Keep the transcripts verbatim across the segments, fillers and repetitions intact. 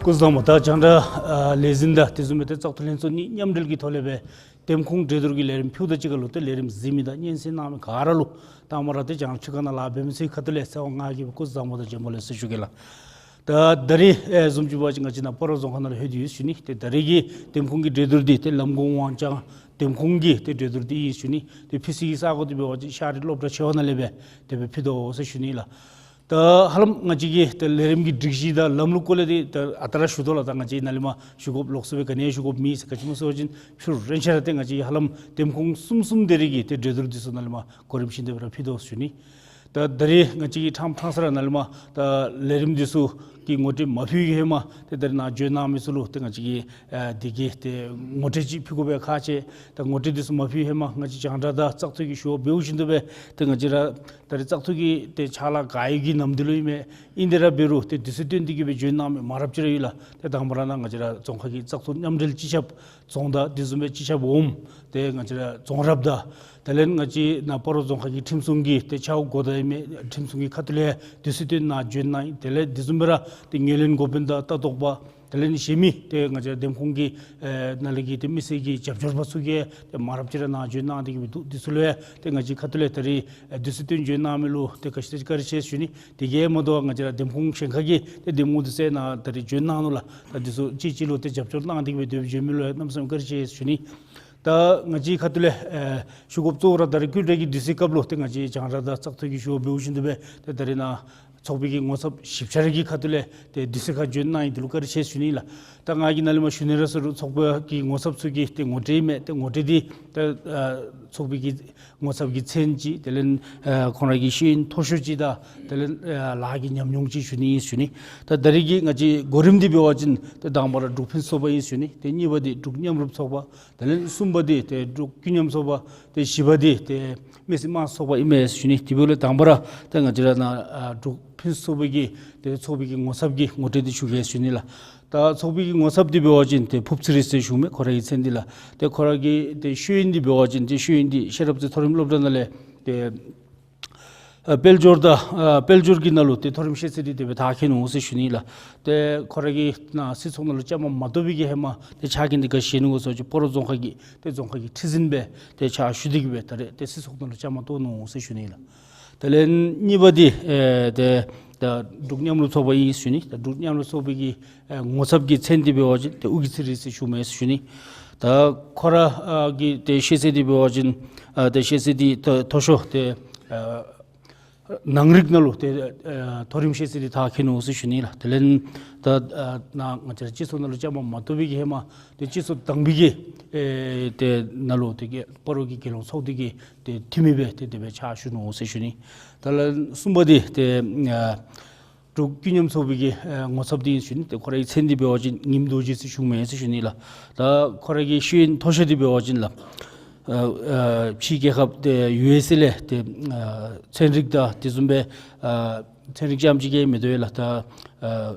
སྐུ་གཟུགས་བཟང་པོ། ད་རྒྱང་བསྒྲགས་ཨ་ལས་འཛིན་དང་དེ་བཟུམ་སྦེ་ཏེ་བཙག་འཐུ་ལྷན་ཚོགས་གཉིས་མཉམ་འབྲེལ་གྱི་ཐོག་ལས་སྦེ་འདེམས་ཁོངས་གྲོས་བསྡུར་གྱི་ལས་རིམ་ཕུལཝ་ད་གཅིག་ཁར་ལུ་ཏེ་ལས་རིམ་གཟིགས་མི་དང་སྙན་གསན་གནང་མི་ག་ར་ལུ་དང་པ་ར་ཏེ་རྒྱང་བསྒྲགས་ཁྲི་ཁང་ནང་ལཱ་འབད་མི་ཚུ་གི་ཁ་ཐུག་ལས་ཚེ་དབང་ང་གིས་སྐུ་གཟུགས་བཟང་པོ་དང་བྱོན་པ་ལེགས་སོ་ཞུ་གེ་ལགས། ད་ད་རིས་ཨེ་བཟུམ་ཅིག་འབད་བ་ཅིན་ང་བཅས་ནཱ་སྤ་རོ་རྫོང་ཁག་ནང་ལུ་ལྷོད་དེ་ཡོད་ཞུ་ནི། ཏེ་ད་རིས་ཀྱི་འདེམས་ཁོངས་ཀྱི་གྲོས་བསྡུར་འདི་ཏེ་ལམ་གོང་ཝང་ཅང་འདེམས་ཁོངས་ཀྱི་ཏེ་གྲོས་བསྡུར་འདི་ཨིན་ཞུ་ནི། ཏེ་ཕུལ་ས་གི་ས་གོ་འདི་འབད་བ་ཅིན་ཤ་རི་སློབ་གྲྭ་ཆེ་བ་ནང་ལས་སྦེ་དེ་སྦེ་ཕུལ་དོ་ཟེར་ཞུ་ནི་ལགས། ད་ཧ་ལམ་ང་བཅས་ཀྱི་ཏེ་ལས་རིམ་གྱི་སྒྲིག་གཞི་དང་ལམ་ལུགས་སྐོར་ལས་འདི་ད་ཨ་རྟག་ར་ཞུ་དོ་ལགས། ད་ང་བཅས་ནཱ་ལས་མར་ཞུ་དགོཔ་ལོགས་སུ་སྦེ་ག་ནི་ཡང་ཞུ་དགོཔ་མེད་ཟེར། ག་ཅི་སྨོ་ཟེར་བ་ཅིན་ཕྱི་རུ་རན་ཆ་ར་ཏེ་ང་བཅས་ཧ་ལམ་འདེམས་ཁོངས་གསུམ་གསུམ་དེ་རིགས་ཀྱི་ཏེ་གྲོས་བསྡུར་འདི་ཚུ་ནཱ་ལས་མར་གོ་རིམ་བཞིན་དེ་སྦེ་ར་ཕུལ་དོ་ཞུ་ནི། ད་ད་རིས་ང་བཅས་ཀྱིས་ཕྲང་ཕྲང་ས་ར་ནཱ་ལས་མར་ད་ལས་རིམ་འདི་ཚུ་གི་ངོ་སྤྲོད་མ་ཕུལ་བའི་ཧེ་མ་ཏེ་ད་རིས་ནཱ་བྱོན་གནང་མི་ཚུ་ལུ་ཏེ་ང་བཅས་ཀྱིས་ཨ་འདི་གི་ཏེ་ངོ་སྤྲོད་ཅིག་ཕུལ་དགོ་པའི་ཁག་ཆེ། ད་ངོ་སྤྲོད་འདི་ཚུ་མ་ཕུལ་བའི་ཧེ་མ་ང་བཅས་རྒྱང་བསྒྲགས་དང་བཙག་འཐུ་གི་ཞུ་བ་འབདཝ་བཞིན་དུ་སྦེ་ཏེ་ང་བཅས་ར་ད་རིས་བཙག་འཐུ་གི་ཏེ་ཕྱག་ལཱ་ག་ཡོད་ཀྱི་ནམ་དུས་ལུ་ཨིན་མས། ཨིན་དེ་ར་འབད་རུང་ཏེ་དུས་ཚོད་བཏོན་ཏེ་གི་སྦེ་བྱོན་གནང་མི་མང་རབས་ཅིག་ར་ཡོད་ལགས། ཏེ་དང་པ་ར་ནཱ་ང་བཅས་ར་རྫོང་ཁག་གི་བཙག་འཐུ་མཉམ་འབྲེལ་སྤྱི་ཁྱབ་རྫོང་བདག་དེ་བཟུམ་སྦེ་སྤྱི་ཁྱབ་འོགམ་ཏེ་ང་བཅས་ར་རྫོང་རབ་དང་དེ་ལས་ང་བཅས་ནཱ་སྤ་རོ་རྫོང་ཁག་གི་ཁྲིམས་སྲུང་གི་ཏེ་ཕྱག་འགོ་བདག་ཨིན་མས། ཁྲིམས་སྲུང་གི་ཁ་ཐུག་ལས་དུས་ཚོད་བཏོན་ནཱ་བྱོན་གནང་ཡི། དེ་ལས་དེ་བཟུམ་སྦེ་ར་ཏེ་ངོས་ལེན་འགོ་དཔོན་དང་ལྟ་རྟོག་པ་དེ་ལས་གཞན་མི་ཏེ་ང་བཅས་འདེམས་ཁོངས་ཀྱི་ཨེ་ནང་ལས་ཀྱི་ཏེ་མི་སེར་གྱི་རྒྱབ་སྐྱོར་པ་ཚུ་གིས་ཏེ་མང་རབས་ཅིག་ར་ནཱ་བྱོན་གནང་སྟེ་གི་སྦེ་འདུག། དེ་ཚུ་ལུ་ཡང་ཏེ་ང་བཅས་ཁ་ཐུག་ལས་ད་རིས་ཨེ་དུས་ཚོད་བཏོན་བྱོན་གནང་མི་ལུ་ཏེ་ག་ཅི་དང་ག་ཅི་བཀའ་དྲིན་ཆེ་ཞུ་ནི། དེ་གིས་མ་དོ་བར་ང་བཅས་ར་འདེམས་ཁོངས་གཞན་ཁ་གི་ཏེ་འདེམས་ངོ་འདི་ཚུ་ནཱ་ད་རིས་བྱོན་གནང་ནུག་ལགས། ད་དེ་ཚུ་གཅིག་གཅིག་ལུ་ཏེ་རྒྱབ་སྐྱོར་གནང་སྟེ་གི་སྦེ་དེ་སྦེ་བྱོན་མི་ལུ་ཡང་གནམ་མེད་ས་མེད་བཀའ་དྲིན་ཆེ་ཞུ་ནི། ད་ང་བཅས་ཁ་ཐུག་ལས་ཨེ་ཞུ་དགོཔ་གཙོ་བོ་ར་ད་རིས་སྐུ་མགྲོན་གྱི་དུས་ཚོད་སྐབས་ལུ་ཏེ་ང་བཅས་རྒྱང་བསྒྲགས་དང་བཙག་འཐུ་གི་ཞུ་བ་འབདཝ་བཞིན་དུ་སྦེ་ཏེ་ད་རིས་ནཱ་ཚོགས་པའི་གི་ངོ་ཚབ་བཞི་ཆ་ར་གི་ཁ་ཐུག་ལས་ཏེ་དུས་ཚོད་ཁར་བྱོན་གནང་ཡི། དེ་ལུ་བཀའ་དྲིན་ཆེ་ཞུ་ནི་ལགས། ད་ང་གིས་ནཱ་ལས་མར་ཞུ་ནི་ར་ཟེར་རུང་ཚོགས་པ་གི་ངོ་ཚབ་ཚུ་གི་ཏེ་ངོ་སྤྲོད་ཨིན་མས། ཏེ་ངོ་སྤྲོད་འདི་ཏེ་ཨ་ཚོགས་པའི་གི་ངོ་ཚབ་ཀྱི་མཚན་ཅིག་དེ་ལས་ཨ་ཁོང་ར་གི་ཤེས་ཡོན་མཐོ་ཤོས་ཅིག་དང་དེ་ལས་ཨ་ལཱ་གི་ཉམས་མྱོང་ཅིག་ཞུ་ནི་ཨིན་ཞུ་ནི། ད་ད་རིས་ཀྱི་ང་བཅས་གོ་རིམ་འདི་འབད་བ་ཅིན་ཏེ་དང་པ་ར་འབྲུག་ཕུན་སུམ་ཚོགས་པ་ཨིན་ཞུ་ནི། ཏེ་གཉིས་པ་འདི་འབྲུག་མཉམ་རུབ་ཚོགས་པ། དེ་ལས་གསུམ་པ་འདི་ཏེ་འབྲུག་ཀུན་མཉམ་ཚོགས་པ། ཏེ་བཞི་པ་འདི་ཏེ་མི་སེར་དམངས་གཙོ་ཚོགས་པ་ཨིན་མས་ཞུ་ནི། དེ་འབདཝ་ལས་དང་པ་ར་ཏེ་ང་བཅས་ར་ནཱ་ཨ་འབྲུག་ཕུན་སུམ་ཚོགས་པའི་གི་ཏེ་ཚོགས་པའི་གི་ངོ་ཚབ་ཀྱི་ངོ་སྤྲོད་འདི་ཞུ་གེ་ཞུ་ནི་ལགས། ད་ཚོགས་པའི་གི་ངོ་ཚབ་འདི་འབད་བ་ཅིན་ཏེ་ཕུབ་ཚེ་རིང་ཟེར་ཞུཝ་མས། ཁོ་ར་གི་མཚན་འདི་ལགས། ཏེ་ཁོ་ར་གི་ཏེ་ཤེས་ཡོན་འདི་འབད་བ་ཅིན་ཏེ་ཤེས་ཡོན་འདི་ཤེས་རབ་རྩེ་མཐོ་རིམ་སློབ་གྲྭ་ནང་ལས་ཏེ་ཨ་དཔལ་འབྱོར་དང་ཨ་དཔལ་འབྱོར་གྱི་ནང་ལུ་ཏེ་མཐོ་རིམ་ཤེས་ཚད་འདི་དེ་སྦེ་མཐར་འཁྱོལ་ནུག་ཟེར་ཞུ་ནི་ལགས། ཏེ་ཁོ་ར་གིས་ནཱ་སྲིད་ཚོགས་ནང་ལུ་བཅའ་མར་མ་གཏོགས་པའི་གི་ཧེ་མ་ཏེ་ཕྱག་འགན་འདི་ག་བཞེས་ནུག་གོ་ཟེར་བ་ཅིན་སྤ་རོ་རྫོང་ཁག་གི་ཏེ་རྫོང་ཁག་གི་ཁྲི་འཛིན་སྦེ་ཏེ་ཕྱག་ཞུ་སྟེ་གི་སྦེ་ད་རེས་ཏེ་སྲིད་ཚོགས་ནང་ལུ་བཅའ་མར་གཏོགས་ནུག་ཟེར་ཞུ་ནི་ལགས། དེ་ལས་གཉིས་པ་འདི་ཨེ་ཏེ་ད་འབྲུག་མཉམ་རུབ་ཚོགས་པ་ཨིན་ཞུ་ནི། ད་འབྲུག་མཉམ་རུབ་ཚོགས་པའི་གི་ཨེ་ངོ་ཚབ་ཀྱི་མཚན་འདི་འབད་བ་ཅིན་ཏེ་ཨོ་རྒྱན་ཚེ་རིང་ཟེར་ཞུཝ་མས་ཟེར་ཞུ་ནི། ད་ཁོ་ར་ཨ་གི་ཏེ་ཤེས་ཚད་འདི་འབད་བ་ཅིན་ཨ་ཏེ་ཤེས་ཚད་འདི་མཐོ་མཐོ་ཤོས་ཏེ་ཨ་ནང་རིག་ནང་ལུ་ཏེ་ཨ་མཐོ་རིམ་ཤེས་ཚད་འདི་མཐར་འཁྱོལ་ནུག་ཟེར་ཞུ་ནི་ལགས། དེ་ལས་ད་ཨ་ནཱ་ང་བཅས་ར་སྤྱི་ཚོགས་ནང་ལུ་བཅའ་མར་མ་གཏོགས་པའི་གི་ཧེ་མ་ཏེ་སྤྱི་ཚོགས་དང་པའི་གི་ཨེ་ཏེ་ནང་ལུ་ཏེ་གི་སྤ་རོ་གི་རྒྱལ་ཡོངས་ཚོགས་སྡེ་གི་ཏེ་འཐུས་མི་སྦེ་ཏེ་དེ་སྦེ་ཕྱག་ཞུ་ནུག་ཟེར་ཞུ་ནི། དེ་ལས་གསུམ་པ་འདི་ཏེ་ཨ་འབྲུག་ཀུན་མཉམ་ཚོགས་པའི་གི་ཨེ་ངོ་ཚབ་འདི་ཨིན་ཞུ་ནི། ཏེ་ཁོ་རའི་མཚན་འདི་འབད་བ་ཅིན་ཉིམ་རྡོ་རྗེ་ཟེར་ཞུཝ་མས་ཟེར་ཞུ་ནི་ལགས། ད་ཁོ་ར་གི་ཤེས་ཡོན་མཐོ་ཤོས་འདི་འབད་བ་ཅིན་ལགས་ཨ་ཨ་ཕྱི་རྒྱལ་ཁབ་ཏེ་ཡུ་ཨེས་ཨེ་ལས་ཏེ་ཨ་ཚན་རིག་དང་དེ་བཟུམ་སྦེ་ཨ་ཚན་རིག་རྐྱངམ་གཅིག་གིས་མི་དོ་བས་ལགས། ད་ཨ་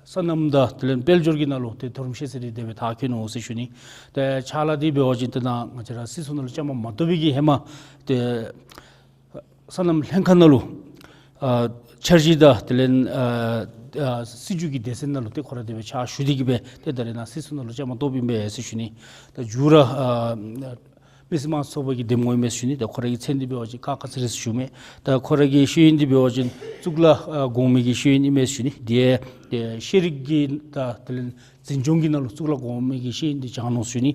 སོ་ནམ་དང་དེ་ལས་དཔལ་འབྱོར་གྱི་ནང་ལུ་ཏེ་མཐོ་རིམ་ཤེས་ཚད་འདི་དེ་སྦེ་མཐར་འཁྱོལ་ནུག་ཟེར་ཞུ་ནི། ཏེ་ཕྱག་ལཱ་འདི་འབད་བ་ཅིན་ཏེ་ནཱ་ང་བཅས་ར་སྲིད་ཚོགས་ནང་ལུ་བཅའ་མར་མ་གཏོགས་པའི་གི་ཧེ་མ་ཏེ་སོ་ནམ་ལྷན་ཁག་ནང་ལུ་ཨ་འཆར་གཞི་དང་དེ་ལས་ཨ་ཨ་སྲིད་བྱུས་ཀྱི་སྡེ་ཚན་ནང་ལུ་ཏེ་ཁོ་ར་དེ་སྦེ་ཕྱག་ཞུ་སྟེ་གི་སྦེ་ཏེ་ད་རེས་ནཱ་སྲིད་ཚོགས་ནང་ལུ་བཅའ་མར་གཏོགསཔ་ཨིན་པས་ཟེར་ཞུ་ནི། ད་མཇུག་ར་ཨ་མི་སེར་དམངས་གཙོ་ཚོགས་པ་གི་འདེམས་ངོ་ཨིན་མས་ཟེར་ཞུ་ནི། ད་ཁོ་ར་གི་མཚན་འདི་འབད་བ་ཅིན་ཀ་ཁ་ཚེ་རིང་ཟེར་ཞུཝ་མས། ད་ཁོ་ར་གི་ཤེས་ཡོན་འདི་འབད་བ་ཅིན་གཙུག་ལག་ཨ་གོང་མའི་གི་ཤེས་ཡོན་ཨིན་མས་ཟེར་ཞུ་ནི། དེ་ཤེས་རིག་གི་ད་དེ་ལས་འཛིན་སྐྱོང་གི་ནང་ལུ་གཙུག་ལག་གོང་མའི་གི་ཤེས་ཡོན་འདི་སྦྱངས་ནུག་ཟེར་ཞུ་ནི།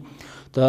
ད་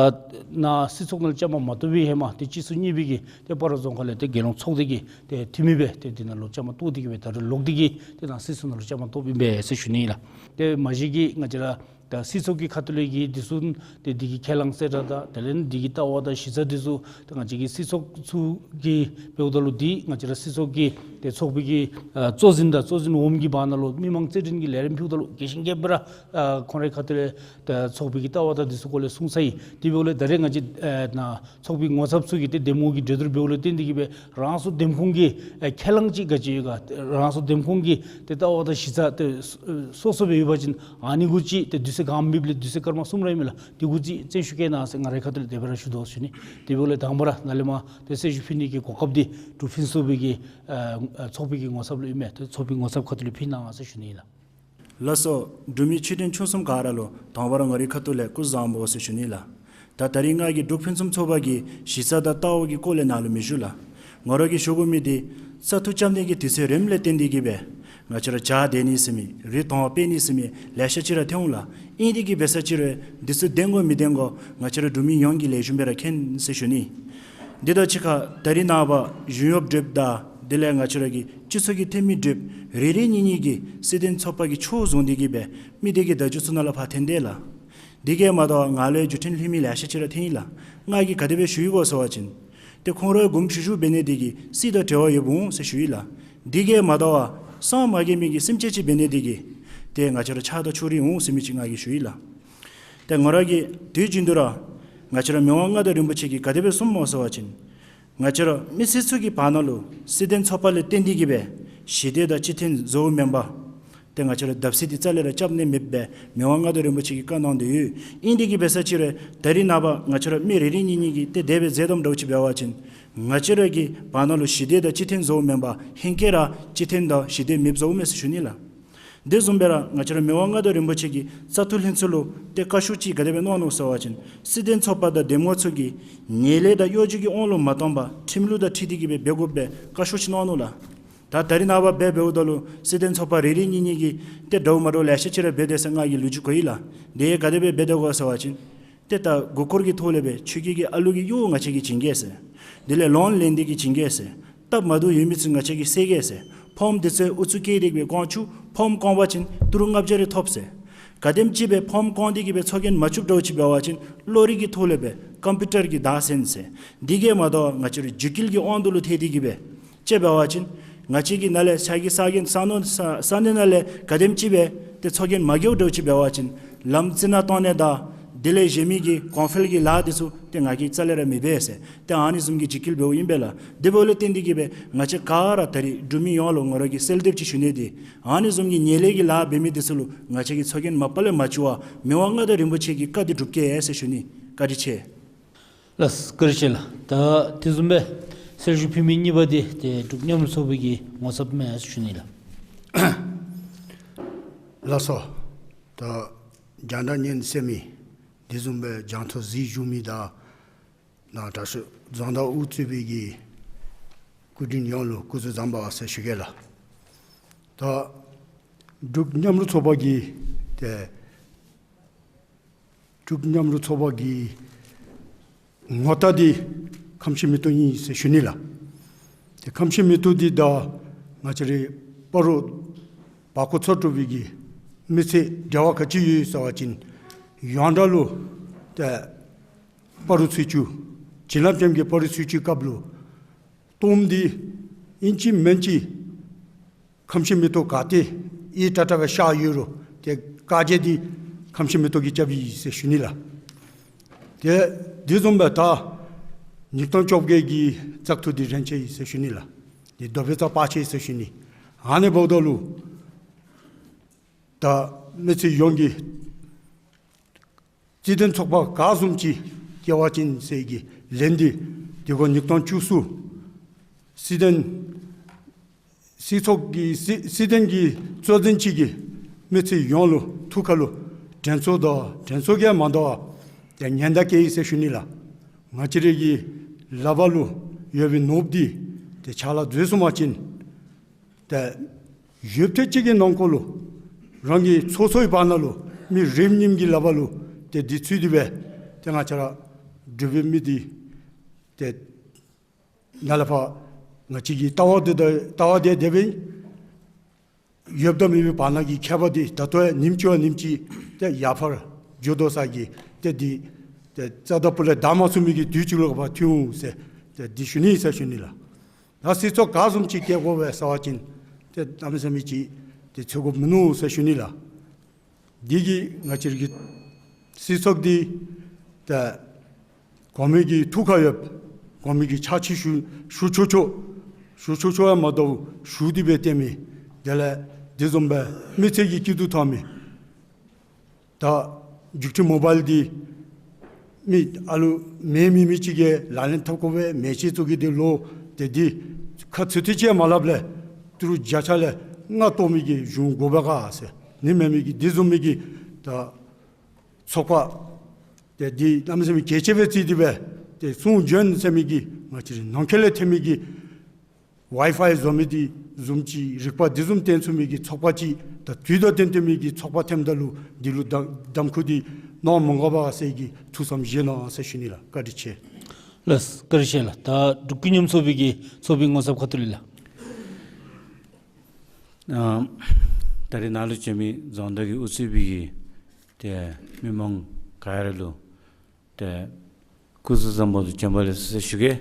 ནཱ་སྲིད་ཚོགས་ནང་ལུ་བཅའ་མར་མ་གཏོགས་པའི་ཧེ་མ་ཏེ་སྤྱི་ཚོགས་གཉིས་པའི་གི་ཏེ་སྤ་རོ་རྫོང་ཁག་ལས་ཏེ་རྒྱལ་ཡོངས་ཚོགས་སྡེ་གི་ཏེ་འཐུས་མི་སྦེ་ཏེ་འདི་ནང་ལུ་བཅའ་མར་གཏོགས་ཏེ་གི་སྦེ་ད་རེས་ལོག་སྟེ་གི་ཏེ་ནཱ་སྲིད་ཚོགས་ནང་ལུ་བཅའ་མར་གཏོགསཔ་ཨིན་པས་ཟེར་ཞུ་ནི་ལགས། ཏེ་མ་གཞི་གི་ང་བཅས་ར་ད་སྲིད་ཚོགས་ཀྱི་ཁ་ཐུག་ལས་ཀྱི་འདི་ཚུ་ཏེ་འདི་གི་ཁས་བླངས་གསལ་བསྒྲགས་དང་དེ་ལས་འདི་གི་ལྟ་བ་དང་གཞི་རྩ་འདི་ཚུ་ཏེ་ང་བཅས་ཀྱི་སྲིད་ཚོགས་ཚུ་གིས་འབདཝ་ད་ལུ་འདི་ང་བཅས་ར་སྲིད་ཚོགས་ཀྱི་ཏེ་ཚོགས་པའི་གི་ཨ་གཙོ་འཛིན་དང་གཙོ་འཛིན་འོགམ་གྱི་བར་ན་ལུ་མི་མང་རྩོད་འགྲན་གྱི་ལས་རིམ་ཕུལཝ་ད་ལུ་རྒྱས་ཤིང་རྒྱས་པ་ར་ཨ་ཁོང་རའི་ཁ་ཐུག་ལས་ད་ཚོགས་པའི་གི་ལྟ་བ་དང་འདི་ཚུ་སྐོར་ལས་གསུངས་ཚར་ཡི། དེ་འབདཝ་ལས་ད་རེས་ང་བཅས་ཨ་ནཱ་ཚོགས་པའི་ངོ་ཚབ་ཚུ་གིས་ཏེ་འདེམས་ངོ་གི་གྲོས་བསྡུར་འབདཝ་ལས་བརྟེན་ཏེ་གི་སྦེ་རང་སོ་འདེམས་ཁོངས་ཀྱི་ཨ་ཁས་བླངས་ཅིག་ག་ཅི་ཡོད་ག་རང་སོ་འདེམས་ཁོངས་ཀྱི་ཏེ་ལྟ་བ་དང་གཞི་རྩ་ཏེ་སོ་སོ་སྦེ་ཡོད་པ་ཅིན་ཨ་ནི་གུ་ཅིག་ཏེ་དུས་ཚོད་གང་མེདཔ་ལས་དུས་ཚོད་སྐར་མ་གསུམ་ར་ཨིན་མས་ལགས། དེ་གུ་ཅིག་བརྩོན་ཤུགས་བསྐྱེད་གནང་ཟེར་ང་རའི་ཁ་ཐུག་ལས་དེ་སྦེ་ར་ཞུ་དོ་ཟེར་ཞུ་ནི། དེ་འབདཝ་ལས་དང་པ་ར་ནཱ་ལས་མར་ཏེ་གསལ་ཞུ་ཕུལ་ནི་གི་གོ་སྐབས་འདི་འབྲུག་ཕུན་སུམ་ཚོགས་པའི་གི་ཨ་ཨ་ཚོགས་པའི་གི་ངོ་ཚབ་ལུ་ཨིན་མས། ཏེ་ཚོགས་པའི་ངོ་ཚབ་ཁ་ཐུག་ལས་ཕུལ་གནང་ཟེར་ཞུ་ནི་ལགས། ལགས་སོ། འབྲུག་མི་ཆོས་ལྡན་ཆུང་གསུམ་ག་ར་ལུ་དང་པ་ར་ང་རའི་ཁ་ཐུག་ལས་སྐུ་གཟུགས་བཟང་པོ་ཟེར་ཞུ་ནི་ལགས། ད་ད་རིས་ང་གིས་འབྲུག་ཕུན་སུམ་ཚོགས་པ་གི་གཞི་རྩ་དང་ལྟ་བ་གི་སྐོར་ལས་ནཱ་ལུ་མི་ཞུ་ལགས། ང་ར་གིས་ཞུ་དགོ་མི་འདི་བཙག་འཐུ་རྐྱབ་ནི་གི་དུས་ཚོད་རནམ་ལས་བརྟེན་ཏེ་གིས་སྦེ་ང་བཅས་ར་ཇ་དེ་ནི་ཟེར་མི་རི་དང་པ་སྤེལ་ནི་ཟེར་མི་ལེ་ཤ་ཅིག་ར་ཐོན་འོང་ལགས། ཨིན་ཏེ་གིས་འབད་ས་ཅིག་རུང་འདི་ཚུ་བདེན་དགོ་མི་བདེན་དགོ་ང་བཅས་ར་འབྲུག་མི་ཡོངས་ཀྱིས་ལེགས་ཤོམ་སྦེ་ར་མཁྱེན་ཟེར་ཞུ་ནི། འདི་དང་གཅིག་ཁར་ད་རིས་ནངས་པ་གཞུང་གཡོགཔ་འབྲེལ་བ་དང་དེ་ལས་ང་བཅས་ར་གི་སྤྱི་ཚོགས་ཀྱི་འཐུས་མི་འབྲེལ་བ་རེ་རེ་གཉིས་གཉིས་ཀྱིས་སྲིད་དོན་ཚོགས་པ་གི་ཕྱོགས་བཟུང་སྟེ་གིས་སྦེ་མི་སྡེ་གི་བརྡ་བརྒྱུད་ཚུ་ནང་ལུ་ཕར་འཐོན་དེས་ལགས། དེ་གིས་མ་དོ་བར་ང་ལུ་ཡང་བརྒྱུད་འཕྲིན་ལྷོད་མི་ལེ་ཤ་ཅིག་ར་འཐོན་ཡི་ལགས། ང་གིས་ག་དེ་སྦེ་ཞུ་ཡི་གོ་ཟེར་བ་ཅིན་ཏེ་ཁོང་ར་གུམ་ཞུ་ཞུཝ་འབད་ནི་དེ་གིས་སྲིད་དང་འབྲེལ་བ་ཡོདཔ་འོང་ཟེར་ཞུ་ཡི་ལགས། དེ་གིས་མ་དོ་བར་སངས་མ་རྒྱས་མི་གི་སེམས་ཅན་ཅིག་འབད་ནི་དེ་གིས་ཏེ་ང་བཅས་ར་ཆགས་སྡང་ཕྱོགས་རིས་འོང་ཟེར་མི་ཅིག་ང་གིས་ཞུ་ཡི་ལགས། ཏེ་ང་ར་གིས་དུས་རྒྱུན་དུ་ར་ང་བཅས་ར་མི་དབང་མངའ་བདག་རིན་པོ་ཆེ་གིས་ག་དེ་སྦེ་གསུངམ་སྨོ་ཟེར་བ་ཅིན་ང་བཅས་ར་མི་སེར་ཚུ་གི་བར་ན་ལུ་སྲིད་དོན་ཚོགས་པ་ལས་བརྟེན་ཏེ་གིས་སྦེ་ཞི་བདེ་དང་སྤྱི་མཐུན་བཟོཝ་མེན་པར་ཏེ་ང་བཅས་ར་བརྡབ་གསིག་འདི་རྩ་ལས་ར་རྐྱབ་ནི་མེདཔ་སྦེ་མི་དབང་མངའ་བདག་རིན་པོ་ཆེ་གིས་བཀའ་གནང་སྟེ་ཡོད། ཨིན་ཏེ་གིས་འབད་ས་ཅིག་རུང་ད་རིས་ནངས་པ་ང་བཅས་ར་མི་རེ་རེ་གཉིས་གཉིས་ཀྱིས་ཏེ་དེ་སྦེ་མཛད་དོ་འདྲཝ་ཅིག་འབད་བ་ཅིན་ང་བཅས་ར་གི་བར་ན་ལུ་ཞི་བདེ་དང་སྤྱི་མཐུན་བཟོཝ་མེན་པར་ཧེང་སྐལ་ར་སྤྱི་མཐུན་དང་ཞི་བདེ་མེདཔ་བཟོཝ་མས་ཟེར་ཞུ་ནི་ལགས། དེ་བཟུམ་སྦེ་ར་ང་བཅས་ར་མི་དབང་མངའ་བདག་རིན་པོ་ཆེ་གིས་བཙག་འཐུ་ལྷན་ཚོགས་ལུ་ཏེ་བཀའ་ཤོག་ཅིག་ག་དེ་སྦེ་གནང་ནུག་ཟེར་བ་ཅིན་སྲིད་དོན་ཚོགས་པ་དང་འདེམས་ངོ་ཚུ་གིས་ཉེས་ལས་དང་གཡོ་སྒྱུ་གི་དབང་ལུ་མ་གཏོང་པར་ཁྲིམས་ལུགས་དང་འཁྲིལ་ཏེ་གིས་སྦེ་འབད་དགོཔ་སྦེ་བཀའ་ཤོག་ཅིག་གནང་ནུག་ལགས། ད་ད་རིས་ནངས་པ་འབད་འབདཝ་ད་ལུ་སྲིད་དོན་ཚོགས་པ་རེ་རེ་གཉིས་གཉིས་ཀྱིས་ཏེ་འདྲཝ་མ་འདྲཝ་ལེ་ཤ་ཅིག་ར་འབད་དེས་ཟེར་ང་གིས་ལོ་རྒྱུས་གོ་ཡི་ལགས། དེ་ག་དེ་སྦེ་འབད་དེ་གོ་ཟེར་བ་ཅིན་ཏེ་ད་མགུ་སྐོར་གྱི་ཐོག་ལས་སྦེ་ཆོས་རྒྱལ་གྱི་ཨ་ལུ་གི་གཡོག་ང་བཅས་ཀྱིས་བྱིན་གེ་ཟེར། དེ་ལས་ལོན་ལེན་ཏེ་གིས་བྱིན་གེ་ཟེར། སྟབས་མ་བདེཝ་ཡོད་མི་ཚུ་ང་བཅས་ཀྱིས་སེལ་གེ་ཟེར། ཕོརམ་འདི་ཚུ་ཨུ་ཚུགས་བཀལ་ཏེ་གིས་སྦེ་བཀང་བཅུག། ཕོརམ་བཀང་པ་ཅིན་ཏི་རུ་ལྔ་བརྒྱ་རེ་ཐོབ་ཟེར། གལ་སྲིད་ཅིག་སྦེ་ཕོརམ་བཀང་སྟེ་གིས་སྦེ་ཚོགས་རྒྱན་མ་བཅུག་འདྲཝ་ཅིག་འབད་བ་ཅིན་གློག་རིག་གི་ཐོག་ལས་སྦེ་ཀམ་པིའུ་ཊར་གྱིས་བདའ་ཟེར་ཨིན་ཟེར། དེ་གིས་མ་དོ་བར་ང་བཅས་ར་འཇིགས་སྐུལ་གྱི་དབང་དུ་ལུ་ཐལ་ཏེ་གིས་སྦེ་ཅིག་འབད་བ་ཅིན་ང་བཅས་ཀྱི་ནང་ལས་ཕྱག་གི་ས་གི་ས་ནོ་ས་ས་གནས་ནང་ལས་གལ་སྲིད་ཅིག་སྦེ་ཏེ་ཚོགས་རྒྱན་མ་བཀལཝ་འདྲཝ་ཅིག་འབད་བ་ཅིན་ལམ་རྩི་ནག་བཏང་ནི་དང་དེ་ལས་གཞན་མི་གི་གོང་འཕེལ་གྱི་ལཱ་འདི་ཚུ་ཏེ་ང་གིས་རྩ་ལས་ར་མི་འབད་ཟེར། ཏེ་ཨ་ནི་བཟུམ་གྱི་འཇིགས་སྐུལ་འབདཝ་ཨིན་པས་ལགས། དེ་འབདཝ་ལས་བརྟེན་ཏེ་གིས་སྦེ་ང་བཅས་ག་ར་ད་རིས་འབྲུག་མི་ཡོངས་ལུ་ང་ར་གིས་གསོལ་འདེབས་ཅིག་ཞུ་ནི་འདི་ཨ་ནི་བཟུམ་གྱི་ཉེས་ལས་ཀྱི་ལཱ་འབད་མི་འདི་ཚུ་ལུ་ང་བཅས་ཀྱིས་ཚོགས་རྒྱན་མ་པ་ལས་མ་བཅུག་པར་མི་དབང་མངའ་བདག་རིན་པོ་ཆེ་གི་བཀའ་འདི་སྒྲུབ་གེ་ཟེར་ཞུ་ནི། བཀའ་དྲིན་ཆེ། ལགས་སོ། བཀའ་དྲིན་ཆེ་ལགས། ད་དེ་བཟུམ་སྦེ་གསལ་ཞུ་ཕུལ་མི་གཉིས་པ་འདི་ཏེ་འབྲུག་མཉམ་རུབ་ཚོགས་པའི་གི་ངོ་ཚབ་མས་ཟེར་ཞུ་ནི་ལགས། ལགས་སོ། ད་རྒྱང་བསྒྲགས་ཉན་གསན་མི་དེ་བཟུམ་སྦེ་རྒྱང་མཐོང་གཟིགས་བཞུགས་མི་དང་ནཱ་དྲག་ཤོས་རྫོང་བདག་དབུ་གཙོས་པའི་གི་སྐུ་མགྲོན་ཡོངས་ལུ་སྐུ་གཟུགས་བཟང་པ་ཟེར་ཞུ་གེ་ལགས། ད་འབྲུག་མཉམ་རུབ་ཚོགས་པ་གི་ཏེ་འབྲུག་མཉམ་རུབ་ཚོགས་པ་གི་ངོ་རྟགས་འདི་ཁམས་སྐྱིད་མེ་ཏོག་ཨིན་ཟེར་ཞུ་ནི་ལགས། ཏེ་ཁམས་སྐྱིད་མེ་ཏོག་འདི་དང་ང་བཅས་རའི་སྤ་རོ་བར་སྐོར་ཚོ་དྲུག་པའི་གི་མི་ཚེ་འབྲེལ་བ་ག་ཅི་ཡོད་ཟེར་བ་ཅིན་ཡོངས་གྲགས་ལུ་ཏེ་སྤ་རོ་ཚུན་ཚོད་བྱིན་རླབས་ཅན་གྱི་སྤ་རོ་ཚུན་ཚོད་སྐབས་ལུ་སྟོངམ་འདི་ཨིན་ཅི་མིན་ཅི་ཁམས་སྐྱིད་མེ་ཏོག་ག་ཏེ་ཡི་དྲག་དྲག་སྦེ་ཤར་ཡོད་རུང་ཏེ་དཀའ་སྤྱད་འདི་ཁམས་སྐྱིད་མེ་ཏོག་གིས་རྐྱབ་ཡི་ཟེར་ཞུ་ནི་ལགས། ཏེ་དེ་བཟུམ་སྦེ་ད་ཉིས་སྟོང་བཅོ་བརྒྱད་ཀྱི་བཙག་འཐུ་འདི་རན་ཆེ་ཡི་ཟེར་ཞུ་ནི་ལགས། འདི་རྡོ་སྦིས་རྩ་དཔའ་ཆེ་ཡི་ཟེར་ཞུ་ནི། ཨ་ནི་འབདཝ་ད་ལུ་ད་མི་སེར་ཡོངས་ཀྱིས་སྲིད་དོན་ཚོགས་པ་ག་བཟུམ་ཅིག་བཀལ་བ་ཅིན་ཟེར་གྱི་ལན་འདི་དེ་གོ་ཉིས་སྟོང་བཅུ་གསུམ་སྲིད་དོན་སྲིད་ཚོགས་ཀྱི་སྲིད་སྲིད་དོན་གྱི་གཙོ་འཛིན་ཅིག་གིས་མི་སེར་ཡོངས་ལུ་ཐུགས་ཁ་ལུ་དྲན་གསོ་དང་དྲན་གསོ་གིས་མ་དོ་བར་ཏེ་ཉེན་བརྡ་བཀལ་ཡི་ཟེར་ཞུ་ནི་ལགས། ང་བཅས་རའི་གི་ལག་པ་ལུ་ཡོད་པའི་ནོར་བུ་འདི་ཏེ་ཕྱག་ལཱ་འཛོལ་སོང་པ་ཅིན་ཏེ་ཡུདཔ་ཐེངས་ཅིག་གི་ནང་འཁོད་ལུ་རང་གི་སོ་སོའི་བར་ན་ལུ་མི་རེ་གཉིས་ཀྱི་ལག་པ་ལུ་ཏེ་འདི་ཚུད་དེ་སྦེ་ཏེ་ང་བཅས་ར་འབྲུག་པའི་མི་འདི་ཏེ་ནཱ་ལས་ཕར་ང་བཅས་ཀྱི་ལྟ་བ་འདི་ད་ལྟ་བ་འདི་དེ་སྦེ་ཡོདཔ་དང་མེད་པའི་བར་ན་གི་ཁྱད་པར་འདི་ད་ལྟོ་ཡང་ཉིནམ་གཅིག་བ་ཉིནམ་གཅིག་ཏེ་ཡར་འཕར་འགྱོ་དོ་ས་གི་ཏེ་འདི་ཏེ་རྩ་དང་སྤུ་ལས་བདའ་མ་ཚུགས་མི་གི་དུས་ཅིག་ལུ་ཕར་ཐོན་འོང་ཟེར་ཏེ་འདི་ཞུ་ནི་ཟེར་ཞུ་ནི་ལགས། ད་སྲིད་ཚོགས་ག་བཟུམ་ཅིག་བཀལ་དགོ་པས་ཟེར་བ་ཅིན་ཏེ་གནམ་མེད་ས་མེད་ཅིག་ཏེ་འཚོལ་དགོཔ་མིན་ནུག་ཟེར་ཞུ་ནི་ལགས། འདི་གིས་ང་བཅས་ར་གི་སྲིད་ཚོགས་འདི་ཏེ་གོང་མའི་གི་ཐུགས་ཁར་ཡོད། གོང་མའི་གི་ཕྱག་ཕྱི་ཞུ་ཞུ་ཆོག་ཆོག་ཞུ་ཆོག་ཆོག་ཡང་མ་དོ་ཞུ་སྟེ་སྦེ་སྟོན་མི་དེ་ལས་དེ་བཟུམ་སྦེ་མི་ཚེ་གི་སྐྱིད་སྡུག་མཐོང་མི་ད་རྒྱུག་ཁྱི་མོ་བཱའིལ་འདི་མི་ཨ་ལུ་མེད་མི་མི་ཅིག་གིས་ལག་ལེན་འཐབ་དགོ་པས། མེ་ལྕེ་ཚུ་གིས་འདི་ལོག་སྟེ་འདི་ཁ་ཚུད་ཚུད་ཅིག་མ་སླབ་ལས་ཏི་རུ་བརྒྱ་ཆ་ལས་ལྔ་བཏོག་མི་གི་གཞུང་དགོ་པས་ག་ཟེར། ནི་མེད་མི་གི་འདི་བཟུམ་མའི་གི་ད་ཚོགས་པ་ཏེ་འདི་གནམ་མེད་ས་མེད་གལ་ཆེ་བའི་རྩིས་འདི་སྦེ་ཏེ་སྲུང་འཇོན་ཟེར་མི་གི་ང་བཅས་རའི་ནང་འཁོད་ལས་ཐོན་མི་གི་ཝའི་ཕའི་བཟོ་མི་འདི་བཟུམ་ཅིག་རིག་པ་འདི་བཟུམ་བརྟན་ཚུགས་མི་གི་ཚོགས་པ་ཅིག་ད་དུས་དང་བསྟུན་ཏེ་མི་གི་ཚོགས་པ་ཐོནམ་ད་ལུ་འདི་ལུ་གདམ་གདམ་ཁ་འདི་གནང་མ་དགོ་པ་ཟེར་གྱི་ཐུགས་བསམ་བཞེས་གནང་ཟེར་ཞུ་ནི་ལགས། བཀའ་དྲིན་ཆེ། ལགས་བཀའ་དྲིན་ཆེ་ལགས། ད་འབྲུག་ཀུན་མཉམ་ཚོགས་པའི་གི་ཚོགས་པའི་ངོ་ཚབ་ཁ་ཐུག་ལས་ལགས། ཨ་ད་རེས་ནཱ་ལུ་བྱོན་མི་རྫོང་བདག་གིས་དབུ་གཙོས་པའི་གི་ཏེ་མི་མང་ག་ར་ལུ་ཏེ་སྐུ་གཟུགས་བཟང་པོ་དང་བྱོན་པ་ལེགས་སོ་ཟེར་ཞུ་གེ།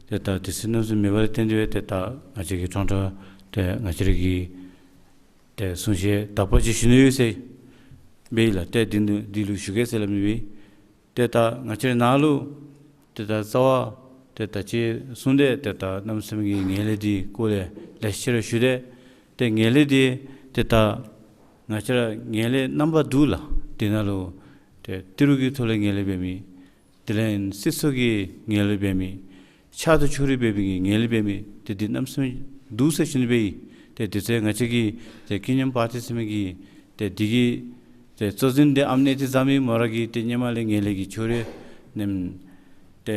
ཏེ་ད་དུས་ཚོད་གནམ་མེད་ས་མེད་མེད་པ་ལས་བརྟེན་ཏེ་སྦེ་ཏེ་ད་ང་བཅས་ཀྱིས་ཁྲང་ཁྲང་ཏེ་ང་བཅས་ར་གི་ཏེ་གསུང་བཤད་དག་པ་ཅིག་ཞུ་ནི་ཡོད་ཟེར་སྦེ་ཨིན་ལགས། ཏེ་འདི་ནི་འདི་ལུ་ཞུ་གེ་ཟེར་སླབ་ནི་སྦེ། ཏེ་ད་ང་བཅས་ར་ནཱ་ལུ་ཏེ་ད་རྩ་བ་ཏེ་ད་ཅི་གསུངས་ཏེ་ཏེ་ད་གནམ་མེད་ས་མེད་ཀྱི་ངན་ལྷད་འདི་སྐོར་ལས་ལེ་ཤ་ཅིག་ར་ཞུ་སྟེ། ཏེ་ངན་ལྷད་འདི་ཏེ་ད་ང་བཅས་ར་ངན་ལྷད་རྣམ་པ་འདུག་ལགས། འདི་ནང་ལུ་ཏེ་ཏི་རུ་གི་ཐོག་ལས་ངན་ལྷད་འབད་མི། དེ་ལས་སྲིད་ཚོགས་ཀྱི་ངན་ལྷད་འབད་མི། ཆགས་སྡང་ཕྱོགས་རིས་འབད་མི་གི་ངན་ལྷད་འབད་མི་ཏེ་འདི་གནམ་མེད་ས་མེད་འདུག་ཟེར་ཞུ་ནི་སྦེ་ཨིན། ཏེ་དུས་ཚོད་ང་བཅས་ཀྱི་ཏེ་ཀུན་མཉམ་པར་ཊི་ཟེར་མི་གི་ཏེ་འདི་གི་ཏེ་གཙོ་འཛིན་འདི་ཨམ་གནས་འདི་བཟའ་མི་མོ་ར་གིས་ཏེ་སྔོན་མ་ལས་ངན་ལྷད་ཀྱི་ཕྱོགས་རིས་ནེམ་ཏེ་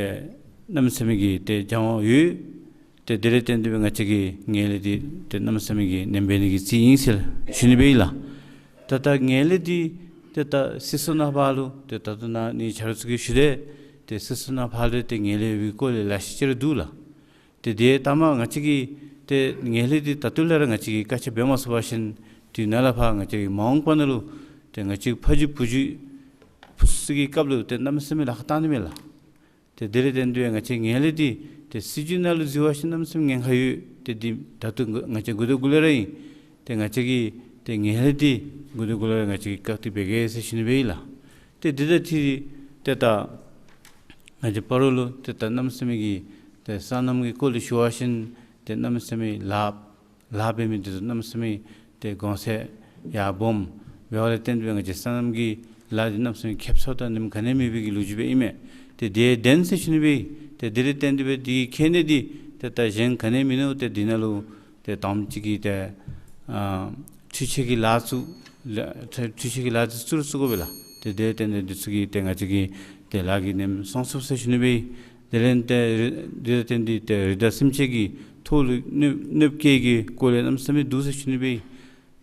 གནམ་མེད་ས་མེད་ཀྱི་ཏེ་སྦྱང་བ་ཡོད། ཏེ་དེ་ལས་བརྟེན་ཏེ་སྦེ་ང་བཅས་ཀྱིས་ངན་ལྷད་འདི་ཏེ་གནམ་མེད་ས་མེད་ཀྱི་ནེམ་འབད་ནི་གི་རྩིས་ཨིན་ཟེར་ཞུ་ནི་སྦེ་ཨིན་ལགས། ད་ད་ངན་ལྷད་འདི་ཏེ་ད་སྲིད་ཚོགས་ནང་ཕར་ལུ་ཏེ་ད་ལྟོ་ནཱ་ནི་ཆ་རོགས་ཚུ་གིས་ཞུ་དེས། ཏེ་སྲིད་ཚོགས་ནང་ཕར་ལུ་ཏེ་ངན་ལྷད་འབད་བའི་སྐོར་ལས་ལེ་ཤ་ཅིག་ར་འདུག་ལགས། ཏེ་དེ་ལྟ་མ་ང་བཅས་ཀྱིས་ཏེ་ངན་ལྷད་འདི་ད་ལྟོ་ལས་ར་ང་བཅས་ཀྱིས་བཀག་ཆ་འབད་མ་ཚུགས་པ་ཅིན་ཏེ་ནཱ་ལས་ཕར་ང་བཅས་ཀྱི་མ་འོངས་པ་ནང་ལུ་ཏེ་ང་བཅས་ཕ་རྒྱུད་བུ་རྒྱུད་ཕུ་ཚུ་གི་སྐབས་ལུ་ཏེ་གནམ་མེད་ས་མེད་ལཱ་ཁག་བཏང་ནི་མས་ལགས། ཏེ་དེ་ལས་བརྟེན་ཏེ་ང་བཅས་ངན་ལྷད་འདི་ཏེ་སྲིད་བྱུས་ནང་ལུ་འཛུལ་བ་ཅིན་གནམ་མེད་ས་མེད་ཉེན་ཁ་ཡོད། ཏེ་འདི་ད་ལྟོ་ང་བཅས་འགོ་ཐོག་གུ་ལས་ར་ཨིན། ཏེ་ང་བཅས་ཀྱིས་ཏེ་ངན་ལྷད་འདི་འགོ་ཐོག་གུ་ལས་ར་ང་བཅས་ཀྱིས་བཀག་སྡོམ་འབད་གེ་ཟེར་ཞུ་ནི་སྦེ་ཨིན་ལགས། ཏེ་འདི་དང་འཁྲིལ་ཏེ་ད་ང་བཅས་སྤ་རོ་ལུ་ཏེ་ད་གནམ་མེད་ས་མེད་ཀྱི་ཏེ་སོ་ནམ་གྱི་སྐོར་ལས་ཞུ་བ་ཅིན་ཏེ་གནམ་མེད་ས་མེད་ལཱ་ལཱ་འབད་མི་འདི་ཚུ་གནམ་མེད་ས་མེད་ཏེ་གོང་ཚད་ཡར་སྦོམ་འབདཝ་ལས་བརྟེན་ཏེ་སྦེ་ང་བཅས་སོ་ནམ་གྱི་ལཱ་འདི་གནམ་མེད་ས་མེད་ཁེབ་སང་ད་ནེམ་ག་ནི་མེད་པའི་གི་ལོ་རྒྱུས་སྦེ་ཨིན་མས། ཏེ་དེ་བདེན་ཟེར་ཞུ་ནི་སྦེ། ཏེ་དེ་ལས་བརྟེན་ཏེ་སྦེ་འདི་ཁེ་ནི་འདི་ཏེ་ད་གཞན་ག་ནི་མིན་ནུག། ཏེ་འདི་ནང་ལུ་ཏེ་དང་པ་ཅིག་གིས་ཏེ་ཨ་འཕྲུལ་ཆས་ཀྱི་ལཱ་ཚུ་ལ་འཕྲུལ་ཆས་ཀྱི་ལཱ་ཚུ་ཚུར་བཙུགས་དགོ་པས་ལགས། ཏེ་དེ་ལས་བརྟེན་ཏེ་འདི་ཚུ་གིས་ཏེ་ང་བཅས་ཀྱི་ཏེ་ལཱ་གི་ནེམ་སོང་ཚུགས་ཟེར་ཞུ་ནི་སྦེ། དེ་ལས་ཏེ་རི་དེ་ལས་བརྟེན་ཏེ་ཏེ་རི་དྭགས་སེམས་ཅན་གྱི་ཐོག་ལུ་གནོད་གནོདཔ་བཀལ་གྱི་སྐོར་ལས་གནམ་མེད་ས་མེད་འདུག་ཟེར་ཞུ་ནི་སྦེ།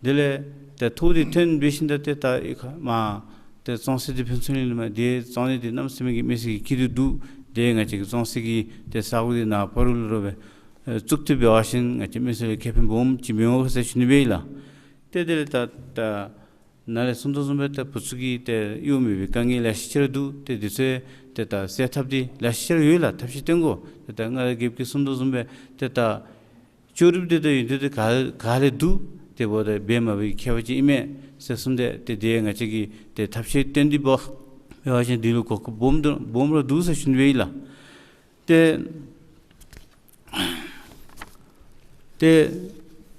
དེ་ལས་ཏེ་ཐོག་འདི་ཐོན་འབད་ཞིནམ་ད་ཏེ་ད་ཨི་ཁ་མར་ཏེ་གཙང་སེལ་འདི་ཕུན་ཚོགས་གླིང་ལུ་མར་ཏེ་གཙང་སེལ་འདི་གནམ་མེད་ས་མེད་ཀྱི་མི་སེར་གྱིས་འཁྱིད་དེ་འདུག། ཏེ་ང་བཅས་ཀྱིས་གཙང་སེལ་གྱི་ཏེ་ས་གོ་འདི་ནཱ་སྤ་རོ་ལུ་ར་སྦེ་ཨེ་བཙུགས་ཏེ་འབད་བ་ཅིན་ང་བཅས་མི་སེར་ལུ་ཁེ་ཕན་སྦོམ་ཅིག་འབྱུང་འོང་ཟེར་ཞུ་ནི་སྦེ་ཨིན་ལགས། ཏེ་དེ་ལས་ད་ད་ནཱ་ལས་གསུངས་དོ་བཟུམ་སྦེ་ཏེ་བུ་ཚུ་གི་ཏེ་གཡོག་མེད་པའི་དཀའ་ངལ་ལེ་ཤ་ཅིག་ར་འདུག། ཏེ་འདི་ཚུ་ཏེ་ད་སེལ་ཐབས་འདི་ལེ་ཤ་ཅིག་ར་ཡོད་ལགས། ཐབས་ཤེས་བཏོན་དགོ། ཏེ་ད་ང་ར་རྒྱལཔོ་གིས་གསུངས་དོ་བཟུམ་སྦེ་ཏེ་ད་ལྕོགས་གྲུབ་འདི་ད་ཡོན་ཏན་འདི་ག་ག་ལས་འདུག། ཏེ་འབདཝ་ད་འབད་མ་འབད་ཁྱད་པར་ཅིག་ཨིན་མས་ཟེར་གསུངས་ཏེ། ཏེ་དེ་ང་བཅས་ཀྱིས་ཏེ་ཐབས་ཤེས་བཏོན་ཏེ་འབད་བ་ཅིན་འདི་ལུ་གོ་སྐབས་སྦོམ་དུ་སྦོམ་ར་འདུག་ཟེར་ཞུ་ནི་སྦེ་ཨིན་ལགས། ཏེ་ཏེ་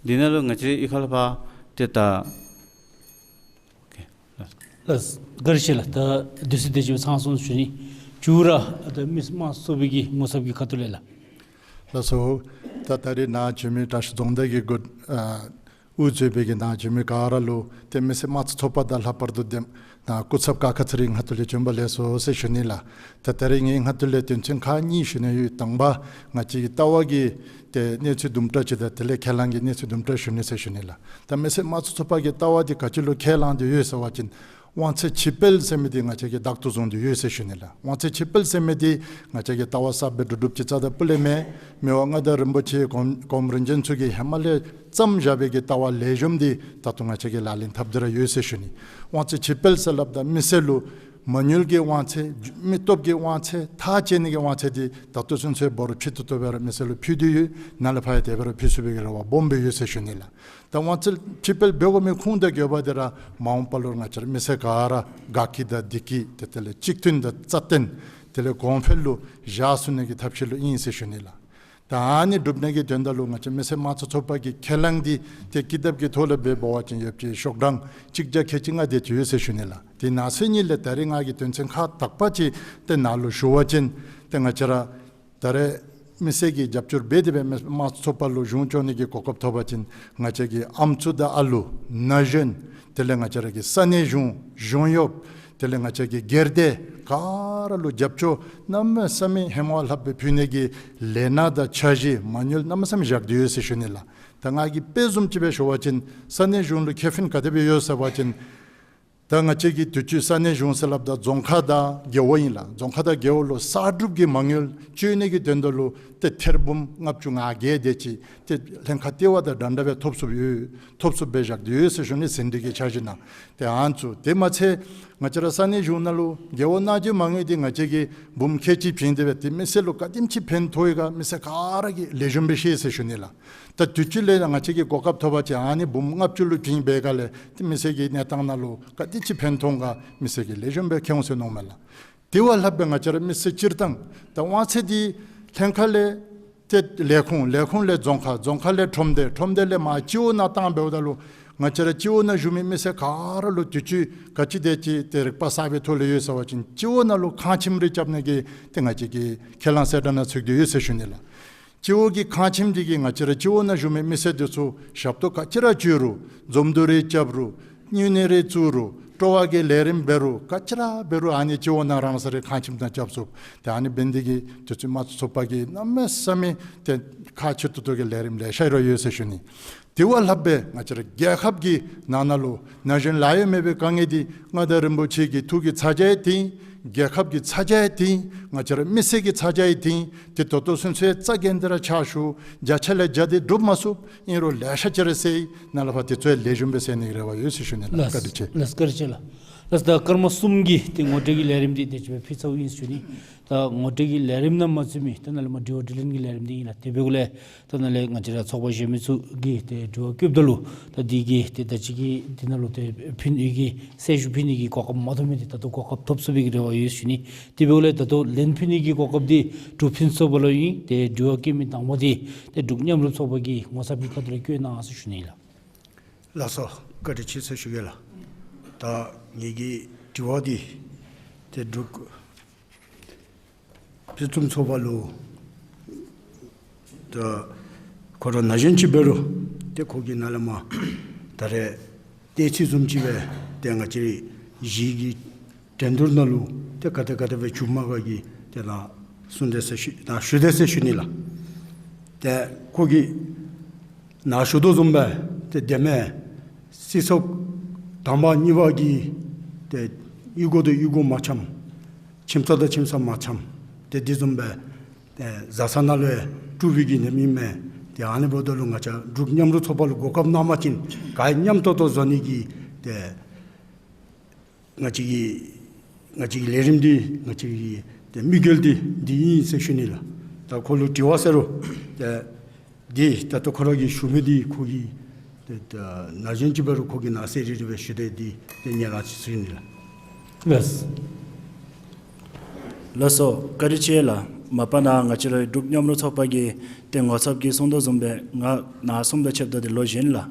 འདི་ནང་ལུ་ང་བཅས་ཨི་ཁ་ལས་ཕར་ཏེ་ད་ལགས་བཀའ་དྲིན་ཆེ་ལགས། ད་དུས་ཚོད་དེ་ཅིག་ཚང་སོང་ཞུ་ནི། མཇུག་ར་ད་མི་སེར་དམངས་གཙོ་ཚོགས་པའི་གི་ངོ་ཚབ་ཀྱི་ཁ་ཐུག་ལས་ལགས། ལགས་སོ། ད་ད་རེས་ནཱ་བྱོན་མི་བཀྲ་ཤིས་རྫོང་བདག་གིས་འགོ་ཨ་དབུ་གཙོས་པའི་གི་ནཱ་བྱོན་མི་ག་ར་ལུ་ཏེ་མི་སེར་དམངས་གཙོ་ཚོགས་པ་དང་ལྷག་པར་དུ་ཏེ་ནཱ་སྐུ་ཚབ་ཀ་ཁ་ཚུ་རའི་ཁ་ཐུག་ལས་བྱོན་པ་ལེགས་སོ་ཟེར་ཞུ་ནི་ལགས། ད་ད་རེས་ངེའི་ཁ་ཐུག་ལས་དོན་ཚན་ཁག་གཉིས་ཞུ་ནི་ཡོད། དང་པ་ང་བཅས་ཀྱི་ལྟ་བ་གི་ཏེ་གནས་ཚུལ་དུམ་གྲ་ཅིག་དང་དེ་ལས་ཁས་བླངས་ཀྱི་གནས་ཚུལ་དུམ་གྲ་ཞུ་ནི་ཟེར་ཞུ་ནི་ལགས། ད་མི་སེར་དམངས་གཙོ་ཚོགས་པ་གི་ལྟ་བ་འདི་ག་ཅི་ལུ་ཁས་བླངས་ཏེ་ཡོད་ཟེར་བ་ཅིན་དབང་ཚད་ཕྱེད་སྤེལ་ཟེར་མི་འདི་ང་བཅས་ཀྱིས་བདག་ཏུ་བཟུང་སྟེ་ཡོད་ཟེར་ཞུ་ནི་ལགས། དབང་ཚད་ཕྱེད་སྤེལ་ཟེར་མི་འདི་ང་བཅས་ཀྱི་ལྟ་བ་གསརཔ་སྦེ་གྲུབ་གྲུབ་ཅིག་རྩ་དང་སྤུ་ལས་མེད། མི་དབང་མངའ་བདག་རིན་པོ་ཆེ་གོངམ་གོངམ་རིམ་བྱོན་ཚུ་གིས་ཧེ་མ་ལས་བརྩམས་བཞག་པའི་གི་ལྟ་བ་ལེགས་ཤོམ་འདི་ད་ལྟོ་ང་བཅས་ཀྱིས་ལག་ལེན་འཐབ་སྟེ་ར་ཡོད་ཟེར་ཞུ་ནི། དབང་ཚད་ཕྱེད་སྤེལ་ཟེར་སླབ་ད་མི་སེར་ལུ་མ་དངུལ་གྱི་དབང་ཚད་མི་སྟོབས་ཀྱི་དབང་ཚད་ཐག་བཅད་ནི་གི་དབང་ཚད་འདི་ད་ལྟོ་ཚུན་ཚོད་འབོར་ཕྱེད་ཏོག་ཏོ་སྦེ་ར་མི་སེར་ལུ་ཕུལ་ཏེ་ཡོད། ནཱ་ལས་ཕར་ཡང་དེ་སྦེ་ར་ཕུལ་ཚུགས་པའི་གི་རེ་བ་སྦོམ་སྦེ་ཡོད་ཟེར་ཞུ་ནི་ལགས། ད་དབང་ཚད་ཕྱེད་སྤེལ་འབད་དགོ་མི་ཁུངས་དང་དགོས་པ་འདི་ར་མ་འོངས་པ་ལུ་ང་བཅས་ར་མི་སེར་ག་ར་དགའ་སྐྱིད་དང་བདེ་སྐྱིད་ཏེ་དེ་ལས་གཅིག་མཐུན་དང་རྩ་བརྟན་དེ་ལས་གོང་འཕེལ་ལུ་བཞག་ཚུགས་ནི་གི་ཐབས་ཤེས་ལུ་ཨིན་ཟེར་ཞུ་ནི་ལགས། ད་ཨ་ནི་སྒྲུབ་ནི་གི་དོན་དག་ལུ་ང་བཅས་མི་སེར་དམངས་གཙོ་ཚོགས་པ་གི་ཁས་བླངས་འདི་ཏེ་ཀི་དེབ་ཀྱི་ཐོག་ལས་འབད་འབད་བ་ཅིན་ཡོདཔ་ཅིག་ཤོག་གྲངས་གཅིག་བརྒྱ་ཁལ་གཅིག་ལྔ་དེ་ཅིག་ཡོད་ཟེར་ཞུ་ནི་ལགས། དེ་ནང་གསེས་གཉིས་ལས་ད་རེས་ང་གིས་དོན་ཚན་ཁག་དག་པ་ཅིག་ཏེ་ནཱ་ལུ་ཞུ་བ་ཅིན་ཏེ་ང་བཅས་ར་ད་རེས་ མི་སེར་གྱིས་རྒྱབ་སྐྱོར་འབད་དེ་སྦེ་མི་དམངས་གཙོ་ཚོགས་པ་ལུ་གཞུང་སྐྱོང་ནི་གི་གོ་སྐབས་ཐོབ་པ་ཅིན་ང་བཅས་ཀྱི་ཨམ་སྲུ་དང་ཨ་ལུ་ན་གཞོན་དེ་ལས་ང་བཅས་ར་གི་ས་གནས་གཞུང་གཞུང་གཡོགཔ་དེ་ལས་ང་བཅས་ཀྱི་སྒེར་སྡེ་ག་ར་ལུ་རྒྱབ་སྐྱོར་གནམ་མེད་ས་མེད་ཧེ་མ་ལྷག་སྦེ་ཕུལ་ནི་གི་ལས་སྣ་དང་འཆར་གཞི་མ་དངུལ་གནམ་མེད་ས་མེད་བཞག་སྟེ་ཡོད་ཟེར་ཞུ་ནི་ལགས། ད་ང་གིས་དཔེ་བཟུམ་ཅིག་སྦེ་ཞུ་བ་ཅིན་ས་གནས་གཞུང་ལུ་ཁེ་ཕན་ག་དེ་སྦེ་ཡོད་ཟེར་བ་ཅིན་ད་ང་བཅས་ཀྱིས་དུས་ཅི་ས་གནས་གཞུང་ཟེར་སླབ་ད་རྫོང་ཁག་དང་རྒེད་འོག་ཨིན་ལགས། རྫོང་ཁག་དང་རྒེད་འོག་ལུ་གསར་སྒྲུབ་ཀྱི་མ་དངུལ་སྤྱོད་ནི་གི་དོན་དག་ལུ་ཏེ་ཐེར་འབུམ་ལྔ་བཅུ་ང་བརྒྱད་དེ་ཅིག་ཏེ་ལྷན་ཁག་ལྟེ་བ་དང་འདྲན་འདྲ་སྦེ་ཐོབ་ཚུགསཔ་ཡོད་ཐོབ་ཚུགསཔ་སྦེ་བཞག་སྟེ་ཡོད་ཟེར་ཞུ་ནི། ཟིན་བྲིས་ཀྱི་འཆར་གཞི་ནང་ཏེ་ཨ་ནི་ཚུ་དེ་མ་ཚད་ང་བཅས་ར་ས་གནས་གཞུང་ནང་ལུ་རྒེད་འོག་ནང་གི་མ་དངུལ་འདི་ང་བཅས་ཀྱིས་འབུམ་ཁལ་གཅིག་བྱིན་ཏེ་སྦེ་ཏེ་མི་སེར་ལུ་ག་དེམ་ཅིག་ཕན་ཐོགས་ཡི་ག་མི་སེར་ག་ར་གིས་ལེགས་ཤོམ་སྦེ་ཤེས་ཟེར་ཞུ་ནི་ལགས། ད་དུས་ཅི་ལས་ང་བཅས་ཀྱིས་གོ་སྐབས་ཐོབ་པ་ཅིན་ཨ་ནི་འབུམ་ལྔ་བཅུ་ལུ་བྱིན་པའི་སྒང་ལས་ཏེ་མི་སེར་གྱི་གནས་སྟངས་ནང་ལུ་ག་དེ་ཅིག་ཕན་ཐོགས་ག་མི་སེར་གྱིས་ལེགས་ཤོམ་སྦེ་མཁྱེན་འོང་ཟེར་མནོཝ་མས་ལགས། དེ་བ་ལྷག་སྦེ་ང་བཅས་ར་མི་སེར་སྤྱིར་བཏང་ད་དབང་ཚད་འདི་ལྷན་ཁག་ལས་ཏེ་ལས་ཁུངས་ལས་ཁུངས་ལས་རྫོང་ཁག་རྫོང་ཁག་ལས་ཁྲོམ་སྡེ་ཁྲོམ་སྡེ་ལས་མར་སྤྱི་འོག་ནང་བཏང་འབདཝ་ད་ལུ་ང་བཅས་ར་སྤྱི་འོག་ནང་བཞུགས་མི་མི་སེར་ག་ར་ལུ་དུས་ཅི་ག་ཅི་དེ་ཅིག་ཏེ་རིག་པ་གསར་པའི་ཐོག་ལས་ཡོད་ཟེར་བ་ཅིན་སྤྱི་འོག་ནང་ལུ་ཁང་ཁྱིམ་རེ་རྐྱབ་ནི་གི་ཏེ་ང་བཅས་ཀྱི་ཁས་བླངས་གསལ་བསྒྲགས་ནང་ཚུད་དེ་ཡོད་ཟེར་ཞུ་ནི་ལགས། སྤྱི་འོག་གི་ཁང་ཁྱིམ་འདི་གིས་ང་བཅས་ར་སྤྱི་འོག་ནང་བཞུགས་མི་མི་སེར་འདི་ཚུ་ཞབས་ཏོག་ག་ཅི་ར་བྱུང་རུང་འཛོམས་འདུ་རེ་རྐྱབ་རུང་བསྙུན་གནས་རེ་བཙུགས་རུང་སྤྲོ་བ་གི་ལས་རིམ་འབད་རུང་ག་ཅི་ར་འབད་རུང་ཨ་ནི་སྤྱི་འོག་ནང་རང་སོ་རའི་ཁང་ཁྱིམ་ནང་རྐྱབ་ཚུགས། ཏེ་ཨ་ནི་འབད་ནི་འདི་གིས་དུས་ཅི་དམངས་གཙོ་ཚོགས་པ་གིས་གནམ་མེད་ས་མེད་ཏེ་ཁག་ཆེ་ཏོག་ཏོ་གི་ལས་རིམ་ལེ་ཤ་ར་ཡོད་ཟེར་ཞུ་ནི། དེ་བ་ལྷག་སྦེ་ང་བཅས་ར་རྒྱལ་ཁབ་ཀྱི་ནང་ན་ལུ་ན་གཞོན་ལཱ་གཡོག་མེད་པའི་དཀའ་ངལ་འདི་མངའ་བདག་རིན་པོ་ཆེ་གི་ཐུགས་ཀྱི་ཚ་གྱང་ཡང་བཏིང་རྒྱལ་ཁབ་ཀྱི་ཚ་གྱང་ཡང་བཏིང་ང་བཅས་ར་མི་སེར་གྱི་ཚ་གྱང་ཡང་བཏིང་ཏེ་ད་ལྟོ་ཚུན་ཚོད་རྩ་འགེངས་ཏེ་ར་ཕྱག་ཞུ་བརྒྱ་ཆ་ལས་བརྒྱ་དེ་སྒྲུབ་མ་ཚུགས། ཨིན་རུང་ལེ་ཤ་ཅིག་ར་སེལ་ཡི། ནཱ་ལས་ཕར་དེ་ཚུ་ཡང་ལེགས་ཤོམ་སྦེ་སེལ་ནི་གི་རེ་བ་ཡོད་ཟེར་ཞུ་ནི་ལགས། ལགས་བཀའ་དྲིན་ཆེ། ལགས་བཀའ་དྲིན་ཆེ་ལགས། ལགས་ད་སྐར་མ་གསུམ་གྱི་ཏེ་ངོ་སྤྲོད་ཀྱི་ལས་རིམ་འདི་དེ་ཅིག་སྦེ་ཕུལ་ཚརཝ་ཨིན་ཟེར་ཞུ་ནི། ད་ངོ་སྤྲོད་ཀྱི་ལས་རིམ་ནང་མ་ཚུད་མི་ད་ནཱ་ལས་མར་དྲི་བ་དྲིས་ལན་གྱི་ལས་རིམ་འདི་ཨིན་ལགས། དེ་འབདཝ་ལས་ད་ནཱ་ལས་ང་བཅས་ར་ཚོགས་པ་གཞན་མི་ཚུ་གིས་ཏེ་དྲི་བ་བཀོདཔ་ད་ལུ་ད་འདི་གི་ཏེ་ད་ཅི་གི་འདི་ནང་ལུ་ཏེ་ཕུལ་ནི་གི་གསལ་ཞུ་ཕུལ་ནི་གི་གོ་སྐབས་མ་ཐོབ་མི་འདི་ད་ལྟོ་གོ་སྐབས་ཐོབ་ཚུགས་པའི་གི་རེ་བ་ཡོད་ཟེར་ཞུ་ནི། དེ་འབདཝ་ལས་ད་ལྟོ་ལན་ཕུལ་ནི་གི་གོ་སྐབས་འདི་འབྲུག་ཕུན་སུམ་ཚོགས་པ་ལུ་ཨིན། ཏེ་དྲི་བ་བཀོད་མི་དང་པ་འདི་ཏེ་འབྲུག་མཉམ་རུབ་ཚོགས་པ་གི་ངོ་ཚབ་ཀྱི་ཁ་ཐུག་ལས་བཀོད་གནང་ཟེར་ཞུ་ནི་ལགས། ལགས་སོ། བཀའ་དྲིན་ཆེ་ཟེར་ཞུ་གེ་ལགས། ད་ངེ་གི་དྲི་བ་འདི་ཏེ་འབྲུག་ཕུན་སུམ་ཚོགས་པ་ལུ་ད་ཁོ་ར་ན་གཞོན་ཅིག་འབད་རུང་ཏེ་ཁོ་གིས་ནཱ་ལས་མར་ད་རེས་བལྟས་ཚད་བཟུམ་ཅིག་སྦེ་ཏེ་ང་བཅས་རའི་གཞིས་ཀྱི་འགྲན་བསྡུར་ནང་ལུ་ཏེ་ག་དེ་ག་དེ་སྦེ་བྱུངམ་ག་གི་ཏེ་ནཱ་གསུང་དེས་ཟེར་ཞུ་ནི་ལགས། ཏེ་ཁོ་གིས་ནཱ་ཞུ་དོ་བཟུམ་སྦེ་ཏེ་དེ་མེན་སྲིད་ཚོགས་དང་པ་གཉིས་པ་གི་ཏེ་གཡུས་སྒོ་དང་གཡུས་སྒོ་མ་འཆམ། ཁྱིམ་ཚང་དང་ཁྱིམ་ཚང་མ་འཆམ། ཏེ་དེ་བཟུམ་སྦེ་ཏེ་བཟའ་ཚང་ནང་ལུ་ཡང་དཀྲུག་པའི་གི་ཉམས་ཨིན་མས། ཏེ་ཨ་ནི་འབདཝ་ད་ལུ་ང་བཅས་འབྲུག་མཉམ་རུབ་ཚོགས་པ་ལུ་གོ་སྐབས་གནང་པ་ཅིན་ག་ཡང་མཉམ་ཏོག་ཏོ་བཟོ་ནི་གི་ཏེ་ང་བཅས་ཀྱི་ང་བཅས་ཀྱི་ལས་རིམ་འདི་ང་བཅས་ཀྱི་ཏེ་དམིགས་ཡུལ་འདི་འདི་ཨིན་ཟེར་ཞུ་ནི་ལགས། ད་ཁོ་ལུ་དྲི་བ་ཟེར་རུང་ཏེ་འདི་ད་ལྟོ་ཁོ་ར་གིས་ཞུ་མི་འདི་ཁོ་གིས་ཏེ་ད་ན་གཞོན་ཅིག་འབད་རུང་ཁོ་གིས་ནཱ་གསལ་རི་རི་སྦེ་ཞུ་དེས། འདི་ཏེ་ཉན་ར་ཅིག་ཟེར་ཞུ་ནི་ལགས། ལགས། ལགས་སོ། བཀའ་དྲིན་ཆེ་ལགས། མ་པ་ནཱ་ང་བཅས་རའི་འབྲུག་མཉམ་རུབ་ཚོགས་པ་གི་ཏེ་ངོ་ཚབ་ཀྱིས་གསུང་དོ་བཟུམ་སྦེ་ང་ནཱ་གསུངམ་དང་ཕྱདཔ་ད་འདི་ལོ་གཞོན་ལགས།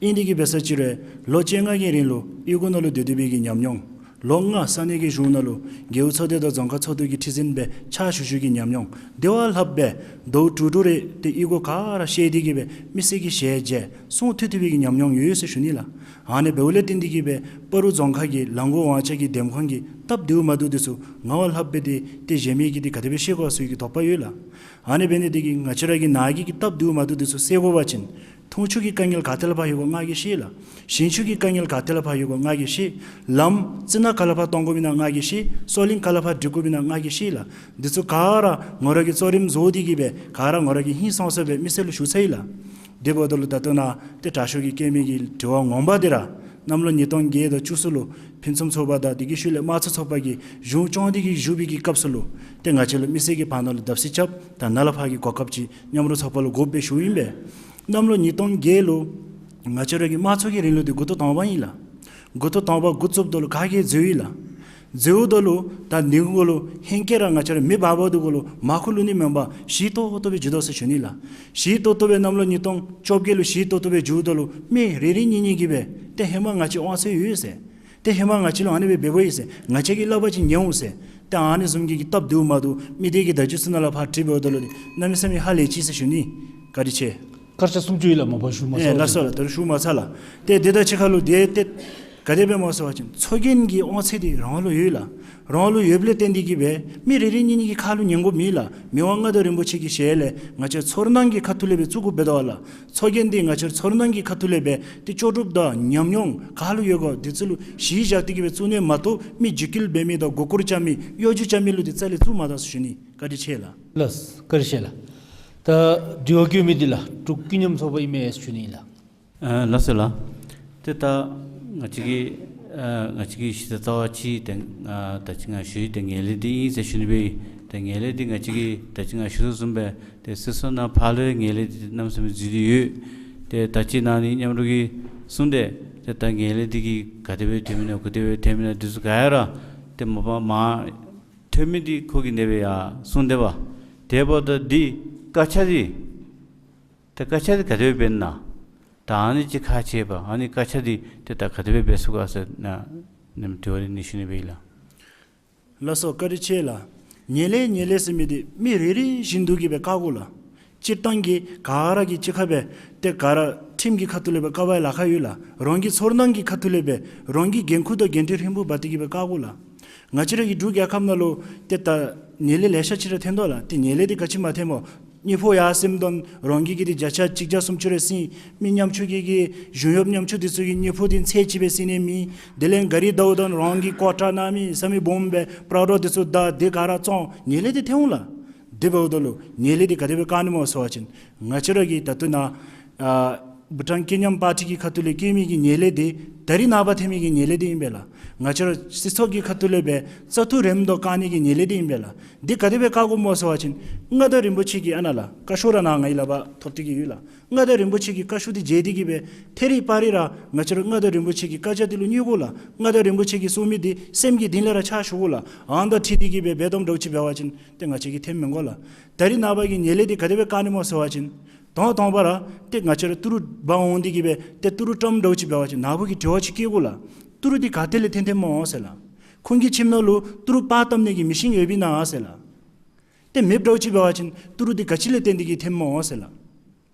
ཨིན་དེ་གིས་འབད་ས་ཅིག་རུང་ལོ་བཅོ་ལྔ་གི་རིང་ལུ་གཡུས་སྒོ་ནང་ལུ་སྡོད་སྡོད་པའི་གི་ཉམས་མྱོང་། ལོ་ལྔ་ས་གནས་ཀྱི་གཞུང་ནང་ལུ་རྒེད་འོག་ཚོགས་སྡེ་དང་རྫོང་ཁག་ཚོགས་འདུ་གི་ཁྲི་འཛིན་སྦེ་ཕྱག་ཞུ་ཞུ་གི་ཉམས་མྱོང་། དེ་བ་ལྷག་སྦེ་ཟླཝ་དྲུག་དྲུག་རེ་ཏེ་གཡུས་སྒོ་ག་ར་ཤེས་དེ་གིས་སྦེ་མི་སེར་གྱི་ཞལ་མཇལ་གསུང་ཐོས་ཐོས་པའི་གི་ཉམས་མྱོང་ཡོད་ཟེར་ཞུ་ནི་ལགས། ཨ་ནི་འབདཝ་ལས་བརྟེན་དེ་གིས་སྦེ་སྤ་རོ་རྫོང་ཁག་གི་ལམ་གོང་ཝང་ཆ་གི་འདེམས་ཁོངས་ཀྱི་སྟབས་བདེཝ་མ་བདེཝ་དེ་ཚུ་ང་བ་ལྷག་སྦེ་ཏེ་ཏེ་གཞན་མི་གིས་ཏེ་ག་དེ་སྦེ་ཤེས་དགོ་ཟེར་བའི་གི་དོགས་པ་ཡོད་ལགས། ཨ་ནི་འབད་ནི་དེ་གིས་ང་བཅས་ར་གི་ནཱ་གི་གི་སྟབས་བདེཝ་མ་བདེཝ་དེ་ཚུ་སེལ་དགོ་པ་ཅིན་འཐུང་ཆུ་གི་དཀའ་ངལ་ག་ཏེ་ལས་ཕར་ཡོད་ག་ང་གིས་ཤེས་ལགས། ཞིང་ཆུ་གི་དཀའ་ངལ་ག་ཏེ་ལས་ཕར་ཡོད་ག་ང་གིས་ཤེས། ལམ་རྩི་ནག་ག་ལས་ཕར་གཏང་དགོཔ་ཨིན་ན་ང་གིས་ཤེས། སོ་གླིང་ག་ལས་ཕར་སྒྲིག་དགོཔ་ཨིན་ན་ང་གིས་ཤེས་ལགས། འདི་ཚུ་ག་ར་ངོ་ར་གིས་གཙོ་རིམ་བཟོ་སྟེ་གིས་སྦེ་ག་ར་ངོ་ར་གིས་ཧིང་སངས་ས་སྦེ་མི་སེར་ལུ་ཞུ་ཚར་ཡི་ལགས། དེ་འབདཝ་ད་ལུ་ད་ལྟོ་ནཱ་ཏེ་དྲག་ཤོས་ཀྱིས་བཀོད་མི་གི་དྲི་བ་ངོ་མ་འདི་ར་གནམ་ལོ་ཉིས་སྟོང་བརྒྱད་དང་བཅུ་གསུམ་ལུ་ཕུན་སུམ་ཚོགས་པ་དང་དེ་གི་ཤུལ་ལས་དམངས་གཙོ་ཚོགས་པ་གིས་གཞུང་སྐྱོང་སྟེ་གིས་བཞུགས་པའི་གི་སྐབས་སུ་ལུ་ཏེ་ང་བཅས་ལུ་མི་སེར་གྱི་བར་ན་ལུ་བརྡབ་གསིག་རྐྱབ་ད་ནཱ་ལས་ཕར་གྱི་གོ་སྐབས་ཅིག་མཉམ་རུབ་ཚོགས་པ་ལུ་དགོ་པས་ཞུཝ་ཨིན་པས། གནམ་ལོ་ཉིས་སྟོང་བརྒྱད་ལུ་ང་བཅས་ར་གི་དམངས་གཙོ་གི་རིང་ལུགས་འདི་འགོ་ཐོག་དང་པ་ཨིན་ལགས། འགོ་ཐོག་དང་པ་འགོ་བཙུགསཔ་ད་ལུ་ག་གིས་འཛོལ་ཡི་ལགས། འཛོལཝ་ད་ལུ་ད་འདི་གུ་ལུ་ཧེང་སྐལ་ར་ང་བཅས་ར་མེ་འབར་བ་འདི་གུ་ལུ་མར་ཁུ་བླུག་ནི་མེན་པར་ཞི་ཏོག་ཏོ་སྦེ་འགྱོ་དོ་ཟེར་ཞུ་ནི་ལགས། ཞི་ཏོག་ཏོ་སྦེ་གནམ་ལོ་ཉིས་སྟོང་བཅོ་བརྒྱད་ལུ་ཞི་ཏོག་ཏོ་སྦེ་འགྱོཝ་ད་ལུ་མི་རེ་རེ་གཉིས་གཉིས་ཀྱིས་སྦེ་ཏེ་ཧེ་མ་ང་བཅས་དབང་ཚད་ཡོད་ཟེར། ཏེ་ཧེ་མ་ང་བཅས་ལུ་ཨ་ནི་སྦེ་འབདཝ་ཨིན་ཟེར། ང་བཅས་ཀྱི་སླབ་པ་ཅིན་ཉན་འོང་ཟེར། ཏེ་ཨ་ནི་བཟུམ་གྱི་གི་སྟབས་བདེཝ་མ་བདེཝ་མི་སྡེ་གི་བརྡ་བརྒྱུད་ཚུ་ནང་ལུ་ཕར་དྲིས་འབདཝ་ད་ལུ་འདི་གནམ་མེད་ས་མེད་ཧ་ལས་ཅི་ཟེར་ཞུ་ནི། བཀའ་དྲིན་ཆེ། སྐར་ཆ་སུམ་ཅུ་ཡོད་ལགས། མ་པ་ཞུ་མ་ཚར། ཨེ་ལགས་སོ་ལགས། ད་རུང་ཞུ་མ་ཚར་ལགས། ཏེ་དེ་དང་གཅིག་ཁར་ལུ་དེ་ཏེ་ག་དེ་སྦེ་སྨོ་ཟེར་བ་ཅིན་ཚོགས་རྒྱན་གྱི་དབང་ཚད་འདི་རང་ལུ་ཡོད་ལགས། རང་ལུ་ཡོདཔ་ལས་བརྟེན་ཏེ་གི་སྦེ་མི་རེ་རེ་གཉིས་གཉིས་ཀྱི་ཁ་ལུ་ཉན་དགོཔ་མེད་ལགས། མི་དབང་མངའ་བདག་རིན་པོ་ཆེ་གི་ཞལ་ལས་ང་བཅས་ཚོར་སྣང་གི་ཁ་ཐུག་ལས་སྦེ་བཙུགས་དགོཔ་འབད་དོ་ལགས། ཚོགས་རྒྱན་འདི་ང་བཅས་ཚོར་སྣང་གི་ཁ་ཐུག་ལས་སྦེ་ཏེ་ལྕོགས་གྲུབ་དང་ཉམས་མྱོང་ག་ལུ་ཡོད་ག་དེ་ཚུ་ལུ་གཞི་བཞག་སྟེ་གི་སྦེ་བཙུགས་ནི་མ་གཏོགས་མི་རྒྱུད་སྐུལ་འབད་མི་དང་མགུ་སྐོར་རྐྱབ་མི་གཡོ་སྒྱུ་རྐྱབ་མི་ལུ་འདི་རྩ་ལས་བཙུགས་མ་གཏང་ཟེར་ཞུ་ནི། བཀའ་དྲིན་ཆེ་ལགས། ལགས་སོ། བཀའ་དྲིན་ཆེ་ལགས། ད་དྲི་བ་བཀོད་མི་འདི་ལགས་འབྲུག་ཀུན་མཉམ་ཚོགས་པ་ཨིན་མས་ཟེར་ཞུ་ནི་ལགས། ཨ་ལགས་སོ་ལགས། ཏེ་ད་ང་བཅས་ཀྱི་ཨ་ང་བཅས་ཀྱི་གཞི་རྩ་རྩ་བ་གཅིག་ཏེ་ཨ་ད་ཅི་ང་ཞུ་ཡི་ཏེ་ངེས་ལེགས་འདི་ཨིན་ཟེར་ཞུ་ནི་སྦེ། ཏེ་ངེས་ལེགས་འདི་ང་བཅས་ཀྱི་ད་ཅི་ང་ཞུ་དོ་བཟུམ་སྦེ་ཏེ་སྲིད་ཚོགས་ནང་ཕར་ལས་ངེས་ལེགས་འདི་གནམ་མེད་ས་མེད་འཛུལ་ཏེ་ཡོད། ཏེ་ད་ཅི་ནཱ་ནི་མཉམ་རོགས་ཀྱིས་གསུངས་ཏེ་ཏེ་ད་ངེས་ལེགས་འདི་གིས་ག་དེ་སྦེ་ཐོན་མི་ན་ག་དེ་སྦེ་ཐོན་མི་ན་འདི་ཚུ་ག་ཡ་ར་ཏེ་མ་པ་མ་ཐོན་མི་འདི་ཁོ་གིས་ཨ་ནེ་སྦེ་ཡ་གསུངས་ཏེ་འབད། དེ་འབདཝ་ད་འདི་བཀའ་རྒྱ་འདི་ཏེ་བཀའ་རྒྱ་འདི་ག་དེ་སྦེ་འབད་ན། ད་ཨ་ནི་ཅིག་ཁག་ཆེ་བས། ཨ་ནི་བཀའ་རྒྱ་འདི་ཏེ་ད་ག་དེ་སྦེ་འབད་ཚུགས་ག་ཟེར་ན་ནེམ་དྲི་བ་འདི་ཨ་ནི་ཞུ་ནི་སྦེ་ཨིན་ལགས། ལགས་སོ། བཀའ་དྲིན་ཆེ་ལགས། ངེས་ལེགས་ངེས་ལེགས་ཟེར་མི་འདི་མི་རེ་རེ་བཞིན་དུ་གི་སྦེ་བཀག་དགོ་ལགས། སྤྱིར་བཏང་གི་ག་ར་གིས་གཅིག་ཁར་སྦེ་ཏེ་ག་ར་ཁྲིམས་ཀྱི་ཁ་ཐུག་ལས་སྦེ་བཀག་པའི་ལཱ་ཁག་ཡོད་ལགས། རང་གི་ཚོར་སྣང་གི་ཁ་ཐུག་ལས་སྦེ་རང་གི་འགན་ཁུར་དང་འགན་འཁྲི་ཧྲིལ་བུ་འབག་སྟེ་གི་སྦེ་བཀག་དགོ་ལགས། ང་བཅས་ར་གི་འབྲུག་རྒྱལ་ཁབ་ནང་ལུ་ཏེ་ད་ངེས་ལེགས་ལེ་ཤ་ཅིག་ར་ཐོན་དོ་ལགས། ཏེ་ངེས་ལེགས་འདི་ག་ཅི་མ་ཐོནམ་སྨོ། དངུལ་ཕོགས་ཡར་སེང་དོ་རང་གི་གི་འདི་བརྒྱ་ཆ་གཅིག་བརྒྱ་སུམ་ཅུ་རེ་སེང་། མི་ཉམ་ཆུང་གི་གི་གཞུང་གཡོགཔ་ཉམ་ཆུང་འདི་ཚུ་གི་དངུལ་ཕོགས་འདི་ཚད་ཅིག་སྦེ་སེང་ནི་མེད། དེ་ལས་ག་རི་བདའཝ་ད་རང་གི་ཀོ་ཊ་གནམ་མེད་ས་མེད་སྦོམ་སྦེ་པྲ་རོ་འདི་ཚུ་བདའ། འདི་ག་ར་བཙོང་། ངེས་ལེགས་འདི་ཐོན་འོང་ལགས། དེ་འབདཝ་ད་ལུ་ངེས་ལེགས་འདི་ག་དེ་སྦེ་བཀག་ནི་སྨོ་ཟེར་བ་ཅིན་ང་བཅས་ར་གི་ད་ལྟོ་ནཱ་ཨ་བྷུ་ཊཱན་ཀུན་མཉམ་པར་ཊི་གི་ཁ་ཐུག་ལས་བཀོད་མི་གི་ངེས་ལེགས་འདི་ད་རིས་ནངས་པ་ཐོན་མི་གི་ངེས་ལེགས་འདི་ཨིན་པས་ལགས། ང་བཅས་ར་སྲིད་ཚོགས་ཀྱི་ཁ་ཐུག་ལས་སྦེ་བཙག་འཐུ་རནམ་ད་བཀག་ནི་གི་ངེས་ལེགས་འདི་ཨིན་པས་ལགས། འདི་ག་དེ་སྦེ་བཀག་དགོཔ་སྨོ་ཟེར་བ་ཅིན་མངའ་བདག་རིན་པོ་ཆེ་གི་ཨ་ནཱ་ལགས་བཀའ་ཤོག་ར་ནཱ་ངེའི་ལག་པར་ཐོབ་སྟེ་གི་ཡོད་ལགས། མངའ་བདག་རིན་པོ་ཆེ་གི་བཀའ་ཤོག་འདི་མཇལ་ཏེ་གི་སྦེ་ཐད་རི་བ་རི་ར་ང་བཅས་ར་མངའ་བདག་རིན་པོ་ཆེ་གི་བཀའ་རྒྱ་འདི་ལུ་མཉེས་དགོ་ལགས། མངའ་བདག་རིན་པོ་ཆེ་གིས་གསུངས་མི་འདི་སེམས་ཀྱི་གཏིང་ལས་ར་ཕྱག་ཞུ་དགོ་ལགས། ཨ་ནི་དང་འཁྲིལ་ཏེ་གི་སྦེ་འབད་དོ་འདྲཝ་ཅིག་འབད་བ་ཅིན་ཏེ་ང་བཅས་ཀྱིས་ཐོན་མི་དགོ་ལགས། ད་རིས་ནངས་པ་གི་ངེས་ལེགས་འདི་ག་དེ་སྦེ་བཀག་ནི་སྨོ་ཟེར་བ་ཅིན་དང་དང་པ་ར་ཏེ་ང་བཅས་ར་ཏི་རུ་འབག་འོང་སྟེ་གི་སྦེ་ཏེ་ཏི་རུ་བཀྲམ་འདྲཝ་ཅིག་འབད་བ་ཅིན་ནཱ་བུ་གིས་དྲི་བ་ཅིག་བཀོད་དགོ་ལགས། ཏི་རུ་འདི་ག་ཏེ་ལས་ཐོན་ཐོནམ་སྨོ་ཟེར་ལགས། ཁོང་གི་ཁྱིམ་ནང་ལུ་ཏི་རུ་པར་བཏབ་ནི་གི་མེ་ཤིན་ཡོདཔ་ཨིན་ན་ཟེར་ལགས། ཏེ་མེདཔ་འདྲཝ་ཅིག་འབད་བ་ཅིན་ཏི་རུ་འདི་ག་ཅི་ལས་བརྟེན་ཏེ་གི་ཐོནམ་སྨོ་ཟེར་ལགས།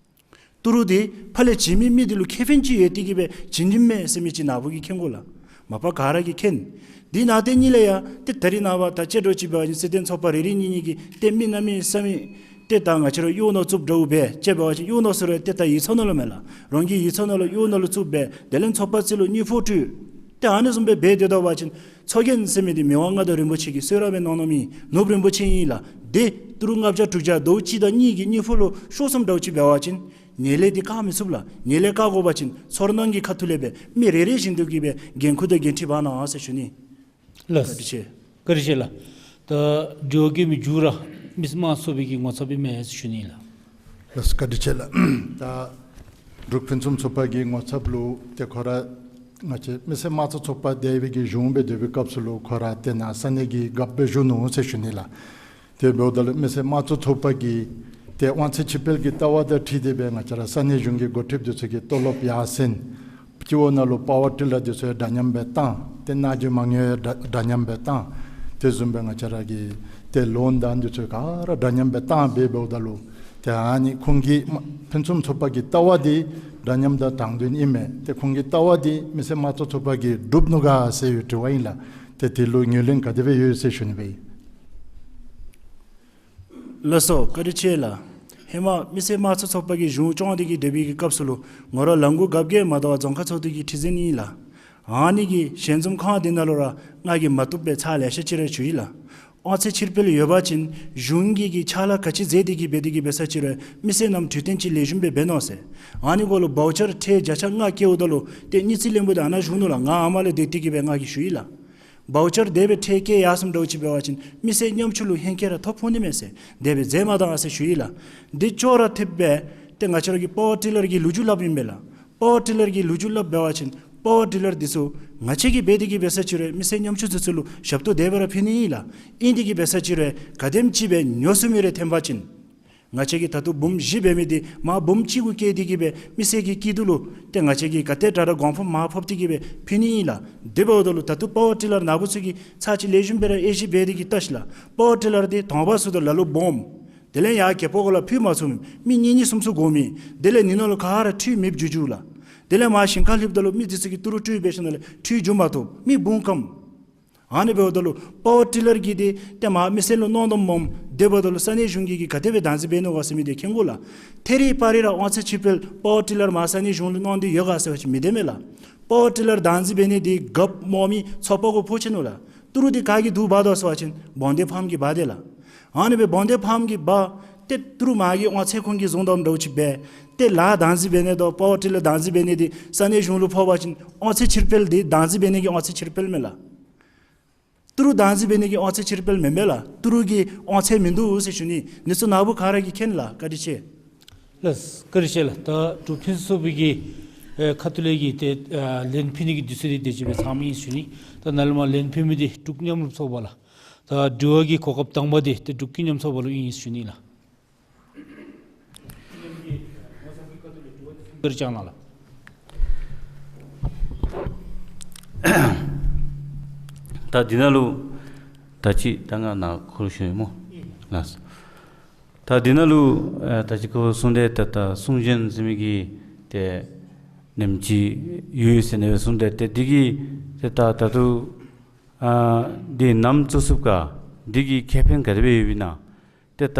ཏི་རུ་འདི་ཕར་ལས་བྱིན་མི་མི་འདི་ལུ་ཁེ་ཕན་ཅིག་ཡོད་དེ་གི་སྦེ་བྱིན་ནི་མས་ཟེར་མི་ཅིག་ནཱ་བུ་གིས་མཁྱེན་དགོ་ལགས། མ་པ་ག་ར་གིས་མཁྱེན། འདི་ནང་དེ་གཉིས་ལས་ཡང་ཏེ་ད་རིས་ནངས་པ་ད་ཅི་འདྲཝ་ཅིག་འབད་བ་ཅིན་སྲིད་དོན་ཚོགས་པ་རེ་རེ་གཉིས་གཉིས་ཀྱིས་ཏེ་མི་གནམ་མེད་ས་མེད་ཏེ་ད་ང་བཅས་ར་གཡོག་ནང་བཙུགསཔ་འདྲཝ་སྦེ་ཅིག་འབད་བ་ཅིན་གཡོག་ནང་ཟེར་རུང་ཏེ་ད་ཡིག་ཚང་ནང་ལུ་མེན་ལགས། རང་གི་ཡིག་ཚང་ནང་ལུ་གཡོག་ནང་ལུ་བཙུགས་སྦེ་དེ་ལས་ཚོགས་པ་ཅིག་ལུ་དངུལ་ཕོགས་སྤྲོད། ཏེ་ཨ་ནི་བཟུམ་སྦེ་འབད་སྡོད་ད་པ་ཅིན་ཚོགས་རྒྱན་ཟེར་མི་འདི་མི་དབང་མངའ་བདག་རིན་པོ་ཆེ་གིས་གསོལ་རས་སྦེ་གནང་གནང་མི་ནོར་བུ་རིན་པོ་ཆེ་ཨིན་ལགས། འདི་ཏི་རུ་ལྔ་བརྒྱ་དྲུག་བརྒྱ་ཟླཝ་གཅིག་དང་གཉིས་ཀྱི་དངུལ་ཕོགས་ལུ་ཤོར་སོངམ་འདྲཝ་ཅིག་འབད་བ་ཅིན་ངེས་ལེགས་འདི་བཀག་མི་ཚུགས་ལགས། ངེས་ལེགས་བཀག་དགོ་པ་ཅིན་ཚོར་སྣང་གི་ཁ་ཐུག་ལས་སྦེ་མི་རེ་རེ་བཞིན་དུ་གི་སྦེ་འགན་ཁུར་དང་འགན་འཁྲི་འབག་གནང་ཟེར་ཞུ་ནི། ལགས། བཀའ་དྲིན་ཆེ། བཀའ་དྲིན་ཆེ་ལགས། ད་དྲི་བ་བཀོད་མི་མཇུག་ར་མི་སེར་དམངས་གཙོ་ཚོགས་པའི་གི་ངོ་ཚབ་ཨིན་མས་ཟེར་ཞུ་ནི་ལགས། ལགས་སོ། བཀའ་དྲིན་ཆེ་ལགས། ད་འབྲུག་ཕུན་སུམ་ཚོགས་པ་གི་ངོ་ཚབ་ལུ་ཏེ་ཁོ་ར་ང་བཅས་མི་སེར་དམངས་གཙོ་ཚོགས་པ་དེ་སྦེ་གི་གཞུང་སྦེ་སྡོད་པའི་སྐབས་སུ་ལུ་ཁོ་ར་ཏེ་ནཱ་ས་གནས་ཀྱི་རྒཔོ་སྦེ་བཞུགས་ནུག་ཟེར་ཞུ་ནི་ལགས། དེ་འབདཝ་ད་ལུ་མི་སེར་དམངས་གཙོ་ཚོགས་པ་གི་ཏེ་དབང་ཚད་ཕྱིར་སྤེལ་གྱི་ལྟ་བ་དང་འཁྲིལ་ཏེ་སྦེ་ང་བཅས་ར་ས་གནས་གཞུང་གི་འགོ་ཁྲིདཔ་འདི་ཚུ་གི་ཏོ་ལོབ་ཡར་སེང་། སྤྱི་འོག་ནང་ལུ་པ་ཝར་ཊི་ལར་འདི་ཚུ་ཡང་འདྲ་མཉམ་སྦེ་བཏང་། ཏེ་གནང་རྒྱུ་མ་དངུལ་ཡང་འདྲ་འདྲ་མཉམ་སྦེ་བཏང་། དེ་བཟུམ་སྦེ་ང་བཅས་ར་གི་ཏེ་ལོན་དང་འདི་ཚུ་ག་ར་འདྲ་མཉམ་སྦེ་བཏང་སྦེ་འབདཝ་ད་ལུ་ཏེ་ཨ་ནི་ཁོང་གི་ཕུན་སུམ་ཚོགས་པ་གི་ལྟ་བ་འདི་འདྲ་མཉམ་དང་དང་དོན་ཨིན་མས། ཏེ་ཁོང་གི་ལྟ་བ་འདི་མི་སེར་དམངས་གཙོ་ཚོགས་པ་གིས་སྒྲུབ་ནུག་ག་ཟེར་བའི་དྲི་བ་ཨིན་ལགས། ཏེ་དེ་ལུ་ངོས་ལེན་ག་དེ་སྦེ་ཡོད་ཟེར་ཞུ་ནི་སྦེ་ཨིན། ལགས་སོ། བཀའ་དྲིན་ཆེ་ལགས། ཧེ་མ་མི་སེར་དམངས་གཙོ་ཚོགས་པ་གི་གཞུང་སྐྱོང་སྟེ་གི་སྡོད་པའི་གི་སྐབས་སུ་ལུ་ངོ་ར་ལ་འགུ་རྒཔོ་གིས་མ་དོ་བར་རྫོང་ཁག་ཚོགས་འདུ་གི་ཁྲི་འཛིན་ཨིན་ལགས། ཨ་ནི་གི་ཞལ་འཛོམས་ཁང་འདི་ནང་ལུ་ར་ང་གིས་མ་བཏུབ་པའི་ཚར་ལེ་ཤ་ཅིག་ར་ཞུ་ཡི་ལགས། དབང་ཚད་ཕྱིར་སྤེལ་ཡོད་པ་ཅིན་གཞུང་གིས་གི་ཕྱག་ལཱ་ག་ཅི་མཛད་དེ་གི་འབད་དེ་གི་འབད་ས་ཅིག་རུང་མི་སེར་རྣམས་དུས་མཐུན་ཅིག་ལེགས་ཤོམ་སྦེ་འབད་ནུག་ཟེར། ཨ་ནི་གུ་ལུ་བའུ་ཅར་ཁྲལ་བརྒྱ་ཆ་ལྔ་བཀལཝ་ད་ལུ་ཏེ་དངུལ་རྩིས་བློན་པོ་འདི་ཨ་ནཱ་བཞུགས་ནུག་ལགས། ང་ཨ་མ་ལས་སྡོད་དེ་གི་སྦེ་ང་གིས་ཞུ་ཡི་ལགས། བའུ་ཅར་དེ་སྦེ་ཁྲལ་བཀལ་ཡར་སོངམ་འདྲཝ་ཅིག་འབད་བ་ཅིན་མི་སེར་ཉམ་ཆུང་ལུ་ཧེང་སྐལ་ར་ཐོབ་འོང་ནི་མས་ཟེར། དེ་སྦེ་མཛད་མ་གཏང་ཟེར་ཞུ་ཡི་ལགས། འདི་ཅོག་ར་འཐདཔ་སྦེ་ཏེ་ང་བཅས་ར་གི་པ་ཝར་ཊི་ལར་གྱི་ལོ་རྒྱུས་སླབ་ཨིན་པས་ལགས། པ་ཝར་ཊི་ལར་གྱི་ལོ་རྒྱུས་སླབ་འབད་བ་ཅིན་པ་ཝར་ཊི་ལར་འདི་ཚུ་ང་བཅས་ཀྱིས་འབད་དེ་གི་འབད་ས་ཅིག་རུང་མི་སེར་ཉམ་ཆུང་ཚུ་ཚུ་ལུ་ཞབས་ཏོག་དེ་སྦེ་ར་ཕུལ་ནི་ཨིན་ལགས། ཨིན་དེ་གི་འབད་ས་ཅིག་རུང་ག་དེམ་ཅིག་སྦེ་ཉོ་ཚུགས་མི་རེ་ཐོན་པ་ཅིན་ ང་བཅས་ཀྱིས་ད་ལྟོ་འབུམ་བཞི་འབད་མི་འདི་མར་འབུམ་གཅིག་གུ་བསྐྱེད་དེ་གི་སྦེ་མི་སེར་གྱི་སྐྱིད་སྡུག་ལུ་ཏེ་ང་བཅས་ཀྱིས་ག་དེ་དྲག་དྲག་གོང་འཕེལ་མར་ཕབ་སྟེ་གི་སྦེ་ཕུལ་ནི་ཨིན་ལགས། དེ་འབདཝ་ད་ལུ་ད་ལྟོ་པ་ཝར་ཊི་ལར་ནཱ་བུ་ཚུ་གིས་ཚར་གཅིག་ལེགས་ཤོམ་སྦེ་ར་དབྱེ་ཞིབ་འབད་དེ་གི་བལྟ་ཤིག་ལགས། པ་ཝར་ཊི་ལར་འདི་དང་པ་ཚུ་ད་ལ་ལུ་སྦོམ། དེ་ལས་ཡར་རྒྱལ་པོ་གུ་ལུ་ཕུལ་མ་ཚུགས་མི་མི་གཉིས་གཉིས་གསུམ་གསུམ་དགོ་མི། དེ་ལས་ནི་ནང་ལུ་ག་ར་འཕྲུལ་མེདཔ་འགྱོ་འགྱོཝ་ལགས། དེ་ལས་མར་ཞིང་ཁར་ལྷོདཔ་ད་ལུ་མི་འདི་ཚུ་གིས་ཏི་རུ་སྤྲོད་འབད་ཞིནམ་ལས་འཕྲུལ་འགྱོ་མ་བཏུབ། མི་འབུངམ་ཁམས། ཨ་ནི་འབདཝ་ད་ལུ་པ་ཝར་ཊི་ལར་གྱི་འདི་ཏེ་མར་མི་སེར་ལུ་གནང་དོ་སྨོ། དེ་འབདཝ་ད་ལུ་ས་གནས་གཞུང་གིས་ག་དེ་སྦེ་བདག་འཛིན་འབད་ནུག་ག་ཟེར་མི་འདི་མཁྱེན་དགོ་ལགས། ཐད་རི་བ་རི་ར་དབང་ཚད་ཕྱིར་སྤེལ་པ་ཝར་ཊི་ལར་མར་ས་གནས་གཞུང་ལུ་གནང་སྟེ་ཡོད་ག་ཟེར་བ་ཅིན་མི་བདེན་མས་ལགས། པ་ཝར་ཊི་ལར་བདག་འཛིན་འབད་ནི་འདི་རྒཔོ་དམག་མི་ཚོགས་པ་གུ་ཕོག་ཆི་ནུག་ལགས། ཏི་རུ་འདི་ག་གིས་བསྡུ་འབག་དོ་ཟེར་བ་ཅིན་བང་སྡེ་ཕཱམ་གྱིས་འབག་དེས་ལགས། ཨ་ནི་སྦེ་བང་སྡེ་ཕཱམ་གྱིས་འབག་སྟེ་ཏི་རུ་མ་གི་དབང་ཚད་ཁོང་གིས་བཟུང་དོ་འདྲཝ་ཅིག་སྦེ་ཏེ་ལཱ་བདག་འཛིན་འབད་ནི་དང་པ་ཝར་ཊི་ལར་བདག་འཛིན་འབད་ནི་འདི་ས་གནས་གཞུང་ལུ་ཕོག་པ་ཅིན་དབང་ཚད་ཕྱིར་སྤེལ་འདི་བདག་འཛིན་འབད་ནི་གི་དབང་ཚད་ཕྱིར་སྤེལ་མས་ལགས། ཏི་རུ་བདག་འཛིན་འབད་ནི་གི་དབང་ཚད་ཕྱིར་སྤེལ་མེན་མས་ལགས། ཏི་རུ་གི་དབང་ཚད་མིན་འདུག་ཟེར་ཞུ་ནི། འདི་ཚུ་ནཱ་བུ་ག་ར་གིས་མཁྱེན་ལགས། བཀའ་དྲིན་ཆེ། ལགས་བཀའ་དྲིན་ཆེ་ལགས། ད་འབྲུག་ཕུན་སུམ་ཚོགས་པའི་གི་ཨེ་ཁ་ཐུག་ལས་ཀྱི་ཏེ་ཨ་ལན་ཕུལ་ནི་གི་དུས་ཚོད་འདི་དེ་ཅིག་སྦེ་ཚང་མི་ཨིན་ཞུ་ནི། ད་ནཱ་ལས་མར་ལན་ཕུལ་མི་འདི་འབྲུག་མཉམ་རུབ་ཚོགས་པ་ལགས། ད་དྲི་བ་གི་གོ་སྐབས་དང་པ་འདི་ཏེ་འབྲུག་ཀུན་མཉམ་ཚོགས་པ་ལུ་ཨིན་ཞུ་ནི་ལགས། ཀུན་མཉམ་གྱི་ངོ་ཚབ་ཀྱི་ཁ་ཐུག་ལས་དྲི་བ་འདི་གསུང་བཀའ་དྲིན་ཆེ་ལགས། ད་འདི་ནང་ལུ་ད་ཅི་ད་ང་ནཱ་ཁུར་ཞུ་ཡི་སྨོ་ལགས། ད་འདི་ནང་ལུ་ཨ་ད་ཅི་ཁོ་གསུངས་ཏེ་ད་ད་གསུང་བྱོན་ཟེར་མི་གི་ཏེ་ནེམ་ཅིག་ཡོད་ཟེར་ཨ་ནི་སྦེ་གསུངས་ཏེ་ཏེ་འདི་གིས་ཏེ་ད་ད་ལྟོ་ཨ་འདི་ནམ་བཙུགས་ཚུགས་ག། འདི་གི་ཁེ་ཕན་ག་དེ་སྦེ་ཡོདཔ་ཨིན་ན། ཏེ་ད་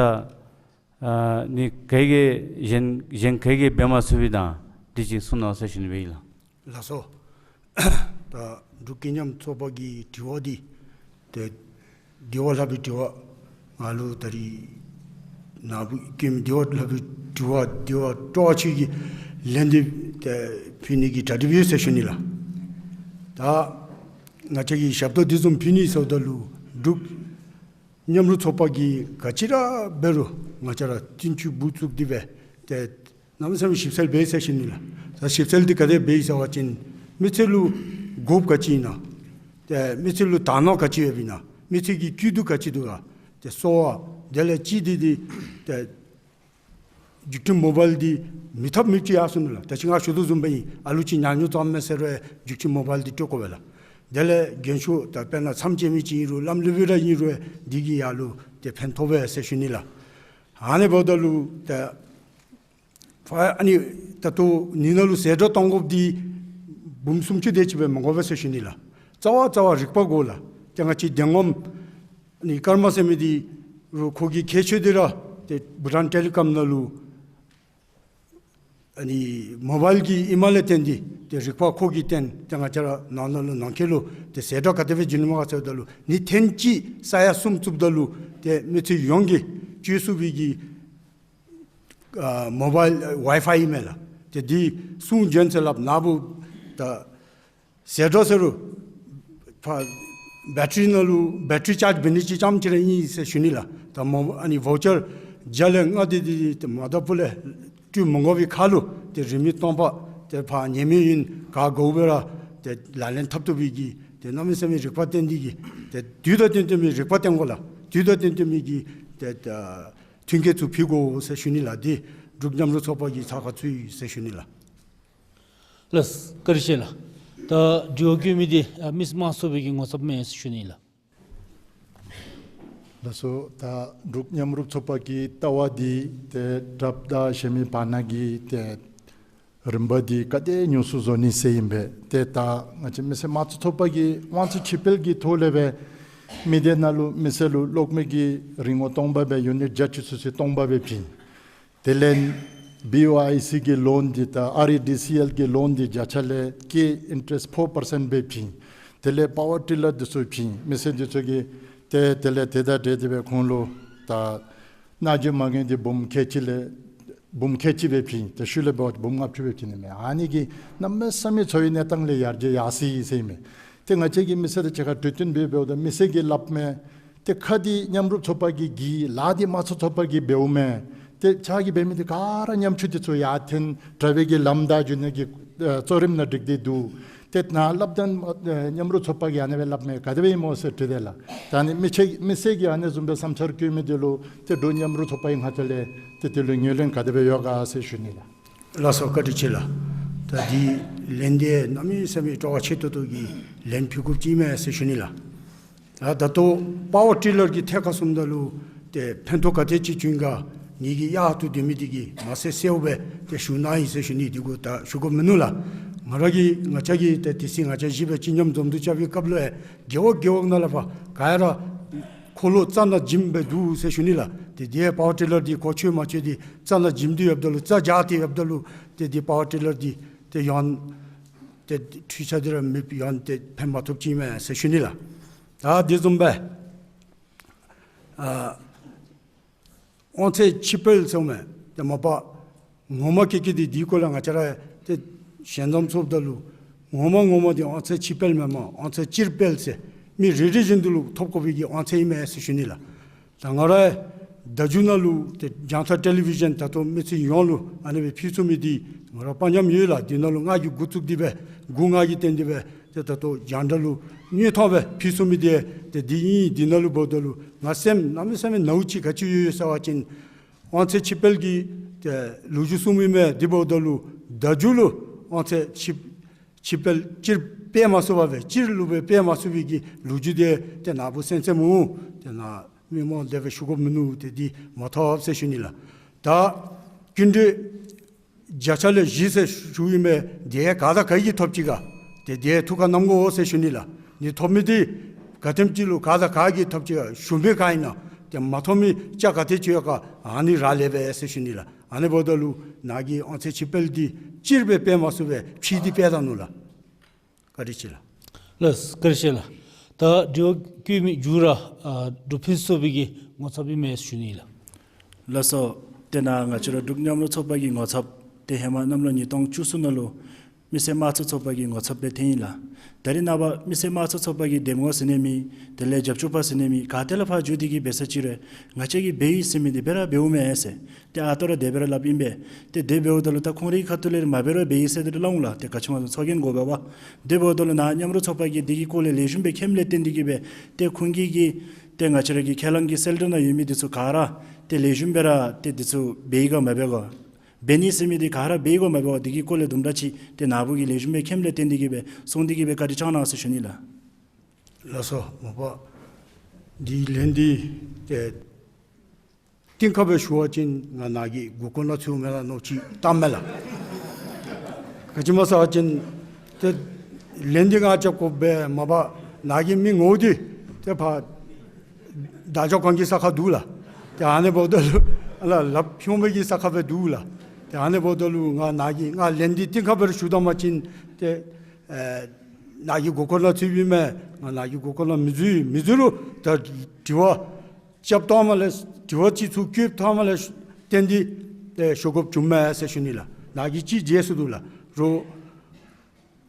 ཨ་ནི་ག་གིས་གཞན་གཞན་ག་གིས་འབད་མ་ཚུགས་པའི་དང་འདི་ཅིག་གསུང་གནང་ཟེར་ཞུ་ནི་སྦེ་ཨིན་ལགས། ལགས་སོ། ད་འབྲུག་ཀུན་མཉམ་ཚོགས་པ་གི་དྲི་བ་འདི་ཏེ་དེ་བ་ལྷག་པའི་དྲི་བ་ང་ལུ་ད་རིས་ནཱ་བུ་ཀུན་དེ་བ་ལྷག་པའི་དྲི་བ་དེ་བ་སྤྲོ་བ་ཆེ་གི་ལན་འདི་ཏེ་ཕུལ་ནི་གི་གྲ་སྒྲིག་ཡོད་ཟེར་ཞུ་ནི་ལགས། ད་ང་བཅས་ཀྱིས་ཞབས་ཏོག་འདི་བཟུམ་ཕུལ་ནི་ཟེརཝ་ད་ལུ་འབྲུག་མཉམ་རུབ་ཚོགས་པ་གིས་ག་ཅི་ར་འབད་རུང་ང་བཅས་ར་བཙུན་ཆུ་འབུ་བཙུགས་ཏེ་སྦེ་ཏེ་གནམ་མེད་ས་མེད་ཞིབ་འཚོལ་འབད་ཡི་ཟེར་ཞུ་ནི་ལགས། ད་ཞིབ་འཚོལ་འདི་ག་དེ་འབད་ཡི་ཟེར་བ་ཅིན་མི་སེར་ལུ་དགོཔ་ག་ཅི་ཨིན་ན། ཏེ་མི་སེར་ལུ་དག་སྣང་ག་ཅི་ཡོདཔ་ཨིན་ན། མི་སེར་གྱི་སྐྱིད་སྡུག་ག་ཅི་འདུག་ག། ཏེ་གསོ་བ་དེ་ལས་ཅིག་འདི་འདི་ཏེ་འགྲུལ་འཕྲིན་མོ་བཱའིལ་འདི་མེད་ཐབས་མེདཔ་ཅིག་ཡར་སོང་ནུག་ལགས། ད་ཅི་ང་ཞུ་དོ་བཟུམ་སྦེ་ཨིན། ཨ་ལུ་ཅིག་ཉག་ཉོག་ཙམ་མས་ཟེར་རུང་འགྲུལ་འཕྲིན་མོ་བཱའིལ་འདི་སྤྲོད་དགོ་པས་ལགས། དེ་ལས་རྒན་ཤོས་ད་དཔེར་ན་མཚམས་བཅད་མི་ཅིག་ཨིན་རུང་ལམ་ལུགས་སྦེ་ར་ཨིན་རུང་འདི་གིས་ཡར་ལུ་ཏེ་ཕན་ཐོགས་པས་ཟེར་ཞུ་ནི་ལགས། ཨ་ནི་འབདཝ་ད་ལུ་ཏེ་ཕར་ཨ་ནི་ད་ལྟོ་ནི་ནང་ལུ་ཟད་འགྲོ་གཏང་དགོཔ་འདི་འབུམ་སུམ་ཅུ་དེ་ཅིག་སྦེ་མི་དགོ་པས་ཟེར་ཞུ་ནི་ལགས། རྩ་བ་རྩ་བ་རིག་པ་དགོ་ལགས། ཏེ་ང་བཅས་འདན་ངོམ་ཨ་ནི་ཀརྨ་ཟེར་མི་འདི་རུང་ཁོ་གི་ཁྱད་ཆོས་འདི་ར་ཏེ་བྷུ་ཊཱན་ཊེ་ལི་ཀོམ་ནང་ལུ་ཨ་ནི་མོ་བཱའིལ་གྱི་ཨིནམ་ལས་བརྟེན་ཏེ་ཏེ་རིག་པ་ཁོ་གིས་བཏོན་ཏེ་ང་བཅས་ར་ནང་ན་ལུ་ནང་འཁོད་ལུ་ཏེ་ཟད་འགྲོ་ག་དེ་སྦེ་འབྱུང་ནི་སྨོ་ག་ཟེརཝ་ད་ལུ་ནི་ཐེངས་གཅིག་ས་ཡ་གསུམ་བཙུགསཔ་ད་ལུ་ཏེ་མི་སེར་ཡོངས་ཀྱིས་སྤྱོད་ཚུགས་པའི་གི་ཨ་མོ་བཱའིལ་ཝའི་ཕའི་ཨིན་མས་ལགས། ཏེ་འདི་གསུང་བྱོན་ཚེ་སླབ་ནཱ་བུ་ད་ཟད་འགྲོ་ཟེར་རུང་ཕར་བེ་ཊ་རི་ནང་ལུ་བེ་ཊ་རི་ཅཱརཇ་འབད་ནི་ཅིག་རྐྱངམ་ཅིག་ར་ཨིན་ཟེར་ཞུ་ནི་ལགས། ད་མོ་ཨ་ནི་ཝའུ་ཅར་བརྒྱ་ལས་ལྔ་འདི་འདི་ཏེ་མ་དག་པ་ལས་སྤྲོད་མི་དགོ་པའི་ཁར་ལུ་ཏེ་རིན་མེད་སྟོང་པ་ཏེ་ཕར་ཉེས་མེད་ཨིན་ག་དགོ་པ་ར་ཏེ་ལག་ལེན་འཐབ་བཏུབ་པའི་གི་ཏེ་གནམ་མེད་ས་མེད་རིག་པ་བཏོན་ཏེ་གི་ཏེ་དུས་དང་བསྟུན་ཏེ་མི་རིག་པ་བཏོན་དགོ་ལགས། དུས་དང་བསྟུན་ཏེ་མི་གི་ཏེ་ཏེ་མཐུན་རྐྱེན་ཚུ་ཕུལ་དགོ་ཟེར་ཞུ་ནི་ལགས། འདི་འབྲུག་མཉམ་རུབ་ཚོགས་པ་གི་ཚགས་ཁར་ཚུད་ཡི་ཟེར་ཞུ་ནི་ལགས། ལགས་བཀའ་དྲིན་ཆེ་ལགས། ད་དྲི་བ་བཀོད་མི་འདི་ཨ་མི་སེར་དམངས་གཙོའི་གི་ངོ་ཚབ་མས་ཟེར་ཞུ་ནི་ལགས། ལགས་སོ། ད་འབྲུག་མཉམ་རུབ་ཚོགས་པ་གི་ལྟ་བ་འདི་ཏེ་དྲགཔ་དང་ཞན་མི་བར་ན་གི་ཏེ་རིམ་པ་འདི་ག་དེ་ཉུང་སུ་བཟོ་ནི་ཟེར་ཨིན་པས། ཏེ་ད་ང་བཅས་མི་སེར་དམངས་གཙོའི་ཚོགས་པ་གིས་དབང་ཚད་ཕྱིར་སྤེལ་གྱི་ཐོག་ལས་སྦེ་མི་སྡེ་ནང་ལུ་མི་སེར་ལུ་གློག་མེ་གི་རིན་གོང་སྟོང་པ་སྦེ་ཡུ་ནིཊ་བརྒྱ་ཅིག་ཚུན་ཚོད་སྟོང་པ་སྦེ་བྱིན། དེ་ལས་བི་ཨོ་ཨའི་སི་གི་ལོན་འདི་དང་ཨར་ཨི་ཌི་སི་ཨེལ་གྱི་ལོན་འདི་བརྒྱ་ཆ་ལས་ཀྱི་ཨིན་ཊ་རེསཊ་ཕོར་པར་སེནཊ་སྦེ་བྱིན། དེ་ལས་པ་ཝར་ཊི་ལར་འདི་ཚུ་བྱིན། མི་སེར་འདི་ཚུ་གིས་ཏེ་དེ་ལས་དེ་དང་འབྲེལ་ཏེ་སྦེ་ཁོང་ལུ་ད་གནང་རྒྱུ་མ་དངུལ་འདི་འབུམ་ཁལ་གཅིག་ལས་འབུམ་ཁལ་གཅིག་སྦེ་བྱིན། ཏེ་ཤུལ་ལས་འབད་བ་ཅིན་འབུམ་ལྔ་བཅུ་སྦེ་བྱིན་ནི་མས། ཨ་ནི་གིས་གནམ་མེད་ས་མེད་འཚོ་བའི་གནས་སྟངས་ལས་ཡར་རྒྱས་ཡར་སོ་ཡི་ཟེར་ཨིན་མས། ཏེ་ང་བཅས་ཀྱིས་མི་སེར་དང་གཅིག་ཁར་གྲོས་བསྟུན་འབད་འབདཝ་ད་མི་སེར་གྱིས་སླབ་མས། ཏེ་ཁ་འདི་མཉམ་རུབ་ཚོགས་པ་གིས་བགྱིས། ལཱ་འདི་དམངས་གཙོའི་ཚོགས་པ་གིས་འབདཝ་མས། ཏེ་ཕྱག་གིས་འབད་མི་འདི་ག་ར་ཉམ་ཆུང་འདི་ཚུ་ཡར་འཐེན་དྲག་པའི་གི་ལམ་བདའ་འགྱོ་ནི་གི་ཨ་གཙོ་རིམ་ནང་བསྒྲིགས་ཏེ་འདུག། ཏེ་ནཱ་སླབ་དོན་ཨེ་མཉམ་རུབ་ཚོགས་པ་གིས་ཨ་ནི་སྦེ་སླབ་མས། ག་དེ་སྦེ་ཨིན་མོ་ཟེར་དྲིས་དེས་ལགས། ད་ཨ་ནི་མི་ཆེ་མི་སེར་གྱིས་ཨ་ནི་བཟུམ་སྦེ་བསམ་འཆར་བཀོད་མི་དེ་ལུ་ཏེ་འབྲུག་མཉམ་རུབ་ཚོགས་པ་གི་ཁ་ཐུག་ལས་ཏེ་དེ་ལུ་ངོས་ལེན་ག་དེ་སྦེ་ཡོད་ག་ཟེར་ཞུ་ནི་ལགས། ལགས་སོ། བཀའ་དྲིན་ཆེ་ལགས། ད་འདི་ལན་འདི་གནམ་མེད་ས་མེད་སྤྲོ་བ་ཆེ་ཏོག་ཏོ་གི་ལན་ཕུལ་དགོཔ་ཅིག་ཨིན་མས་ཟེར་ཞུ་ནི་ལགས། ད་ད་ལྟོ་པ་ཝར་ཊི་ལར་གྱི་ཐད་ཁར་སོངམ་ད་ལུ་ཏེ་ཕན་ཐོགས་ག་དེ་ཅིག་བྱུང་ག་ངེ་གི་གཡག་ཐོག་སྡོད་མི་འདི་གིས་མ་གསལ་གསལཝ་སྦེ་ཏེ་ཞུ་གནང་ཡི་ཟེར་ཞུ་ནི། འདི་གུ་ད་ཞུ་དགོཔ་མིན་ནུག་ལགས། ང་ར་གིས་ང་བཅས་ཀྱིས་ཏེ་དེ་ཚེ་ང་བཅས་བཞི་སྦེ་སྤྱི་མཉམ་འཛོམས་འདུ་རྐྱབ་པའི་སྐབས་ལུ་ཡང་རྒེད་འོག་རྒེད་འོག་ནང་ལས་ཕར་ག་ཡ་ར་འཁོར་ལོ་རྩ་ནག་འཇིམ་སྦེ་འདུག་ཟེར་ཞུ་ནི་ལགས། ཏེ་དེ་པ་ཝར་ཊི་ལར་འདི་གོ་ཆོད་མ་ཆོད་འདི་རྩ་ནག་འཇིམ་སྟེ་ཡོདཔ་ད་ལུ་རྩ་རྒྱས་ཏེ་ཡོདཔ་ད་ལུ་ཏེ་འདི་པ་ཝར་ཊི་ལར་འདི་ཏེ་ཡང་ཏེ་འཕྲུལ་ཆས་འདི་ར་མེདཔ་ཡང་ཏེ་ཕན་མ་ཐོགསཔ་ཅིག་ཨིན་མས་ཟེར་ཞུ་ནི་ལགས། ད་དེ་བཟུམ་སྦེ་ཨ་དབང་ཚད་ཕྱིར་སྤེལ་ཟེརཝ་མས། ཏེ་མ་པ་ངོ་མ་ཀེ་ཀེ་འདི་འདི་སྐོར་ལས་ང་བཅས་ར་ཏེ་ཞལ་འཛོམས་ཚོགསཔ་ད་ལུ་ངོ་མ་ངོ་མ་འདི་དབང་ཚད་ཕྱིར་སྤེལ་མེན་པར་དབང་ཚད་སྤྱིར་སྤེལ་ཟེར་མི་རེ་རེ་བཞིན་དུ་ལུ་ཐོབ་དགོ་པའི་གི་དབང་ཚད་ཨིན་མས་ཟེར་ཞུ་ནི་ལགས། ད་ང་ར་ད་མཇུག་ནང་ལུ་ཏེ་རྒྱང་ཐག་ཊེ་ལི་བི་ཤཱན་ད་ལྟོ་མི་སེར་ཡོངས་ལུ་ཨ་ནི་སྦེ་ཕུལ་ཚུགས་མི་འདི་ང་ར་དཔའ་ཉམས་ཡོད་ལགས། འདི་ནང་ལུ་ང་གིས་འགོ་བཙུགས་ཏེ་སྦེ་འགོ་ང་གིས་བཏོན་ཏེ་སྦེ་ཏེ་ད་ལྟོ་རྒྱང་བསྒྲགས་ལུ་དངོས་མཐོང་སྦེ་ཕུལ་ཚུགས་མི་འདི་ཏེ་འདི་ཨིན། འདི་ནང་ལུ་འབདཝ་ད་ལུ་ང་སེམས་གནམ་མེད་ས་མེད་ནཝ་ཅིག་ག་ཅི་ཡོད་ཡོད་ཟེར་བ་ཅིན་དབང་ཚད་ཕྱིར་སྤེལ་གྱི་ཏེ་ལོ་རྒྱུས་གསུངམ་ཨིན་མས། འདི་འབདཝ་ད་ལུ་ད་མཇུག་ལུ་དབང་ཚད་ཕྱིར་ཕྱིར་སྤེལ་སྤྱིར་སྤེལ་མ་ཚུགས་པར་སྦེ་སྤྱིར་ལུ་སྦེ་སྤེལ་མ་ཚུགས་པའི་གི་ལོ་རྒྱུས་འདི་ཏེ་ནཱ་བུ་གསན་གསནམ་འོང་། ཏེ་ནཱ་མི་མང་དེ་སྦེ་ཞུ་དགོཔ་མིན་ནུག། ཏེ་འདི་མ་ཐོབ་ཟེར་ཞུ་ནི་ལགས། ད་སྐྱིན་འགྲུལ་བརྒྱ་ཆ་ལས་བཞི་ཟེར་ཞུཝ་ཨིན་མས། དེ་ག་དང་ག་གིས་ཐོབ་ཅི་ག། ཏེ་དེ་ཐུགས་ཁར་བསྣམ་དགོ་ཟེར་ཞུ་ནི་ལགས། འདི་ཐོབ་མི་འདི་ག་དེམ་ཅིག་ལུ་ག་དང་ག་གིས་ཐོབ་ཅི་ག། ཞུ་མི་ག་ཨིན་ན། ཏེ་མ་ཐོབ་མི་ཅ་ག་དེ་ཅིག་ཡོད་ག། ཨ་ནི་ར་ལས་པས་ཟེར་ཞུ་ནི་ལགས། ཨ་ནི་འབདཝ་ད་ལུ་ནཱ་གིས་དབང་ཚད་ཕྱིར་སྤེལ་འདི་སྤྱིར་སྦེ་སྤེལ་མ་ཚུགས་པར་ཕྱིས་འདི་སྤེལ་ད་ནུག་ལགས། བཀའ་དྲིན་ཆེ་ལགས། ལགས་སོ། བཀའ་དྲིན་ཆེ་ལགས། ད་དྲི་བ་བཀོད་མི་མཇུག་ར་ཨ་འབྲུག་ཕུན་སུམ་ཚོགས་པའི་གི་ངོ་ཚབ་ཨིན་མས་ཞུ་ནི་ལགས། ལགས་སོ། ཏེ་ནཱ་ང་བཅས་ར་འབྲུག་མཉམ་རུབ་ཚོགས་པ་གི་ངོ་ཚབ་ཏེ་ཧེ་མ་གནམ་ལོ་ཉིས་སྟོང་བཅུ་གསུམ་ནང་ལུ་མི་སེར་དམངས་གཙོ་ཚོགས་པ་གི་ངོ་ཚབ་སྦེ་ཐོན་ཡི་ལགས། ད་རེས་ནངས་པ་མི་སེར་དམངས་གཙོ་ཚོགས་པ་གི་འདེམས་ངོ་ཟེར་ནི་མེད། དེ་ལས་རྒྱབ་སྐྱོར་པ་ཟེར་ནི་མེད། ག་ཏེ་ལས་ཕར་འགྱོ་སྟེ་གི་འབད་ས་ཅིག་རུང་ང་བཅས་ཀྱིས་འབད་ཡི་ཟེར་མི་འདི་འབད་ར་འབདཝ་མས་ཟེར་ཏེ་ཨ་རྟག་ར་དེ་སྦེ་ར་སླབ་ཨིན་པས། ཏེ་དེ་འབདཝ་ད་ལུ་ད་ཁོང་རའི་ཁ་ཐུག་ལས་མ་འབད་ར་འབད་ཡི་ཟེར་དེ་ར་སླབ་འོང་ལགས། ཏེ་ག་ཅི་སྨོ་ཟེར་ཚོགས་རྒྱན་དགོ་པས་པ། དེ་འབདཝ་ད་ལུ་ནཱ་མཉམ་རུབ་ཚོགས་པ་གིས་འདི་གི་སྐོར་ལས་ལེགས་ཤོམ་སྦེ་མཁྱེནམ་ལས་བརྟེན་ཏེ་གི་སྦེ་ཏེ་ཁོང་གིས་གི་ཏེ་ང་བཅས་ར་གི་ཁས་བླངས་ཀྱི་གསལ་བསྒྲགས་ནང་ཡོད་མི་འདི་ཚུ་ག་ར་ཏེ་ལེགས་ཤོམ་སྦེ་ར་ཏེ་འདི་ཚུ་འབད་ཡི་ག་མ་འབད་ག། འབད་ནི་ཟེར་མི་འདི་ག་ར་འབད་ཡི་ག་མ་འབད་ག། འདི་གི་སྐོར་ལས་དུམ་གྲ་ཅིག་ཏེ་ནཱ་བུ་གིས་ལེགས་ཤོམ་སྦེ་མཁྱེནམ་ལས་བརྟེན་ཏེ་གི་སྦེ་གསུངས་ཏེ་གི་སྦེ་བཀའ་དྲིན་བསྐྱང་གནང་ཟེར་ཞུ་ནི་ལགས། ལགས་སོ། མ་པ་འདི་ལན་འདི་ཏེ་གཏིང་ཁ་སྦེ་ཞུ་བ་ཅིན་ང་ནཱ་གི་མགུ་སྐོར་ནང་ཚུད་མས་ལགས་མནོ་ཅིག་བཏངམ་མས་ལགས། ག་ཅི་སྨོ་ཟེར་བ་ཅིན་ཏེ་ལན་འདི་ང་རྐྱབ་དགོ་པས། མ་པ་ནཱ་གི་མི་ངོ་འདི་ཏེ་ཕར་བདག་ཅག་གོང་གི་ས་ཁར་འདུག་ལགས། ཏེ་ཨ་ནི་འབདཝ་ད་ལུ་ལགས་ལགཔ་ཤོང་པའི་གི་ས་ཁར་སྦེ་འདུག་ལགས། ཏེ་ཨ་ནི་འབདཝ་ད་ལུ་ང་ནཱ་གི་ང་ལན་འདི་གཏིང་ཁ་སྦེ་ར་ཞུ་ད་པ་ཅིན་ཏེ་ཨེ་ནཱ་གི་མགུ་སྐོར་ནང་ཚུདཔ་ཨིན་མས། ང་ནཱ་གི་མགུ་སྐོར་ནང་མི་འཛུལ། མི་འཛུལ་རུང་ད་དྲི་བ་རྐྱབ་ཐངས་མ་ལས་དྲི་བ་ཅིག་ཚུར་བཀོདཔ་ཐངས་མ་ལས་བརྟེན་ཏེ་ཏེ་ཞུ་དགོཔ་བྱུངམ་མས་ཟེར་ཞུ་ནི་ལགས། ནཱ་གིས་ཅིག་བརྗེད་སོང་འདུག་ལགས། རོགས་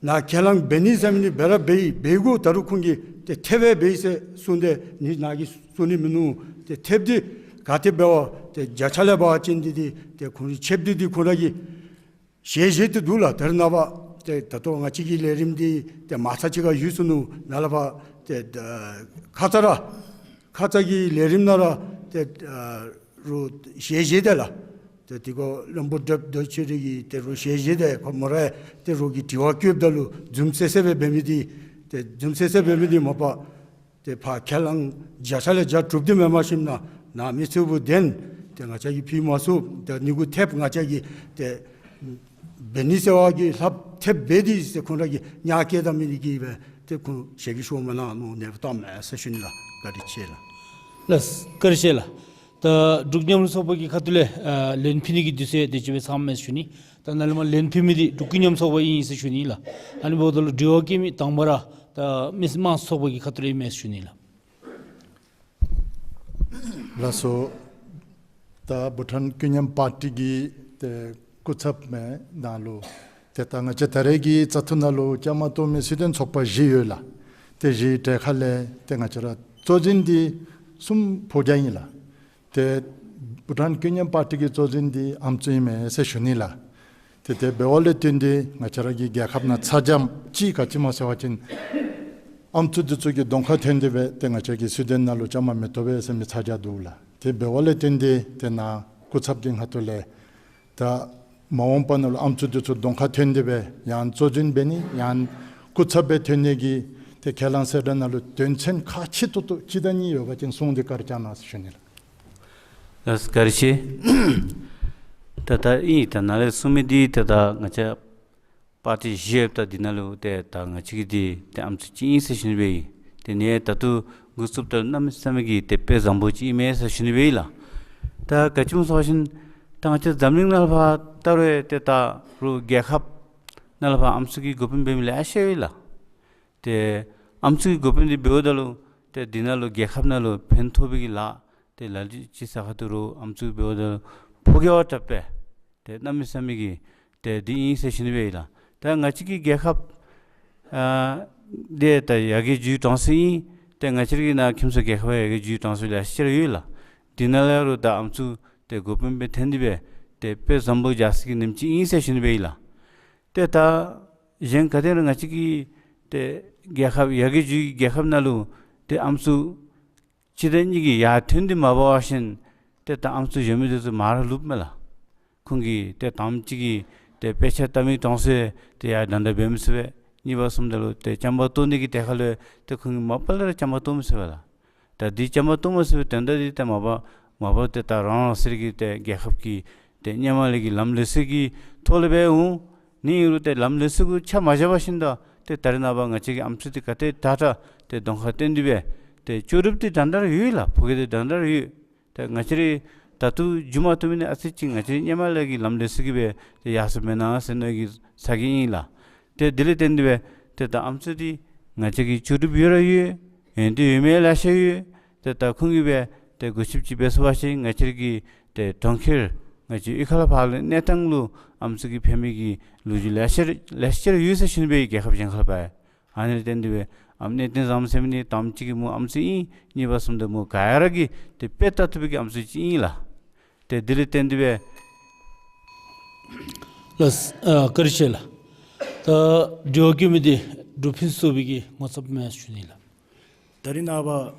ནཱ་ཁས་བླངས་འབད་ནི་ཟེར་མི་འདི་འབད་ར་འབད་ཡི། འབད་དགོ། ད་རུང་ཁོང་གིས་ཏེ་ཐེབས་སྦེ་འབད་ཡི་ཟེར་གསུངས་ཏེ་ནི་ནཱ་གིས་གསུང་ནི་མིན་ནུག། ཏེ་ཐེབས་འདི་ག་ཏེ་འབད་བ་ཏེ་བརྒྱ་ཆ་ལས་འབད་བ་ཅིན་འདི་འདི་ཏེ་ཁོང་རའི་ཆེབ་འདི་འདི་ཁོང་ར་གིས་ཞལ་བཞེས་ཏེ་འདུག་ལགས། ད་རེས་ནངས་པ་ཏེ་ད་ལྟོ་ང་བཅས་ཀྱི་ལས་རིམ་འདི་ཏེ་མ་ཚད་ཅིག་ཁར་ཡོད་སོང་ནུག། ནཱ་ལས་ཕར་ཏེ་ཁ་ཙ་ར་ཁ་ཙ་གི་ལས་རིམ་ནང་ར་ཏེ་རོགས་ཞལ་བཞེས་ཏེ་ལགས། ཏེ་དེ་ཁར་བློན་པོ་བགྲེསཔ་རྡོ་རྗེ་ཆོས་སྒྲོན་གྱིས་ཏེ་རོགས་ཞལ་བཞེས་ཏེ་ཁོ་མོ་ར་ཏེ་རོགས་ཀྱིས་དྲི་བ་བཀོདཔ་ད་ལུ་འཛུམ་སེ་སེ་སྦེ་འབད་མི་འདི་ཏེ་འཛུམ་སེ་སེ་འབད་མི་འདི་མ་པ་ཏེ་ཕར་ཁས་བླངས་བརྒྱ་ཆ་ལས་བརྒྱ་གྲུབ་སྟེ་མེན་མ་ཤེས་ན་ནཱ་མི་ཚུ་བུ་དེན་ཏེ་ང་བཅས་ཀྱིས་ཕུལ་མ་ཚུགས། ཏེ་ནི་གུ་ཐེབས་ང་བཅས་ཀྱིས་ཏེ་འབད་ནི་ཟེར་བ་གི་ལྷབ་ཐེབས་འབད་དེ་ཟེར་ཁོང་ར་གིས་ཉག་སྐད་བཏང་མི་འདི་གིས་སྦེ་ཏེ་ཁོང་ཞལ་གྱིས་ཞུ་མ་གནང་ནུག། ནེ་བཏངམ་མས་ཟེར་ཞུ་ནི་ལགས། བཀའ་དྲིན་ཆེ་ལགས། ལགས་བཀའ་དྲིན་ཆེ་ལགས། ད་འབྲུག་མཉམ་རུབ་ཚོགས་པ་གི་ཁ་ཐུག་ལས་ཨ་ལན་ཕུལ་ནི་གི་དུས་ཚོད་དེ་ཅིག་སྦེ་ཚངམ་མས་ཟེར་ཞུ་ནི། ད་ནཱ་ལས་མར་ལན་ཕུལ་མི་འདི་འབྲུག་མཉམ་ཚོགས་པ་ཨིན་ཟེར་ཞུ་ནི་ལགས། ཨ་ནི་འབདཝ་ད་ལུ་དྲི་བ་བཀོད་མི་དང་པ་ར་ད་མི་སེར་དམངས་གཙོ་ཚོགས་པ་གི་ཁ་ཐུག་ལས་ཨིན་མས་ཟེར་ཞུ་ནི་ལགས། ལགས་སོ། ད་བྷུ་ཊཱན་ཀུན་མཉམ་པར་ཊི་གི་ཏེ་སྐུ་ཚབ་མས་ནཱ་ལུ། ཏེ་ད་ང་བཅས་ད་རེས་ཀྱི་བཙག་འཐུ་ནང་ལུ་བཅའ་མར་གཏོགས་མི་སྲིད་དོན་ཚོགས་པ་བཞི་ཡོད་ལགས། ཏེ་བཞིའི་གྲལ་ཁ་ལས་ཏེ་ང་བཅས་ར་གཙོ་འཛིན་འདི་གསུམ་ཕོ་རྒྱས་ཨིན་ལགས། ཏེ་བྷུ་ཊཱན་ཀུན་མཉམ་པར་ཊི་གི་གཙོ་འཛིན་འདི་ཨམ་སྲུ་ཨིན་མས་ཟེར་ཞུ་ནི་ལགས། ཏེ་དེ་འབདཝ་ལས་བརྟེན་ཏེ་ང་བཅས་ར་གི་རྒྱལ་ཁབ་ནང་ཚ་གྱང་ཅིག་ག་ཅི་སྨོ་ཟེར་བ་ཅིན་ཨམ་སྲུ་འདི་ཚུ་གིས་གདོང་ཁར་ཐོན་ཏེ་སྦེ་ཏེ་ང་བཅས་ར་གི་སུ་དན་ནང་ལུ་བཅའ་མར་མི་གཏོགས་པས་ཟེར་མི་ཚ་གྱང་འདུག་ལགས། དེ་འབདཝ་ལས་བརྟེན་ཏེ་ཏེ་ནཱ་སྐུ་ཚབ་ཀྱི་ཁ་ཐུག་ལས་ད་མ་འོངས་པ་ནང་ལུ་ཨམ་སྲུ་འདི་ཚུ་གདོང་ཁར་ཐོན་ཏེ་སྦེ་ཡང་གཙོ་འཛིན་འབད་ནི་ཡང་སྐུ་ཚབ་སྦེ་ཐོན་ནི་གི་ཏེ་ཁས་བླངས་གསལ་བསྒྲགས་ནང་ལུ་དོན་ཚན་ཁག་ཆེ་ཏོག་ཏོ་གཅིག་དང་གཉིས་ཡོད་པ་ཅིན་གསུངས་ཏེ་བཀའ་དྲིན་བསྐྱང་གནང་ཟེར་ཞུ་ནི་ལགས། ལགས་སོ་བཀའ་དྲིན་ཆེ། ད་ད་ཨིན་ད་ནཱ་ལས་གསུངས་མི་འདི་ད་ད་ང་བཅས་པར་ཊི་བཞི་ཡོདཔ་ད་འདི་ནང་ལུ་ཏེ་ད་ང་བཅས་ཀྱི་འདི་ཏེ་ཨམ་སྲུ་ཅིག་ཨིན་ཟེར་ཞུ་ནི་སྦེ་ཨིན། ཏེ་ནཱ་ད་ལྟོ་འགོ་བཙུགསཔ་ད་གནམ་མེད་ས་མེད་ཀྱི་ཏེ་དཔེ་བཟང་པོ་ཅིག་ཨིན་མས་ཟེར་ཞུ་ནི་སྦེ་ཨིན་ལགས། ད་ག་ཅི་སྨོ་ཟེར་བ་ཅིན་ད་ང་བཅས་འཛམ་གླིང་ནང་ལུ་ཕར་བལྟ་རུང་ཏེ་ད་རུང་རྒྱལ་ཁབ་ནང་ལུ་ཕར་ཨམ་སྲུ་གི་འགོ་དཔོན་འབད་མི་ལེ་ཤ་ཡོད་ལགས། ཏེ་ཨམ་སྲུ་གི་འགོ་དཔོན་འདི་འབདཝ་ད་ལུ་ཏེ་འདི་ནང་ལུ་རྒྱལ་ཁབ་ནང་ལུ་ཕན་ཐོགས་པའི་གི་ལཱ་ཏེ་ལ་ལུ་ཅིག་ས་ཁ་ཐུག་རུང་ཨམ་སྲུ་འབདཝ་ད་ལུ་ཕོ་རྒྱས་བ་དྲག་པས། ཏེ་གནམ་མེད་ས་མེད་ཀྱི་ཏེ་འདི་ཨིན་ཟེར་ཞུ་ནི་སྦེ་ཨིན་ལགས། ད་ང་བཅས་ཀྱི་རྒྱལ་ཁབ་ཨ་འདི་ད་ཡར་རྒྱས་འགྱོ་དོ་ཟེར་ཨིན། ཏེ་ང་བཅས་ར་གི་ནཱ་ཁྱིམ་ཚང་རྒྱལ་ཁབ་ཡར་རྒྱས་འགྱོ་དོ་ཟེར་ལེ་ཤ་ཅིག་ར་ཡོད་ལགས། འདི་ནང་ལས་རུང་ད་ཨམ་སྲུ་ཏེ་འགོ་དཔོན་སྦེ་ཐོན་ཏེ་སྦེ་ཏེ་དཔེ་བཟང་པོ་རྒྱག་ས་གི་ཉིནམ་ཅིག་ཨིན་ཟེར་ཞུ་ནི་སྦེ་ཨིན་ལགས། ཏེ་ད་གཞན་ག་དེ་ར་ང་བཅས་ཀྱི་ཏེ་རྒྱལ་ཁབ་ཡར་རྒྱས་འགྱོ་རྒྱལ་ཁབ་ནང་ལུ་ཏེ་ཨམ་སྲུ་གཅིག་དང་གཉིས་ཀྱིས་ཡར་ཐོན་ཏེ་མ་འབད་བ་ཅིན་ཏེ་ད་ཨམ་སྲུ་གཞན་མི་འདི་ཚུ་མར་ལུསཔ་མས་ལགས། ཁོང་གིས་ཏེ་དང་པ་ཅིག་གིས་ཏེ་དཔེ་ཆ་ལྟ་མི་དོང་སེ་ཏེ་ཡར་དྲན་དྲ་འབད་མི་ཚུགས་པས། གཉིས་པ་བཟུམ་ད་ལུ་ཏེ་བཅའ་མར་གཏོགས་ནི་གི་ཏེ་ཁ་ལུ་ཏེ་ཁོང་གིས་མ་པ་ལས་ར་བཅའ་མར་གཏོགས་མི་ཚུགས་པས་ལགས། ད་འདི་བཅའ་མར་གཏོགས་མ་ཚུགས་པའི་དོན་དག་འདི་ཏེ་མ་པ་མ་པ་ཏེ་ད་རང་རང་སོ་སོ་གི་ཏེ་རྒྱལ་ཁབ་ཀྱི་ཏེ་སྔོན་མ་ལས་ཀྱི་ལམ་ལུགས་སྲོལ་གྱི་ཐོག་ལས་འབད་འོང་ནི་ཨིན་རུང་ཏེ་ལམ་ལུགས་སྲོལ་གུ་ཆ་མ་བཞག་པ་ཅིན་ད་ཏེ་ད་རེས་ནངས་པ་ང་བཅས་ཀྱི་ཨམ་སྲུ་འདི་ག་དེ་དྲག་དྲག་ཏེ་གདོང་ཁར་བཏོན་ཏེ་སྦེ་ཏེ་ལྕོགས་གྲུབ་འདི་དྲག་དྲག་ར་ཡོད་ལགས། ཕོ་རྒྱས་འདི་དྲག་དྲག་ར་ཡོད། ཏེ་ང་བཅས་ར་ད་ལྟོ་མཇུག་མ་བསྡུ་མི་ནང་ཨ་ཙི་ཅིག་ང་བཅས་ར་སྔོན་མ་ལས་ཀྱི་ལམ་ལུགས་སྲོལ་གྱི་སྦེ་ཏེ་ཡར་སོངམ་མེན་ན་ཟེར་མནོ་བའི་གི་ཚ་གྱང་ཨིན་ལགས། ཏེ་དེ་ལས་བརྟེན་ཏེ་སྦེ་ཏེ་ད་ཨམ་སྲུ་འདི་ང་བཅས་ཀྱི་ལྕོགས་གྲུབ་ཡོད་ར་ཡོད། ཡོན་ཏན་ཡོད་མི་ལེ་ཤ་ཡོད། ཏེ་ད་ཁོང་གིས་སྦེ་ཏེ་འགོ་ཁྲིདཔ་ཅིག་འབད་ཚུགས་པ་ཅིན་ང་བཅས་ཀྱི་ཏེ་གྲོང་ཁྱེར་ང་བཅས་གཡུས་ཁ་ལས་ཕར་ལུ་གནས་སྟངས་ལུ་ཨམ་སྲུ་གིས་ཕན་མི་གི་ལོ་རྒྱུས་ལེ་ཤ་ལེ་ཤ་ཡོད་ཟེར་ཞུ་ནི་སྦེ་རྒྱལ་ཁབ་གཞན་ཁ་ལས་ཕར། ཨ་ནི་ལས་བརྟེན་ཏེ་སྦེ་ཨམ་གནས་བརྟན་བཟངམོ་ཟེར་མི་འདི་དང་པ་ཅིག་གིས་སྨོ་ཨམ་སྲུ་ཨིན། གཉིས་པ་བཟུམ་ད་སྨོ་ག་ར་གིས་ཏེ་དཔེ་ལྟ་བཏུབ་པའི་གི་ཨམ་སྲུ་ཅིག་ཨིན་ལགས། ཏེ་དེ་ལས་བརྟེན་ཏེ་སྦེ་ལགས། ཨ་བཀའ་དྲིན་ཆེ་ལགས། ད་དྲི་བ་བཀོད་མི་འདི་འབྲུག་ཕུན་ཚོགས་པའི་གི་ངོ་ཚབ་མས་ཞུ་ནི་ལགས། ད་རེས་ནངས་པ་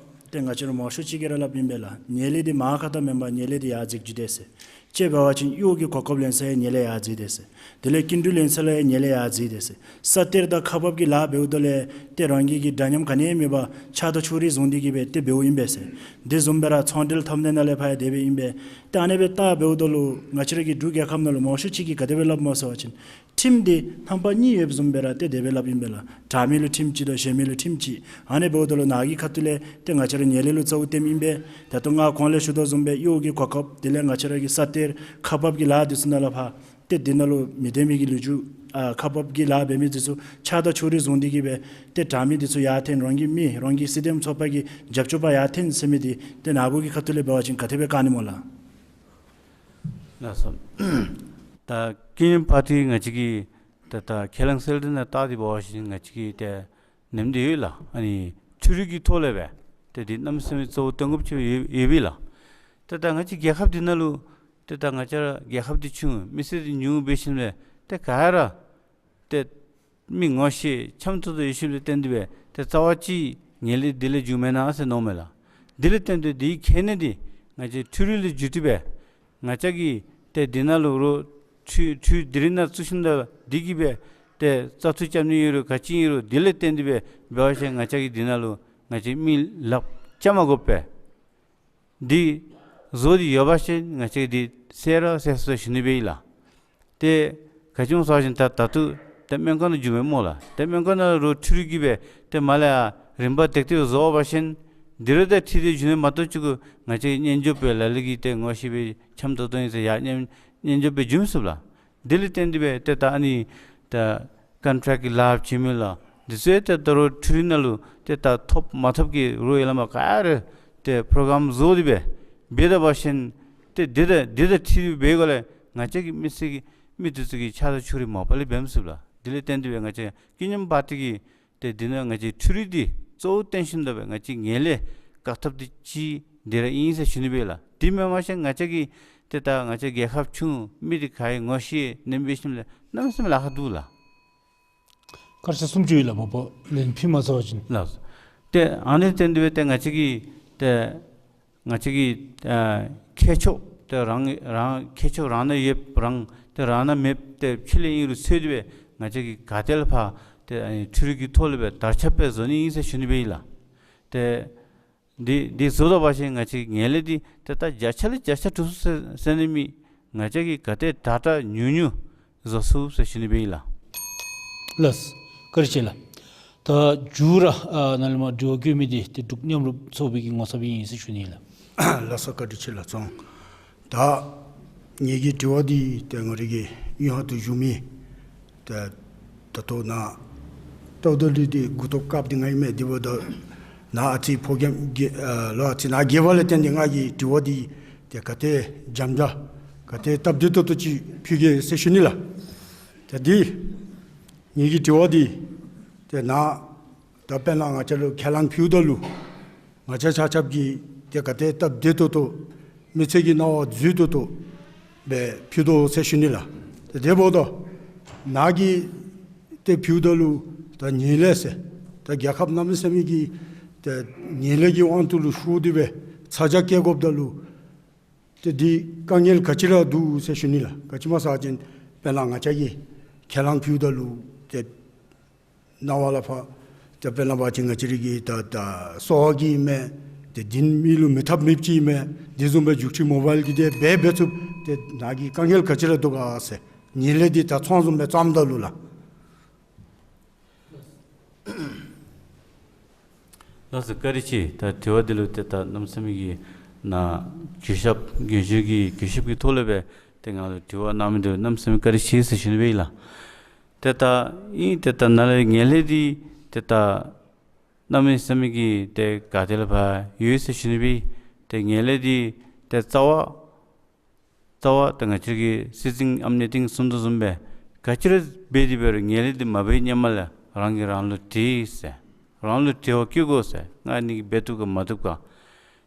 ཏེ་ང་བཅས་ར་མང་ཤོས་ཅིག་གིས་ར་སླབ་ཨིན་པས་ལགས། ཉེས་ལས་འདི་མར་ཁ་ཐུག་མེན་པར་ཉེས་ལས་འདི་ཡར་འཛེགས་འགྱོ་དེས་ཟེར། དཔྱེ་འབད་བ་ཅིན་གཡོག་གི་གོ་སྐབས་ལེན་ས་ཡང་ཉེས་ལས་ཡར་འཛེགས་དེས་ཟེར། དེ་ལས་སྐྱིན་འགྲུལ་ལེན་ས་ལུ་ཡང་ཉེས་ལས་ཡར་འཛེགས་དེས་ཟེར། ས་གཏེར་དང་ཁག་འབག་གི་ལཱ་འབདཝ་ད་ལས་ཏེ་རང་གི་གི་འདྲ་མཉམ་ག་ནི་ཡང་མེད་པར་ཆགས་སྡང་ཕྱོགས་རིས་བཟུང་སྟེ་གི་སྦེ་ཏེ་འབདཝ་ཨིན་པས་ཟེར། དེ་བཟུམ་སྦེ་ར་ཚོང་འབྲེལ་འཐབ་ནི་ནང་ལས་ཕར་ཡང་དེ་སྦེ་ཨིན་པས། ཏེ་ཨ་ནི་སྦེ་བལྟ་འབདཝ་ད་ལུ་ང་བཅས་ར་གི་འབྲུག་རྒྱལ་ཁབ་ནང་ལུ་མང་ཤོས་ཅིག་གིས་ག་དེ་སྦེ་སླབ་སྨོ་ཟེར་བ་ཅིན་ཁྲིམས་འདི་རྣམ་པ་གཉིས་ཡོདཔ་བཟུམ་སྦེ་ར་ཏེ་དེ་སྦེ་སླབ་ཨིན་པས་ལགས། དྲག་མི་ལུ་ཁྲིམས་གཅིག་དང་ཞན་མི་ལུ་ཁྲིམས་གཅིག། ཨ་ནི་འབདཝ་ད་ལུ་ནཱ་གི་ཁ་ཐུག་ལས་ཏེ་ང་བཅས་ར་ཉེས་ལས་ལུ་རྩ་བོ་སྟོནམ་ཨིན་པས། ད་ལྟོ་ང་གོང་ལས་ཞུ་དོ་བཟུམ་སྦེ་གཡོག་གི་གོ་སྐབས་དེ་ལས་ང་བཅས་ར་གི་ས་གཏེར་ཁག་འབག་གི་ལཱ་འདི་ཚུ་ནང་ལས་ཕར་ཏེ་འདི་ནང་ལུ་མི་བདེན་མི་གི་ལོ་རྒྱུས་ཨ་ཁག་འབག་གི་ལཱ་འབད་མི་འདི་ཚུ་ཆགས་སྡང་ཕྱོགས་རིས་བཟུང་སྟེ་གི་སྦེ་ཏེ་དྲག་མི་འདི་ཚུ་ཡར་འཐོན། རང་གི་མི་རང་གི་སྲིད་དོན་ཚོགས་པ་གི་རྒྱབ་སྐྱོར་པ་ཡར་འཐོན་ཟེར་མི་འདི་ཏེ་ནཱ་བུ་གི་ཁ་ཐུག་ལས་འབད་བ་ཅིན་ག་དེ་སྦེ་བཀག་ནི་སྨོ་ལགས། ལགས་སོ། ད་ཀུན་མཉམ་པར་ཊི་ང་བཅས་ཀྱིས་ད་ད་ཁས་བླངས་གསལ་བསྒྲགས་ནང་བལྟ་སྟེ་འབད་བ་ཅིན་ང་བཅས་ཀྱིས་ཏེ་ནེམ་འདི་ཡོད་ལགས། ཨ་ནི་འཕྲུལ་རིག་གི་ཐོག་ལས་སྦེ་ཏེ་འདི་གནམ་མེད་ས་མེད་གཙོ་བོ་བཏོན་དགོཔ་ཅིག་ཡོད་ཡོདཔ་ཨིན་ལགས། ཏེ་ད་ང་བཅས་རྒྱལ་ཁབ་འདི་ནང་ལུ་ཏེ་ད་ང་བཅས་ར་རྒྱལ་ཁབ་འདི་ཆུང་མི་སེར་འདི་ཉུང་འབད་ཞིནམ་ལས་ཏེ་ག་ར་ཏེ་མི་ངོ་ཤེས་འཆམ་ཏོག་ཏོ་ཡོད་ཞིནམ་ལས་བརྟེན་ཏེ་སྦེ་ཏེ་རྩ་བ་ཅིག་ཉེས་ལས་འདི་ལས་འགྱོཝ་མེན་ན་ཟེར་མནོཝ་མས་ལགས། དེ་ལས་བརྟེན་ཏེ་འདི་ཁྱད་ནི་འདི་ང་བཅས་འཕྲུལ་རིག་ལས་བརྒྱུད་དེ་སྦེ་ང་བཅས་ཀྱིས་ཏེ་འདི་ནང་ལུ་རོགས་འཕྲུལ་འཕྲུལ་འདི་རིག་ནང་བཙུགས་ཞིནམ་ད་འདི་གིས་སྦེ་ཏེ་བཙག་འཐུ་རྐྱབ་ནི་ཨིན་རུང་ག་ཅི་ཨིན་རུང་དེ་ལས་བརྟེན་ཏེ་སྦེ་འབད་བ་ཅིན་ང་བཅས་ཀྱིས་འདི་ནང་ལུ་ང་བཅས་མི་ལགཔ་རྐྱབ་མ་དགོ་པས། འདི་བཟོ་སྟེ་ཡོད་པ་ཅིན་ང་བཅས་འདི་སེལ་ར་སེལ་སོང་ཟེར་ཞུ་ནི་སྦེ་ཨིན་ལགས། ཏེ་ག་ཅི་སྨོ་ཟེར་བ་ཅིན་ད་ད་ལྟོ་ཏེ་སྨན་ཁང་ནང་འགྱོཝ་མས་སྨོ་ལགས། ཏེ་སྨན་ཁང་ནང་རོགས་འཕྲུལ་རིག་གིས་སྦེ་ཏེ་མར་ལས་ཡར་རིམ་པ་དེད་དེ་བཟོ་བ་ཅིན་འདི་རུང་ཏེ་འཁྲིལ་ཏེ་འགྱོ་ནི་མ་གཏོགས་ཅིག་གུ་ང་བཅས་ཀྱི་སྙན་འཇེབ་སྦེ་ལ་ལུ་གིས་ཏེ་ངོ་ཤེས་སྦེ་འཆམ་ཏོག་ཏོ་ཨིན་ཟེར་ཡར་སྙན་སྙན་འཇེབ་སྦེ་འགྱོ་མི་ཚུགས་ལགས། དེ་ལས་བརྟེན་ཏེ་སྦེ་ཏེ་ད་ཨ་ནི་ད་ཀོན་ཊེཀཊ་གི་ལཱ་བྱིན་མི་ལགས་འདི་ཚུ་ཡང་ཏེ་ད་རོགས་འཕྲུལ་རིག་ནང་ལུ་ཏེ་ད་ཐོབ་མ་ཐོབ་ཀྱི་རོགས་ཡར་ལས་མར་ག་ར་ཏེ་པྲོ་གརམ་བཟོ་སྟེ་སྦེ་འབད་ད་པ་ཅིན་ཏེ་འདི་དང་འདི་དང་འཁྲིལ་ཏེ་འབད་དགོཔ་ལས་ང་བཅས་ཀྱི་མི་སེར་གྱི་མི་འདི་ཚུ་གི་ཆགས་སྡང་ཕྱོགས་རིས་མ་པ་ལས་འབད་མི་ཚུགས་ལགས། དེ་ལས་བརྟེན་ཏེ་སྦེ་ང་བཅས་ཀུན་མཉམ་པར་ཊི་གིས་ཏེ་འདི་ནང་ང་བཅས་འཕྲུལ་རིག་འདི་གཙོ་བོ་བཏོན་ཞིནམ་ད་སྦེ་ང་བཅས་ཉེས་ལས་བཀག་ཐབས་འདི་ཅིག་འདི་ར་ཨིན་ཟེར་ཞུ་ནི་སྦེ་ལགས། དེ་མེན་པ་ཅིན་ང་བཅས་ཀྱིས་ ཏེ་ད་ང་བཅས་རྒྱལ་ཁབ་ཆུང་མི་འདི་ག་ཡི་ངོ་ཤེས་ནེམ་འབད་ཞིནམ་ལས་གནམ་མེད་ས་མེད་ལཱ་ཁག་འདུག་ལགས། སྐར་ཆ་སུམ་ཅུ་ཡོད་ལགས་མ་པ་ལན་ཕུལ་མ་ཚར་བ་ཅིན། ལགས། ཏེ་ཨ་ནི་བརྟེན་ཏེ་སྦེ་ཏེ་ང་བཅས་ཀྱིས་ཏེ་ང་བཅས་ཀྱི་ཨ་ཁྱད་ཆོས་ཏེ་རང་རང་ཁྱད་ཆོས་རང་ན་ཡོདཔ་རང་ཏེ་རང་ན་མེདཔ་ཏེ་ཕྱི་ལས་ཨིན་རུང་འཚོལ་ཏེ་སྦེ་ང་བཅས་ཀྱིས་ག་ཏེ་ལས་ཕར་ཏེ་ཨ་ནི་འཕྲུལ་རིག་གི་ཐོག་ལས་སྦེ་དར་ཁྱབ་སྦེ་བཟོ་ནི་ཨིན་ཟེར་ཞུ་ནི་སྦེ་ཨིན་ལགས། ཏེ་འདི་འདི་བཟོ་ད་པ་ཅིན་ང་བཅས་ངན་ལྷད་འདི་ཏེ་ད་བརྒྱ་ཆ་ལས་བརྒྱ་ཆ་གྲུབ་ཚུགས་ཟེར་ཟེར་ནི་མེད། ང་བཅས་ཀྱིས་ག་ཏེ་དྲག་དྲག་ཉུང་ཉུང་བཟོ་ཚུགས་ཟེར་ཞུ་ནི་སྦེ་ཨིན་ལགས། ལགས། བཀའ་དྲིན་ཆེ་ལགས། ད་མཇུག་ར་ཨ་ནཱ་ལས་མར་དྲི་བ་བཀོད་མི་འདི་ཏེ་འབྲུག་མཉམ་རུབ་ཚོགས་པའི་གི་ངོ་ཚབ་ཨིན་ཟེར་ཞུ་ནི་ལགས། ལགས་སོ། བཀའ་དྲིན་ཆེ་ལགས་ཚང་། ད་ངེ་གི་དྲི་བ་འདི་ཏེ་ང་རའི་གི་ཡུན་ཧ་ཏུ་བཞུགས་མི་ཏེ་ད་ལྟོ་ནཱ་སྟབས་བདེ་ལུ་འདི་མགུ་ཏོ་བཀབ་སྟེ་ང་ཨིན་མས། དེ་འབདཝ་ད་ནཱ་ཨ་ཙི་ཕོ་རྒནམ་གི་ཨ་ལོ་ཨ་ཙི་ནཱ་རྒས་པ་ལས་བརྟེན་ཏེ་ང་གི་དྲི་བ་འདི་ཏེ་ག་ཏེ་འཇམ་འཇམ་ག་ཏེ་སྟབས་བདེ་ཏོག་ཏོ་ཅིག་ཕུལ་གེ་ཟེར་ཞུ་ནི་ལགས། ཏེ་འདི་ངེ་གི་དྲི་བ་འདི་ཏེ་ནཱ་ད་དཔེར་ན་ང་བཅས་ལུ་ཁས་བླངས་ཕུལཝ་ད་ལུ་ང་བཅས་ཆ་ཁྱབ་ཀྱིས་ཏེ་ག་ཏེ་སྟབས་བདེ་ཏོག་ཏོ་མི་ཚེ་གི་སྣང་བ་འཛུལ་ཏོག་ཏོ་སྦེ་ཕུལ་དོ་ཟེར་ཞུ་ནི་ལགས། ཏེ་དེ་འབདཝ་ད་ནཱ་གིས་ཏེ་ཕུལཝ་ད་ལུ་ད་ངན་ལྷད་ཟེར་ད་རྒྱལ་ཁབ་གནམ་མེད་ས་མེད་ཀྱི་ཏེ་ངན་ལྷད་ཀྱི་དབང་དུ་ལུ་ཤོར་ཏེ་སྦེ་ཚ་གྱང་བསྐྱེད་དགོཔ་ད་ལུ་ཏེ་འདི་དཀའ་ངལ་ག་ཅི་ར་འདུག་ཟེར་ཞུ་ནི་ལགས། ག་ཅི་སྨོ་ཟེར་བ་ཅིན་དཔེར་ན་ང་བཅས་ཀྱིས་ཁས་བླངས་ཕུལཝ་ད་ལུ་ཏེ་ནངས་པ་ལས་ཕར་ཏེ་དཔེར་ན་འབད་བ་ཅིན་ང་བཅས་རའི་གི་ད་ད་གསོ་བ་གི་ཨིན་མས། ཏེ་འདི་མི་ལུ་མི་ཐབས་མེདཔ་ཅིག་ཨིན་མས། འདི་བཟུམ་སྦེ་འཇུག་ཁྲི་མོ་བཱའིལ་གྱི་ཏེ་འབད་འབད་ཚུགས། ཏེ་ནཱ་གི་དཀའ་ངལ་ག་ཅི་ར་འདུག་ག་ཟེར་ངན་ལྷད་འདི་ད་ཚོང་བཟུམ་སྦེ་བརྩམ་ད་ལུ་ལགས། ལགས་སོ། བཀའ་དྲིན་ཆེ། ད་དྲི་བ་འདི་ལུ་ཏེ་ད་གནམ་མེད་ས་མེད་ཀྱི་ནཱ་གུས་ཞབས་རྒྱུན་ཞུགས་ཀྱི་གུས་ཞབས་ཀྱི་ཐོག་ལས་སྦེ་ཏེ་ང་ལུ་དྲི་བ་གནང་མི་འདི་གནམ་མེད་ས་མེད་བཀའ་དྲིན་ཆེ་ཟེར་ཞུ་ནི་སྦེ་ཨིན་ལགས། ཏེ་ད་ཨིན་ཏེ་ད་ནཱ་ལས་ངན་ལྷད་འདི་ཏེ་ད་གནམ་མེད་ས་མེད་ཀྱི་ཏེ་ག་ཏེ་ལས་ཕར་ཡོད་ཟེར་ཞུ་ནི་སྦེ་ཨིན། ཏེ་ངན་ལྷད་འདི་ཏེ་རྩ་བ་རྩ་བ་ཏེ་ང་བཅས་ཀྱི་སྲིད་འཛིན་ཨམ་ནེ་ཏིང་གསུང་དོ་བཟུམ་སྦེ་ག་ཅི་ར་འབད་དེ་འབད་རུང་ངན་ལྷད་འདི་མ་འབད་སྔོན་མ་ལས་རང་གིས་རང་ལུ་དྲིས་ཟེར། རང་ལུ་དྲི་བ་བཀོད་དགོ་ཟེར། ང་ཨ་ནི་འབད་བཏུབ་ག་མ་བཏུབ་ག།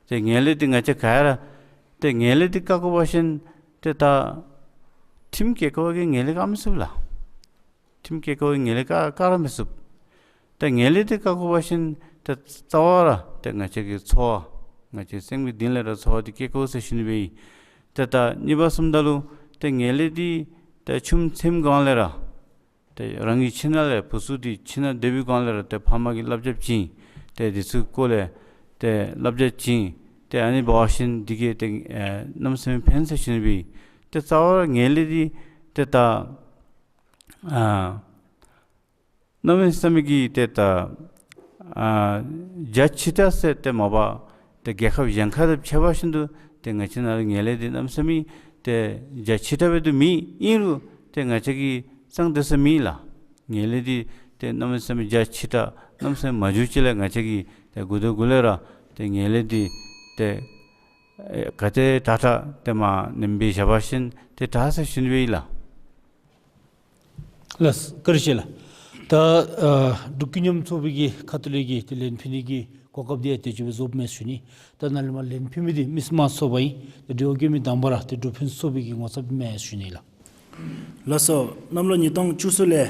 ཏེ་ངན་ལྷད་འདི་ང་བཅས་ག་ར་ཏེ་ངན་ལྷད་འདི་བཀག་དགོ་པ་ཅིན་ཏེ་ད་ཁྲིམས་བཀལ་དགོ་པའི་ངན་ལྷད་བཀག་མི་ཚུགས་ལགས། ཁྲིམས་བཀལ་དགོ་པའི་ངན་ལྷད་བཀག་བཀག་ར་མི་ཚུགས། ཏེ་ངན་ལྷད་འདི་བཀག་དགོ་པ་ཅིན་ཏེ་རྩ་བ་ར་ཏེ་ང་བཅས་ཀྱི་འཚོ་བ་ང་བཅས་སེམས་ཀྱི་གཏིང་ལས་ར་འཚོ་བ་འདི་བཀལ་དགོ་ཟེར་ཞུ་ནི་སྦེ་ཨིན། ཏེ་ད་གཉིས་པ་གསུངམ་ད་ལུ་ཏེ་ངན་ལྷད་འདི་ཏེ་ཆུམ་ཚེམ་སྒང་ལས་ར་ཏེ་རང་གི་ཁྱིམ་ནང་ལས་བུ་ཚུ་འདི་ཁྱིམ་ནང་སྡོད་པའི་སྒང་ལས་ར་ཏེ་ཕམ་གིས་བསླབ་བྱ་བྱིན། ཏེ་འདི་ཚུ་སྐོར་ལས་ཏེ་བསླབ་བྱ་བྱིན། ཏེ་ཨ་ནི་འབད་བ་ཅིན་འདི་གིས་ཏེ་ཨེ་གནམ་མེད་ས་མེད་ཕན་ཟེར་ཞུ་ནི་སྦེ་ཨིན། ཏེ་རྩ་བ་ར་ངན་ལྷད་འདི་ཏེ་ད་ཨ་གནམ་མེད་ས་མེད་ཀྱི་ཏེ་ད་ཨ་རྒྱ་ཆེ་དྲགས་ཟེར་ཏེ་མ་པ་ཏེ་རྒྱལ་ཁབ་གཞན་ཁ་དང་ཕྱད་པ་བཞིན་དུ་ཏེ་ང་བཅས་ནཱ་ལུ་ངན་ལྷད་འདི་གནམ་མེད་ས་མེད་ཏེ་རྒྱ་ཆེ་དྲགས་སྦེ་ཏེ་མེད། ཨིན་རུང་ཏེ་ང་བཅས་ཀྱིས་སངས་ཏེ་ས་མེད་ལགས། ངན་ལྷད་འདི་ཏེ་གནམ་མེད་ས་མེད་རྒྱ་ཆེ་དྲགས་གནམ་མེད་ས་མེད་མ་འགྱོ་ཅིག་ལས་ང་བཅས་ཀྱིས་ཏེ་མགུ་ཏོ་གུ་ལས་ར་ཏེ་ངན་ལྷད་འདི་ཏེ་ཨེ་ག་ཏེ་དྲག་དྲག་ཏེ་མར་ནེམ་སྦེ་བཞག་པ་ཅིན་ཏེ་དྲག་ཟེར་ཞུ་ནི་སྦེ་ཨིན་ལགས། ལགས་སོ། བཀའ་དྲིན་ཆེ་ལགས། ད་ཨ་འབྲུག་ཀུན་མཉམ་ཚོགས་པའི་གི་ཁ་ཐུག་ལས་ཀྱི་ཏེ་ལན་ཕུལ་ནི་གི་གོ་སྐབས་འདི་ཡང་དེ་ཅིག་སྦེ་རྫོགསཔ་མས་ཞུ་ནི། ད་ནཱ་ལས་མར་ལན་ཕུལ་མི་འདི་མི་སེར་དམངས་ཚོགས་པ་ཨིན། ཏེ་དྲི་བ་བཀོད་མི་དང་པ་ར་ཏེ་འབྲུག་ཕུན་སུམ་ཚོགས་པའི་གི་ངོ་ཚབ་མས་ཞུ་ནི་ལགས། ལགས་སོ། གནམ་ལོ་ཉིས་སྟོང་བཅུ་གསུམ་ལས་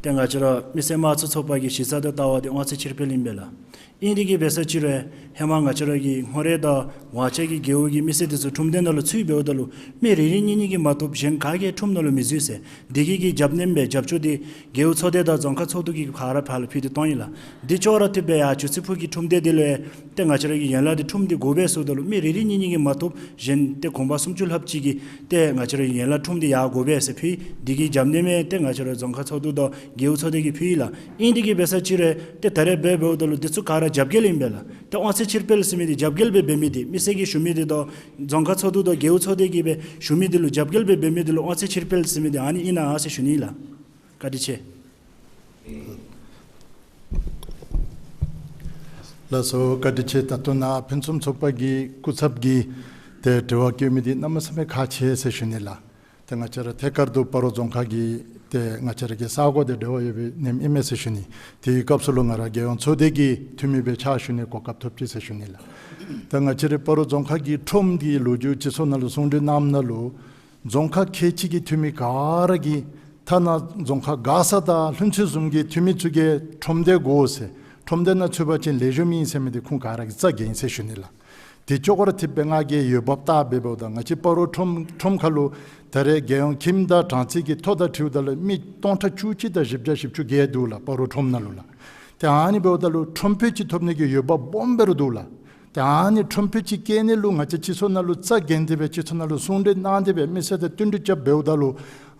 ཏེ་ང་བཅས་ར་མི་སེར་དམངས་གཙོ་ཚོགས་པ་གི་གཞི་རྩ་དང་ལྟ་བ་འདི་དབང་ཚད་ཕྱིར་སྤེལ་ཨིན་པས་ལགས། ཨིན་དེ་གིས་འབད་ས་ཅིག་རུང་ཧེ་མ་ང་བཅས་ར་གི་ངོ་རེ་དང་ཝང་ཆེ་གི་རྒེད་འོག་གི་མི་སེར་འདི་ཚུ་ཁྲོམ་སྡེ་ནང་ལུ་ཚུད་འབདཝ་ད་ལུ་མི་རེ་རེ་གཉིས་གཉིས་ཀྱིས་མ་གཏོགས་གཞན་ག་གིས་ཁྲོམ་ནང་ལུ་མི་འཛུལ་ཟེར། དེ་གི་གི་རྒྱབ་སྣོན་སྦེ་རྒྱབ་སྐྱོར་འདི་རྒེད་འོག་ཚོགས་སྡེ་དང་རྫོང་ཁག་ཚོགས་འདུ་གི་ཁ་ར་ཕར་ལུ་ཕུལ་ཏེ་བཏང་ཡི་ལགས། དེ་ཅོག་ར་འཐདཔ་སྦེ་ཡར་ཇོ་སི་ཕུག་གི་ཁྲོམ་སྡེ་འདི་ལུ་ཡང་ཏེ་ང་བཅས་ར་གི་ཡན་ལག་འདི་ཁྲོམ་འདི་དགོ་པས་ཟེརཝ་ད་ལུ་མི་རེ་རེ་གཉིས་གཉིས་ཀྱིས་མ་གཏོགས་གཞན་ཏེ་གོང་པ་སུམ་ཅུ་ལྷགཔ་ཅིག་གིས་ཏེ་ང་བཅས་ར་གི་ཡན་ལག་ཁྲོམ་འདི་ཡར་དགོ་པས་ཟེར་ཕུལ། དེ་གི་རྒྱབ་སྣོན་སྦེ་ཏེ་ང་བཅས་ར་རྫོང་ཁག་ཚོགས་འདུ་དང་རྒེད་འོག་ཚོགས་སྡེ་གིས་ཕུལ་ཡི་ལགས། ཨིན་དེ་གིས་འབད་ས་ཅིག་རུང་ཏེ་ད་རེས་འབད་འབདཝ་ད་ལུ་འདི་ཚུ་ག་ར་རྒྱབ་འགལ་ཨིན་པས་ལགས། ཏེ་དབང་ཚད་ཕྱིར་སྤེལ་ཟེར་མི་འདི་རྒྱབ་འགལ་སྦེ་འབད་མི་འདི་མི་སེར་གྱིས་ཞུ་མི་འདི་དང་རྫོང་ཁག་ཚོགས་འདུ་དང་རྒེད་འོག་ཚོགས་སྡེ་གིས་སྦེ་ཞུ་མི་འདི་ལུ་རྒྱབ་འགལ་སྦེ་འབད་མི་འདི་ལུ་དབང་ཚད་ཕྱིར་སྤེལ་ཟེར་མི་འདི་ཨ་ནི་ཨིན་ན་ཟེར་ཞུ་ནི་ལགས། བཀའ་དྲིན་ཆེ། ལགས་སོ། བཀའ་དྲིན་ཆེ། ད་ལྟོ་ནཱ་ཕུན་སུམ་ཚོགས་པ་གི་སྐུ་ཚབ་ཀྱིས་ཏེ་དྲི་བ་བཀོད་མི་འདི་གནམ་མེད་ས་མེད་ཁག་ཆེ་ཟེར་ཞུ་ནི་ལགས། ཏེ་ང་བཅས་ར་ཐད་ཀར་དུ་སྤ་རོ་རྫོང་ཁག་གི་ ཏེ་ང་བཅས་ར་གི་ས་གོ་དང་འབྲེལ་བ་ཡོད་པའི་གནས་ཨིན་མས་ཟེར་ཞུ་ནི། དེའི་སྐབས་སུ་ལུ་ང་ར་རྒྱལ་ཡོངས་ཚོགས་སྡེ་གི་འཐུས་མི་སྦེ་ཕྱག་ཞུ་ནིའི་གོ་སྐབས་ཐོབ་ཅི་ཟེར་ཞུ་ནི་ལགས། ད་ང་བཅས་རའི་སྤ་རོ་རྫོང་ཁག་གི་ཁྲོམ་གྱི་ལོ་རྒྱུས་སྤྱི་ཚོགས་ནང་ལུ་གསུང་གྲོས་གནངམ་ནང་ལུ་རྫོང་ཁག་ཁལ་གཅིག་གི་འཐུས་མི་ག་ར་གིས་ཐ་ན་རྫོང་ཁག་མགར་ས་དང་ལྷུན་རྩེ་བཟུམ་གྱི་འཐུས་མི་ཚུ་གིས་ཁྲོམ་སྡེ་དགོ་ཟེར། ཁྲོམ་སྡེ་ནང་ཚུད་པ་ཅིན་ལེགས་ཤོམ་ཨིན་ཟེར་མི་འདི་ཁོང་ག་ར་གིས་རྩ་འགེངས་ཟེར་ཞུ་ནི་ལགས། དེ་ཅོག་ར་འཐདཔ་སྦེ་ང་གིས་འོས་འབབ་བལྟ་སྦེ་འབདཝ་ད་ང་བཅས་སྤ་རོ་ཁྲོམ་ཁྲོམ་ཁ་ལུ་ད་རེས་རྒྱལ་ཡོངས་ཁྱིམ་དང་གྲངས་རྩིས་ཀྱི་ཐོ་དང་འཁྲིལཝ་ད་ལུ་མི་སྟོང་ཕྲག་བཅུ་གཅིག་དང་བཞི་བརྒྱ་བཞི་བཅུ་བརྒྱད་འདུག་ལགས། སྤ་རོ་ཁྲོམ་ནང་ལུ་ལགས། ཏེ་ཨ་ནི་འབདཝ་ད་ལུ་ཁྲོམ་དཔོན་ཅིག་ཐོབ་ནི་གི་འོས་འབབ་སྦོམ་སྦེ་ར་འདུག་ལགས། ཏེ་ཨ་ནི་ཁྲོམ་དཔོན་ཅིག་བསྐོ་ནི་ལུ་ང་བཅས་སྤྱི་ཚོགས་ནང་ལུ་རྩ་འགེངས་ཏེ་སྦེ་སྤྱི་ཚོགས་ནང་ལུ་གསུང་གྲོས་གནང་སྟེ་སྦེ་མི་སེར་དང་བསྟུན་གྲོས་རྐྱབ་འབདཝ་ད་ལུ་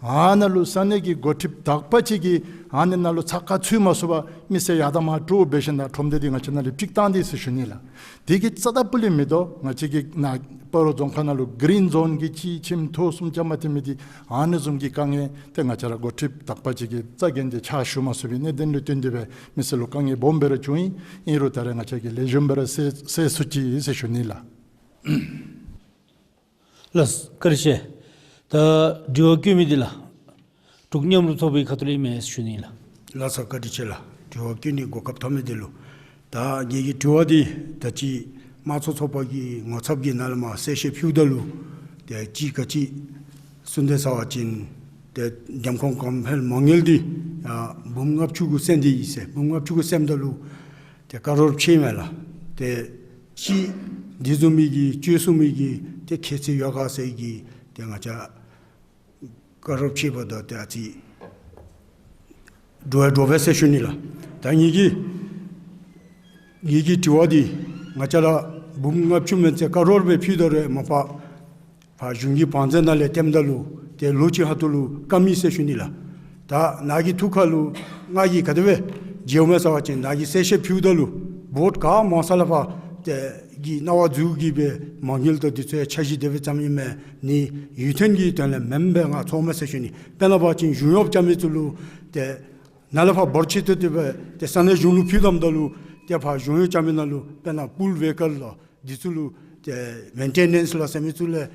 ཨ་ནཱ་ལུ་ས་གནས་ཀྱི་འགོ་ཁྲིདཔ་དག་པ་ཅིག་གིས་ཨ་ནི་ནང་ལུ་ཚགས་ཁར་ཚུད་མ་ཚུགས་པར་མི་སེར་ཡར་དང་མར་དཀྲོག་འབད་ཞིནམ་ད་ཁྲོམ་སྡེ་འདི་ང་བཅས་ནང་ལས་ཕྱིར་བཏང་སྟེ་ཟེར་ཞུ་ནི་ལགས། དེ་གིས་རྩ་དང་སྤུ་ལས་མི་དོ། ང་བཅས་ཀྱི་ནཱ་སྤ་རོ་རྫོང་ཁག་ནང་ལུ་གི་རིན་ཛོན་གྱི་གཅིག་ཁྱིམ་ཐོག་གསུམ་ཅམ་མ་ཐོན་མི་འདི་ཨ་ནི་བཟུམ་གྱི་དཀའ་ངལ་ཏེ་ང་བཅས་ར་འགོ་ཁྲིདཔ་དག་པ་ཅིག་གིས་རྩ་འགེངས་ཏེ་ཕྱག་ཞུ་མ་ཚུགས་པའི་གནད་དོན་ལུ་བརྟེན་ཏེ་སྦེ་མི་སེར་ལུ་དཀའ་ངལ་སྦོམ་སྦེ་ར་བྱུང་ཡི། ཨིན་རུང་ད་རེས་ང་བཅས་ཀྱིས་ལེགས་ཤོམ་སྦེ་ར་སེལ་སེལ་ཚུགས་ཅི་ཟེར་ཞུ་ནི་ལགས། ལགས་སོ། བཀའ་དྲིན་ཆེ། ད་དྲི་བ་བཀོད་མི་འདི་ལགས་འབྲུག་མཉམ་རུབ་ཚོགས་པའི་ཁ་ཐུག་ལས་ཨིན་མས་ཟེར་ཞུ་ནི་ལགས། ལགས་སོ། བཀའ་དྲིན་ཆེ་ལགས། དྲི་བ་བཀོད་ནིའི་གོ་སྐབས་ཐོབ་མི་འདི་ལུ། ད་ངེ་གི་དྲི་བ་འདི་ད་ཅི་དམངས་གཙོ་ཚོགས་པ་གི་ངོ་ཚབ་ཀྱི་ནང་ལས་མར་གསལ་བཤད་ཕུལཝ་ད་ལུ་ཏེ་ཅིག་ག་ཅི་གསུངས་དེས་ཟེར་བ་ཅིན་ཏེ་འགྲེམས་ཁོངས་གོང་འཕེལ་མ་དངུལ་འདི་ཡར་འབུམ་ལྔ་བཅུ་གུ་སེང་སྟེ་ཡོད་ཟེར། འབུམ་ལྔ་བཅུ་གུ་སེངམ་ད་ལུ་ཏེ་ཀ་རོར་ཕྱེད་མས་ལགས། ཏེ་ཅིག་འདི་བཟུམ་མའི་གི་བཅོལ་སོང་མི་གི་ཏེ་ཁྱད་ཚད་ཡོད་ག་ཟེར་གི་ཏེ་ང་བཅས་ཀ་རོར་ཕྱེད་པ་དང་ཏེ་ཨ་ཙི་འགྲོ་ཡང་འགྲོ་བས་ཟེར་ཞུ་ནི་ལགས། ད་ངེ་གི་ངེ་གི་དྲི་བ་འདི་ང་བཅས་ར་འབུམ་ལྔ་བཅུ་མེན་ཚེ་ཀ་རོར་སྦེ་ཕུལ་དོ་རུང་མ་པ་ཕར་གཞུང་གི་བང་མཛོད་ནང་ལས་བཏོནམ་ད་ལུ་ཏེ་ལོ་གཅིག་ཁ་ཐུག་ལུ་སྐམ་ཡི་ཟེར་ཞུ་ནི་ལགས། ད་ནཱ་གི་ཐུགས་ཁར་ལུ་ང་གིས་ག་དེ་སྦེ་མཇལཝ་མས་ཟེར་བ་ཅིན་ནཱ་གིས་གསལ་བཤད་ཕུལཝ་ད་ལུ་བོཊ་ག་མང་ས་ལས་ཕར་ཏེ་གི་གནང་བ་འཛུལ་གི་སྦེ་མ་དངུལ་དང་འདི་ཚུ་ཡང་འཆར་གཞི་དེ་སྦེ་བརྩམས་ཡི་མས། ནི་ཡུན་ཐུང་གི་དོན་ལས་མེན་པས་ང་ཚོརཝ་མས་ཟེར་ཞུ་ནི། དཔེར་ན་འབད་བ་ཅིན་གཞུང་གཡོགཔ་རྐྱབ་མི་ཚུ་ལུ་ཏེ་ནཱ་ལས་ཕར་བོཊ་ཅིག་བཏོན་ཏེ་སྦེ་ཏེ་ས་གནས་གཞུང་ལུ་ཕུལ་བཏངམ་ད་ལུ་ཏེ་ཕར་གཞུང་གཡོགཔ་རྐྱབ་མི་ནང་ལུ་དཔེར་ན་པུལ་ཝེ་ཀལ་ལོ་འདི་ཚུ་ལུ་ཏེ་མེན་ཊེ་ནེནསི་ལོ་ཟེར་མི་ཚུ་ལས་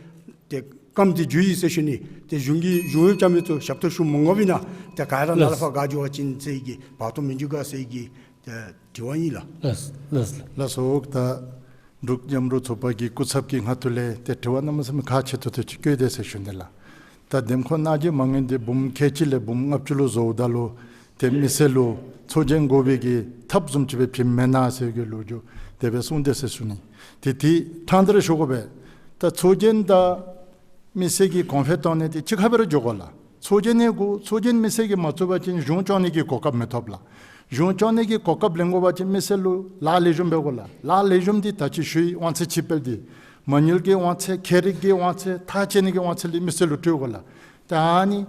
ཏེ་སྐམ་སྟེ་འགྱོ་ཡི་ཟེར་ཞུ་ནི། ཏེ་གཞུང་གི་གཞུང་གཡོགཔ་རྐྱབ་མི་ཚུ་ཞབས་ཏོག་ཞུ་མ་དགོ་པས་ན་ཏེ་ག་ར་ནཱ་ལས་ལགས། ཕར་བཀག་འགྱོ་བ་ཅིན་ཟེར་གི་བར་སྟོང་མི་འགྱོ་ག་ཟེར་གི་ཏེ་དྲི་བ་ཨིན་ལགས། ལགས་ལགས་ལགས། ལགས་སོ། ད་འབྲུག་མཉམ་རུབ་ཚོགས་པ་གི་སྐུ་ཚབ་ཀྱི་ངོས་ཐོག་ལས་ཏེ་དྲི་བ་གནམ་མེད་ས་མེད་ཁག་ཆེ་ཏོག་ཏོ་ཅིག་བཀོད་དེས་ཟེར་ཞུ་ནི་ལགས། ད་འདེམས་ཁོངས་གནང་སྦྱོར་མ་དངུལ་འདི་འབུམ་ཁལ་གཅིག་ལས་འབུམ་ལྔ་བཅུ་ལུ་བཟོཝ་ད་ལུ་ཏེ་མི་སེར་ལུ་ཚོགས་རྒྱན་དགོ་པའི་གི་ཐབས་བཟུམ་ཅིག་སྦེ་བྱིནམ་མེན་ན་ཟེར་གི་ལོ་རྒྱུས་དེ་སྦེ་གསུངས་དེས་ཟེར་ཞུ་ནི། ཏེ་དེ་ཕྲང་སྟེ་ར་ཞུ་དགོ་པས། ད་ཚོགས་རྒྱན་དང་མི་སེར་གྱི་གོང་འཕེལ་གཏང་ནི་འདི་གཅིག་ཁར་སྦེ་ར་འགྱོ་དགོ་ལགས། ཚོགས་རྒྱན་ནི་དགོ། ཚོགས་རྒྱན་མི་སེར་གྱིས་མ་བཙུགས་པ་ཅིན་གཞུང་སྐྱོང་ནི་གི་གོ་སྐབས་མི་ཐོབ་ལགས། གཞུང་སྐྱོང་ནི་གི་གོ་སྐབས་ལེན་དགོ་པ་ཅིན་མི་སེར་ལུ་ལཱ་ལེགས་ཤོམ་འབད་དགོ་ལགས། ལཱ་ལེགས་ཤོམ་འདི་ད་ཅི་ཞུ་ཡི། དབང་ཚད་ཕྱེད་སྤེལ་འདི་མ་དངུལ་གྱི་དབང་ཚད་ཁྱད་རིག་གི་དབང་ཚད་ཐག་བཅད་ནི་གི་དབང་ཚད་ལས་མི་སེར་ལུ་སྤྲོད་དགོ་ལགས། ད་ཨ་ནི་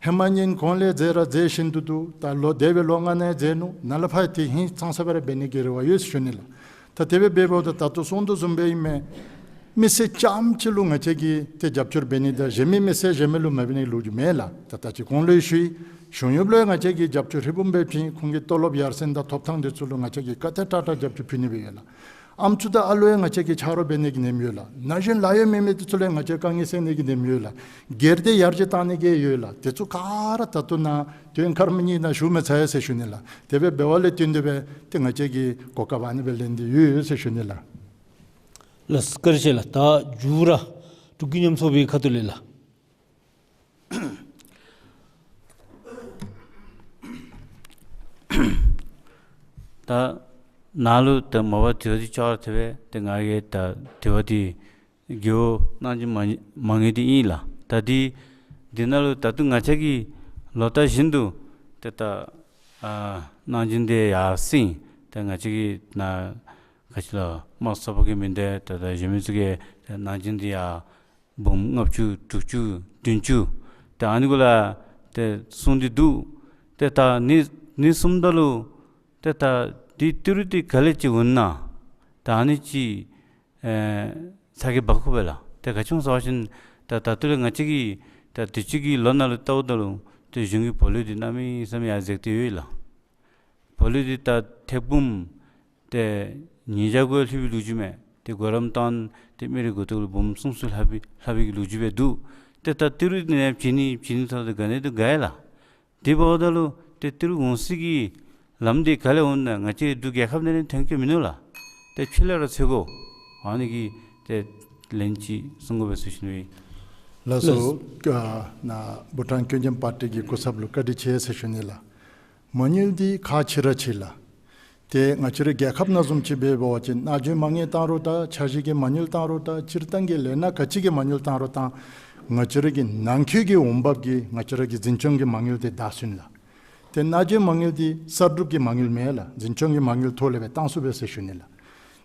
ཧེ་མ་ཉིནམ་གོང་ལས་མཛད་ར་མཛད་བཞིན་དུ་འདུག། ད་ལོ་འདས་པའི་ལོ་ལྔ་ནང་མཛད་ནུག། ནཱ་ལས་ཕར་ཏེ་ཧིང་ཚང་ས་སྦེ་ར་འབད་ནི་གི་རེ་བ་ཡོད་ཟེར་ཞུ་ནི་ལགས། ད་དེ་སྦེ་འབདཝ་ད་ད་ལྟོ་གསུང་དོ་བཟུམ་སྦེ་ཨིན་མས། མི་སེར་རྐྱངམ་ཅིག་ལུ་ང་བཅས་ཀྱིས་ཏེ་རྒྱབ་སྐྱོར་འབད་ནི་དང་གཞན་མི་མི་སེར་གཞན་མི་ལུ་མ་འབད་ནི་ལོ་རྒྱུས་མེད་ལགས། ད་ད་ཅི་གོང་ལུ་ཞུ་ཡི། གཞུང་གཡོགཔ་ལུ་ཡང་ང་བཅས་ཀྱིས་རྒྱབ་སྐྱོར་ཧྲིལ་བུམ་སྦེ་བྱིན། ཁོང་གི་ཏོ་ལོབ་ཡར་སེང་དང་ཐོབ་ཐང་འདི་ཚུ་ལུ་ང་བཅས་ཀྱིས་ག་དེ་དྲག་དྲག་རྒྱབ་སྐྱོར་ཕུལ་ནི་སྦེ་ཡོད་ལགས། ཨམ་སྲུ་དང་ཨ་ལོ་ཡང་ང་བཅས་ཀྱིས་ཆ་རོགས་འབད་ནི་གི་ནེམ་ཡོད་ལགས། ན་གཞོན་ལཱ་གཡོག་མེད་མི་འདི་ཚུ་ལུ་ཡང་ང་བཅས་དཀའ་ངལ་སེལ་ནི་གི་ནེམ་ཡོད་ལགས། སྒེར་སྡེ་ཡར་རྒྱས་གཏང་ནི་གི་ཡོད་ལགས། དེ་ཚུ་ག་ར་ད་ལྟོ་ནཱ་དོན་ཁར་མི་ཉིད་ནང་ཞུ་མི་ཚར་ཡི་ཟེར་ཞུ་ནི་ལགས། དེ་སྦེ་འབདཝ་ལས་བརྟེན་ཏེ་སྦེ་ཏེ་ང་བཅས་ཀྱིས་གོ་སྐབས་ཨ་ནི་སྦེ་ལེན་ཏེ་ཡོད་ཟེར་ཞུ་ནི་ལགས། ལགས་སོ། བཀའ་དྲིན་ཆེ་ལགས། ད་མཇུག་ར་འབྲུག་མཉམ་རུབ་ཚོགས་པའི་ཁ་ཐུག་ལས་ལགས། ད་ནཱ་ལུ་ད་མ་པ་དྲི་བ་འདི་ཅོག་ར་འཐདཔ་སྦེ་ཏེ་ང་གིས་ད་དྲི་བ་འདི་དགེའོ་གནང་སྦྱིན་མ་མ་དངུལ་འདི་ཨིན་ལགས། ད་འདི་འདི་ནང་ལུ་ད་ལྟོ་ང་བཅས་ཀྱིས་ལོ་ལྟར་བཞིན་དུ་ཏེ་ད་ཨ་གནང་སྦྱིན་འདི་ཡར་སེང་ད་ང་བཅས་ཀྱིས་ནཱ་ག་ཅི་ལོ་དམངས་གཙོ་ཚོགས་པ་གི་མིང་ཏེ་ད་ད་གཞན་མི་ཚུ་གིས་ཏེ་གནང་སྦྱིན་འདི་ཡར་འབུམ་ལྔ་བཅུ་དྲུག་ཅུ་བདུན་ཅུ་ཏེ་ཨ་ནི་གུ་ལུ་ཏེ་གསུང་སྟེ་འདུག། ཏེ་ད་ནི་ནི་གསུངམ་ད་ལུ་ཏེ་ད་འདི་ཏི་རུ་འདི་ག་ལས་ཅིག་འོང་ན་ད་ཨ་ནི་ཅིག་ཨེ་ཚ་གྱང་འབག་དགོ་པས་ལགས། ཏེ་ག་ཅི་སྨོ་ཟེར་བ་ཅིན་ད་ད་ལྟོ་ལས་ང་བཅས་ཀྱིས་ད་དུས་ཅི་གི་ལོ་ནང་ལུ་བལྟཝ་ད་ལུ་ཏེ་གཞུང་གི་བུ་ལོན་འདི་གནམ་མེད་ས་མེད་ཡར་འཛེགས་ཏེ་ཡོད་ལགས། བུ་ལོན་འདི་ད་ཐེར་འབུམ་ཏེ་ཉིས་བརྒྱ་གུ་ལྷོད་པའི་ལོ་རྒྱུས་མས། ཏེ་གོ་རིམ་བཏང་ཏེ་མི་རེ་གི་ཐོག་ལུ་འབུམ་གསུམ་ཚུན་ལྷག་པའི་ལྷག་པའི་གི་ལོ་རྒྱུས་སྦེ་འདུག། ཏེ་ད་ཏི་རུ་འདི་ནང་བྱིན་ནི་བྱིན་ནི་ཐོག་ཏུ་ག་ནི་འདུག་ག་ཡ་ལགས། དེ་འབདཝ་ད་ལུ་ཏེ་ཏི་རུ་འོང་ས་གི་ལམ་འདི་ག་ལས་འོང་ན་ང་བཅས་འབྲུག་རྒྱལ་ཁབ་ནང་ལས་ཐོན་གེ་མིན་ནུག་ལགས། ཏེ་ཕྱི་ལས་ར་འཚོལ་དགོ། ཨ་ནི་གི་ཏེ་ལན་ཅིག་གསུང་དགོ་པས་ཟེར་ཞུ་ནི། ལགས་སོ། ལགས། ཨ་ནཱ་བྷུ་ཊཱན་སྐྱོན་བརྗོད་པར་ཊི་གི་སྐུ་ཚབ་ལུ་བཀའ་དྲིན་ཆེ་ཟེར་ཞུ་ནི་ལགས། མ་དངུལ་འདི་ཁག་ཆེ་ར་ཆེ་ལགས། ཏེ་ང་བཅས་རའི་རྒྱལ་ཁབ་ནང་བཟུམ་ཅིག་འབད་བ་ཅིན་གནང་སྦྱིན་མ་དངུལ་བཏང་རུང་ད་འཆར་གཞི་གི་མ་དངུལ་བཏང་རུང་ད་སྤྱིར་བཏང་གི་ལས་སྣ་ག་ཅི་གི་མ་དངུལ་བཏང་རུང་ད་ང་བཅས་རའི་གི་ནང་འཁོད་ཀྱི་འོང་འབབ་ཀྱི་ང་བཅས་རའི་གི་འཛིན་སྐྱོང་གི་མ་དངུལ་དེ་བདའ་ཚུགས་ནི་ལགས། ཏེ་གནང་སྦྱིན་མ་དངུལ་འདི་གསར་སྒྲུབ་ཀྱི་མ་དངུལ་མེན་ལགས། འཛིན་སྐྱོང་གི་མ་དངུལ་ཐོག་ལས་སྦེ་བཏང་ཚུགས་པས་ཟེར་ཞུ་ནི་ལགས།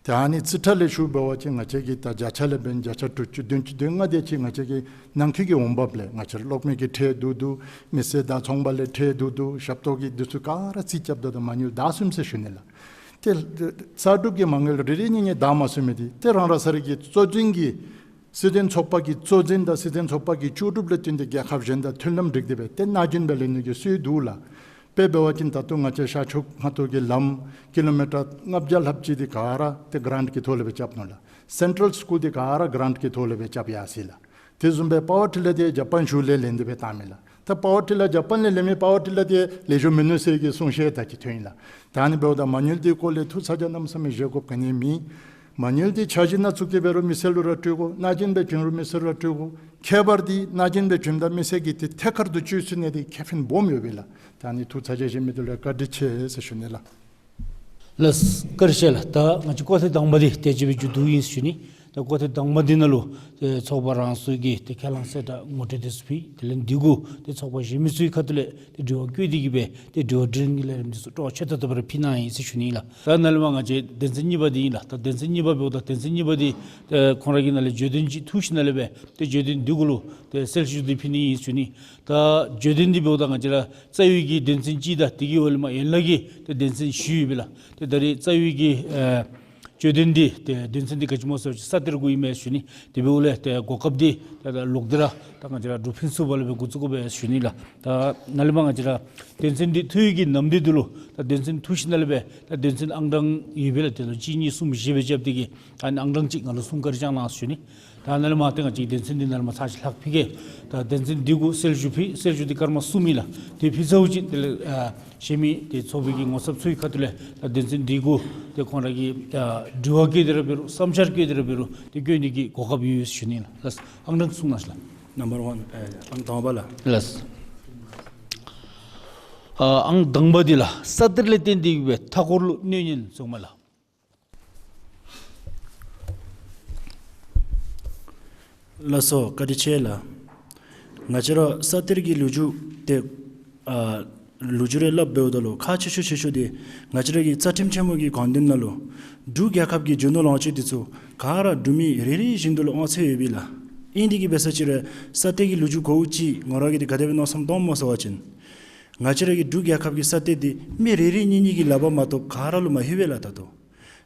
ཏེ་ཨ་ནི་རྩིས་ཁྲ་ལས་ཞུ་འབད་བ་ཅིན་ང་བཅས་ཀྱིས་ད་བརྒྱ་ཆ་ལས་འབདན་བརྒྱ་ཆ་དྲུག་ཅུ་བདུན་ཅུ་དོན་ལྔ་དེ་ཅིག་ང་བཅས་ཀྱི་ནང་འཁོད་ཀྱི་འོང་འབབ་ལས་ང་བཅས་ར་གློག་མེ་གི་ཁྲལ་བསྡུ་བསྡུ་མི་སེར་དང་ཚོང་པ་ལས་ཁྲལ་བསྡུ་བསྡུ་ཞབས་ཏོག་གི་འདི་ཚུ་ག་ར་རྩིས་རྐྱབ་ད་ད་མ་དངུལ་བདའ་ཚུགས་ཟེར་ཞུ་ནི་ལགས། ཏེ་གསར་སྒྲུབ་ཀྱི་མ་དངུལ་རེ་རེ་གཉིས་གཉིས་བདའ་མ་ཚུགས་མི་འདི་ཏེ་རང་ར་ས་ར་གི་གཙོ་འཛིན་གྱི་སྲིད་དོན་ཚོགས་པ་གི་གཙོ་འཛིན་དང་སྲིད་དོན་ཚོགས་པ་གི་ལྕོགས་གྲུབ་ལས་བརྟེན་ཏེ་རྒྱལ་ཁབ་གཞན་དང་མཐུན་ལམ་སྒྲིག་སྟེ་སྦེ་ཏེ་གནང་སྦྱིན་སྦེ་ལེན་ནི་གི་སྲོལ་འདུག་ལགས། དཔེ་འབད་བ་ཅིན་ད་ལྟོ་ང་བཅས་ཤར་ཕྱོགས་ཁ་ཐུག་གི་ལམ་ཀི་ལོ་མི་ཊར་ལྔ་བརྒྱ་ལྷགཔ་ཅིག་འདི་ག་ར་ཏེ་གྲཱནཊ་ཀྱི་ཐོག་ལས་སྦེ་རྐྱབ་ནུག་ལགས། སེན་ཊཱལ་སི་ཀུལ་འདི་ག་ར་གྲཱནཊ་ཀྱི་ཐོག་ལས་སྦེ་རྐྱབ་ཡར་སོ་ཡི་ལགས། དེ་བཟུམ་སྦེ་པ་ཝར་ཊི་ལར་འདི་ཇ་པཱན་གཞུང་ལས་ལེན་ཏེ་སྦེ་བཏང་མི་ལགས། ད་པ་ཝར་ཊི་ལར་ཇ་པཱན་ལས་ལེན་མི་པ་ཝར་ཊི་ལར་འདི་ལེགས་ཤོམ་མིན་ནུག་ཟེར་གྱི་གསུང་བཤད་ད་ཅི་ཐོན་ཡི་ལགས། ད་ཨ་ནི་འབདཝ་ད་མ་དངུལ་འདི་སྐོར་ལས་ཐུགས་ཚ་གྱང་གནམ་མེད་ས་མེད་བཞེས་དགོཔ་ག་ནི་མེད། མ་དངུལ་འདི་འཆར་གཞི་ནང་བཙུགས་ཏེ་འབད་རུང་མི་སེར་ལུ་ར་སྤྲོད་དགོ། གནང་སྦྱིན་སྦེ་བྱིན་རུང་མི་སེར་ལུ་ར་སྤྲོད་དགོ། ཁྱད་པར་འདི་གནང་སྦྱིན་སྦེ་བྱིནམ་ད་མི་སེར་གྱིས་འདི་ཐད་ཀར་དུ་སྤྱོད་ཚུགས་ནི་འདི་ཁེ་ཕན་སྦོམ་ཡོད་པས་ལགས། ད་ཨ་ནི་ཐུགས་ཚ་གྱང་བཞེས་མི་འདི་ལུ་བཀའ་དྲིན་ཆེ་ཟེར་ཞུ་ནི་ལགས། ལགས། བཀའ་དྲིན་ཆེ་ལགས། ད་ང་བཅས་སྐོར་ཐེངས་དང་པ་འདི་དེ་ཅིག་སྦེ་མཇུག་བསྡུཝ་ཨིན་ཟེར་ཞུ་ནི། ད་སྐོར་ཐེངས་དང་པ་འདི་ནང་ལུ་ཏེ་ཚོགས་པ་རང་སོའི་གི་ཏེ་ཁས་བླངས་གསལ་བསྒྲགས་ངོ་སྤྲོད་འདི་ཚུ་ཕུལ། དེ་ལས་འདི་གུ་ཏེ་ཚོགས་པ་གཞན་མི་ཚུའི་ཁ་ཐུག་ལས་ཏེ་དྲི་བ་བཀོད་དེ་གི་སྦེ་ཏེ་དྲི་བ་དྲིས་ལན་གྱི་ལས་རིམ་འདི་ཚུ་སྤྲོ་བ་ཆེ་ཏོག་ཏོ་སྦེ་ར་ཕུལ་གནང་ཡི་ཟེར་ཞུ་ནི་ལགས། ད་ནཱ་ལས་མར་ང་བཅས་དོན་ཚན་གཉིས་པ་འདི་ཨིན་ལགས། ད་དོན་ཚན་གཉིས་པ་འབདཝ་ད་དོན་ཚན་གཉིས་པ་འདི་ཏེ་ཁོང་ར་གི་ནང་ལས་བརྗོད་དོན་ཅིག་འཐུ་ཞིནམ་ལས་སྦེ་ཏེ་བརྗོད་དོན་འདི་གུ་ལུ་ཏེ་གསལ་ཞུ་འདི་ཕུལ་ནི་ཨིན་ཟེར་ཞུ་ནི། ད་བརྗོད་དོན་འདི་འབདཝ་ད་ང་བཅས་ར་རྩ་བའི་གི་དོན་ཚན་གཅིག་དང་དེ་གི་འོག་ལས་མར་ཡན་ལག་གི་ཏེ་དོན་ཚན་བཞི་ཡོད་པས་ལགས། ཏེ་ད་རེས་རྩ་བའི་གི་ཨེ་བརྗོད་དོན་འདི་ཏེ་དོན་ཚན་འདི་ག་ཅི་སྨོ་ཟེར་བ་ཅིན་ས་གཏེར་གུ་ཨིན་མས་ཞུ་ནི། དེ་འབདཝ་ལས་ཏེ་གོ་སྐབས་འདི་ད་ལོག་སྟེ་ར་ད་ང་བཅས་ར་འབྲུག་ཕུན་ཚོགས་པ་ལས་སྦེ་འགོ་བཙུགས་དགོ་པས་ཞུ་ནི་ལགས། ད་ནཱ་ལས་མར་ང་བཅས་ར་དོན་ཚན་འདི་འཐུ་བའི་གི་ནམ་དུས་འདི་ལུ་ད་དོན་ཚན་འཐུ་ཞིནམ་ལས་སྦེ་ད་དོན་ཚན་ཨང་གྲངས་ཡོད་པས་ལགས། དེ་ལུ་གཅིག་གཉིས་གསུམ་བཞི་སྦེ་རྐྱབ་སྟེ་གི་ཨ་ནི་ཨང་གྲངས་ཅིག་ང་ལུ་གསུང་བཀའ་དྲིན་བསྐྱང་གནང་ཞུ་ནི། ད་ནཱ་ལས་མར་ཏེ་ང་བཅས་དོན་ཚན་འདི་ནཱ་ལས་མར་ཚར་ཅིག་ལྷག་ཕུལ་གེ། ད་དོན་ཚན་འདི་གུ་གསལ་ཞུ་ཕུལ། གསལ་ཞུ་འདི་སྐར་མ་གསུམ་ཨིན་ལགས། དེ་ཕུལ་ཚརཝ་ཅིག་དེ་ལས་ཨ་གཞན་མི་ཏེ་ཚོགས་པའི་གི་ངོ་ཚབ་ཚུའི་ཁ་ཐུག་ལས་ད་དོན་ཚན་འདི་གུ་ཏེ་ཁོང་ར་གི་ཨ་དྲི་བ་བཀོད་དེ་ར་འབད་རུང་བསམ་འཆར་བཀོད་དེ་ར་འབད་རུང་ཏེ་བཀོད་ནི་གི་གོ་སྐབས་ཡོད་ཞུ་ནི་ལགས། ལགས། ཨང་གྲངས་གསུང་གནང་ཞུ་ལགས། ནམ་བར་ཝན་ཨེ་ཨང་དང་པ་ལགས། ལགས། ཨ་ཨང་དང་པ་འདི་ལགས། ས་གཏེར་ལས་བརྟེན་ཏེ་གི་སྦེ་མཐའ་འཁོར་ལུ་གནོད་ཉེན་བྱུངམ་མས་ལགས། ལགས་སོ། བཀའ་དྲིན་ཆེ་ལགས། ང་བཅས་ར་ས་གཏེར་གྱི་ལོ་རྒྱུས་འདི་ཨ་ལོ་རྒྱུས་རེ་སླབ་འབདཝ་ད་ལུ་ཁག་ཆེ་ཤོས་ཆེ་ཤོས་འདི་ང་བཅས་ར་གི་རྩ་ཁྲིམས་ཆེན་མོ་གི་དགོངས་དོན་ནང་ལུ་འབྲུག་རྒྱལ་ཁབ་ཀྱི་རྒྱུ་ནོར་ལོངས་སྤྱོད་འདི་ཚུ་ག་ར་འབྲུག་མི་རེ་རེ་བཞིན་དུ་ལུ་དབང་ཚད་ཡོད་པས་ལགས། ཨིན་དེ་གིས་འབད་ས་ཅིག་ར་ས་གཏེར་གྱི་ལོ་རྒྱུས་གོཝ་ཅིག་ང་ར་གིས་འདི་ག་དེ་སྦེ་མནོ་བསམ་བཏངམ་སྨོ་ཟེར་བ་ཅིན་ང་བཅས་ར་གི་འབྲུག་རྒྱལ་ཁབ་ཀྱི་ས་གཏེར་འདི་མི་རེ་རེ་གཉིས་གཉིས་ཀྱི་ལག་པར་མ་གཏོགས་ག་ར་ལུ་མ་ལྷོད་པས་ལགས། ད་ལྟོ་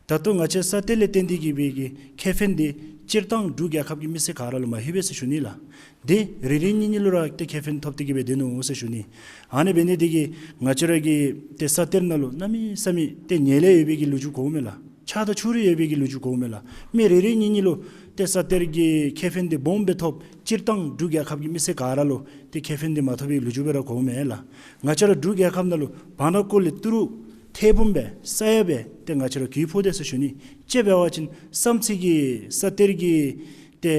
ད་ལྟོ་ང་བཅས་ས་གཏེར་ལས་བརྟེན་ཏེ་གི་སྦེ་གི་ཁེ་ཕན་འདི་སྤྱིར་བཏང་འབྲུག་རྒྱལ་ཁབ་ཀྱི་མི་སེར་ག་ར་ལུ་མ་ལྷོད་པས་ཟེར་ཞུ་ནི་ལགས། འདི་རེ་རེ་གཉིས་གཉིས་ལུ་ར་ཏེ་ཁེ་ཕན་ཐོབ་སྟེ་གི་སྦེ་སྡོད་ནུག་ཟེར་ཞུ་ནི། ཨ་ནི་འབད་ནི་འདི་གིས་ང་བཅས་ར་གི་ཏེ་ས་གཏེར་ནང་ལུ་གནམ་མེད་ས་མེད་ཏེ་ཉེས་ལས་ཡོད་པའི་གི་ལོ་རྒྱུས་གོཝ་མས་ལགས། ཆག་དང་ཕྱོགས་རིས་ཡོད་པའི་གི་ལོ་རྒྱུས་གོཝ་མས་ལགས། མི་རེ་རེ་གཉིས་གཉིས་ལུ་ཏེ་ས་གཏེར་གྱི་ཁེ་ཕན་འདི་སྦོམ་སྦེ་ཐོབ། སྤྱིར་བཏང་འབྲུག་རྒྱལ་ཁབ་ཀྱི་མི་སེར་ག་ར་ལུ་ཏེ་ཁེ་ཕན་འདི་མ་ཐོབ་པའི་ལོ་རྒྱུས་སྦེ་ར་གོཝ་མས་ལགས། ང་བཅས་ར་འབྲུག་རྒྱལ་ཁབ་ནང་ལུ་བར་ན་སྐོར་ལས་ཏི་རུ་ཐེར་འབུམ་སྦེ་ས་ཡ་སྦེ་ཏེ་ང་བཅས་ར་གྱོང་ཕོག་དེས་ཟེར་ཞུ་ནི། ཅིག་འབད་བ་ཅིན་བསམ་རྩེ་གི་ས་གཏེར་གྱི་ཏེ་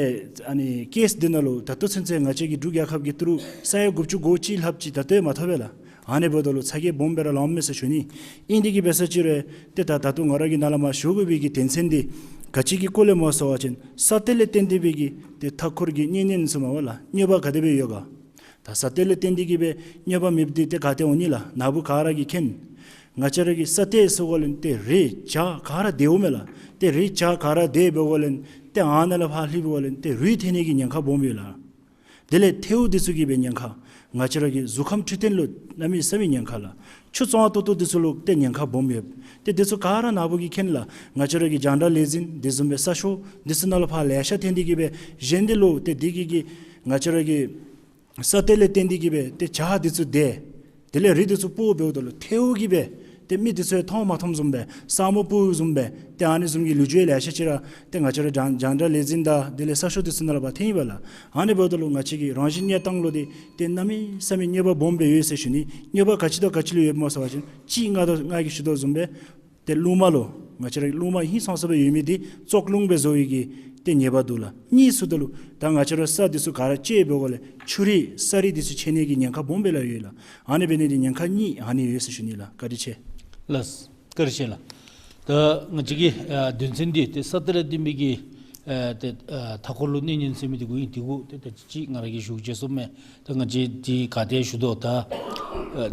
ཨ་ནི་ཀེསི་འདི་ནང་ལུ་ད་ལྟོ་ཚུན་ཚོད་ང་བཅས་ཀྱི་འབྲུག་རྒྱལ་ཁབ་ཀྱི་ཏི་རུ་ས་ཡ་དགུ་བཅུ་གོ་གཅིག་ལྷགཔ་ཅིག་ད་ལྟོ་ཡང་མ་ཐོབ་པས་ལགས། ཨ་ནི་འབདཝ་ད་ལུ་ཚ་གྱང་སྦོམ་སྦེ་ར་ལངམ་མས་ཟེར་ཞུ་ནི། ཨིན་དེ་གིས་འབད་ས་ཅིག་ར་ཏེ་ད་ད་ལྟོ་ང་ར་གིས་ནཱ་ལས་མར་ཞུ་དགོ་པའི་གི་དོན་ཚན་འདི་ག་ཅི་གི་སྐོར་ལས་སྨོ་ཟེར་བ་ཅིན་ས་གཏེར་ལས་བརྟེན་ཏེ་སྦེ་གི་ཏེ་མཐའ་འཁོར་གྱི་གནོད་ཉེན་ཟེར་མས་ལགས། གནོད་པ་ག་དེ་སྦེ་ཡོད་ག། ད་ས་གཏེར་ལས་བརྟེན་ཏེ་གི་སྦེ་གནོད་པ་མེདཔ་འདི་ཏེ་ག་ཏེ་འོང་ནི་ལགས། ནཱ་བུ་ག་ར་གིས་མཁྱེན། ང་བཅས་ར་གི་ས་གཏེར་ཟེར་བ་ལས་ཏེ་རི་བྱག་ག་ར་དེ་འོང་མས་ལགས། ཏེ་རི་བྱག་ག་ར་དེ་འབདཝ་ལས་ཏེ་ཨ་ནཱ་ལས་ཕར་ལྷོདཔ་ལས་ཏེ་རུད་ཐལ་ནི་གི་ཉེན་ཁ་སྦོམ་ཡོད་ལགས། དེ་ལས་ཐལཝ་འདི་ཚུ་གིས་སྦེ་ཉེན་ཁ། ང་བཅས་ར་གི་གཟུགས་ཁམས་འཕྲོད་བསྟེན་ལུ་གནམ་མེད་ས་མེད་ཉེན་ཁ་ལགས། ཆུ་གཙང་ཏོག་ཏོ་འདི་ཚུ་ལུ་ཏེ་ཉེན་ཁ་སྦོམ་ཡོད། ཏེ་འདི་ཚུ་ག་ར་ནཱ་བུ་གིས་མཁྱེན་ལགས། ང་བཅས་ར་གི་རྒྱང་བསྒྲགས་ལས་འཛིན་དེ་བཟུམ་སྦེ་གསར་ཤོག་འདི་ཚུ་ནང་ལུ་ཕར་ལེ་ཤ་ཐོན་ཏེ་གི་སྦེ་གཞན་འདི་ལུ་ཏེ་འདི་གིས་གིས་ང་བཅས་ར་གི་ས་གཏེར་ལས་བརྟེན་ཏེ་གི་སྦེ་ཏེ་བྱག་འདི་ཚུ་དེ་དེ་ལས་རི་འདི་ཚུ་སྤོ་འབདཝ་ད་ལུ་ཐལཝ་གིས་སྦེ་ ཏེ་མི་འདི་ཚུ་ཡང་མཐོང་མ་མཐོངམ་བཟུམ་སྦེ་ས་སྨུག་སྤུབ་བཟུམ་སྦེ་ཏེ་ཨ་ནི་བཟུམ་གྱི་ལོ་རྒྱུས་ལེ་ཤ་ཅིག་ར་ཏེ་ང་བཅས་ར་རྒྱང་རྒྱང་བསྒྲགས་ལས་འཛིན་དང་དེ་ལས་གསར་ཤོག་འདི་ཚུ་ནང་ལུ་ཕར་ཐོན་ཡི་པས་ལགས། ཨ་ནི་འབདཝ་ད་ལུ་ང་བཅས་ཀྱི་རང་བཞིན་གནས་སྟངས་ལུ་འདི་ཏེ་གནམ་མེད་ས་མེད་གནོད་པ་སྦོམ་སྦེ་ཡོད་ཟེར་ཞུ་ནི། གནོད་པ་ག་ཅི་དང་ག་ཅི་ལུ་ཡོདཔ་སྨོ་ཟེར་བ་ཅིན་གཅིག་ང་དང་ང་གིས་ཞུ་དོ་བཟུམ་སྦེ་ཏེ་རླུང་མ་ལུ་ང་བཅས་ར་རླུང་མ་ཧིང་སངས་ས་སྦེ་ཡོད་མི་འདི་བཙོག་རླུང་སྦེ་བཟོ་བའི་གི་ཏེ་ཉེས་པ་འདུག་ལགས། གཉིས་ཟེརཝ་ད་ལུ་ད་ང་བཅས་ར་ས་འདི་ཚུ་ག་ར་བཅད་འབད་དགོཔ་ལས་ཆུ་རུད་ས་རུད་འདི་ཚུ་ཆད་ནི་གི་ཉེན་ཁ་སྦོམ་སྦེ་ར་ཡོད་ལགས། ཨ་ནི་འབད་ནི་འདི་ཉེན་ཁ་གཉིས་ཨ་ནི་ཡོད་ཟེར་ཞུ་ནི་ལགས། བཀའ་དྲིན་ཆེ། ལགས། བཀའ་དྲིན་ཆེ་ལགས། ད་ང་བཅས་ཀྱི་ཨ་དོན་ཚན་འདི་ཏེ་ས་གཏེར་ལ་བརྟེན་པའི་གི་ཨ་ཏེ་ཨ་མཐའ་འཁོར་ལུ་གནོད་ཉེན་ཟེར་མི་འདི་གུ་ཨིན། འདི་གུ་ཏེ་ད་ཅི་ང་ར་གིས་ཞུ་བཅུག་ཚུགས་མས། ད་ང་བཅས་འདི་ག་ཏེ་ཞུ་དོ། ད་ཨ་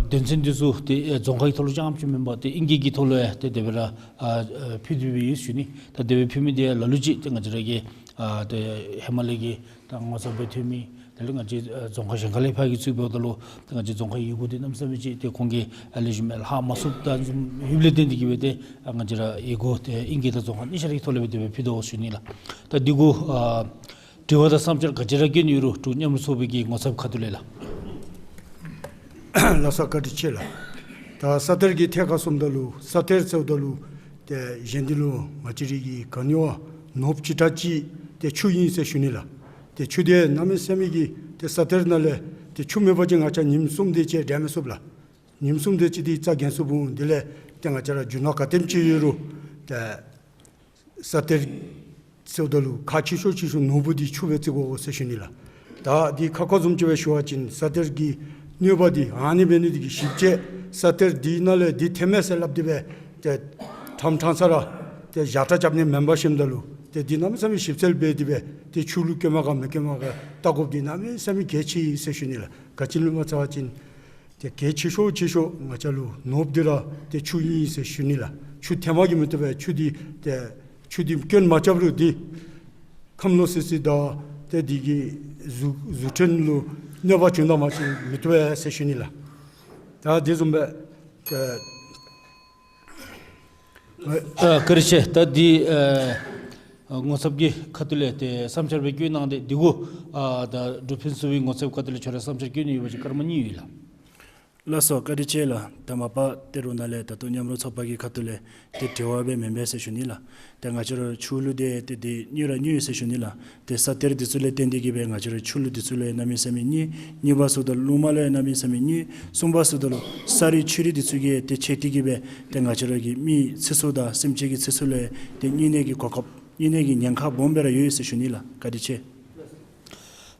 དོན་ཚན་འདི་ཚུ་ཏེ་ཨ་རྫོང་ཁའི་ཐོག་ལུ་རྐྱངམ་ཅིག་མེན་པར་ཏེ་ཨིང་སྐད་ཀྱི་ཐོག་ལུ་ཡང་ཏེ་དེ་སྦེ་ར་ཨ་ཨ་ཕུལ་ཏེ་སྦེ་ཡོད་ཞུ་ནི། ད་དེ་སྦེ་ཕུལ་མི་འདི་ཡང་ལ་ལུ་ཅིག་ཏེ་ང་བཅས་ར་གི་ཨ་ཏེ་ཧེ་མ་ལས་ཀྱི་ད་ངོ་ཚབ་སྦེ་ཐོན་མི་དེ་ལས་ང་བཅས་ཨ་རྫོང་ཁག་གཞན་ཁ་ལས་ཕར་གྱི་ཚུ་འབདཝ་ད་ལུ་ད་ང་བཅས་རྫོང་ཁའི་ཡི་གུ་འདི་གནམ་མེད་ས་མེད་ཅིག་ཏེ་ཁོང་གིས་ཨ་ལེགས་ཤོམ་སྦེ་ལྷག་མ་ཚུགསཔ་ད་བཟུམ་ཡོདཔ་ལས་བརྟེན་ཏེ་གིས་སྦེ་ཏེ་ཨ་ང་བཅས་ར་ཡི་གུ་ཏེ་ཨིང་སྐད་དང་རྫོང་ཁ་གཉིས་ཆ་རའི་ཐོག་ལས་སྦེ་དེ་སྦེ་ཕུལ་དོ་ཞུ་ནི་ལགས། ད་འདི་གུ་ཨ་དྲི་བ་དང་བསམ་འཆར་ག་ཅི་ར་བཀོད་ནི་ཡོད་རུང་འབྲུག་མཉམ་རུབ་ཚོགས་པའི་གི་ངོ་ཚབ་ཁ་ཐུག་ལས་ལགས། ལགས་སོ། བཀའ་དྲིན་ཆེ་ལགས། ད་ས་གཏེར་གྱི་ཐད་ཁར་སོངམ་ད་ལུ་ས་གཏེར་ཟེརཝ་ད་ལུ་ཏེ་གཞན་འདི་ལུ་ང་བཅས་རའི་གི་ག་ནི་བ་ནོར་བུ་ཅིག་ད་ཅིག་ཏེ་ཆུ་ཨིན་ཟེར་ཞུ་ནི་ལགས། ཏེ་ཆུ་འདི་གནམ་མེད་ས་མེད་ཀྱི་ཏེ་ས་གཏེར་ནང་ལས་ཏེ་ཆུ་མེད་པ་ཅིན་ང་བཅས་ཉིནམ་གསུམ་དེ་ཅིག་འགྱོ་མི་ཚུགས་ལགས། ཉིནམ་གསུམ་དེ་ཅིག་འདི་རྩྭ་རྒྱན་ཚུགས་འོང་། དེ་ལས་ཏེ་ང་བཅས་ར་རྒྱུ་ནོར་ག་དེམ་ཅིག་ཡོད་རུང་ཏེ་ས་གཏེར་ཟེརཝ་ད་ལུ་ཁག་ཆེ་ཤོས་ཆེ་ཤོས་ནོར་བུ་འདི་ཆུ་སྦེ་བརྩི་དགོ་ཟེར་ཞུ་ནི་ལགས། ད་འདི་ཁ་སྐོང་བཟུམ་ཅིག་སྦེ་ཞུ་བ་ཅིན་ས་གཏེར་གྱི་གནོད་པ་འདི་ཨ་ནི་འབད་ནི་འདི་གིས་ཞིབ་དཔྱད་ས་གཏེར་འདི་ནང་ལས་འདི་ཐོནམ་མས་ཟེར་སླབ་སྟེ་སྦེ་ཏེ་ཕྲང་ཕྲང་ས་ར་ཏེ་ཞག་ཁྲ་རྐྱབ་ནི་མེན་པར་ཞིནམ་ད་ལུ་ཏེ་འདི་གནམ་མེད་ས་མེད་ཞིབ་འཚོལ་འབད་དེ་སྦེ་ཏེ་ཆུ་ལུ་སྐྱོནམ་ག་མི་སྐྱོནམ་ག་བལྟ་དགོཔ་འདི་གནམ་མེད་ས་མེད་གལ་ཆེ་ཟེར་ཞུ་ནི་ལགས། ག་ཅི་སྨོ་ཟེར་བ་ཅིན་ཏེ་གལ་ཆེ་ཤོས་ཆེ་ཤོས་ང་བཅས་ལུ་ནོར་བུ་འདི་ར་ཏེ་ཆུ་ཨིན་ཟེར་ཞུ་ནི་ལགས། ཆུ་ཐོནམ་གིས་མི་བཏུབ་པས། ཆུ་འདི་ཏེ་ཆུ་འདི་སྐྱོན་མ་རྐྱབ་རུང་འདི་ཁམས་ལོག་སི་སི་དང་ཏེ་འདི་གིས་གཟུགས་གཟུགས་ཕྲན་ལུ་གནོད་པ་བྱུངམ་ད་མ་གཏོགས་མི་བཏུབ་པས་ཟེར་ཞུ་ནི་ལགས། ད་དེ་བཟུམ་སྦེ་ཏེ་ཨ་བཀའ་དྲིན་ཆེ། ད་འདི་ཨ་ངོ་ཚབ་ཀྱི་ཁ་ཐུག་ལས་ཏེ་བསམ་འཆར་སྦེ་བཀོད་གནང་སྟེ་འདི་གུ་ཨ་ད་འབྲུག་ཕུན་ཚོགས་པའི་ངོ་ཚབ་ཁ་ཐུག་ལས་ཁྱོད་ར་བསམ་འཆར་བཀོད་ནི་ཡོད་པ་ཅིན་སྐར་མ་གཉིས་ཡོད་ལགས། ལགས་སོ། བཀའ་དྲིན་ཆེ་ལགས། ད་མ་པ་ཏེ་རུང་ནཱ་ལས་ད་ལྟོ་མཉམ་རུབ་ཚོགས་པ་གི་ཁ་ཐུག་ལས་ཏེ་དྲི་བ་སྦེ་མེན་པས་ཟེར་ཞུ་ནི་ལགས། ཏེ་ང་བཅས་ར་ཆུ་ལུ་འདི་ཏེ་འདི་གནོད་ར་གནོད་ཡི་ཟེར་ཞུ་ནི་ལགས། ཏེ་ས་གཏེར་འདི་ཚུ་ལས་བརྟེན་ཏེ་གིས་སྦེ་ང་བཅས་ར་ཆུ་ལུ་འདི་ཚུ་ལུ་གནམ་མེད་ས་མེད་གནོད། གཉིས་པ་ཟེརཝ་ད་རླུང་མ་ལུ་ཡང་གནམ་མེད་ས་མེད་གནོད། གསུམ་པ་ཟེརཝ་ད་ལུ་ས་རུད་ཆུ་རུད་འདི་ཚུ་གིས་ཏེ་ཆད་དེ་གིས་སྦེ་ཏེ་ང་བཅས་ར་གི་མི་ཚེ་སྲོག་དང་སེམས་ཅན་གྱི་ཚེ་སྲོག་ལུ་ཏེ་གནོད་ནི་གི་གོ་སྐབས་གནོད་ནི་གི་ཉེན་ཁ་སྦོམ་སྦེ་ར་ཡོད་ཟེར་ཞུ་ནི་ལགས། བཀའ་དྲིན་ཆེ།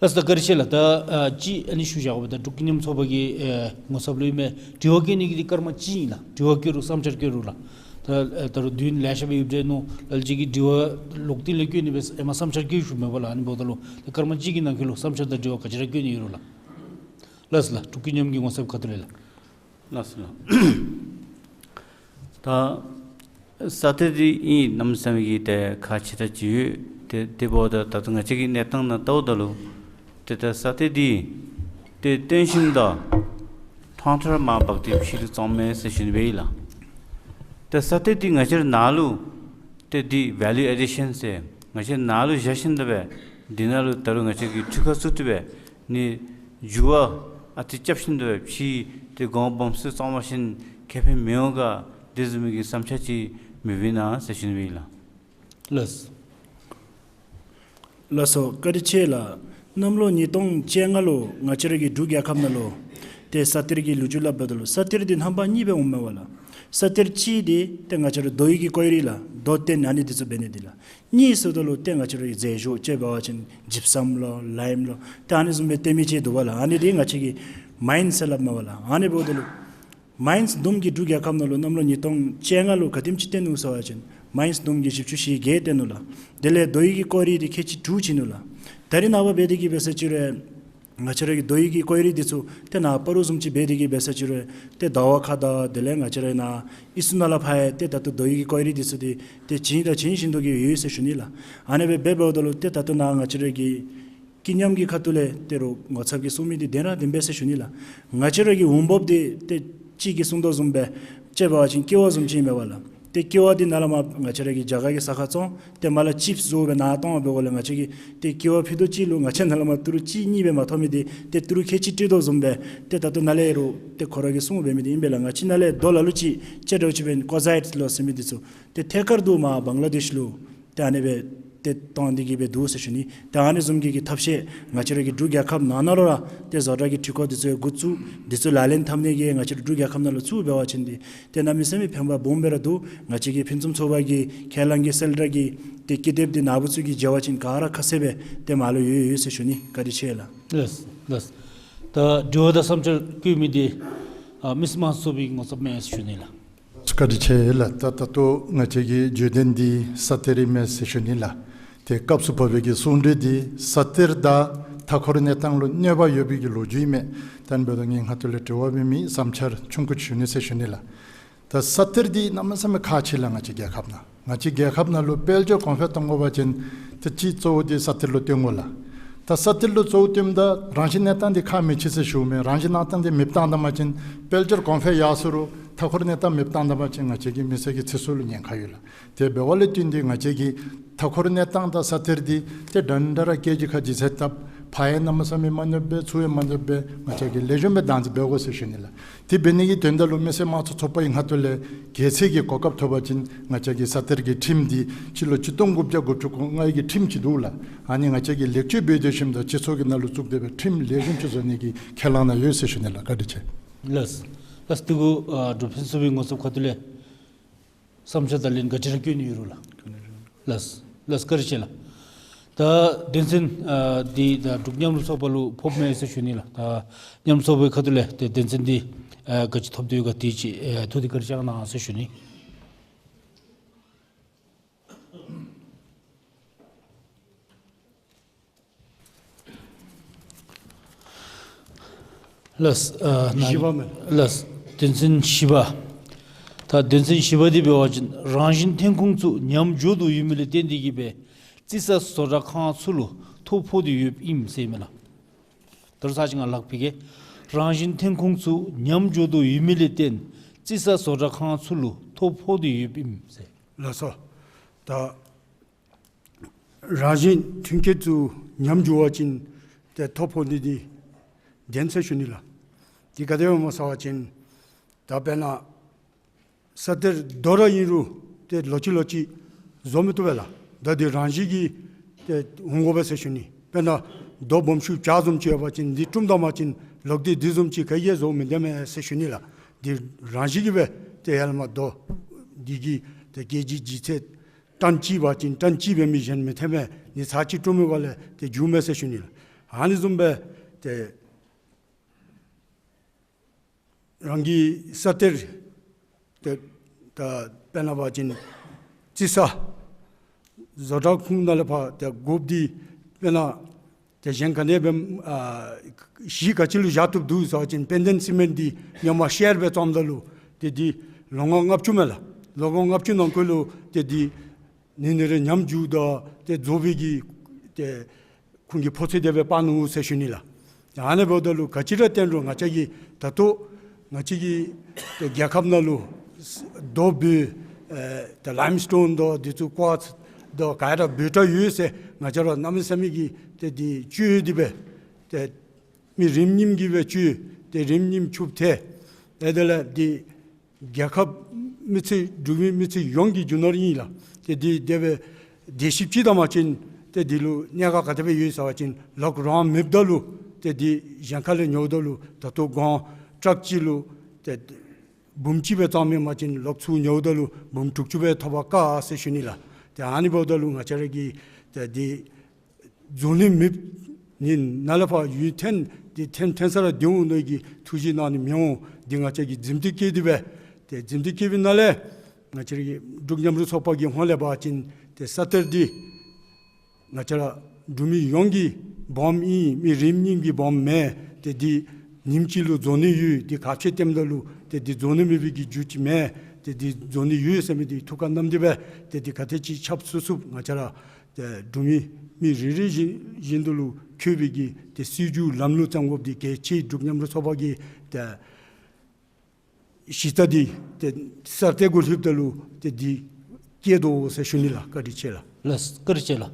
ལགས་སོ། ད་བཀའ་དྲིན་ཆེ་ལགས། ད་ཨ་ཅིག་ཨ་ནི་ཞུ་བཞག་པ་ད་འབྲུག་ཀུན་མཉམ་ཚོགས་པ་གི་ཨེ་ངོ་ཚབ་ལུ་ཨིན་མས། དྲི་བ་བཀོད་ནི་གི་འདི་སྐར་མ་གཅིག་ཨིན་ལགས། དྲི་བ་བཀོད་རུང་བསམ་འཆར་བཀོད་རུང་ལགས། ད་ཨེ་ད་རུང་དུས་ལེ་ཤ་སྦེ་ཡོདཔ་འདྲས་མནོ། ལ་ལུ་ཅིག་གིས་དྲི་བ་ལོག་སྟེ་ལས་བཀོད་ནི་སྦེ་ཨེ་མ་བསམ་འཆར་བཀོད་ཞུཝ་མས་པ་ལགས། ཨ་ནི་འབདཝ་ད་ལུ་ད་སྐར་མ་གཅིག་གི་ནང་འཁོད་ལུ་བསམ་འཆར་དང་དྲི་བ་ག་ཅི་ར་བཀོད་ནི་ཡོད་རུང་ལགས། ལགས་སོ་ལགས། འབྲུག་ཀུན་མཉམ་གྱི་ངོ་ཚབ་ཁ་ཐུག་ལས་ལགས། ལགས་སོ་ལགས། ད་ས་གཏེར་འདི་ཨིན་གནམ་མེད་ས་མེད་ཀྱི་ཏེ་ཁག་ཆེ་དྲགས་ཅིག་ཡོད། ཏེ་དེ་འབདཝ་ད་ད་ལྟོ་ང་བཅས་ཀྱི་གནས་སྟངས་ནང་བལྟཝ་ད་ལུ་ཏེ་ད་ས་གཏེར་འདི་ཏེ་བཏོན་ཞིནམ་ད་ཐང་ཐར་མར་འབག་སྟེ་ཕྱི་ལུ་བཙོངམ་མས་ཟེར་ཞུ་ནི་སྦེ་ཨིན་ལགས། ཏེ་ས་གཏེར་འདི་ང་བཅས་ར་ནཱ་ལུ་ཏེ་འདི་ཝེ་ལུ་ཨེ་ཌི་ཤཱན་ཟེར་ང་བཅས་ནཱ་ལུ་བཞག་ཞིནམ་ད་སྦེ་འདི་ནང་ལུ་ད་རུང་ང་བཅས་ཀྱིས་འཕྲུལ་ཁང་བཙུགས་ཏེ་སྦེ་ནི་འགྱུར་བ་ཨ་ཙི་རྐྱབ་ཞིནམ་ད་སྦེ་ཕྱི་ཏེ་གོང་སྦོམ་སུ་བཙོང་བ་ཅིན་ཁེ་ཕན་མི་འོང་ག། དེ་བཟུམ་མའི་གི་བསམ་འཆར་ཅིག་མེདཔ་ཨིན་ན་ཟེར་ཞུ་ནི་སྦེ་ཨིན་ལགས། ལགས། ལགས་སོ། བཀའ་དྲིན་ཆེ་ལགས། གནམ་ལོ་ཉིས་སྟོང་བཅོ་ལྔ་ལུ་ང་བཅས་ར་གི་འབྲུག་རྒྱལ་ཁབ་ནང་ལུ་ཏེ་ས་གཏེར་གྱི་ལོ་རྒྱུས་སླབ་པ་ད་ལུ་ས་གཏེར་འདི་རྣམ་པ་གཉིས་སྦེ་འོངམ་མས་པ་ལགས། ས་གཏེར་གཅིག་འདི་ཏེ་ང་བཅས་ར་རྡོ་ཡི་གི་ཀོ་རི་ལགས། རྡོ་བཏོན་ཨ་ནི་འདི་ཚུ་འབད་ནི་འདི་ལགས། གཉིས་ཟེརཝ་ད་ལུ་ཏེ་ང་བཅས་ར་གི་རྫས་སྦྱོར་ཅིག་འབད་བ་ཅིན་ཇིབ་སམ་ལོ་ལའིམ་ལོ་ཏེ་ཨ་ནི་བཟུམ་སྦེ་བཏོན་མི་ཅིག་འདུག་པ་ལགས། ཨ་ནི་འདི་ང་བཅས་ཀྱིས་མའིནསི་ཟེར་སླབ་མས་པ་ལགས། ཨ་ནི་འབདཝ་ད་ལུ་མའིནསི་བསྡོམས་ཀྱིས་འབྲུག་རྒྱལ་ཁབ་ནང་ལུ་གནམ་ལོ་ཉིས་སྟོང་བཅོ་ལྔ་ལུ་ག་དེམ་ཅིག་བཏོན་ནུག་ཟེར་བ་ཅིན་མའིནསི་བསྡོམས་ཀྱིས་བཞི་བཅུ་ཞེ་བརྒྱད་བཏོན་ནུག་ལགས། དེ་ལས་རྡོ་ཡི་གི་ཀོ་རི་འདི་ཁལ་གཅིག་དྲུག་ཅིག་ནུག་ལགས། ད་རེས་ནངས་པ་འབད་དེ་གིས་འབད་ས་ཅིག་རུང་ང་བཅས་ར་གི་རྡོ་ཡི་གི་ཀོ་རི་འདི་ཚུ་ཏེ་ནཱ་སྤ་རོ་བཟུམ་ཅིག་འབད་དེ་གིས་འབད་ས་ཅིག་རུང་ཏེ་ཟླ་བ་ཁ་དང་དེ་ལས་ང་བཅས་ར་ནཱ་ཨི་སུ་ནང་ལས་ཕར་ཡང་ཏེ་ད་ལྟོ་རྡོ་ཡི་གི་ཀོ་རི་འདི་ཚུ་འདི་ཏེ་བྱིན་དང་བྱིན་བཞིན་དུ་གི་ཡོད་ཟེར་ཞུ་ནི་ལགས། ཨ་ནི་སྦེ་འབད་འབདཝ་ད་ལུ་ཏེ་ད་ལྟོ་ནཱ་ང་བཅས་ར་གི་ཀུན་མཉམ་གྱི་ཁ་ཐུག་ལས་ཏེ་རུང་ངོ་ཚབ་ཀྱིས་གསུང་མི་འདི་བདེན་ར་བདེན་པས་ཟེར་ཞུ་ནི་ལགས། ང་བཅས་ར་གི་འོང་འབབ་འདི་ཏེ་གཅིག་གིས་གསུང་དོ་བཟུམ་སྦེ་ཅིག་འབད་བ་ཅིན་ཀེ་བ་བཟུམ་ཅིག་ཨིན་མས་པ་ལགས། ཏེ་ཀེ་བ་འདི་ནཱ་ལས་མར་ང་བཅས་ར་གི་རྒྱ་གར་གྱི་ས་ཁར་བཙོང་། ཏེ་མར་ལས་ཅིཔསི་བཟོ་སྦེ་ནཱ་གཏང་བའི་སྒོ་ལས་ང་བཅས་ཀྱིས་ཏེ་ཀེ་བ་ཕུད་རྡོག་གཅིག་ལུ་ང་བཅས་ནཱ་ལས་མར་ཏི་རུ་གཅིག་གཉིས་སྦེ་མ་ཐོབ་མི་འདི་ཏེ་ཏི་རུ་ཁལ་གཅིག་སྤྲོད་དོ་བཟུམ་སྦེ་ཏེ་ད་ལྟོ་ནཱ་ལས་རུང་ཏེ་ཁོ་ར་གིས་གསུངས་འབད་མི་འདི་ཨིན་པས་ལགས། ང་བཅས་ནཱ་ལས་རྡོ་ལ་ལུ་ཅིག་ཅ་དྲག་ཅིག་འབད་ཀོ་ཛའིཊ་ལོ་ཟེར་མི་འདི་ཚུ་ཏེ་ཐད་ཀར་དུ་མར་བང་ལ་དེཤ་ལུ་ཏེ་ཨ་ནི་སྦེ་ཏེ་གཏང་སྟེ་གི་སྦེ་འདུག་ཟེར་ཞུ་ནི། ཏེ་ཨ་ནི་བཟུམ་གྱི་གི་ཐབས་ཤེས་ང་བཅས་ར་གི་འབྲུག་རྒྱལ་ཁབ་ནང་ན་ལུ་ར་ཏེ་བཟོ་གྲྭ་གི་འཕྲུལ་འཁོར་འདི་ཚུ་འགོ་བཙུགས། འདི་ཚུ་ལག་ལེན་འཐབ་ནི་གི་ང་བཅས་ར་འབྲུག་རྒྱལ་ཁབ་ནང་ལུ་བཙུགས་འབད་བ་ཅིན་འདི་ཏེ་གནམ་མེད་ས་མེད་ཕན་པ་སྦོམ་སྦེ་ར་འདུག། ང་བཅས་ཀྱི་ཕུན་སུམ་ཚོགས་པ་གི་ཁས་བླངས་ཀྱི་གསལ་བསྒྲགས་ཀྱི་ཏེ་ཀི་དེབ་འདི་ནཱ་བུ་ཚུ་གིས་མཇལ་བ་ཅིན་ག་ར་ཁ་གསལ་སྦེ་ཏེ་མར་ལུ་ཡོད་ཡོད་ཟེར་ཞུ་ནི། བཀའ་དྲིན་ཆེ་ལགས། ལགས་ལགས། ད་དྲི་བ་དང་བསམ་འཆར་བཀོད་མི་འདི་ཨ་མི་སེར་དམངས་གཙོ་ཚོགས་པའི་ངོ་ཚབ་མས་ཟེར་ཞུ་ནི་ལགས། བཀའ་དྲིན་ཆེ་ལགས། ད་ད་ལྟོ་ང་བཅས་ཀྱི་བརྗོད་དོན་འདི་ས་གཏེར་ཨིན་མས་ཟེར་ཞུ་ནི་ལགས། ཏེ་སྐབས་སུ་བབས་པའི་གི་གསུང་གྲོས་འདི་ས་གཏེར་དང་མཐའ་འཁོར་གནས་སྟངས་ལུ་གནོད་པ་ཡོད་པའི་གི་ལོ་རྒྱུས་ཨིན་མས། ད་ཨ་ནི་འབདཝ་ད་ངེའི་ཁ་ཐུག་ལས་དྲི་བ་འབད་མི་བསམ་འཆར་ཆུང་ཀུ་ཞུ་ནི་ཟེར་ཞུ་ནི་ལགས། ད་ས་གཏེར་འདི་གནམ་མེད་ས་མེད་ཁག་ཆེ་ལགས། ང་བཅས་རྒྱལ་ཁབ་ནང་ང་བཅས་རྒྱལ་ཁབ་ནང་ལུ་དཔལ་འབྱོར་གོང་འཕེལ་གཏང་དགོ་པ་ཅིན་ཏེ་གཅིག་གཙོ་བོ་འདི་ས་གཏེར་ལུ་བརྟེན་དགོ་ལགས། ད་ས་གཏེར་ལུ་གཙོ་བོ་བརྟེནམ་ད་རང་བཞིན་གནས་སྟངས་འདི་ཁག་མི་ཆེ་ཟེར་ཞུཝ་མས། རང་བཞིན་གནས་སྟངས་འདི་མེདཔ་བཏང་ད་པ་ཅིན་དཔལ་འབྱོར་གོང་འཕེལ་ཡར་སོང་རུང་མཐའ་འཁོར་གནས་སྟངས་མེདཔ་བཏང་ད་པ་ཅིན་ང་བཅས་ཀྱི་མི་སེར་གྱི་ཚེ་སྲོག་ལུ་ཉེན་ཁ་ཡོད་ལགས། དེ་འབདཝ་ལས་བརྟེན་ཏེ་ང་བཅས་ཀྱིས་མཐའ་འཁོར་གནས་སྟངས་དང་ས་གཏེར་འདི་ཏེ་འདྲན་འདྲ་ར་སྐད་ཅིག་ཁར་ལྗིད་ཚད་བཏབ། ཕར་ཡང་གནམ་མེད་ས་མེད་མ་གནོདཔ་སྦེ་ཚུར་ཡང་མ་གནོདཔ་སྦེ་ང་བཅས་ཀྱིས་ལེགས་ཤོམ་སྦེ་བདག་འཛིན་འབད་དགོ་ཟེར་ཞུ་ནི་ལགས། དེ་འབད་ནི་གི་དོན་དག་ལུ་མི་སེར་དམངས་གཙོ་ཚོགས་པ་གི་ཁ་ཐུག་ལས་གལ་སྲིད་ཀྱི་གོ་སྐབས་ཐོབ་པ་ཅིན་ང་བཅས་ཀྱི་ས་གཏེར་གྱི་ཁྲིམས་འདི་སྤྱི་ལོ་ཆིག་སྟོང་དགུ་བརྒྱ་དགུ་བཅུ་གོ་ལྔ་གི་ཁྲིམས་ཅིག་འདུག་ལགས། ཨ་ནི་ང་བཅས་ཀྱིས་ལེགས་བཅོས་འབད་དེ་ཞིནམ་ད་སྤྱི་ཚོགས་ཀྱི་ནང་ལུ་བཙུགས་ཏེ་སྦེ་ཁྲིམས་ལེགས་ཤོམ་ཅིག་བཟོ་ནི་གི་ཁས་བླངས་གནང་ཡོད་ཟེར་ཞུ་ནི་ལགས། བཀའ་དྲིན་ཆེ། ལགས་ལགས། དེ་གུ་ཨ་འབྲུག་ཕུན་སུམ་ཚོགས་པའི་ངོ་ཚབ་ཁ་ཐུག་ལས་བསམ་འཆར་དང་ལན་ག་ཅི་ར་བཀོད་ནི་ཡོད་རུང་ལགས། ལགས་ལགས། བཀའ་དྲིན་ཆེ་ལགས། ད་དོན་ཚན་ཨ་འདི་ད་འབྲུག་མཉམ་རུབ་ཚོགས་པ་ལུ་ཕོགཔ་མས་ཟེར་ཞུ་ནི་ལགས། ད་མཉམ་རུབ་ཚོགས་པའི་ཁ་ཐུག་ལས་ཏེ་དོན་ཚན་འདི་ཨ་ག་ཅི་ཐོབ་སྟེ་ཡོད་ག་དེ་ཅིག་ཨ་ཐུགས་བདེ་བཀའ་དྲིན་བསྐྱང་གནང་ཟེར་ཞུ་ནི། ལགས། ཨ་ན་བཞི་པ་མས། ལགས། དོན་ཚན་བཞི་པ། ད་དོན་ཚན་བཞི་པ་འདི་འབད་བ་ཅིན་རང་བཞིན་ཐོན་ཁུངས་ཚུ་ཉམས་འགྱོ་དོ་ཡོད་མི་ལས་བརྟེན་ཏེ་གི་སྦེ་རྩི་ས་བཟོ་གྲྭ་ཁང་ཚུ་ལུ་ཐོ་ཕོག་སྟེ་ཡོདཔ་ཨིན་ཟེར་མས་ལགས། ད་རུང་ཚར་གཅིག་ང་ལགས་ཕི་གེ། རང་བཞིན་ཐོན་ཁུངས་ཚུ་ཉམས་འགྱོ་དོ་ཡོད་མི་ལས་བརྟེན་རྩི་ས་བཟོ་གྲྭ་ཁང་ཚུ་ལུ་ཐོ་ཕོག་སྟེ་ཡོདཔ་ཨིན་ཟེར། ལགས་སོ། ད་རང་བཞིན་ཐོན་སྐྱེད་ཚུ་ཉམས་འགྱོ་བ་ཅིན་ཏེ་ཐོ་ཕོག་ནི་འདི་བདེན་ཟེར་ཞུ་ནི་ལགས། འདི་ག་དེ་སྦེ་སྨོ་ཟེར་བ་ཅིན་ད་དཔེར་ན་ས་གཏེར་རྡོ་ར་ཨིན་རུང་ཏེ་ལོག་ཅི་ལོག་ཅི་བཟོ་མི་བཏུབ་པས་ལགས། ད་འདི་རང་བཞིན་གྱིས་ཏེ་འོང་དགོ་པས་ཟེར་ཞུ་ནི། དཔེར་ན་རྡོ་སྦོམ་ཆུང་བྱག་བཟུམ་ཅིག་ཡོད་པ་ཅིན་འདི་བཀྲུམ་ད་པ་ཅིན་ལོག་སྟེ་འདི་བཟུམ་ཅིག་ག་གིས་ཡང་བཟོ་མི་ཉན་མས་ཟེར་ཞུ་ནི་ལགས། འདི་རང་བཞིན་གྱིས་སྦེ་ཏེ་ཡར་ལས་མར་རྡོ་འདི་གི་ཏེ་སྐད་ཅིག་ལྗིད་ཚད་ཊཱན་གཅིག་འབད་བ་ཅིན་ཊཱན་གཅིག་འབད་མི་གཞན་མི་ཐོན་མས། ནི་ཚར་གཅིག་བཀྲུམ་མི་ག་ལས་ཏེ་འགྱོ་མས་ཟེར་ཞུ་ནི་ལགས། ཨ་ནི་བཟུམ་སྦེ་ཏེ་རང་གི་ས་གཏེར་ཏེ་ད་དཔེར་ན་འབད་བ་ཅིན་རྩི་ས་བཟོ་གྲྭ་ཁུངས་ནང་ལས་ཕར་ཏེ་དགོཔ་འདི་དཔེར་ན་ཏེ་གཞན་ག་ནི་སྦེ་ཨ་གཞི་ག་ཅི་ལུ་བཞག་བཏུབ་འདུག་ཟེར་བ་ཅིན་དཔལ་ལྡན་སི་མེནཊ་འདི་ཧེ་མ་ཤེར་སྦེ་བཙུགསམ་ད་ལུ་ཏེ་འདི་ལོ་ངོ་ལྔ་བཅུ་མས་ལགས། ལོ་ངོ་ལྔ་བཅུ་ནང་འཁོད་ལུ་ཏེ་འདི་ནི་ནི་རེ་ཉམས་འགྱོཝ་ད་ཏེ་བཟོ་བའི་གི་ཏེ་ཁོང་གི་ཕོ་ཚོད་དེ་སྦེ་སྤར་ནུག་ཟེར་ཞུ་ནི་ལགས། ཨ་ནི་འབདཝ་ད་ལུ་ག་ཅི་ར་བརྟེན་རུང་ང་བཅས་ཀྱི་ད་ལྟོ་ང་བཅས་ཀྱི་ཏེ་རྒྱལ་ཁབ་ནང་ལུ་རྡོ་འབོ་ཨེ་ཏེ་ལའིམ་སི་ཊོན་དང་འདི་ཚུ་ཀུའར་ཚི་དང་ག་ར་འབོ་གྲབས་ཡོད་ཟེར་ང་བཅས་ར་གནམ་མེད་ས་མེད་ཀྱི་ཏེ་འདི་སྤྱོད་དེ་སྦེ་ཏེ་མི་རིམ་གཉིསམ་གྱིས་སྦེ་སྤྱོད། ཏེ་རིམ་གཉིསམ་ཕྱུགཔ་ཐལ། ཨེ་དེ་ལས་འདི་རྒྱལ་ཁབ་མི་སེར་འབྲུག་མི་མི་སེར་ཡོངས་ཀྱི་རྒྱུ་ནོར་ཨིན་ལགས། ཏེ་འདི་དེ་སྦེ་བདེ་ཞིབ་ཅིག་བལྟ་པ་ཅིན་ཏེ་འདི་ལུ་གནད་འགག་ག་དེ་སྦེ་ཡོད་ཟེར་བ་ཅིན་ལོག་རང་མེདཔ་ད་ལུ་ཏེ་འདི་གཞན་ཁ་ལས་ཉོཝ་ད་ལུ་ད་ལྟོ་གོང་ཊཱག་གཅིག་ལུ་ཏེ་འབུམ་གཅིག་སྦེ་བཙུགས་མི་མ་ཅིན་ལོག་ཚུར་ཉོཝ་ད་ལུ་འབུམ་དྲུག་ཅུ་སྦེ་ཐོབ་པར་དཀའ་ཟེར་ཞུ་ནི་ལགས། ཏེ་ཨ་ནི་འབདཝ་ད་ལུ་ང་བཅས་ར་གིས་ཏེ་འདི་བཟོ་ནི་མེདཔ་ནི་ནཱ་ལས་ཕར་ཡུན་ཐུང་འདི་ཐུང་ཐུང་ས་ར་སྡོད་འོང་ནི་གི་ཐུགས་བཞེད་གནང་ནི་མི་འོང་། འདི་ང་བཅས་ཀྱིས་རྫུན་སྒྲིག་བཀལ་ཏེ་སྦེ་ཏེ་རྫུན་སྒྲིག་བཀལ་བའི་ནང་ལས་ང་བཅས་ར་གི་འབྲུག་མཉམ་རུབ་ཚོགས་པ་གི་ཧོངས་ལས་འབད་བ་ཅིན་ཏེ་ས་གཏེར་འདི་ང་བཅས་ར་འབྲུག་མི་ཡོངས་ཀྱི་སྦོམ་ཨིན། མི་རིམ་གཉིསམ་གྱི་སྦོམ་མེན། ཏེ་འདི་ཉིནམ་གཅིག་ལུ་རྫོགས་ནི་ཡོད། འདི་ཁ་ཕྱེ་བཏངམ་ད་ལུ་ཏེ་འདི་རྫོགས་ནི་མེད་པའི་གི་རྒྱུ་ཅིག་མེན། ཏེ་འདི་རྫོགས་ནི་ཡོད་ཟེར་མི་འདི་ཐུགས་ཁར་བསྣམས་ཏེ་སྦེ་ཏེ་འདི་ག་དེ་ཅིག་ཁྱབ་ཚུགས་ཚུགས་ང་བཅས་ར་ཏེ་འབྲུག་མི་མི་རེ་རེ་བཞིན་བཞིན་དུ་ལུ་འཁོད་པའི་གི་ཏེ་སྲིད་བྱུས་ལམ་ལུགས་བརྩམ་དགོཔ་འདི་གལ་ཆེ། འབྲུག་མཉམ་རུབ་ཚོགས་པ་གི་ཏེ་ གཞི་རྩ་འདི་ཏེ་ས་གཏེར་གུ་ལྷོདཔ་ད་ལུ་ཏེ་འདི་སྐྱེས་དོ་ཟེར་ཞུ་ནི་ལགས། བཀའ་དྲིན་ཆེ་ལགས། ལགས་བཀའ་དྲིན་ཆེ་ལགས།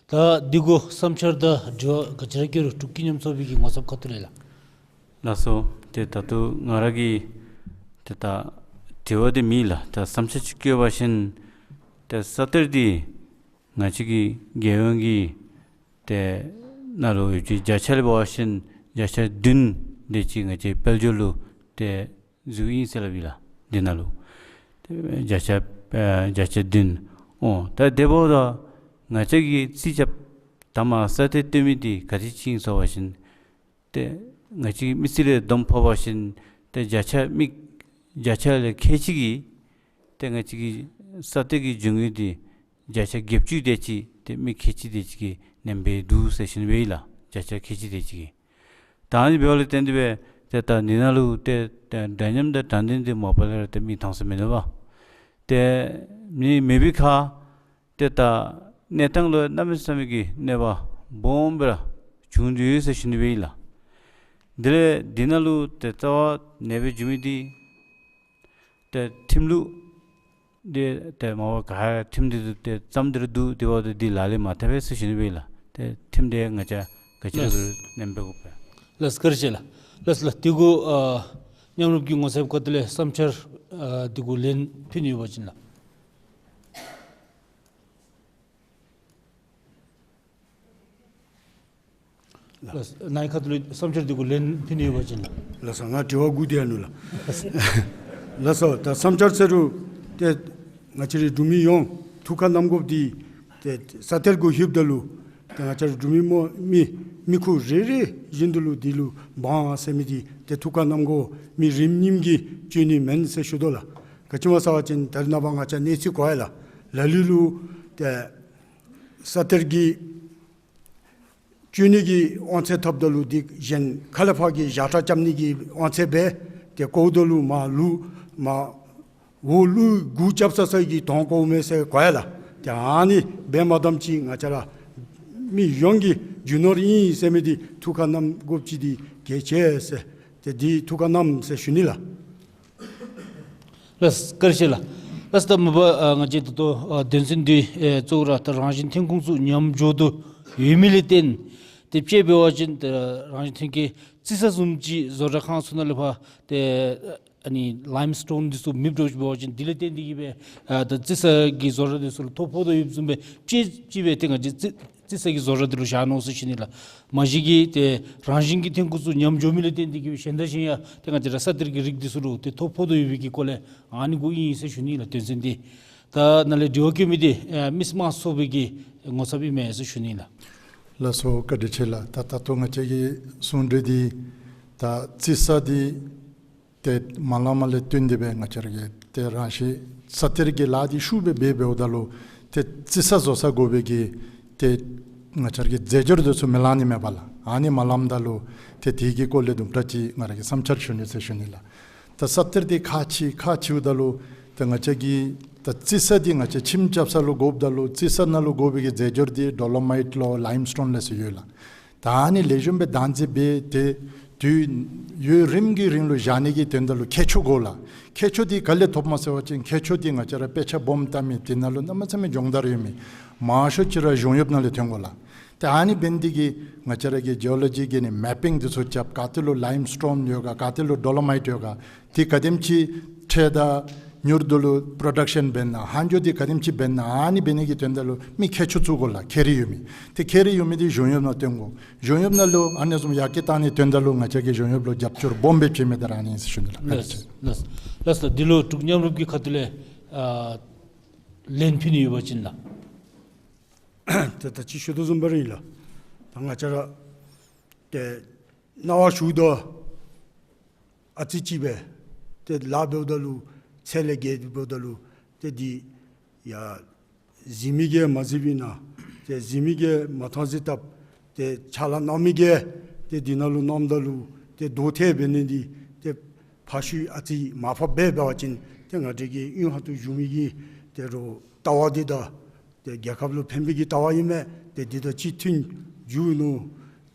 ད་འདི་གུ་བསམ་འཆར་དང་དྲི་བ་ག་ཅི་ར་བཀོད་རུང་འབྲུག་ཀུན་མཉམ་ཚོགས་པའི་གི་ངོ་ཚབ་ཁ་ཐུག་ལས་ལགས། ལགས་སོ། ཏེ་ད་ལྟོ་ང་ར་གི་ཏེ་ད་དྲི་བ་འདི་མེད་ལགས། ད་བསམ་འཆར་ཅིག་བཀོད་པ་ཅིན་ཏེ་ས་གཏེར་འདི་ང་བཅས་ཀྱི་རྒྱལ་ཡོངས་ཀྱི་ཏེ་ནང་ལུ་ཡོད་ཅི་བརྒྱ་ཆ་ལས་འབད་བ་ཅིན་བརྒྱ་ཆ་བདུན་དེ་ཅིག་ང་བཅས་དཔལ་འབྱོར་ལུ་ཏེ་འཛུལཝ་ཨིན་ཟེར་སླབ་ཨིན་ལགས། འདི་ནང་ལུ་ཏེ་བརྒྱ་ཆ་ཨ་བརྒྱ་ཆ་བདུན། འོ་ད་དེ་འབདཝ་ད་ང་བཅས་ཀྱིས་རྩིས་རྐྱབ་ད་མ་ས་གཏེར་བཏོན་མི་འདི་ག་དེ་ཅིག་ཨིན་ཟེར་བ་ཅིན་ཏེ་ང་བཅས་ཀྱིས་མི་རྩིས་ལས་བསྡོམས་ཕབ་པ་ཅིན་ཏེ་བརྒྱ་ཆ་མི་བརྒྱ་ཆ་ལས་ཁལ་གཅིག་གིས་ཏེ་ང་བཅས་ཀྱི་ས་གཏེར་གྱི་འབྱུང་ཡོན་འདི་བརྒྱ་ཆ་བརྒྱད་ཅུ་དེ་ཅིག་ཏེ་མི་ཁལ་གཅིག་དེ་ཅིག་གིས་ལེན་སྦེ་འདུག་ཟེར་ཞུ་ནི་སྦེ་ཨིན་ལགས། བརྒྱ་ཆ་ཁལ་གཅིག་དེ་ཅིག་གིས། ད་ཨ་ནི་འབདཝ་ལས་བརྟེན་ཏེ་སྦེ་ཏེ་ད་འདི་ནང་ལུ་ཏེ་ཏེ་འདྲ་མཉམ་དང་དྲང་བདེན་འདི་མ་པ་ལས་ར་ཏེ་མི་ཐོན་ས་མིན་འདུག་པ། ཏེ་མི་མེད་པའི་ཁར་ཏེ་ད་གནས་སྟངས་ལུ་གནམ་མེད་ས་མེད་ཀྱི་གནོད་པ་སྦོམ་སྦེ་ར་བྱུང་སྟེ་ཡོད་ཟེར་ཞུ་ནི་སྦེ་ཨིན་ལགས། དེ་ལས་འདི་ནང་ལུ་ཏེ་རྩ་བ་ནས་སྦེ་འབྱུང་མི་འདི་ཏེ་ཁྲིམས་ལུགས་འདི་ཏེ་མ་པ་ག་ཁྲིམས་འདི་ཏེ་བརྩམས་ཏེ་ར་འདུག། དེ་འབདཝ་ད་འདི་ལག་ལེན་མ་འཐབ་པས་ཟེར་ཞུ་ནི་སྦེ་ཨིན་ལགས། ཏེ་ཁྲིམས་འདི་ང་བཅས་ག་ཅི་ར་ལགས། ནེམ་སྦེ་དགོ་པས། ལགས་བཀའ་དྲིན་ཆེ་ལགས། ལགས་ལགས། དེ་གུ་ཨ་མཉམ་རུབ་ཀྱི་ངོ་ཚབ་ཁ་ཐུག་ལས་བསམ་འཆར་ཨ་དེ་གུ་ལན་ཕུལ་ནི་ཡོད་པ་ཅིན་ལགས། ལགས། ནཱ་གི་ཁ་ཐུག་ལས་བསམ་འཆར་དེ་གུ་ལན་ཕུལ་ནི་ཡོད་པ་ཅིན་ལགས། ལགས་སོ། ང་དྲི་བ་དགུ་དེ་ཨ་ནུ་ལགས། ལགས་སོ། ད་བསམ་འཆར་ཟེར་རུང་ཏེ་ང་བཅས་རའི་འབྲུག་མི་ཡོངས་ཐུགས་ཁར་བསྣམ་དགོཔ་འདི་ཏེ་ས་གཏེར་གུ་ལྷོདཔ་ད་ལུ་ཏེ་ང་བཅས་རའི་འབྲུག་མི་མོ་མི་མི་ཁུག་རེ་རེ་བཞིན་དུ་ལུ་འདི་ལུ་དབང་ཟེར་མི་འདི་ཏེ་ཐུགས་ཁར་བསྣམ་དགོ། མི་རིམ་གཉིས་ཀྱིས་སྤྱོད་ནི་མེན་ཟེར་ཞུ་དོ་ལགས། ག་ཅི་སྨོ་ཟེར་བ་ཅིན་ད་རེས་ནངས་པ་ང་བཅས་གནས་ཚུལ་གོ་ཡི་ལགས། ལ་ལུ་ལུ་ཏེ་ས་གཏེར་གྱི་སྤྱོད་ནི་གི་དབང་ཚད་ཐོབ་ད་ལུ་འདི་གཞན་ཁ་ལས་ཕར་གྱི་ཞག་ཁྲ་རྐྱབ་ནི་གི་དབང་ཚད་སྦེ་ཏེ་བཀོཝ་ད་ལུ་མར་ལུ་མར་འོག་ལུ་འགོ་རྐྱབ་ས་ས་གི་དོང་བཀོཝ་མས་ཟེར་གོ་ཡི་ལགས། ཏེ་ཨ་ནི་འབད་མ་བཏུབ་ཅིག་ང་བཅས་ར་མི་ཡོངས་ཀྱི་རྒྱུ་ནོར་ཨིན་ཟེར་མི་འདི་ཐུགས་ཁར་བསྣམ་དགོཔ་ཅིག་འདི་གལ་ཆེ་ཟེར་ཏེ་འདི་ཐུགས་ཁར་བསྣམ་ཟེར་ཞུ་ནི་ལགས། ལགས་བཀའ་དྲིན་ཆེ་ལགས། ལགས་ད་མ་པ་ཨ་ང་བཅས་ད་ལྟོ་ཨ་དོན་ཚན་འདི་ཨེ་གཙོ་བོ་ར་ད་རང་བཞིན་ཐོན་ཁུངས་ཚུ་ཉམས་འགྱོ་དོ་ཡོད་མི་ལས་བརྟེན་ཏེ་དཔྱེ་འབད་བ་ཅིན་ད་རང་བཞིན་ཐོན་སྐྱེད་རྩི་ས་བཟུམ་ཅིག་བཟོ་གྲྭ་ཁང་ཚུ་ནང་ལས་ཕར་ཏེ་ཨ་ནི་ལའིམ་སི་ཊོན་འདི་ཚུ་མེདཔ་འགྱོ་འབད་བ་ཅིན་དེ་ལས་བརྟེན་ཏེ་གིས་སྦེ་ཨ་ད་རྩི་ས་གི་བཟོ་གྲྭ་འདི་ཚུ་ལུ་ཐོ་ཕོག་དོ་ཡོདཔ་བཟུམ་སྦེ་དཔྱེ་ཅིག་སྦེ་ཏེ་ང་བཅས་རྩི་རྩི་ས་གི་བཟོ་གྲྭ་འདི་ལུ་བཞག་ནུག་ཟེར་ཞུ་ནི་ལགས། མ་གཞི་གིས་ཏེ་རང་བཞིན་གྱི་ཐོན་ཁུངས་ཚུ་ཉམས་འགྱོ་མི་ལས་བརྟེན་ཏེ་གིས་སྦེ་གཞན་དང་གཞན་ཡང་ཏེ་ང་བཅས་ར་ས་གཏེར་གྱི་རིགས་འདི་ཚུ་ལུ་ཏེ་ཐོ་ཕོག་དོ་ཡོད་པའི་གི་སྐོར་ལས་ཨ་ནི་གུ་ཨིན་ཟེར་ཞུ་ནི་ལགས། དོན་ཚན་འདི་ད་ནཱ་ལས་དྲི་བ་བཀོད་མི་འདི་ཨེ་མི་སེར་དམངས་གཙོ་ཚོགས་པའི་གི་ངོ་ཚབ་ཨིན་མས་ཟེར་ཞུ་ནི་ལགས། ལགས་སོ། བཀའ་དྲིན་ཆེ་ལགས། ད་ད་ལྟོ་ང་བཅས་ཀྱི་གསུང་གྲོས་འདི་ད་རྩི་ས་འདི་ཏེ་མ་ལངམ་ལས་བརྟེན་ཏེ་སྦེ་ང་བཅས་ར་གིས་ཏེ་རང་བཞིན་ས་གཏེར་གྱི་ལཱ་འདི་ཤུགས་སྦེ་འབད་འབདཝ་ད་ལུ་ཏེ་རྩི་ས་བཟོ་ས་དགོ་པའི་གི་ཏེ་ང་བཅས་ར་གི་རྫས་སྦྱོར་འདི་ཚུ་མི་ལང་ནི་མས་པ་ལགས། ཨ་ནི་མ་ལངམ་ད་ལུ་ཏེ་དེ་གི་སྐོར་ལས་དུམ་གྲ་ཅིག་ང་ར་གིས་བསམ་འཆར་ཞུ་ནི་ཟེར་ཞུ་ནི་ལགས། ད་ས་གཏེར་འདི་ཁག་ཆེ་ཁག་ཆེཝ་ད་ལུ་ཏེ་ང་བཅས་ཀྱི་ད་རྩི་ས་འདི་ང་བཅས་ཁྱིམ་རྐྱབ་ས་ལུ་དགོཔ་ད་ལུ་རྩི་ས་ནང་ལུ་དགོ་པའི་གི་རྫས་སྦྱོར་འདི་ཌོ་ལོ་མའིཊ་ལོ་ལའིམ་སི་ཊོན་ལས་ཚུ་ཡོད་ལགས། ད་ཨ་ནི་ལེགས་ཤོམ་སྦེ་བདག་འཛིན་འབད་དེ་དུས་ཡུན་རིངམོ་གི་རིང་ལུ་བཞག་ནི་གི་དོན་དག་ལུ་མཁས་མཆོག་དགོ་ལགས། མཁས་མཆོག་འདི་ག་ལས་ཐོབ་སྨོ་ཟེར་བ་ཅིན་མཁས་མཆོག་འདི་ང་བཅས་ར་དཔེ་ཆ་སྦོམ་ལྟ་མི་དེ་ནང་ལུ་གནམ་མེད་ས་མེད་སྦྱོང་བརྡར་ཡོད་མི་མང་ཤོས་ཅིག་ར་གཞུང་གཡོགཔ་ནང་ལས་ཐོན་དགོ་ལགས། ཏེ་ཨ་ནི་འབད་ནི་འདི་གིས་ང་བཅས་ར་གིས་ཇི་ཨོ་ལོ་ཇི་གི་ནི་མེ་པིང་འདི་ཚུ་རྐྱབ་ག་ཏེ་ལུ་ལའིམ་སི་ཊོན་ཡོད་ག་ག་ཏེ་ལུ་ཌོ་ལོ་མའིཊ་ཡོད་ག་འདི་ག་དེམ་ཅིག་ཁྲལ་དང་མྱུར་དུ་ལུ་པྲོ་ཌག་ཤཱན་འབད་ན་ཧང་ཇོ་འདི་ག་དེམ་ཅིག་འབད་ན་ཨ་ནི་འབད་ནི་གི་དོན་དག་ལུ་མི་མཁས་མཆོག་བཙུགས་དགོ་ལགས། མཁས་རིག་ཡོད་མི་ཏེ་མཁས་རིག་ཡོད་མི་འདི་གཞུང་གཡོགཔ་ནང་བཏོན་དགོ། གཞུང་གཡོགཔ་ནང་ལུ་ཨ་ནི་བཟུམ་ཡར་རྒྱས་བཏང་ནི་དོན་དག་ལུ་ང་བཅས་ཀྱིས་གཞུང་གཡོགཔ་ལུ་རྒྱབ་སྐྱོར་སྦོམ་སྦེ་བྱིན་མི་དེ་ར་ཨ་ནི་ཟེར་ཞུ་ནི་ལགས། ལགས་ལགས་ལགས། འདི་ལུ་འབྲུག་མཉམ་རུབ་ཀྱི་ཁ་ཐུག་ལས་ཨ་ལན་ཕུལ་ནི་ཡོད་པ་ཅིན་ལགས། ཏེ་ད་ཅི་ཞུ་དོ་བཟུམ་སྦེ་ར་ཨིན་ལགས། ད་ང་བཅས་ར་ཏེ་གནང་བ་ཞུཝ་ད་ཨ་ཙི་ཅིག་སྦེ་ཏེ་ལཱ་འབདཝ་ད་ལུ་ཚད་ལས་བརྒལ་ཏེ་འབདཝ་ད་ལུ་ཏེ་འདི་ཡ་གཟིགས་མི་གིས་མ་གཟིགས་པའི་ནང་ཏེ་གཟིགས་མི་གིས་མ་མཐོང་གཟིགས་བཏབ། ཏེ་ཕྱག་ལཱ་གནང་མི་གིས་ཏེ་འདི་ནང་ལུ་གནངམ་ད་ལུ་ཏེ་དོ་ཐལ་འབད་ནི་འདི་ཏེ་ཕར་ཤུལ་ཨ་ཙི་མར་ཕབ་འབད་འབད་བ་ཅིན་ཏེ་ང་བཅས་ཀྱི་གཡུས་ཁ་ཐུག་བཞུགས་མི་གི་ཏེ་རོགས་ལྟ་བ་འདི་དང་ཏེ་རྒྱལ་ཁབ་ལུ་ཕན་པའི་གི་ལྟ་བ་ཨིན་མས། ཏེ་འདི་དང་གཅིག་མཐུན་འགྱོ་ནི་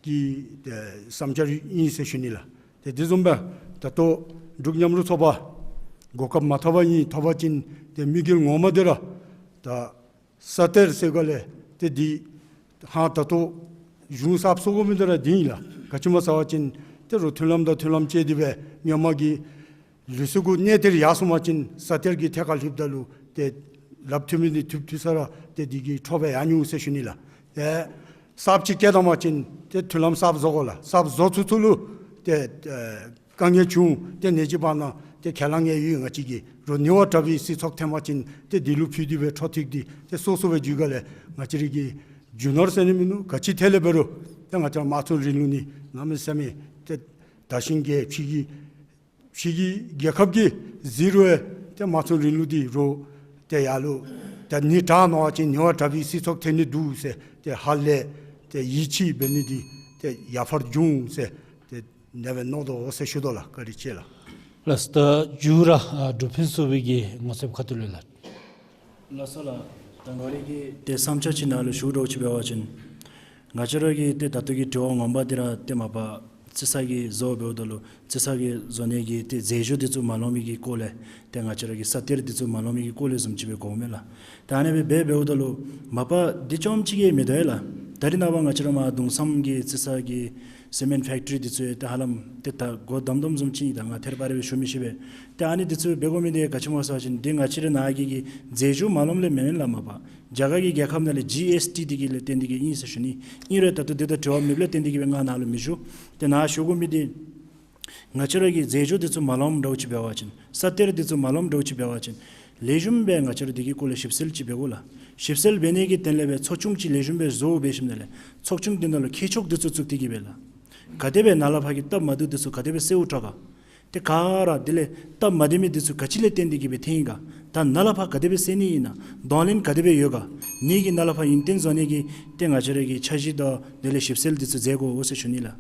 གི་ཏེ་བསམ་འཆར་ཨིན་ཟེར་ཞུ་ནི་ལགས། ཏེ་དེ་བཟུམ་སྦེ་ད་ལྟོ་འབྲུག་མཉམ་རུབ་ཚོགས་པ་ གོ་སྐབས་མ་ཐོབ་པ་ཨིན། ཐོབ་པ་ཅིན་ཏེ་དམིགས་ཡུལ་ངོ་མ་འདི་ར་ད་ས་གཏེར་ཟེར་ག་ལས་ཏེ་འདི་ཧང་ད་ལྟོ་གཞུང་གསརཔ་བཟོ་དགོ་མི་འདི་ར་འདི་ཨིན་ལགས། ག་ཅི་སྨོ་ཟེར་བ་ཅིན་ཏེ་རོགས་མཐུན་ལམ་དང་མཐུན་ལམ་བཅད་དེ་སྦེ་མི་མང་གི་ལུགས་སྲོལ་གུ་གནས་དེར་ཡར་སོང་པ་ཅིན་ས་གཏེར་གྱི་ཐད་ཁར་ལྷོདཔ་ད་ལུ་ཏེ་ལགཔ་ཐུབ་མི་འདི་ཐུབ་ཐུབ་ས་ར་ཏེ་འདི་གིས་འཕྲོ་སྦེ་ཡར་འགྱོ་འོང་ཟེར་ཞུ་ནི་ལགས། ཏེ་གསརཔ་ཅིག་བཀལ་བཏང་པ་ཅིན་ཏེ་མཐུན་ལམ་གསརཔ་བཟོ་དགོ་ལགས། གསརཔ་བཟོ་ཚུན་ཚུན་ལུ་ཏེ་ཨེ་དཀའ་ངལ་བྱུང་ཏེ་ནེ་ཅིག་བར་ན་ཏེ་ཁས་ལེན་ཡོད། ང་བཅས་ཀྱིས་རོགས་ནི་བ་དྲག་པའི་སྲིད་ཚོགས་ཐོན་པ་ཅིན་ཏེ་འདི་ལུ་ཕུལ་ཏེ་སྦེ་འཕྲོ་མཐུད་དེ་ཏེ་སོ་སོ་སྦེ་འགྱོ་ག་ལས་ང་བཅས་རའི་གི་རྒྱུ་ནོར་ཟེར་ནི་མིན་ནུག། ག་ཅི་ཐད་ལས་འབད་རུང་ཏེ་ང་བཅས་ར་དམངས་གཙོའི་རིང་ལུགས་ནི་གནམ་མེད་ས་མེད་ཏེ་དར་ཞིང་རྒྱས། ཕྱི་གི་ཕྱི་གི་རྒྱལ་ཁབ་ཀྱིས་གཟིགས་རུང་ཏེ་དམངས་གཙོའི་རིང་ལུགས་འདི་རོགས་ཏེ་ཡར་ལུ་ཏེ་ནི་དྲག་ནོར་བ་ཅིན་ནི་བ་དྲག་པའི་སྲིད་ཚོགས་ཐོན་ནི་འདུག་ཟེར་ཏེ་ཧ་ལས་ཏེ་ཡིད་ཆེས་འབད་ནི་འདི་ཏེ་ཡར་འཕར་འགྱོ་འོང་ཟེར་ཏེ་ཨ་ནེ་སྦེ་མནོ་དོ་ཟེར་ཞུ་དོ་ལགས། བཀའ་དྲིན་ཆེ་ལགས། ལགས་སོ། ད་མཇུག་ར་ཨ་འབྲུག་ཕུན་ཚོགས་པའི་གི་ངོ་ཚབ་ཁ་ཐུག་ལས་ལགས། ལགས་སོ་ལགས། ད་ང་རའི་གི་ཏེ་བསམ་འཆར་ཅིག་ནཱ་ལུ་ཞུ་དོ་ཅིག་འབད་བ་ཅིན་ང་བཅས་ར་གི་ཏེ་ད་ལྟོ་གི་དྲི་བ་ངོ་མ་འདི་ར་ཏེ་མ་པ་རྩི་ས་གི་བཟོ་འབདཝ་ད་ལུ་རྩི་ས་གི་བཟོ་ནི་གི་ཏེ་རྫས་སྦྱོར་འདི་ཚུ་མ་ལོངས་མི་གི་སྐོར་ལས་ཏེ་ང་བཅས་ར་གི་ས་གཏེར་འདི་ཚུ་མ་ལོངས་མི་གི་སྐོར་ལས་བཟུམ་ཅིག་སྦེ་གོཝ་མས་ལགས། ད་ཨ་ནེ་སྦེ་འབད་འབདཝ་ད་ལུ་མ་པ་འདི་རྐྱངམ་ཅིག་གིས་མི་དོ་ཡ་ལགས། ད་རེས་ནངས་པ་ང་བཅས་ར་མར་གདུང་བསམ་གྱི་རྩི་ས་གི་སི་མེནཊ་ཕེཀ་ཊི་རི་འདི་ཚུ་ཡང་ཏེ་ཧ་ལམ་ཏེ་ད་སྒོ་བསྡམ་བསྡམ་བཟུམ་ཅིག་ཨིན། ད་ང་ཐད་རི་བ་རི་སྦེ་ཞུ་མི་ཤེས་པས། ཏེ་ཨ་ནི་འདི་ཚུ་འབད་དགོ་མི་འདི་ག་ཅི་སྨོ་ཟེར་བ་ཅིན་འདི་ང་བཅས་ར་ནཱ་གི་གི་རྫས་སྦྱོར་མ་ལོངསམ་ལས་མེན་ལགས། མ་པ་རྒྱ་གར་གྱི་རྒྱལ་ཁབ་ནང་ལས་ཇི་ཨེསི་ཊི་འདི་གི་ལས་བརྟེན་ཏེ་གི་ཨིན་ཟེར་ཞུ་ནི། ཨིན་རུང་ད་ལྟོ་འདི་ད་དྲི་བ་མེདཔ་ལས་བརྟེན་ཏེ་གི་སྦེ་ང་ནཱ་ལུ་མི་ཞུ། ཏེ་ནཱ་ཞུ་དགོ་མི་འདི་ང་བཅས་ར་གི་རྫས་སྦྱོར་འདི་ཚུ་མ་ལོངསམ་འདྲཝ་ཅིག་འབད་བ་ཅིན་ས་གཏེར་འདི་ཚུ་མ་ལོངསམ་འདྲཝ་ཅིག་འབད་བ་ཅིན་ལེགས་ཤོམ་སྦེ་ང་བཅས་ར་འདི་གི་སྐོར་ལས་ཞིབ་འཚོལ་ཅིག་འབད་དགོ་ལགས། ཞིབ་འཚོལ་འབད་ནི་གི་དོན་ལས་སྦེ་ཚོགས་ཆུང་ཅིག་ལེགས་ཤོམ་སྦེ་བཟོ་འབད་ཞིནམ་ལས་ཚོགས་ཆུང་འདི་ནང་ལུ་མཁས་མཆོག་འདི་ཚུ་བཙུགས་ཏེ་གི་སྦེ་ལགས། ག་དེ་སྦེ་ནཱ་ལས་ཕར་གྱི་སྟབས་མ་བདེཝ་འདི་ཚུ་ག་དེ་སྦེ་སེལ་དགོཔ་འདྲ་ག། ཏེ་ག་ར་དེ་ལས་སྟབས་མ་བདེ་མི་འདི་ཚུ་ག་ཅི་ལས་བརྟེན་ཏེ་གི་སྦེ་ཐོན་ཡི་ག། ད་ནཱ་ལས་ཕར་ག་དེ་སྦེ་སེལ་ནི་ཨིན་ན། གདོང་ལེན་ག་དེ་སྦེ་ཡོད་ག། ནི་གི་ནཱ་ལས་ཕར་ཡུན་བརྟན་བཟོ་ནི་གི་ཏེ་ང་བཅས་ར་གི་འཆར་གཞི་དང་དེ་ལས་ཞིབ་འཚོལ་འདི་ཚུ་མཛད་དགོ་ཟེར་ཞུ་ནི་ལགས།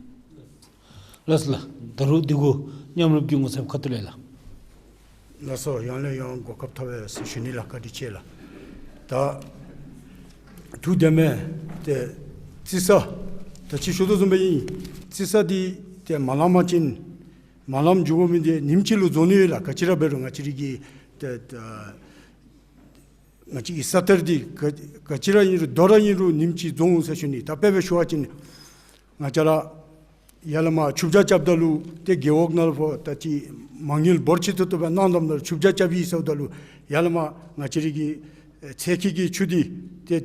ལགས་སོ་ལགས། ད་རུང་འདི་གུ་མཉམ་རུབ་ཀྱི་ངོ་ཚབ་ཁ་ཐུག་ལས་ལགས། ལགས་སོ། ཡང་ལས་ཡང་གོ་སྐབས་ཐོབ་པས་ཟེར་ཞུ་ནི་ལགས། བཀའ་དྲིན་ཆེ་ལགས། ད་ཐུགས་བདེན་མས། ཏེ་རྩི་ས་ད་ཅི་ཞུ་དོ་བཟུམ་སྦེ་ཨིན། རྩི་ས་འདི་ཏེ་མ་ལོངས་པ་ཅིན་མ་ལོངསམ་འགྱོ་དགོ་མི་འདི་ཉིནམ་གཅིག་ལུ་རྫོགས་ནི་ཡོད་ལགས། ག་ཅི་ར་འབད་རུང་ང་བཅས་ར་གི་ཏེ་ཏེ་ང་བཅས་ཀྱི་ས་གཏེར་འདི་ག་ག་ཅི་ར་ཨིན་རུང་དོ་ར་ཨིན་རུང་ཉིནམ་གཅིག་རྫོགས་འོང་ཟེར་ཞུ་ནི། ད་དཔེ་སྦེ་ཞུ་བ་ཅིན་ང་བཅས་ར་ཡར་ལས་མར་ཆུ་བྱ་རྐྱབ་ད་ལུ་ཏེ་རྒེད་འོག་ནང་ལུ་ཕར་ད་ཅི་མ་དངུལ་འབོར་ཆེ་ཏོག་ཏོ་སྦེ་གནང་དོཝ་ད་ལུ་ཆུ་བྱ་རྐྱབ་ཡི་ཟེརཝ་ད་ལུ་ཡར་ལས་མར་ང་བཅས་ར་གི་ཨེ་ཚལ་ཁྱི་གི་ཆུ་འདི་ཏེ་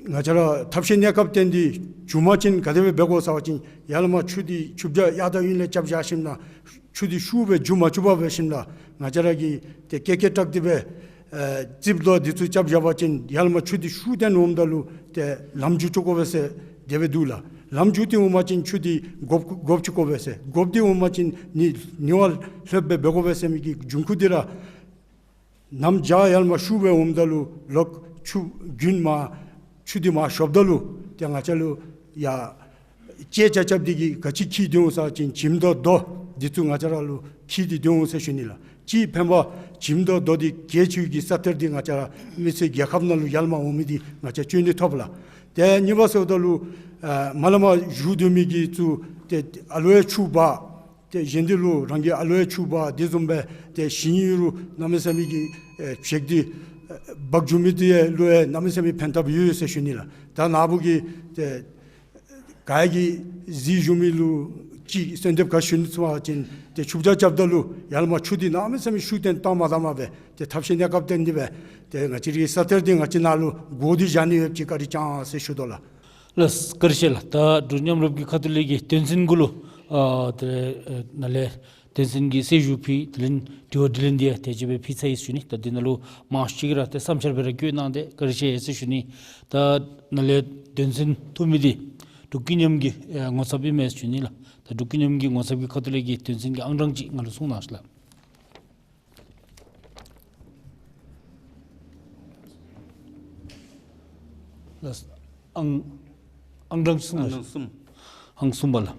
ང་བཅས་ར་ཐབས་ཤེས་གནས་སྐབས་བརྟེན་ཏེ་བྱུང་པ་ཅིན་ག་དེ་སྦེ་འབད་དགོ་ཟེར་བ་ཅིན་ཡར་ལས་མར་ཆུ་འདི་ཆུ་བྱ་ཡར་དང་ཡུན་ལས་རྐྱབ་བཞག་ཞིནམ་ལས་ཆུ་འདི་ཤུགས་སྦེ་འགྱོ་མ་བཅུག་པར་འབད་ཞིནམ་ལས་ང་བཅས་ར་གིས་ཏེ་ཀེ་ཀེ་ཊག་འདི་སྦེ་ཨེ་རྩིགཔ་དང་འདི་ཚུ་རྐྱབ་བཞག་པ་ཅིན་ཡར་ལས་མར་ཆུ་འདི་ཤུགས་བཏོན་འོངམ་ད་ལུ་ཏེ་ལམ་འགྱོ་བཅུག་དགོ་པས་ཟེར་དེ་སྦེ་འདུག་ལགས། ལམ་འགྱོ་སྟེ་འོང་པ་ཅིན་ཆུ་འདི་དགོ་དགོ་བཅུག་དགོ་པས་ཟེར། དགོ་སྟེ་འོང་པ་ཅིན་ནི་ནི་བ་ལྷོདཔ་སྦེ་འབད་དགོ་པས་ཟེར་མི་གི་འབྱུང་ཁུངས་འདི་ར་གནམ་བྱཱར་ཡར་ལས་མར་ཤུགས་སྦེ་འོངམ་ད་ལུ་ལོག་ཆུ་རྒྱུན་མར་ཆུ་འདི་མར་ཤོརཝ་ད་ལུ་ཏེ་ང་བཅས་ལུ་ཡར་ཅེ་ཅ་རྐྱབ་འདི་གིས་ག་ཅི་འཁྱིད་སྡོད་འོང་ཟེར་བ་ཅིན་བྱེམ་དང་རྡོ་འདི་ཚུ་ང་བཅས་ར་ལུ་འཁྱིད་དེ་སྡོད་འོང་ཟེར་ཞུ་ནི་ལགས། གཅིག་ཕན་པ་བྱེམ་དང་རྡོ་འདི་གལ་ཆེ་བའི་གི་ས་གཏེར་འདི་ང་བཅས་ར་མི་སེར་རྒྱལ་ཁབ་ནང་ལུ་ཡར་ལས་མར་འོང་མི་འདི་ང་བཅས་སྤྱོད་ནི་ཐོབ་ལགས། ཏེ་གཉིས་པ་ཟེརཝ་ད་ལུ་ཨ་མར་ལས་མར་བཞུགས་སྡོད་མི་གི་ཚུ་ཏེ་ཨ་ལོ་ཡང་ཆུ་འབག། ཏེ་གཞན་འདི་ལུ་རང་གི་ཨ་ལོ་ཡང་ཆུ་འབག། དེ་བཟུམ་སྦེ་ཏེ་ཞིང་ཨིན་རུང་གནམ་མེད་ས་མེད་ཀྱི་ཨེ་བྱེག་འདི་ཨེ་འབག་འགྱོ་མི་འདི་ལུ་ཡང་གནམ་མེད་ས་མེད་ཕན་ཐབས་ཡོད་ཟེར་ཞུ་ནི་ལགས། ད་ནཱ་བུ་གིས་ཏེ་ག་གིས་གཟིགས་བཞུགས་མི་ལུ་ཅིག་གསོལ་འདེབས་ག་ཞུ་ནི་ཟེར་བ་ཅིན་ཏེ་ཆུ་བྱ་རྐྱབ་ད་ལུ་ཡར་ལས་མར་ཆུ་འདི་གནམ་མེད་ས་མེད་ཤུགས་བཏོན་བཏངམ་མ་བཏངམ་སྦེ་ཏེ་ཐབས་ཤེས་གནས་སྐབས་བརྟེན་ཏེ་སྦེ་ཏེ་ང་བཅས་རའི་ས་གཏེར་འདི་ང་བཅས་ནཱ་ལུ་བཀོ་སྟེ་བཞག་ནི་ཡོདཔ་ཅིག་བཀའ་དྲིན་བསྐྱང་ཟེར་ཞུ་དོ་ལགས། ལགས་སོ། བཀའ་དྲིན་ཆེ་ལགས། ད་འབྲུག་མཉམ་རུབ་ཀྱི་ཁ་ཐུག་ལས་ཀྱི་དོན་ཚན་གུ་ལུ་ཨ་དེ་ལས་ཨ་ནཱ་ལས་དོན་ཚན་གྱི་གསལ་ཞུ་ཕུལ། དེ་ལས་དྲི་བ་དྲིས་ལན་འདི་ཡང་དེ་ཅིག་སྦེ་ཕུལ་ཚར་ཡི་ཟེར་ཞུ་ནི། ད་འདི་ནང་ལུ་མང་ཤོས་ཅིག་ར་ཏེ་བསམ་འཆར་སྦེ་ར་བཀོད་གནང་སྟེ་བཀའ་དྲིན་ཆེ་ཟེར་ཞུ་ནི། ད་ནཱ་ལས་དོན་ཚན་ཐུང་མི་འདི་འབྲུག་ཀུན་མཉམ་གྱི་ཨ་ངོ་ཚབ་ཨིན་མས་ཟེར་ཞུ་ནི་ལགས། ད་འབྲུག་ཀུན་མཉམ་གྱི་ངོ་ཚབ་ཀྱི་ཁ་ཐུག་ལས་ཀྱི་དོན་ཚན་གྱི་ཨང་གྲངས་ཅིག་ང་ལུ་གསུང་གནང་ཤིག་ལགས། ལགས། ཨང་ཨང་གྲངས་གསུམ། ཨང་གྲངས་གསུམ། ཨང་གསུམ་པ་ལགས།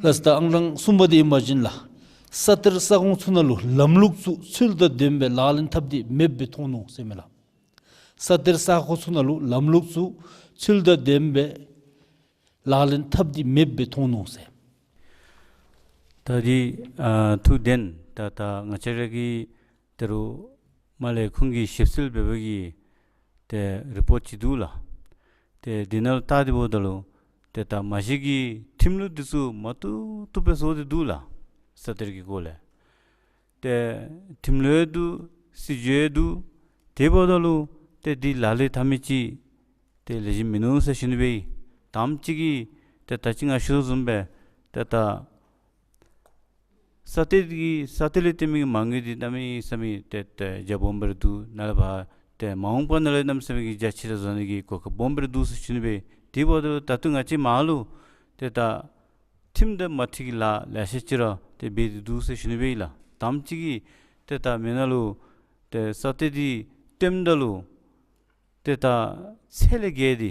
ལགས། ད་ཨང་གྲངས་གསུམ་པ་འདི་ཨིན་པ་ཅིན་ལགས། ས་གཏེར་ས་ཁོངས་ཚུ་ནང་ལུ་ལམ་ལུགས་ཚུ་ཚུལ་དང་ལྡནམ་སྦེ་ལག་ལེན་འཐབ་སྟེ་མེདཔ་སྦེ་མཐོང་ནུག་ཟེར་མས་ལགས། ས་གཏེར་ས་ཁོངས་ཚུ་ནང་ལུ་ལམ་ལུགས་ཚུ་ཚུལ་དང་ལྡནམ་སྦེ་ལག་ལེན་འཐབ་སྟེ་མེདཔ་སྦེ་མཐོང་ནུག་ཟེར། ད་འདི་ཨ་ཐུགས་བདེན། ད་ ད་ད་ང་བཅས་ར་གི་ཏེ་རུང་མར་ལས་ཁོང་གིས་ཞིབ་འཚོལ་འབད་བའི་གི་ཏེ་རི་པོརཊ་ཅིག་འདུག་ལགས། ཏེ་འདི་ནང་ལུ་བལྟ་སྟེ་འབདཝ་ད་ལུ་ཏེ་ད་མ་གཞི་གི་ཁྲིམས་ལུགས་འདི་ཚུ་མ་བཏུབ་བཏུབ་སྦེ་བཟོ་སྟེ་འདུག་ལགས། ས་གཏེར་གྱི་སྐོར་ལས། ཏེ་ཁྲིམས་ལུགས་ཡང་འདུག། སྲིད་བྱུས་ཡང་འདུག། དེ་འབདཝ་ད་ལུ་ཏེ་འདི་ལག་ལེན་འཐབ་མི་ཅིག་ཏེ་ལེགས་ཤོམ་མིན་ནུག་ཟེར་ཞུ་ནི་སྦེ་ཨིན། དང་པ་ཅིག་གིས་ཏེ་ད་ཅི་ང་ཞུ་དོ་བཟུམ་སྦེ་ཏེ་ད་ས་གཏེར་གྱི་ས་གཏེར་ལས་བརྟེན་མི་གི་མ་དངུལ་འདི་གནམ་མེད་ས་མེད་ཏེ་ཏེ་རྒྱ་སྦོམ་སྦེ་ར་འདུག། ནཱ་ལས་ཕར་ཏེ་མ་འོངས་པ་ནང་ལུ་གནམ་མེད་ས་མེད་ཀྱི་རྒྱ་ཆེ་ར་བཟོ་ནི་གི་གོ་སྐབས་སྦོམ་སྦེ་ར་འདུག་ཟེར་ཞུ་ནི་སྦེ། དེ་འབདཝ་ད་ལུ་ད་ལྟོ་ང་བཅས་མར་ལུ་ཏེ་ད་ཁྲིམས་དང་མ་འཁྲིལ་གྱི་ལཱ་ལེ་ཤ་ཅིག་ར་ཏེ་འབད་དེ་འདུག་ཟེར་ཞུ་ནི་སྦེ་ཨིན་ལགས། དང་པ་ཅིག་གིས་ཏེ་ད་མེ་ནང་ལུ་ཏེ་ས་གཏེར་འདི་བཏོནམ་ད་ལུ་ཏེ་ད་ཚད་ལས་བརྒལ་ཏེ་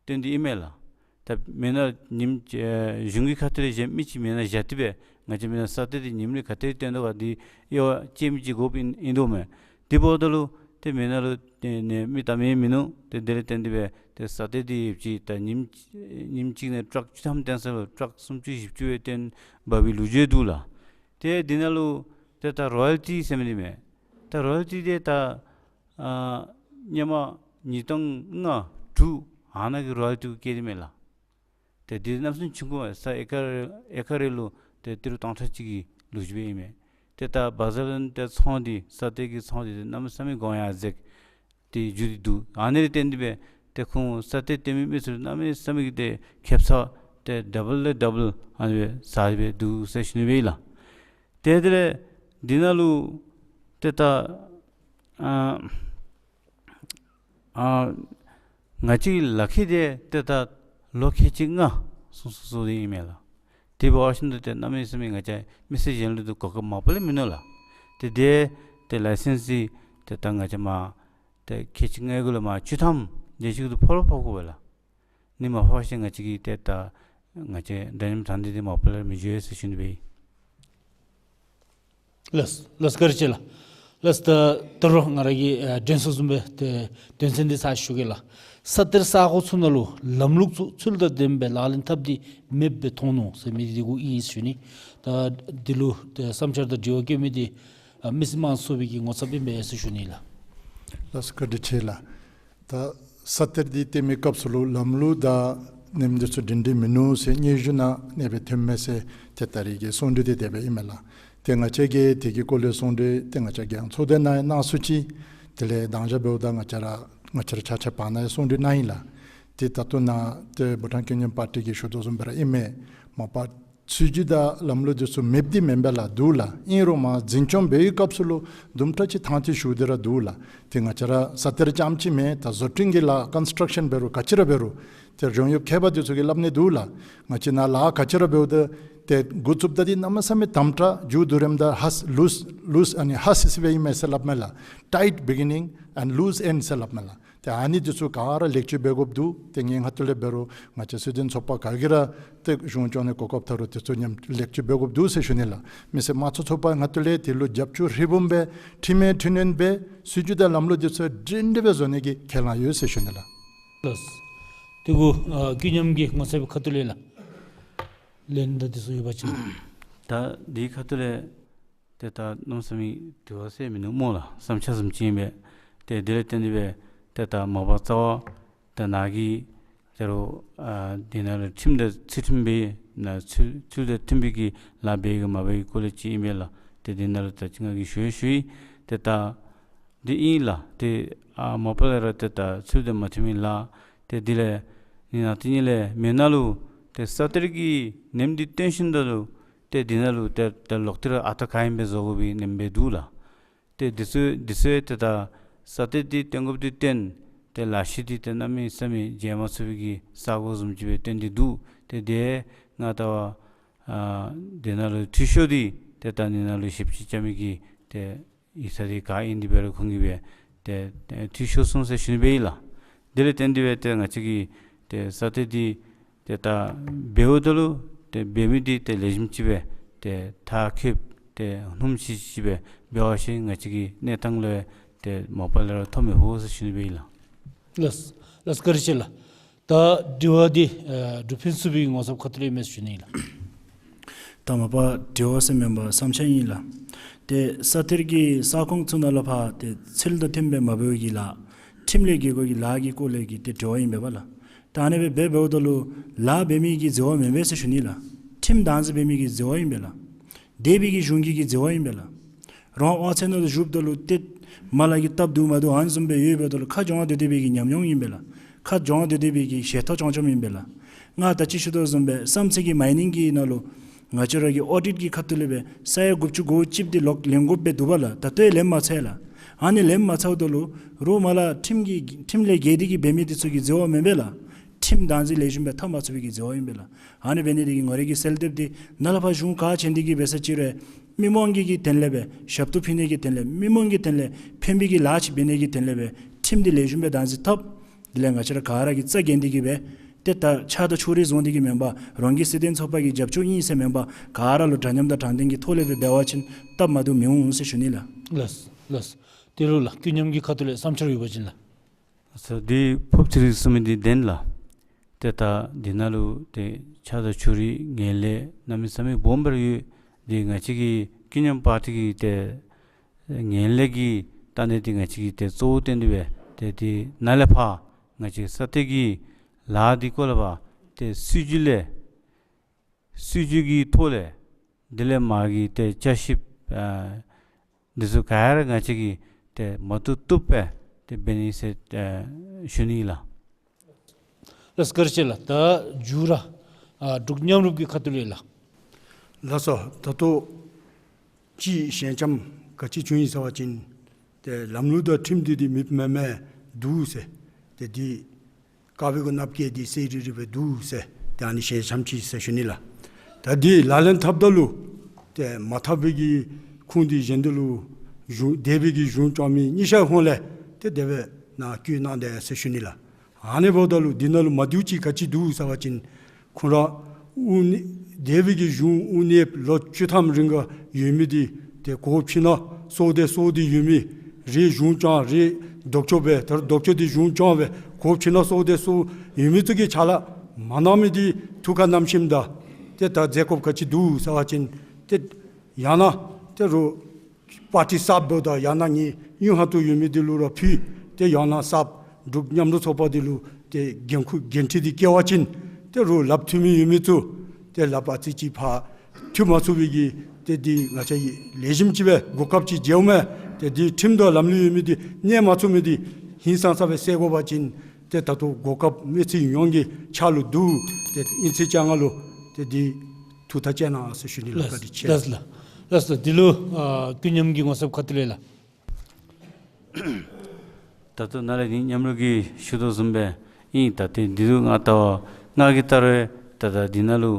བཏོན་ཏེ་ཨིན་མས་ལགས། ད་མེ་ནང་ཉིནམ་ཨེ་གཞུང་གི་ཁ་ཐུག་ལས་གཞན་མི་ཅིག་མེ་ནང་བཞག་སྟེ་སྦེ་ང་བཅས་མེ་ནང་ས་གཏེར་འདི་ཉིནམ་རེ་ག་དེ་བཏོན་དོ་ག་འདི་དབྱེ་བ་དཔྱད་མི་ཅིག་དགོཔ་ཨིན་ཨིན་དོ་མས། དེ་འབདཝ་ད་ལུ་ཏེ་མེ་ནང་ལུ་ཏེ་ནི་མི་དང་མི་མིན་ནུག། ཏེ་དེ་ལས་བརྟེན་ཏེ་སྦེ་ཏེ་ས་གཏེར་འདི་ཡོདཔ་ཅིག་ད་ཉིནམ་ཉིནམ་གཅིག་ནང་ཊཱག་བཅུ་ཐམ་བཏོན་ས་ལུ་ཊཱག་སུམ་ཅུ་བཞི་བཅུ་སྦེ་བཏོན་འབག་པའི་ལོ་རྒྱུས་འདུག་ལགས། ཏེ་འདི་ནང་ལུ་ཏེ་ད་རོ་ཡལ་ཊི་ཟེར་མི་འདི་མས། ད་རོ་ཡལ་ཊི་འདི་ད་ཨ་སྔོན་མ་ཉིས་སྟོང་ལྔ་དྲུག་ཨ་ནཱ་གི་རོ་ཡལ་ཊི་གུ་བཀལ་ཏེ་མས་ལགས། ཏེ་འདི་གནམ་མེད་ས་མེད་ཆུང་ཀུ་མས། ས་ཨེ་ཀར་ཨེ་ཀར་རེ་ལུ་ཏེ་ཏི་རུ་སྟོང་ཕྲག་གཅིག་གི་ལོ་རྒྱུས་སྦེ་ཨིན་མས། ཏེ་ད་བ་ཛར་ནང་ཏེ་ཚོང་འདི་ས་གཏེར་གྱི་ཚོང་འདི་ཏེ་གནམ་མེད་ས་མེད་གོང་ཡར་འཛེགས་ཏེ་འགྱོ་སྟེ་འདུག། ཨ་ནི་ལས་བརྟེན་ཏེ་སྦེ་ཏེ་ཁོང་ས་གཏེར་བཏོན་མི་མི་ཚུ་གནམ་མེད་ས་མེད་ཀྱི་ཏེ་ཁེབ་ས་ཏེ་ཌབ་བཱལ་ལས་ཌབ་བཱལ་ཨ་ནི་སྦེ་ཟ་སྦེ་འདུག་ཟེར་ཞུ་ནི་སྦེ་ཨིན་ལགས། ཏེ་དེ་ལས་འདི་ནང་ལུ་ཏེ་ད་ཨ་ཨ་ང་བཅས་ལག་ཁྱེར་འདི་ཏེ་ད་ལོ་ཁལ་གཅིག་ལྔ་སོང་སོང་སོང་སྟེ་ཨིན་མས་ལགས། དེ་འབད་བ་ཅིན་ཏེ་གནམ་མེད་ས་མེད་ང་བཅས་མི་སེར་གཞན་ལུ་ཏེ་གོ་སྐབས་མ་པ་ལས་མིན་ནུག་ལགས། ཏེ་དེ་ཏེ་ལའི་སེནསི་འདི་ཏེ་ད་ང་བཅས་མར་ཏེ་ཁལ་གཅིག་ལྔའི་གུ་ལས་མར་བཅུ་ཐམ་དེ་ཅིག་ཏུ་ཕབ་ར་ཕབ་དགོ་པས་ལགས། ཨ་ནི་མ་ཕབ་ཞིན་ང་བཅས་ཀྱིས་ཏེ་ད་ང་བཅས་འདྲ་མཉམ་དྲང་བདེན་འདི་མ་པ་ལས་མི་འགྱོ་ཟེར་ཞུ་ནི་སྦེ་ཨིན། ལགས་ལགས་བཀའ་དྲིན་ཆེ་ལགས། ལགས་ད་ད་རུང་ང་ར་གིས་ཨ་དྲན་གསོ་བཟུམ་སྦེ་ཏེ་དོན་ཚན་འདི་ཚར་ཞུ་གེ་ལགས། ས་གཏེར་ས་གོ་ཚུ་ནང་ལུ་ལམ་ལུགས་ཚུ་ཚུལ་དང་ལྡནམ་སྦེ་ལག་ལེན་འཐབ་སྟེ་མེདཔ་སྦེ་མཐོང་ནུག་ཟེར་མི་འདི་གུ་ཨིན་ཟེར་ཞུ་ནི། ད་འདི་ལུ་ཏེ་བསམ་འཆར་དང་དྲི་བ་བཀོད་མི་འདི་ཨ་མི་སེར་དམངས་གཙོའི་གི་ངོ་ཚབ་ཨིན་པས་ཟེར་ཞུ་ནི་ལགས། ལགས་བཀའ་དྲིན་ཆེ་ལགས། ད་ས་གཏེར་འདི་བཏོན་མི་སྐབས་སུ་ལུ་ལམ་ལུགས་དང་ཨ་ནེམ་འདི་ཚུ་སྒྲིང་སྒྲིང་མིན་ནུག་ཟེར་སྙན་ཞུ་ནང་གནས་སྦེ་ཐོནམ་མས་ཟེར་ཏེ་ད་རེས་ཀྱི་གསུང་གྲོས་འདི་དེ་སྦེ་ཨིན་མས་ལགས། ཏེ་ང་བཅས་ཀྱིས་དེ་གི་སྐོར་ལས་གསུང་གྲོས་ཏེ་ང་བཅས་རྒྱལ་ཡོངས་ཚོགས་སྡེ་ནང་ཡང་གནང་ཚུགས་ཅི། དེ་ལས་དང་ཞག་འབདཝ་ད་ང་བཅས་ར་ང་བཅས་ར་ཆ་ཁྱབ་བར་ན་ཡང་གསུང་གྲོས་གནང་ཡི་ལགས། ཏེ་ད་ལྟོ་ནཱ་ཏེ་བྷུ་ཊཱན་ཀུན་མཉམ་པར་ཊི་གིས་ཞུ་དོ་བཟུམ་སྦེ་ར་ཨིན་མས། མ་པ་ཚུལ་བཞི་དང་ལམ་ལུགས་འདི་ཚུ་མེདཔ་འདི་མེན་པས་ལགས། འདུག་ལགས། ཨིན་རུང་མར་འཛིན་སྐྱོང་འབད་བའི་སྐབས་སུ་ལུ་དུམ་གྲ་ཅིག་ཐང་ཐིག་ཞུགས་ཏེ་ར་འདུག་ལགས། ཏེ་ང་བཅས་ར་ས་གཏེར་རྐྱངམ་ཅིག་མེན། ད་བཟོ་སྐྲུན་གྱི་ལཱ་ཀོན་སི་ཊརག་ཤཱན་འབད་རུང་ག་ཅི་ར་འབད་རུང་ཏེ་གཞུང་གཡོགཔ་མཁས་པ་འདི་ཚུ་གིས་སླབ་ནི་འདུག་ལགས། ང་བཅས་ནཱ་ལཱ་ག་ཅི་ར་འབདཝ་ད་ཏེ་འགོ་བཙུགསཔ་ད་འདི་གནམ་མེད་ས་མེད་དམ་དྲག། མཇུག་བསྡུ་རནམ་ད་ཧ་ལུས་ལུས་ཨ་ནི་ཧ་སི་སི་སྦེ་ཨིན་མས་ཟེར་སླབ་མས་ལགས། ཊའིཊ་བི་གི་ནིང་ཨེནཌ་ལུས་ཨེནཌ་ཟེར་སླབ་མས་ལགས། ཏེ་ཨ་ནི་འདི་ཚུ་ག་ར་ལེགས་བཅོས་འབད་དགོཔ་འདུག། ཏེ་ངེའི་ཁ་ཐུག་ལས་འབད་རུང་ང་བཅས་སྲོལ་ལྡན་ཚོགས་པ་ག་གིས་ར་ཏེ་གཞུང་སྐྱོང་ནི་གོ་སྐབས་ཐོབ་རུང་འདི་ཚུ་མཉམ་ལེགས་བཅོས་འབད་དགོཔ་འདུག་ཟེར་ཞུ་ནི་ལགས། མི་སེར་དམངས་གཙོ་ཚོགས་པའི་ཁ་ཐུག་ལས་དེ་ལུ་རྒྱབ་སྐྱོར་ཧྲིལ་བུམ་སྦེ་འཕྲི་སྣོན་འཕྲི་སྣོན་འབད་སྲིད་བྱུས་དང་ལམ་ལུགས་འདི་ཚུ་སྒྲིང་སྒྲི་སྦེ་བཟོ་ནི་གི་ཁས་བླངས་ཡོད་ཟེར་ཞུ་ནི་ལགས། ལགས། དེ་གུ་ཨ་ཀུན་མཉམ་གྱི་ངོ་ཚབ་ཁ་ཐུག་ལས་ལགས། ལན་དང་འདི་ཚུ་ཡོད་པ་ཅིན། ད་འདི་ཁ་ཐུག་ལས་ཏེ་ད་གནམ་མེད་ས་མེད་དྲི་བ་ཟེར་མིན་ནུག་སྨོ་ལགས། བསམ་འཆར་བཟུམ་ཅིག་ཨིན་པས། ཏེ་དེ་ལས་བརྟེན་ཏེ་སྦེ་ཏེ་ད་མ་པ་རྩ་བ་ཏེ་ནཱ་གི་ཏེ་རུང་ཨ་འདི་ནང་ལུ་ཁྲིམས་དང་ཚུལ་ཁྲིམས་འབད་ནཱ་ཚུལ་ཚུལ་དང་མཐུན་པའི་གི་ལཱ་འབད་གི་མ་འབད་གི་སྐོར་ལས་ཅིག་ཨིན་པས་ལགས། ཏེ་འདི་ནང་ལུ་ད་ཅི་ང་གིས་ཞུ་ཡི་ཞུ་ཡི། ཏེ་ད་འདི་ཨིན་ལགས། ཏེ་ཨ་མ་པ་ལས་ར་ཏེ་ད་ཚུལ་དང་མ་མཐུན་མི་ལཱ་ཏེ་འདི་ལས་ནི་ནང་དེ་ཉིད་ལས་མེ་ནང་ལུ་ཏེ་ས་གཏེར་གྱི་ཨ་ནེམ་འདི་བཏོན་ཞིནམ་ད་ལུ་ཏེ་འདི་ནང་ལུ་ཏེ་ད་ལོག་སྟེ་ར་ཨ་རྟག་ག་ཨིནམ་སྦེ་བཟོ་དགོ་པའི་ཨ་ནེམ་སྦེ་འདུག་ལགས། ཏེ་འདི་ཚུ་འདི་ཚུ་ཏེ་ད་ས་གཏེར་འདི་བཏོན་དགོཔ་འདི་བཏོན། ཏེ་ལཱ་གཞི་འདི་ཏེ་གནམ་མེད་ས་མེད་མཇལ་མ་ཚུགས་པའི་གི་ས་གོ་བཟུམ་ཅིག་སྦེ་བཏོན་ཏེ་འདུག། ཏེ་དེ་ང་ལྟ་བ་ཨ་འདི་ནང་ལུ་འཐུས་ཤོར་འདི་ཏེ་ད་འདི་ནང་ལུ་ཞིབ་དཔྱད་རྐྱབ་མི་གི་ཏེ་ཡིག་ཚང་འདི་ག་ཨིན་དེ་འབད་རུང་ཁོང་གིས་སྦེ་ཏེ་ཏེ་འཐུས་ཤོར་སོང་ཟེར་ཞུ་ནི་སྦེ་ཨིན་ལགས། དེ་ལས་བརྟེན་ཏེ་སྦེ་ཏེ་ང་བཅས་ཀྱིས་ཏེ་ས་གཏེར་འདི་ཏེ་ད་འབདཝ་ད་ལུ་ཏེ་འབད་མི་འདི་ཏེ་ལེགས་ཤོམ་ཅིག་སྦེ་ཏེ་ཐག་ཁེབ་ཏེ་སྣུམ་ཤིག་ཤིག་སྦེ་འབད་བ་ཅིན་ང་བཅས་ཀྱི་གནས་སྟངས་ལུ་ཏེ་མ་པ་ལས་ར་ཐོ་མི་ཕོག་ཟེར་ཞུ་ནི་སྦེ་ཨིན་ལགས། ལགས་ལགས་བཀའ་དྲིན་ཆེ་ལགས། ད་དྲི་བ་འདི་ཨ་འབྲུག་ཕུན་ཚོགས་པའི་ངོ་ཚབ་ཁ་ཐུག་ལས་ཨིན་མས་ཞུ་ནི་ཨིན་ལགས། ད་མ་པ་དྲི་བ་ཟེར་མེན་པར་བསམ་འཆར་ཨིན་ལགས། ཏེ་ས་གཏེར་གྱི་ས་ཁོངས་ཚུ་ནང་ལུ་ཕར་ཏེ་ཚུལ་དང་མཐུནམ་སྦེ་མ་འབད་བའི་གི་ལཱ་ཁྲིམས་ལས་འགལ་དགོ་གི་ལཱ་གི་སྐོར་ལས་ཀྱི་ཏེ་དྲི་བ་ཨིན་པས་ལགས། ད་ཨ་ནི་སྦེ་འབད་འབདཝ་ད་ལུ་ལཱ་འབད་མི་གི་འཛོལ་བ་མེན་པས་ཟེར་ཞུ་ནི་ལགས། ཁྲིམས་དང་འཛིང་འབད་མི་གི་འཛོལ་བ་ཨིན་པས་ལགས། འདས་པའི་གི་གཞུང་གི་གི་འཛོལ་བ་ཨིན་པས་ལགས། རང་དབང་ཚད་ནང་ལུ་བཞུགསཔ་ད་ལུ་ཏེ་མ་ལག་གི་སྟབས་བདེཝ་མ་བདེཝ་ཨ་ནི་བཟུམ་སྦེ་ཡོདཔ་ད་ལུ་ཁ་བྱང་སྟེ་སྡོད་པའི་གི་ཉམས་མྱོང་ཨིན་པས་ལགས། ཁ་བྱང་སྟེ་སྡོད་པའི་གི་ཞལ་ཏ་ཅོག་ཅོག་ཨིན་པས་ལགས། ང་ད་ཅི་ཞུ་དོ་བཟུམ་སྦེ་བསམ་རྩེ་གི་མའི་ནིང་གི་ནང་ལུ་ང་བཅས་ར་གི་ཨོ་ཌིཊ་གི་ཁ་ཐུག་ལས་སྦེ་ས་ཡ་དགུ་བཅུ་གོ་གཅིག་འདི་ལོག་ལེན་དགོཔ་སྦེ་འདུག་པ་ལགས། ད་ལྟོ་ཡང་ལེན་མ་ཚར་ལགས། ཨ་ནི་ལེན་མ་ཚརཝ་ད་ལུ་རོགས་མ་ལགས་ཁྲིམས་ཀྱི་ཁྲིམས་ལས་འགལ་ཏེ་གི་འབད་མི་འདི་ཚུ་གི་འཛོལ་བ་མེན་པས་ལགས། ཁྲིམས་དང་འཛིང་ལེགས་ཤོམ་སྦེ་འཐབ་མ་ཚུགས་པའི་གི་འཛོལ་བ་ཨིན་པས་ལགས། ཨ་ནི་འབད་ནི་འདི་གིས་ང་རའི་གི་གསལ་འདེབས་འདི་ནཱ་ལས་ཕར་གཞུང་ག་ཅི་འདི་གིས་འབད་ས་ཅིག་རུང་མི་མང་གི་གི་དོན་ལས་སྦེ་ཞབས་ཏོག་ཕུལ་ནི་གི་དོན་ལས་མི་མང་གི་དོན་ལས་ཕན་པའི་གི་ལཱ་ཅིག་འབད་ནི་གི་དོན་ལས་སྦེ་ཁྲིམས་འདི་ལེགས་ཤོམ་སྦེ་དང་འཛིང་འཐབ། དེ་ལས་ང་བཅས་ར་ག་ར་གིས་རྩ་འགེངས་ཏེ་གི་སྦེ་ཏེ་ད་ཆགས་སྡང་ཕྱོགས་རིས་བཟུང་སྟེ་གི་མེན་པར་རང་གི་སྲིད་དོན་ཚོགས་པ་གི་རྒྱབ་སྐྱོར་ཨིན་ཟེར་མེན་པར་ག་ར་ལུ་འདྲ་མཉམ་དང་དྲང་བདེན་གྱི་ཐོག་ལས་སྦེ་འབད་བ་ཅིན་སྟབས་མ་བདེཝ་མི་འོང་ཟེར་ཞུ་ནི་ལགས། ལགས་ལགས། དེ་ལུ་ལགས་ཀུན་མཉམ་གྱི་ཁ་ཐུག་ལས་བསམ་འཆར་ཡོད་པ་ཅིན་ལགས། ལགས་སོ། འདི་ཕོབ་ཅིག་རེ་གསུང་མི་འདི་བདེན་ལགས། ཏེ་ད་འདི་ནང་ལུ་ཏེ་ཆགས་སྡང་ཕྱོགས་རིས་ངན་ལྷད་གནམ་མེད་ས་མེད་སྦོམ་སྦེ་ར་ཡོད། འདི་ང་བཅས་ཀྱི་ཀུན་མཉམ་པར་ཊི་གི་ཏེ་ངན་ལྷད་ཀྱི་ལྟ་གནས་འདི་ང་བཅས་ཀྱི་ཏེ་གཙོ་བོ་བཏོན་ཏེ་སྦེ་ཏེ་འདི་ནཱ་ལས་ཕར་ང་བཅས་ས་གཏེར་གྱི་ལཱ་འདི་སྐོར་ལས་ཕར་ཏེ་སྲིད་བྱུས་ལས་སྲིད་བྱུས་ཀྱི་ཐོག་ལས་དེ་ལས་མར་གྱི་ཏེ་བསྐྱར་ཞིབ་ཨ་འདི་ཚུ་ག་ར་ང་བཅས་ཀྱིས་ཏེ་མ་བཏུབ་བཏུབ་སྦེ་ཏེ་འབད་ནི་ཟེར་ཨ་ཞུ་ནི་ལགས། ལགས་སོ་བཀའ་དྲིན་ཆེ་ལགས། ད་མཇུག་ར་ཨ་འབྲུག་མཉམ་རུབ་ཀྱི་ཁ་ཐུག་ལས་ལགས། ལགས་སོ། ད་ལྟོ་ཅིག་ཞལ་འཆམ་ག་ཅི་བྱུང་ཡི་ཟེར་བ་ཅིན་ཏེ་ལམ་ལུགས་དང་ཁྲིམས་འདི་འདི་མེདཔ་མེན་མས་འདུག་ཟེར། ཏེ་འདི་དཀར་པོའི་གི་ནགཔོ་གི་འདི་གསལ་རི་རི་སྦེ་འདུག་ཟེར། ཏེ་ཨ་ནི་ཞལ་འཆམ་ཅིག་ཟེར་ཞུ་ནི་ལགས། ད་འདི་ལག་ལེན་འཐབ་ད་ལུ་ཏེ་མ་འཐབ་པའི་གི་ཁུངས་འདི་གཞན་འདི་ལུ་གཞུང་འདས་པའི་གི་གཞུང་བསྐྱངས་མི་གཉིས་ཆ་ཁོང་ལས་ཏེ་དེ་སྦེ་ནཱ་བཀོད་གནང་དེས་ཟེར་ཞུ་ནི་ལགས། ཨ་ནི་འབདཝ་ད་ལུ་འདི་ནང་ལུ་མ་བདེཝ་ཅིག་ག་ཅི་འདུག་ཟེར་བ་ཅིན་ཁོང་ར་དབུ་གནས་འདས་པའི་གི་གཞུང་དབུ་གནས་ལོ་བཅུ་ཐམ་རིང་ག་ཡོད་མི་འདི་ཏེ་གོ་ཕྱི་ནང་སོར་ཏེ་སོར་ཏེ་ཡོད་མི་རེ་གཞུང་བསྐྱངས་རེ་ལྡོག་ཕྱོགས་སྦེ་ད་ལྟོ་ལྡོག་ཕྱོགས་འདི་གཞུང་བསྐྱངས་སྦེ་གོ་ཕྱི་ནང་སོར་ཏེ་སོར་ཡོད་མི་ཚུ་གི་ཕྱག་ལཱ་མ་གནང་མི་འདི་ཐུགས་ཁར་བསྣམས་ཞིནམ་ད་ཏེ་ད་མཛད་དགོཔ་ག་ཅི་འདུག་ཟེར་བ་ཅིན་ཏེ་ཡང་ན་ཏེ་རོགས་པར་ཊི་གསརཔ་འབདཝ་ད་ཡང་ན་ངེའི་གཡུས་ཁ་ཐུག་ཡོད་མི་འདི་ལུ་ར་ཕུལ། ཏེ་ཡང་ན་གསརཔ་འབྲུག་མཉམ་རུབ་ཚོགས་པ་འདི་ལུ་ཏེ་འགན་ཁུར་འགན་འཁྲི་འདི་བཀལ་བ་ཅིན་ཏེ་རོགས་ལགཔ་མཐུན་མི་ཡོད་མི་ཚུ་ཏེ་ལགཔ་ཨ་ཙི་ཅིག་ཕར་མཐུན་མ་ཚུགས་པའི་གི་ཏེ་འདི་ང་བཅས་ཀྱིས་ལེགས་ཤོམ་ཅིག་སྦེ་གོ་སྐབས་ཅིག་མཇལཝ་མས། ཏེ་འདི་ཁྲིམས་དང་ལམ་ལུགས་ཡོད་མི་འདི་གནས་མ་ཚུགས་མི་འདི་ཧིང་སངས་ས་སྦེ་སེལ་དགོ་པ་ཅིན་ཏེ་ད་ལྟོ་གོ་སྐབས་མི་ཚེ་ཡོངས་ཀྱི་ཆ་ལུ་འདུག། ཏེ་ཨིན་ཚེ་ཅིག་ང་ལུ་ཏེ་འདི་ཐུགས་ཐག་བཅད་གནང་ཟེར་ཞུ་ནི་ལགས། བཀའ་དྲིན་ཆེ། ལགས་ལགས། ལགས་ལགས། འདི་ལུ་ཨ་ཀུན་མཉམ་གྱི་ངོ་ཚབ་ཁ་ཐུག་ལས་ལགས། ད་ལྟོ་ནཱ་ལས་འདི་མཉམ་རུབ་ཀྱིས་ཞུ་དོ་བཟུམ་སྦེ་ཨིན། ད་ཏེ་འདི་ལུ་ང་ལྟ་བ་ང་གིས་ལྟ་རུང་ད་ད་འདི་ནང་ལུ་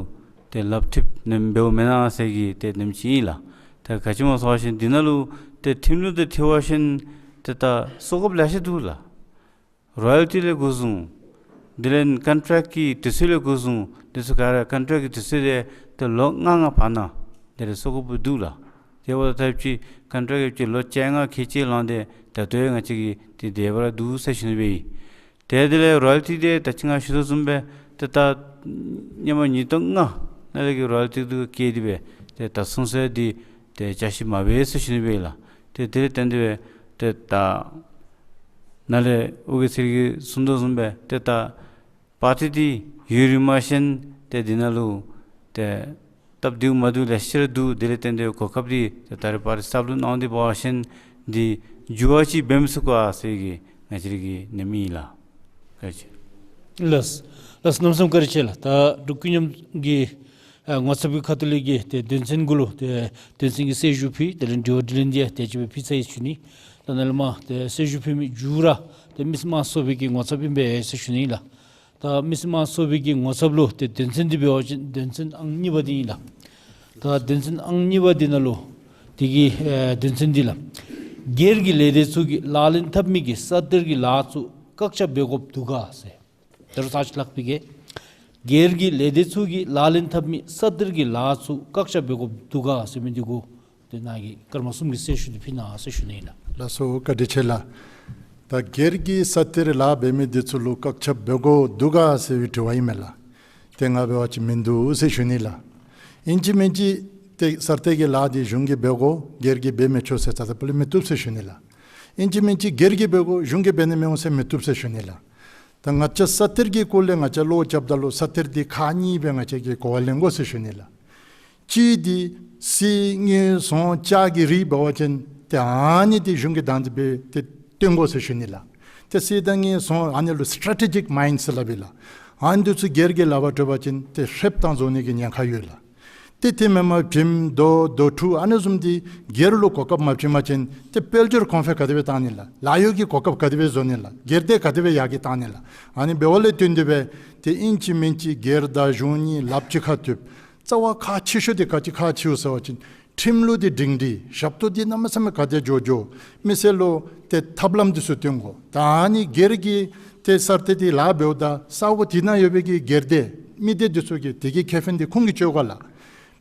ཏེ་ལགཔ་མཐུནམ་ནེམ་འབདཝ་མེན་ན་ཟེར་གྱི་ཏེ་ནེམ་ཅིག་ཨིན་ལགས། ད་ག་ཅི་སྨོ་ཟེར་བ་ཅིན་འདི་ནང་ལུ་ཏེ་ཁྲིམས་ལུགས་དང་འཁྲིལ་བ་ཅིན་ཏེ་ད་སོ་གོཔ་ལེ་ཤ་འདུག་ལགས། རོ་ཡལ་ཊི་ལས་འགོ་བཟུང་དེ་ལས་ཀོན་ཊེཀཊ་ཀྱི་དུས་ཚོད་ལས་འགོ་བཟུང་འདི་ཚུ་ག་ར་ཀོན་ཊེཀཊ་ཀྱི་དུས་ཚོད་འདི་ཏེ་ལོ་ལྔ་ལྔ་བར་ན་དེ་ལས་སོ་གོཔ་འདུག་ལགས། དེ་འབདཝ་ད་ཐབས་ཅིག་ཀོན་ཊེཀཊ་ཡོད་ཅིག་ལོ་བཅོ་ལྔ་ཁལ་གཅིག་ལང་སྟེ་ད་ལྟོ་ཡང་ང་བཅས་ཀྱིས་ཏེ་དེ་སྦེ་ར་འདུག་ཟེར་ཞུ་ནི་སྦེ་ཨིན། ཏེ་དེ་ལས་རོ་ཡལ་ཊི་འདི་ད་ཅི་ང་ཞུ་དོ་བཟུམ་སྦེ་ཏེ་ད་སྔོན་མ་ཉིས་སྟོང་ལྔ་ནང་ལས་ཀྱི་རོ་ཡལ་ཊི་འདི་བཀལ་ཏེ་སྦེ་ཏེ་ད་ཚུན་ཚོད་འདི་ཏེ་བསྐྱར་ཞིབ་མ་འབད་ཟེར་ཞུ་ནི་སྦེ་ཨིན་ལགས། ཏེ་དེ་ལས་བརྟེན་ཏེ་སྦེ་ཏེ་ད་ནཱ་ལས་ཨོ་རྒྱན་ཚེ་རིང་གིས་གསུང་དོ་བཟུམ་སྦེ་ཏེ་ད་པར་ཊི་འདི་ཡུན་རིངམོ་ཞིནམ་ཏེ་འདི་ནང་ལུ་ཏེ་སྟབས་བདེཝ་མ་བདེཝ་ལེ་ཤ་ར་འདུག། དེ་ལས་བརྟེན་ཏེ་གོ་སྐབས་འདི་ཏེ་ད་རེས་པར་ཊི་གསརཔ་ལུ་གནང་སྟེ་འབད་བ་ཅིན་འདི་འགྱུར་བ་ཅིག་འབད་མི་ཚུགས་ག་ཟེར་གྱི་ང་བཅས་ར་གི་ནེམ་ཨིན་ལགས། བཀའ་དྲིན་ཆེ། ལགས་ལགས། གནམ་མེད་ས་མེད་བཀའ་དྲིན་ཆེ་ལགས། ད་འབྲུག་ཀུན་མཉམ་གྱི་ཨ་ངོ་ཚབ་ཀྱི་ཁ་ཐུག་ལས་ཀྱི་ཏེ་དོན་ཚན་གུ་ལུ་ཏེ་དོན་ཚན་གྱི་གསལ་ཞུ་ཕུལ། དེ་ལས་དྲི་བ་དྲིས་ལན་འདི་ཡང་དེ་ཅིག་སྦེ་ཕུལ་ཚར་ཡི་ཟེར་ཞུ་ནི། ད་ནཱ་ལས་མར་ཏེ་གསལ་ཞུ་ཕུལ་མི་མཇུག་ར་ཏེ་མི་སེར་དམངས་གཙོ་བོད་ཀྱི་ངོ་ཚབ་ཨིན་པས་ཟེར་ཞུ་ནི་ལགས། ད་མི་སེར་དམངས་གཙོ་བོད་ཀྱི་ངོ་ཚབ་ལུ་ཏེ་དོན་ཚན་འདི་འབད་བ་ཅིན་དོན་ཚན་ཨང་གཉིས་པ་འདི་ཨིན་ལགས། ད་དོན་ཚན་ཨང་གཉིས་པ་འདི་ནང་ལུ་དེ་གི་ཨེ་དོན་ཚན་འདི་ལགས། སྒེར་གྱི་ལས་སྡེ་ཚུ་གིས་ལག་ལེན་འཐབ་མི་གི་ས་གཏེར་གྱི་ལཱ་ཚུ་བཀག་ཆ་འབད་དགོཔ་འདུག་ག་ཟེར། ད་རུང་ཚར་ཅིག་ལྷག་སྦེ་གེ། སྒེར་གྱི་ལས་སྡེ་ཚུ་གིས་ལག་ལེན་འཐབ་མི་ས་གཏེར་གྱི་ལཱ་ཚུ་བཀག་ཆ་འབད་དགོཔ་འདུག་ག་ཟེར་མི་འདི་གུ་ཏེ་ནཱ་གིས་སྐར་མ་གསུམ་གྱི་གསལ་ཞུ་འདི་ཕུལ་གནང་ཟེར་ཞུ་ནི་ཨིན་ལགས། ལགས་སོ་བཀའ་དྲིན་ཆེ་ལགས། ད་སྒེར་གྱི་ས་གཏེར་ལཱ་འབད་མི་འདི་ཚུ་ལུ་བཀག་ཆ་འབད་དགོཔ་འདུག་ག་ཟེར་བའི་དྲི་བ་ཨིན་མས་ལགས། ཏེ་ང་འབད་བ་ཅིན་མིན་འདུག་ཟེར་ཞུ་ནི་ལགས། ཨིན་ཅི་མིན་ཅི་ཏེ་གསར་གཏོད་ཀྱི་ལཱ་འདི་གཞུང་གིས་འབད་དགོ། སྒེར་གྱིས་འབད་མི་ཆོག་ཟེར་རྩ་དང་པོ་ལས་མི་བཏུབ་ཟེར་ཞུ་ནི་ལགས། ཨིན་ཅི་མིན་ཅི་སྒེར་གྱིས་འབད་དགོ། གཞུང་གིས་འབད་ནི་མི་འོང་ཟེར་མི་བཏུབ་ཟེར་ཞུ་ནི་ལགས། ད་ང་བཅས་ས་གཏེར་གྱི་སྐོར་ལས་ང་བཅས་བློ་རྐྱབ་ད་ལུ་ས་གཏེར་འདི་ཁག་གཉིས་སྦེ་ང་བཅས་ཀྱིས་གོ་བ་ལེན་དགོ་ཟེར་ཞུ་ནི་ལགས། གཅིག་འདི་གསེར་དངུལ་ཟངས་ལྕགས་ཀྱི་རིགས་འབད་བ་ཅིན་ཏེ་ཨ་ནི་འདི་གཞུང་གིས་བདག་འཛིན་འབད་དེ་བཏོན་དགོ་ཟེར་ཞུ་ནི་ལགས། ཏེ་གསེར་དང་དངུལ་ཟངས་ཨ་ནི་ལུ་strategic mines ཟེར་སླབ་ཨིན་ལགས། ཨ་ནི་འདི་ཚུ་སྒེར་གྱི་ལག་པར་སྤྲོད་པ་ཅིན་ཏེ་ཧྲེབ་བཏང་བཟོ་ནི་གི་ཉེན་ཁ་ཡོད་ལགས། ཏེ་དེ་མེན་པར་བྱེམ་རྡོ་རྡོ་ཕྲུག་ཨ་ནི་བཟུམ་འདི་སྒེར་ལུ་གོ་སྐབས་མ་བྱིན་པ་ཅིན་ཏེ་དཔལ་འབྱོར་གོང་འཕེལ་ག་དེ་སྦེ་བཏང་ནི་ལགས། ལཱ་གཡོག་གི་གོ་སྐབས་ག་དེ་སྦེ་བཟོ་ནི་ལགས། སྒེར་སྡེ་ག་དེ་སྦེ་ཡར་རྒྱས་བཏང་ནི་ལགས། ཨ་ནི་འབདཝ་ལས་བརྟེན་ཏེ་སྦེ་ཏེ་ཨིན་ཅི་མིན་ཅི་སྒེར་དང་གཞུང་གཉིས་ལགཔ་གཅིག་ཁར་གཏོགས། རྩ་བ་ཁག་ཆེ་ཤོས་འདི་ག་ཅི་ཁག་ཆེཝ་ཟེར་བ་ཅིན་ཁྲིམས་ལུགས་འདི་སྒྲིང་སྒྲི། ཞབས་ཏོག་འདི་གནམ་མེད་ས་མེད་ག་དེ་མགྱོགས་མགྱོགས་མི་སེར་ལུ་ཏེ་ཐབས་ལམ་འདི་ཚུ་སྟོན་དགོ། ད་ཨ་ནི་སྒེར་གྱི་ཏེ་གསར་གཏོད་འདི་ལཱ་འབདཝ་ད་ས་གོ་དེ་ནང་ཡོད་པའི་གི་སྒེར་སྡེ་མི་སྡེ་འདི་ཚུ་གིས་དེ་གི་ཁེ་ཕན་འདི་ཁོང་གིས་གཅོད་དགོ་ལགས།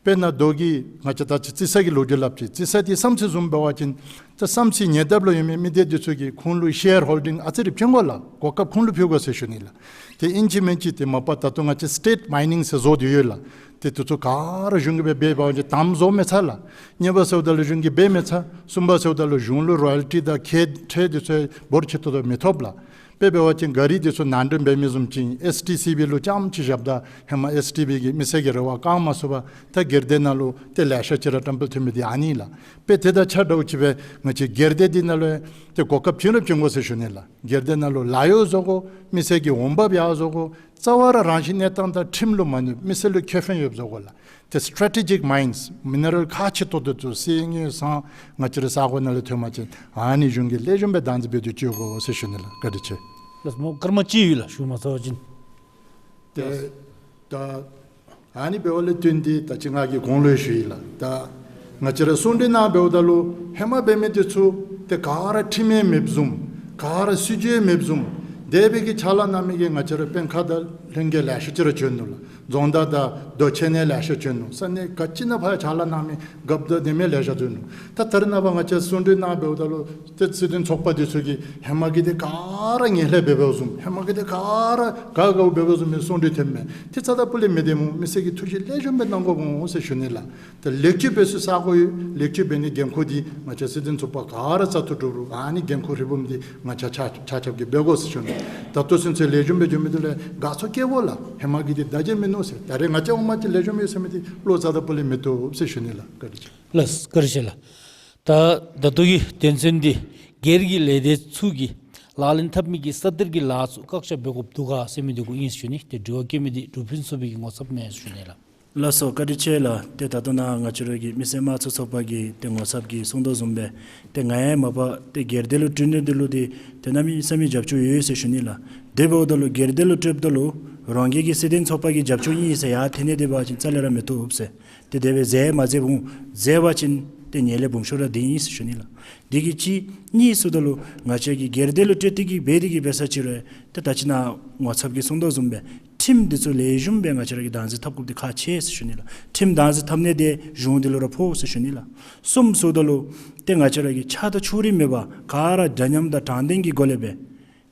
དཔེར་ན་རྡོ་གི་ང་བཅས་ད་ཅི་རྩི་ས་གི་ལོ་རྒྱུས་སླབ་ཅི། རྩི་ས་འདི་བསམ་རྩེ་བཟུམ་འབད་བ་ཅིན་ད་བསམ་རྩེ་ཉེ་འདབས་ལུ་ཡོད་མི་མི་སྡེ་འདི་ཚུ་གིས་ཁོང་ལུ་ཤེར་ཧོལ་ཌིང་ཨ་ཙི་རེ་བྱིན་དགོ་ལགས། གོ་སྐབས་ཁོང་ལུ་ཕུལ་དགོ་ཟེར་ཞུ་ནི་ལགས། ཏེ་ཨིན་ཅི་མིན་ཅི་ཏེ་མ་པ་ད་ལྟོ་ང་བཅས་སི་ཊེཊ་མའི་ནིང་ཟེར་བཟོ་སྟེ་ཡོད་ལགས། ཏེ་དེ་ཚུ་ག་ར་གཞུང་གིས་འབད་འབད་བ་ཅིན་དང་པ་བཟོ་མི་ཚར་ལགས། གཉིས་པ་ཟེརཝ་ད་ལུ་གཞུང་གིས་འབད་མི་ཚར། གསུམ་པ་ཟེརཝ་ད་ལུ་གཞུང་ལུ་རོ་ཡལ་ཊི་དང་ཁེ་ཁྲལ་འདི་ཚུ་འབོར་ཆེ་ཏོག་ཏོ་མི་ཐོབ་ལགས། དཔེ་འབད་བ་ཅིན་ག་རི་འདི་ཚུ་ནང་འདྲེན་འབད་མི་བཟུམ་ཅིག་ཨེསི་ཊི་སི་བི་ལུ་རྐྱངམ་ཅིག་བཞགཔ་ད་ཧེ་མ་ཨེསི་ཊི་སི་བི་གིས་མི་སེར་གྱི་རེ་བ་བསྐང་མ་ཚུགས་པར་ད་སྒེར་སྡེ་ནང་ལུ་ཏེ་ལེ་ཤ་ཅིག་ར་བཀྲམ་སྤེལ་ཐོན་མི་འདི་ཨ་ནི་ལགས། དཔེ་དེ་དང་ཆ་འདྲཝ་ཅིག་སྦེ་ང་བཅས་སྒེར་སྡེ་འདི་ནང་ལུ་ཏེ་གོ་སྐབས་བྱིན་ར་བྱིན་དགོ་ཟེར་ཞུ་ནི་ལགས། སྒེར་སྡེ་ནང་ལུ་ལཱ་གཡོག་བཟོ་དགོ། མི་སེར་གྱི་འོང་འབབ་ཡར་བཟོ་དགོ། རྩ་བ་ར་རང་བཞིན་གནས་སྟངས་དང་ཁྲིམས་ལུགས་མ་གནོད་མི་སེར་ལུ་ཁེ་ཕན་ཡོདཔ་བཟོ་དགོ་ལགས། ཏེ་སི་ཊེ་ཊི་ཇིག་མའིནསི་མི་ནི་རལ་ཁག་ཆེ་ཏོག་ཏོ་འདི་ཚུ་གསེར་དངུལ་ཟངས་ང་བཅས་རའི་ས་གོ་ནང་ལུ་ཐོན་པ་ཅིན་ཨ་ནི་གཞུང་གིས་ལེགས་ཤོམ་སྦེ་བདག་འཛིན་འབད་དེ་བཅོ་དགོ་ཟེར་ཞུ་ནི་ལགས། བཀའ་དྲིན་ཆེ། ལགས་སོ། མོ་སྐར་མ་གཅིག་ཡོད་ལགས། ཞུ་མ་ཚར་བ་ཅིན། ཏེ་ད་ཨ་ནི་འབདཝ་ལས་བརྟེན་ཏེ་ད་ཅི་ང་གིས་གོང་ལུ་ཞུ་ཡི་ལགས། ད་ང་བཅས་ར་གསུང་གྲོས་ནང་འབདཝ་ད་ལུ་ཧེ་མ་འབད་མི་འདི་ཚུ་ཏེ་ག་ར་ཁྲིམས་ཡང་མེདཔ་བཟུམ་ག་ར་སྲིད་བྱུས་ཡང་མེདཔ་བཟུམ་དེ་སྦེ་གི་ཕྱག་ལཱ་གནང་མི་གི་ང་བཅས་ར་དཔོན་ཁག་དང་ལྷན་རྒྱས་ལེ་ཤ་ཅིག་ར་བྱོན་ནུག་ལགས། རྫོང་བདག་དང་རྡོ་ཆེན་ནང་ལེ་ཤ་བྱོན་ནུག། ས་གནས་ག་ཅི་ནང་ཕར་ཕྱག་ལཱ་གནང་མི་རྒཔོ་དང་དེ་མི་ལེ་ཤ་བྱོན་ནུག། ད་ད་རེས་ནངས་པ་ང་བཅས་གསུང་གྲོས་ནང་འབདཝ་ད་ལུ་ཏེ་སྲིད་དོན་ཚོགས་པ་འདི་ཚུ་གིས་ཧེ་མ་གི་འདི་ག་ར་ངན་ལྷད་འབད་འབདཝ་བཟུམ་ཧེ་མ་གི་འདི་ག་ར་དགའ་དགའཝ་འབད་འབདཝ་བཟུམ་མའི་གསུང་གྲོས་ཐོནམ་མས། ཏེ་རྩ་དང་སྤུ་ལས་མི་བདེ་སྨོ། མི་སེར་གྱིས་ཐུགས་རྗེ་ལེགས་ཤོམ་སྦེ་གནང་དགོཔ་འོང་ཟེར་ཞུ་ནི་ལགས། ཏེ་ལེགས་བཅོས་འབད་སའི་ས་གོ་ཡོད། ལེགས་བཅོས་འབད་ནིའི་འགན་ཁུར་འདི་ང་བཅས་སྲིད་དོན་ཚོགས་པ་ག་ར་བཙག་འཐུ་གྲུབ་རུང་ཨ་ནི་འགན་ཁུར་ཧྲིལ་བུམ་འདི་ང་བཅས་ཆ་ཆ་ཁྱབ་ཀྱིས་འབད་དགོ་ཟེར་ཞུ་ནི། ད་ལྟོ་ཚུན་ཚོད་ལེགས་ཤོམ་སྦེ་འགྱོ་མི་འདི་ལུ་དགའ་ཚོར་སྐྱེ་དགོ་ལགས། ཧེ་མ་གི་འདི་ད་ཅི་མིན་ནུག་ཟེར། ད་རེས་ང་བཅས་འོག་མ་ཅིག་ལེགས་ཤོམ་ཡོད་ཟེར་མི་འདི་བློ་རྩ་དང་སྤུ་ལས་མི་བཏུབ་ཟེར་ཞུ་ནི་ལགས། བཀའ་དྲིན་ཆེ། ལགས་སོ། བཀའ་དྲིན་ཆེ་ལགས། ད་ད་ལྟོ་གི་དོན་ཚན་འདི་སྒེར་གྱི་ལས་སྡེ་ཚུ་གིས་ལག་ལེན་འཐབ་མི་གི་ས་གཏེར་གྱི་ལཱ་ཚུ་བཀག་ཆ་འབད་དགོཔ་འདུག་ག་ཟེར་མི་འདི་གུ་ཨིན་ཟེར་ཞུ་ནི། ཏེ་དྲི་བ་བཀོད་མི་འདི་འབྲུག་ཕུན་ཚོགས་པའི་གི་ངོ་ཚབ་མས་ཟེར་ཞུ་ནི་ལགས། ལགས་སོ། བཀའ་དྲིན་ཆེ་ལགས། ཏེ་ད་ལྟོ་ནཱ་ང་བཅས་ར་གི་མི་སེར་དམངས་གཙོ་ཚོགས་པ་གི་ཏེ་ངོ་ཚབ་ཀྱིས་གསུང་དོ་བཟུམ་སྦེ་ཏེ་ང་ཡང་མ་པ་ཏེ་སྒེར་སྡེ་ལུ་སྤྲོད་ནི་འདི་ལུ་ཏེ་ཏེ་གནམ་མེད་ས་མེད་རྒྱབ་སྐྱོར་ཡོད་ཟེར་ཞུ་ནི་ལགས། དེ་འབདཝ་ད་ལུ་སྒེར་སྡེ་ལུ་སྤྲོདཔ་ད་ལུ་རང་རྒྱལ་གྱི་སྲིད་དོན་ཚོགས་པ་གི་རྒྱབ་སྐྱོར་ཨིན་ཟེར་ཡར་འཐོན་ནི་དེ་འབད་བ་ཅིན་རྩ་ལས་ར་མི་བཏུབ་ཟེར། ཏེ་དེ་སྦེ་མཛད་མ་མཛདཔ་འོང་། མཛད་པ་ཅིན་ཏེ་ཉེས་ལས་སྦོམ་ཤོས་ར་འདི་ཨིན་ཟེར་ཞུ་ནི་ལགས། འདི་གིས་གཅིག། གཉིས་ཟེརཝ་ད་ལུ་ང་བཅས་ཀྱིས་སྒེར་སྡེ་ལུ་སྤྲོད་དེ་གི་འབད་དེ་གི་འབད་ས་ཅིག་རུང་ཏེ་ད་ཅི་ནཱ་ངོ་ཚབ་ཀྱིས་གསུང་དོ་བཟུམ་སྦེ་ཁྲིམས་འདི་ཚུ་ལེགས་ཤོམ་སྦེ་ང་བཅས་ར་གིས་བདག་འཛིན་འཐབ་དགོཔ་འདི་ཁག་ཆེ་ཟེར་ཞུ་ནི་ལགས། ཁྲིམས་བདག་འཛིན་འཐབ་ནི་དེ་གཞུང་འདི་ལུ་ར་ཕོག་ཟེར་ཞུ་ནི་ལགས། གསུམ་ཟེརཝ་ད་ལུ་ཏེ་ང་བཅས་ར་གིས་ཆགས་སྡང་ཕྱོགས་རིས་མེད་པར་ག་ར་འདྲ་མཉམ་དང་དྲང་བདེན་གྱི་སྒོ་ལས་སྦེ་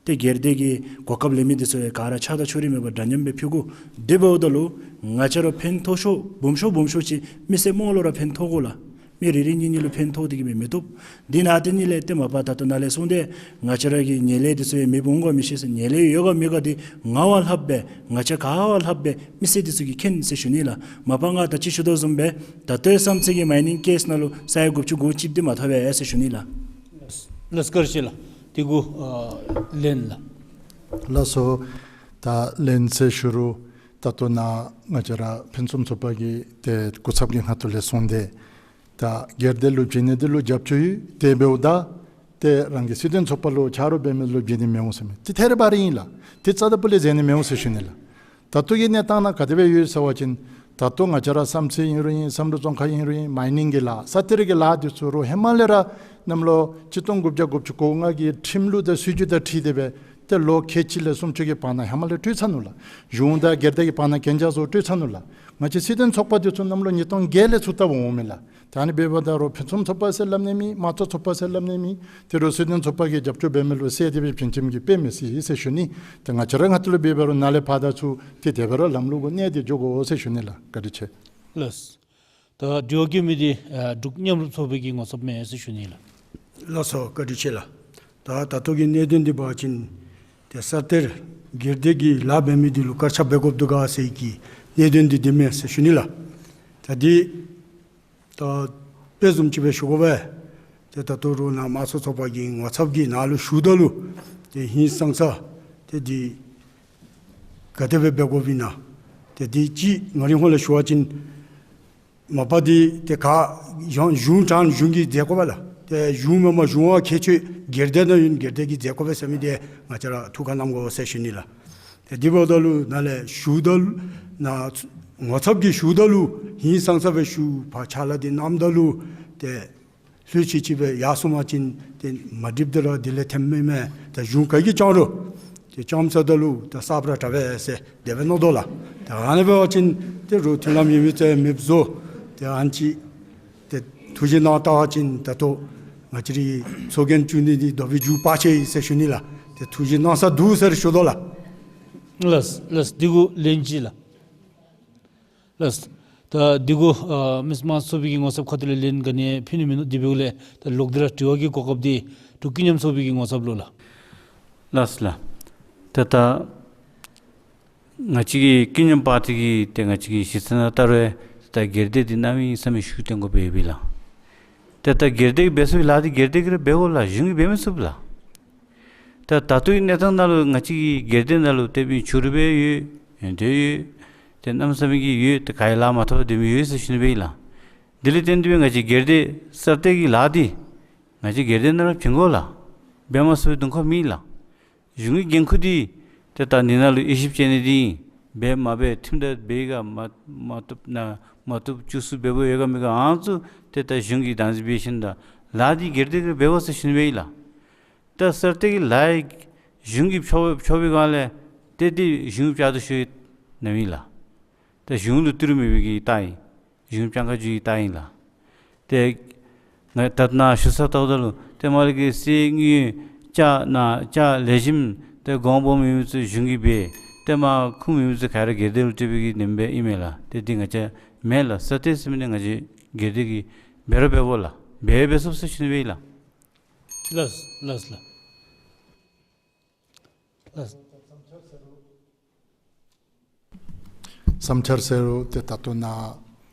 ཏེ་སྒེར་སྡེ་གི་གོ་སྐབས་ལེན་མི་འདི་ཚུ་ཡང་ག་ར་ཆགས་སྡང་ཕྱོགས་རིས་མེད་པར་འདྲ་མཉམ་སྦེ་ཕུལ་དགོ། དེ་འབདཝ་ད་ལུ་ང་བཅས་ར་ཕན་ཐོགས་ཤོས་སྦོམ་ཤོས་སྦོམ་ཤོས་ཅིག་མི་སེར་དམངས་ལུ་ར་ཕན་ཐོགས་དགོ་ལགས། མི་རེ་རེ་གཉིས་གཉིས་ལུ་ཕན་ཐོགས་ཏེ་གི་སྦེ་མི་བཏུབ། འདི་ནང་འཐོན་ནི་ལས་ཏེ་མ་པ་ད་ལྟོ་ནཱ་ལས་གསུངས་ཏེ་ང་བཅས་ར་གི་ཉེས་ལས་འདི་ཚུ་ཡང་མེདཔ་འོང་ག་མི་ཤེས་ཟེར། ཉེས་ལས་ཡོད་ག་མེད་ག་འདི་ང་བ་ལྷགཔ་སྦེ་ང་བཅས་ག་བ་ལྷགཔ་སྦེ་མི་སེར་འདི་ཚུ་གིས་མཁྱེན་ཟེར་ཞུ་ནི་ལགས། མ་པ་ང་ད་ཅི་ཞུ་དོ་བཟུམ་སྦེ་ད་ལྟོ་བསམ་རྩེ་གི་མའི་ནིང་ཀེསི་ནང་ལུ་ས་ཡ་དགུ་བཅུ་གོ་གཅིག་འདི་མ་ཐོབ་པས་ཟེར་ཞུ་ནི་ལགས། ལགས་སོ། བཀའ་དྲིན་ཆེ་ལགས། དེ་གུ་ཨ་ལན་ལགས། ལགས་སོ། ད་ལན་ཟེར་ཞུ་རུང་ད་ལྟོ་ནཱ་ང་བཅས་ར་ཕུན་སུམ་ཚོགས་པ་གི་ཏེ་སྐུ་ཚབ་ཀྱི་ཁ་ཐུག་ལས་གསུངས་ཏེ་ད་སྒེར་སྡེ་ལུ་བྱིན་ནི་འདི་ལུ་རྒྱབ་སྐྱོར་ཡོད། དེ་འབདཝ་ད་ཏེ་རང་གི་སྲིད་དོན་ཚོགས་པ་ལུ་ཆ་རོགས་འབད་མི་ལུ་བྱིན་ནི་མི་འོང་ཟེར་མི་འདི་ཐད་རི་བ་རི་ཨིན་ལགས། ཏེ་རྩ་དང་སྤུ་ལས་མཛད་ནི་མི་འོང་ཟེར་ཞུ་ནི་ལགས། ད་ལྟོ་གི་གནས་སྟངས་ནང་ག་དེ་སྦེ་ཡོད་ཟེར་བ་ཅིན་ད་ལྟོ་ང་བཅས་ར་བསམ་རྩེ་ཨིན་རུང་ཨིན་བསམ་གྲུབ་ཙོང་ཁ་ཨིན་རུང་ཨིན་མའི་ནིང་གི་ལཱ་ས་གཏེར་གྱི་ལཱ་འདི་ཚུ་རུང་ཧེ་མ་ལས་ར་གནམ་ལོ་ཆིག་སྟོང་དགུ་བརྒྱ་དགུ་བཅུ་གོ་ལྔ་གི་ཁྲིམས་ལུགས་དང་སྲིད་བྱུས་དང་འཁྲིལ་ཏེ་སྦེ་ཏེ་ལོ་ཁལ་གཅིག་ལས་སུམ་ཅུ་གི་བར་ན་ཧེ་མ་ལས་སྤྲོད་ཚར་ནུག་ལགས། གཞུང་དང་སྒེར་སྡེ་གི་བར་ན་གན་རྒྱ་བཟོ་སྤྲོད་ཚར་ནུག་ལགས། ང་བཅས་སྲིད་དོན་ཚོགས་པ་འདི་ཚུ་གནམ་ལོ་ཉིས་སྟོང་བརྒྱད་ལས་ཚུ་བལྟཝ་འོང་མས་ལགས། ད་ཨ་ནི་འབདཝ་ད་རུང་ཕུན་སུམ་ཚོགས་པ་ཟེར་སླབ་ནི་མེད། དམངས་གཙོ་ཚོགས་པ་ཟེར་སླབ་ནི་མེད། དེ་རུང་སྲིད་དོན་ཚོགས་པ་གིས་རྒྱབ་སྐྱོར་འབད་མི་ལུ་ཟེར་དེ་སྦེ་བྱིན་བྱིནམ་གིས་དཔེ་མི་སྲིད་ཟེར་ཞུ་ནི། ཏེ་ང་བཅས་ར་ཁ་ཐུག་ལས་འབད་འབད་རུང་ནཱ་ལས་ཕར་ད་ཚུར་ཏེ་དེ་སྦེ་ར་ལམ་ལུགས་གུ་གནས་ཏེ་འགྱོ་དགོ་ཟེར་ཞུ་ནི་ལགས། བཀའ་དྲིན་ཆེ། ལགས། ད་དྲི་བ་བཀོད་མི་འདི་ཨ་འབྲུག་མཉམ་རུབ་ཚོགས་པའི་གི་ངོ་ཚབ་མས་ཟེར་ཞུ་ནི་ལགས། ལགས་སོ། བཀའ་དྲིན་ཆེ་ལགས། ད་ད་ལྟོ་གི་གནད་དོན་འདི་འབད་བ་ཅིན་ཏེ་ས་གཏེར་སྒེར་སྡེ་གི་ལཱ་འབད་མི་འདི་ལུ་དཀར་ཆག་འབད་དགོཔ་འདུག་ག་ཟེར་གྱི་གནད་དོན་འདི་འདི་མས་ཟེར་ཞུ་ནི་ལགས། ད་འདི་ད་དཔེ་བཟུམ་ཅིག་སྦེ་ཞུ་དགོ་པས། ཏེ་ད་ལྟོ་རུང་ནཱ་དམངས་གཙོ་ཚོགས་པ་གི་ངོ་ཚབ་ཀྱིས་ནཱ་ལུ་ཞུཝ་ད་ལུ་ཏེ་ཧིང་སངས་ས་ཏེ་འདི་ག་དེ་སྦེ་འབད་དགོཔ་ཨིན་ན། ཏེ་འདི་ཅིག་ང་རའི་ཧོངས་ལས་ཞུ་བ་ཅིན་མ་པ་འདི་ཏེ་ག་གཞུང་གཞུང་དྲང་གཞུང་གིས་མཛད་དགོ་པས་ལགས། ཏེ་གཞུང་མེན་པར་གཞུང་བ་ཁྱད་ཆོས་སྒེར་སྡེ་ནང་ཡོད་སྒེར་སྡེ་གིས་མཛད་དགོ་པས་ཟེར་མི་འདི་ང་བཅས་ར་ཐུགས་ཁར་བསྣམ་དགོ་ཟེར་ཞུ་ནི་ལགས། ཏེ་འདི་འབདཝ་ད་ལུ་ནཱ་ལས་ཞུཝ་ད་ལུ་ནཱ་ངོ་ཚབ་ཀྱིས་ཞུཝ་ད་ལུ་ཧིང་སངས་ས་སྦེ་ཞུ་ཕར་ཕྱག་ལཱ་འདི་གནངམ་ད་ལུ་ཏེ་ལྷོད་ཅིག་ཅིག་སྦེ་ཡར་སོང་པ་ཅིན་ཏེ་མ་འགྲིགཔ་འདི་ར་དེ་ལས་ཐོནམ་མས་མས། ཏེ་གཞུང་ག་གིས་བསྐྱངས་རུང་ཏེ་བསྐྱངས་ཚརཝ་ད་ལུ་ཏེ་གསརཔ་ར་དྲག་པས་ཟེར་དེ་སྦེ་མནོ་དོ་ལགས། ཏེ་ཨ་ནི་འབད་བ་ཅིན་ཏེ་རུང་མཐུན་ལམ་ཡོད་མི་ཚུ་མེདཔ་བཟོ། ཏེ་ཨ་ནི་ཅིག་ཏེ་ཐུགས་བཞེད་གནང་བལྟ་བ་ཅིན་ད་ལྟོ་ང་བཅས་རའི་ཚོགས་རྒྱན་བཙུགས་ནི་འདི་དོ་བི་འཇུ་བ་ཆེ་ཡི་ཟེར་ཞུ་ནི་ལགས། ཏེ་ཐུགས་བཞེད་གནང་ས་འདུག་ཟེར་ཞུ་དོ་ལགས། ལགས་ལགས། འདི་གུ་ལན་ཅིག་ལགས། ལགས། ད་འདི་གུ་ཨ་མི་སེར་དམངས་གཙོ་ཚོགས་པའི་གི་ངོ་ཚབ་ཁ་ཐུག་ལས་ལན་ག་ནི་ཕུལ་ནི་མིན་ནུག། དེ་འབདཝ་ལས་ད་ལོག་སྟེ་ར་དྲི་བ་གི་གོ་སྐབས་འདི་འབྲུག་ཀུན་མཉམ་ཚོགས་པའི་གི་ངོ་ཚབ་ལུ་ལགས། ལགས་ལགས། ཏེ་ད་ང་བཅས་ཀྱི་ཀུན་མཉམ་པར་ཊི་གི་ཏེ་ང་བཅས་ཀྱི་ཞིབ་ཚགས་ནང་ལྟ་རུང་ད་སྒེར་སྡེ་འདི་གནམ་མེད་ས་མེད་ཤུགས་བཏོན་དགོཔ་ཡོདཔ་ཨིན་ལགས། ཏེ་ད་སྒེར་སྡེ་གིས་འབད་ཚུགས་པའི་ལཱ་འདི་སྒེར་སྡེ་གིས་ར་འབད་དགོ་ལགས། གཞུང་གིས་འབད་མི་ཚུགས་ལགས། ད་ད་ལྟོའི་གནས་སྟངས་ནང་ལུ་ང་བཅས་ཀྱི་སྒེར་སྡེ་ནང་ལུ་ཏེ་མི་ཕྱུག་རིག་པའི་ཡོད། ཡོན་ཏན་ཡོད། ཏེ་གནམ་མེད་ས་མེད་ཀྱི་ཡོད། ཏེ་ག་ཡང་ལཱ་མ་ཐོབ་སྡོད་མི་ཡོད་ཟེར་ཞུ་ནི་སྦེ་ཨིན་ལགས། དེ་ལས་བརྟེན་ཏེ་སྦེ་ང་བཅས་སྒེར་སྡེ་གསར་གཏོད་ཀྱི་ལཱ་འདི་ང་བཅས་སྒེར་སྡེ་ནང་ར་བྱིན་དགོ་ལགས། འབད་མ་ཚུགས་པའི་དོན་ཁོ་མེད་ལགས། གཞུང་གི་འགན་ཁུར་འདི་ཏེ་ད་འདི་ནང་ལུ་དབྱེ་ཞིབ་བྱས་ནི་འདི་འབད་མ་འབད་ཁྲིམས་དང་འབད་ག་མ་མ་བཏུབ་ན་མ་བཏུབ་བཅུ་གསུམ་འབདཝ་ཡོད་ག་མེད་ག་ཨ་ནི་ཚུ་ཏེ་ད་གཞུང་གིས་བདག་འཛིན་འབད་ཞིནམ་ད་ལཱ་འདི་སྒེར་སྡེ་གིས་འབད་དགོ་ཟེར་ཞུ་ནི་སྦེ་ཨིན་ལགས། ད་གསར་གཏོད་ཀྱི་ལཱ་གཞུང་གིས་ཕྱོགས་ཕྱོགས་པའི་སྒང་ལས་ཏེ་འདི་གཞུང་བཅར་དུ་ཞུ་ནི་ཨིན་ལགས། ད་གཞུང་ལུ་ཏི་རུ་མེད་པའི་གི་རྟགས་ཨིན། གཞུང་སྤྱང་ཀ་འཇུག་པའི་རྟགས་ཨིན་ལགས། ཏེ་ང་ད་ནཱ་ཞུ་ས་བལྟཝ་ད་ལུ་ཏེ་མར་ལས་ཀྱི་གསེར་དངུལ་ལྕགས་ནཱ་ལྕགས་ལེགས་ཤོམ་ཏེ་གོང་འབོམ་ཡོད་མི་ཚུ་གཞུང་གིས་འབད། ཏེ་མར་ཁུངས་མེད་མི་ཚུ་ག་ར་སྒེར་སྡེ་ལུ་སྤྲོད་པའི་གི་ཉེན་ཁ་ཨིན་མས་ལགས། ཏེ་འདི་ང་བཅས་མེན་ལགས། གསར་གཏོད་ཟེར་མི་འདི་ང་བཅས་སྒེར་སྡེ་གིས་འབད་ར་འབད་དགོ་ལགས། འབད་འབད་ཚུགས་ཟེར་ཞུ་ནི་སྦེ་ཨིན་ལགས། ལགས་ལགས་ལགས། ལགས། བསམ་འཆར་ཟེར་རུང་ཏེ་ད་ལྟོ་ནཱ་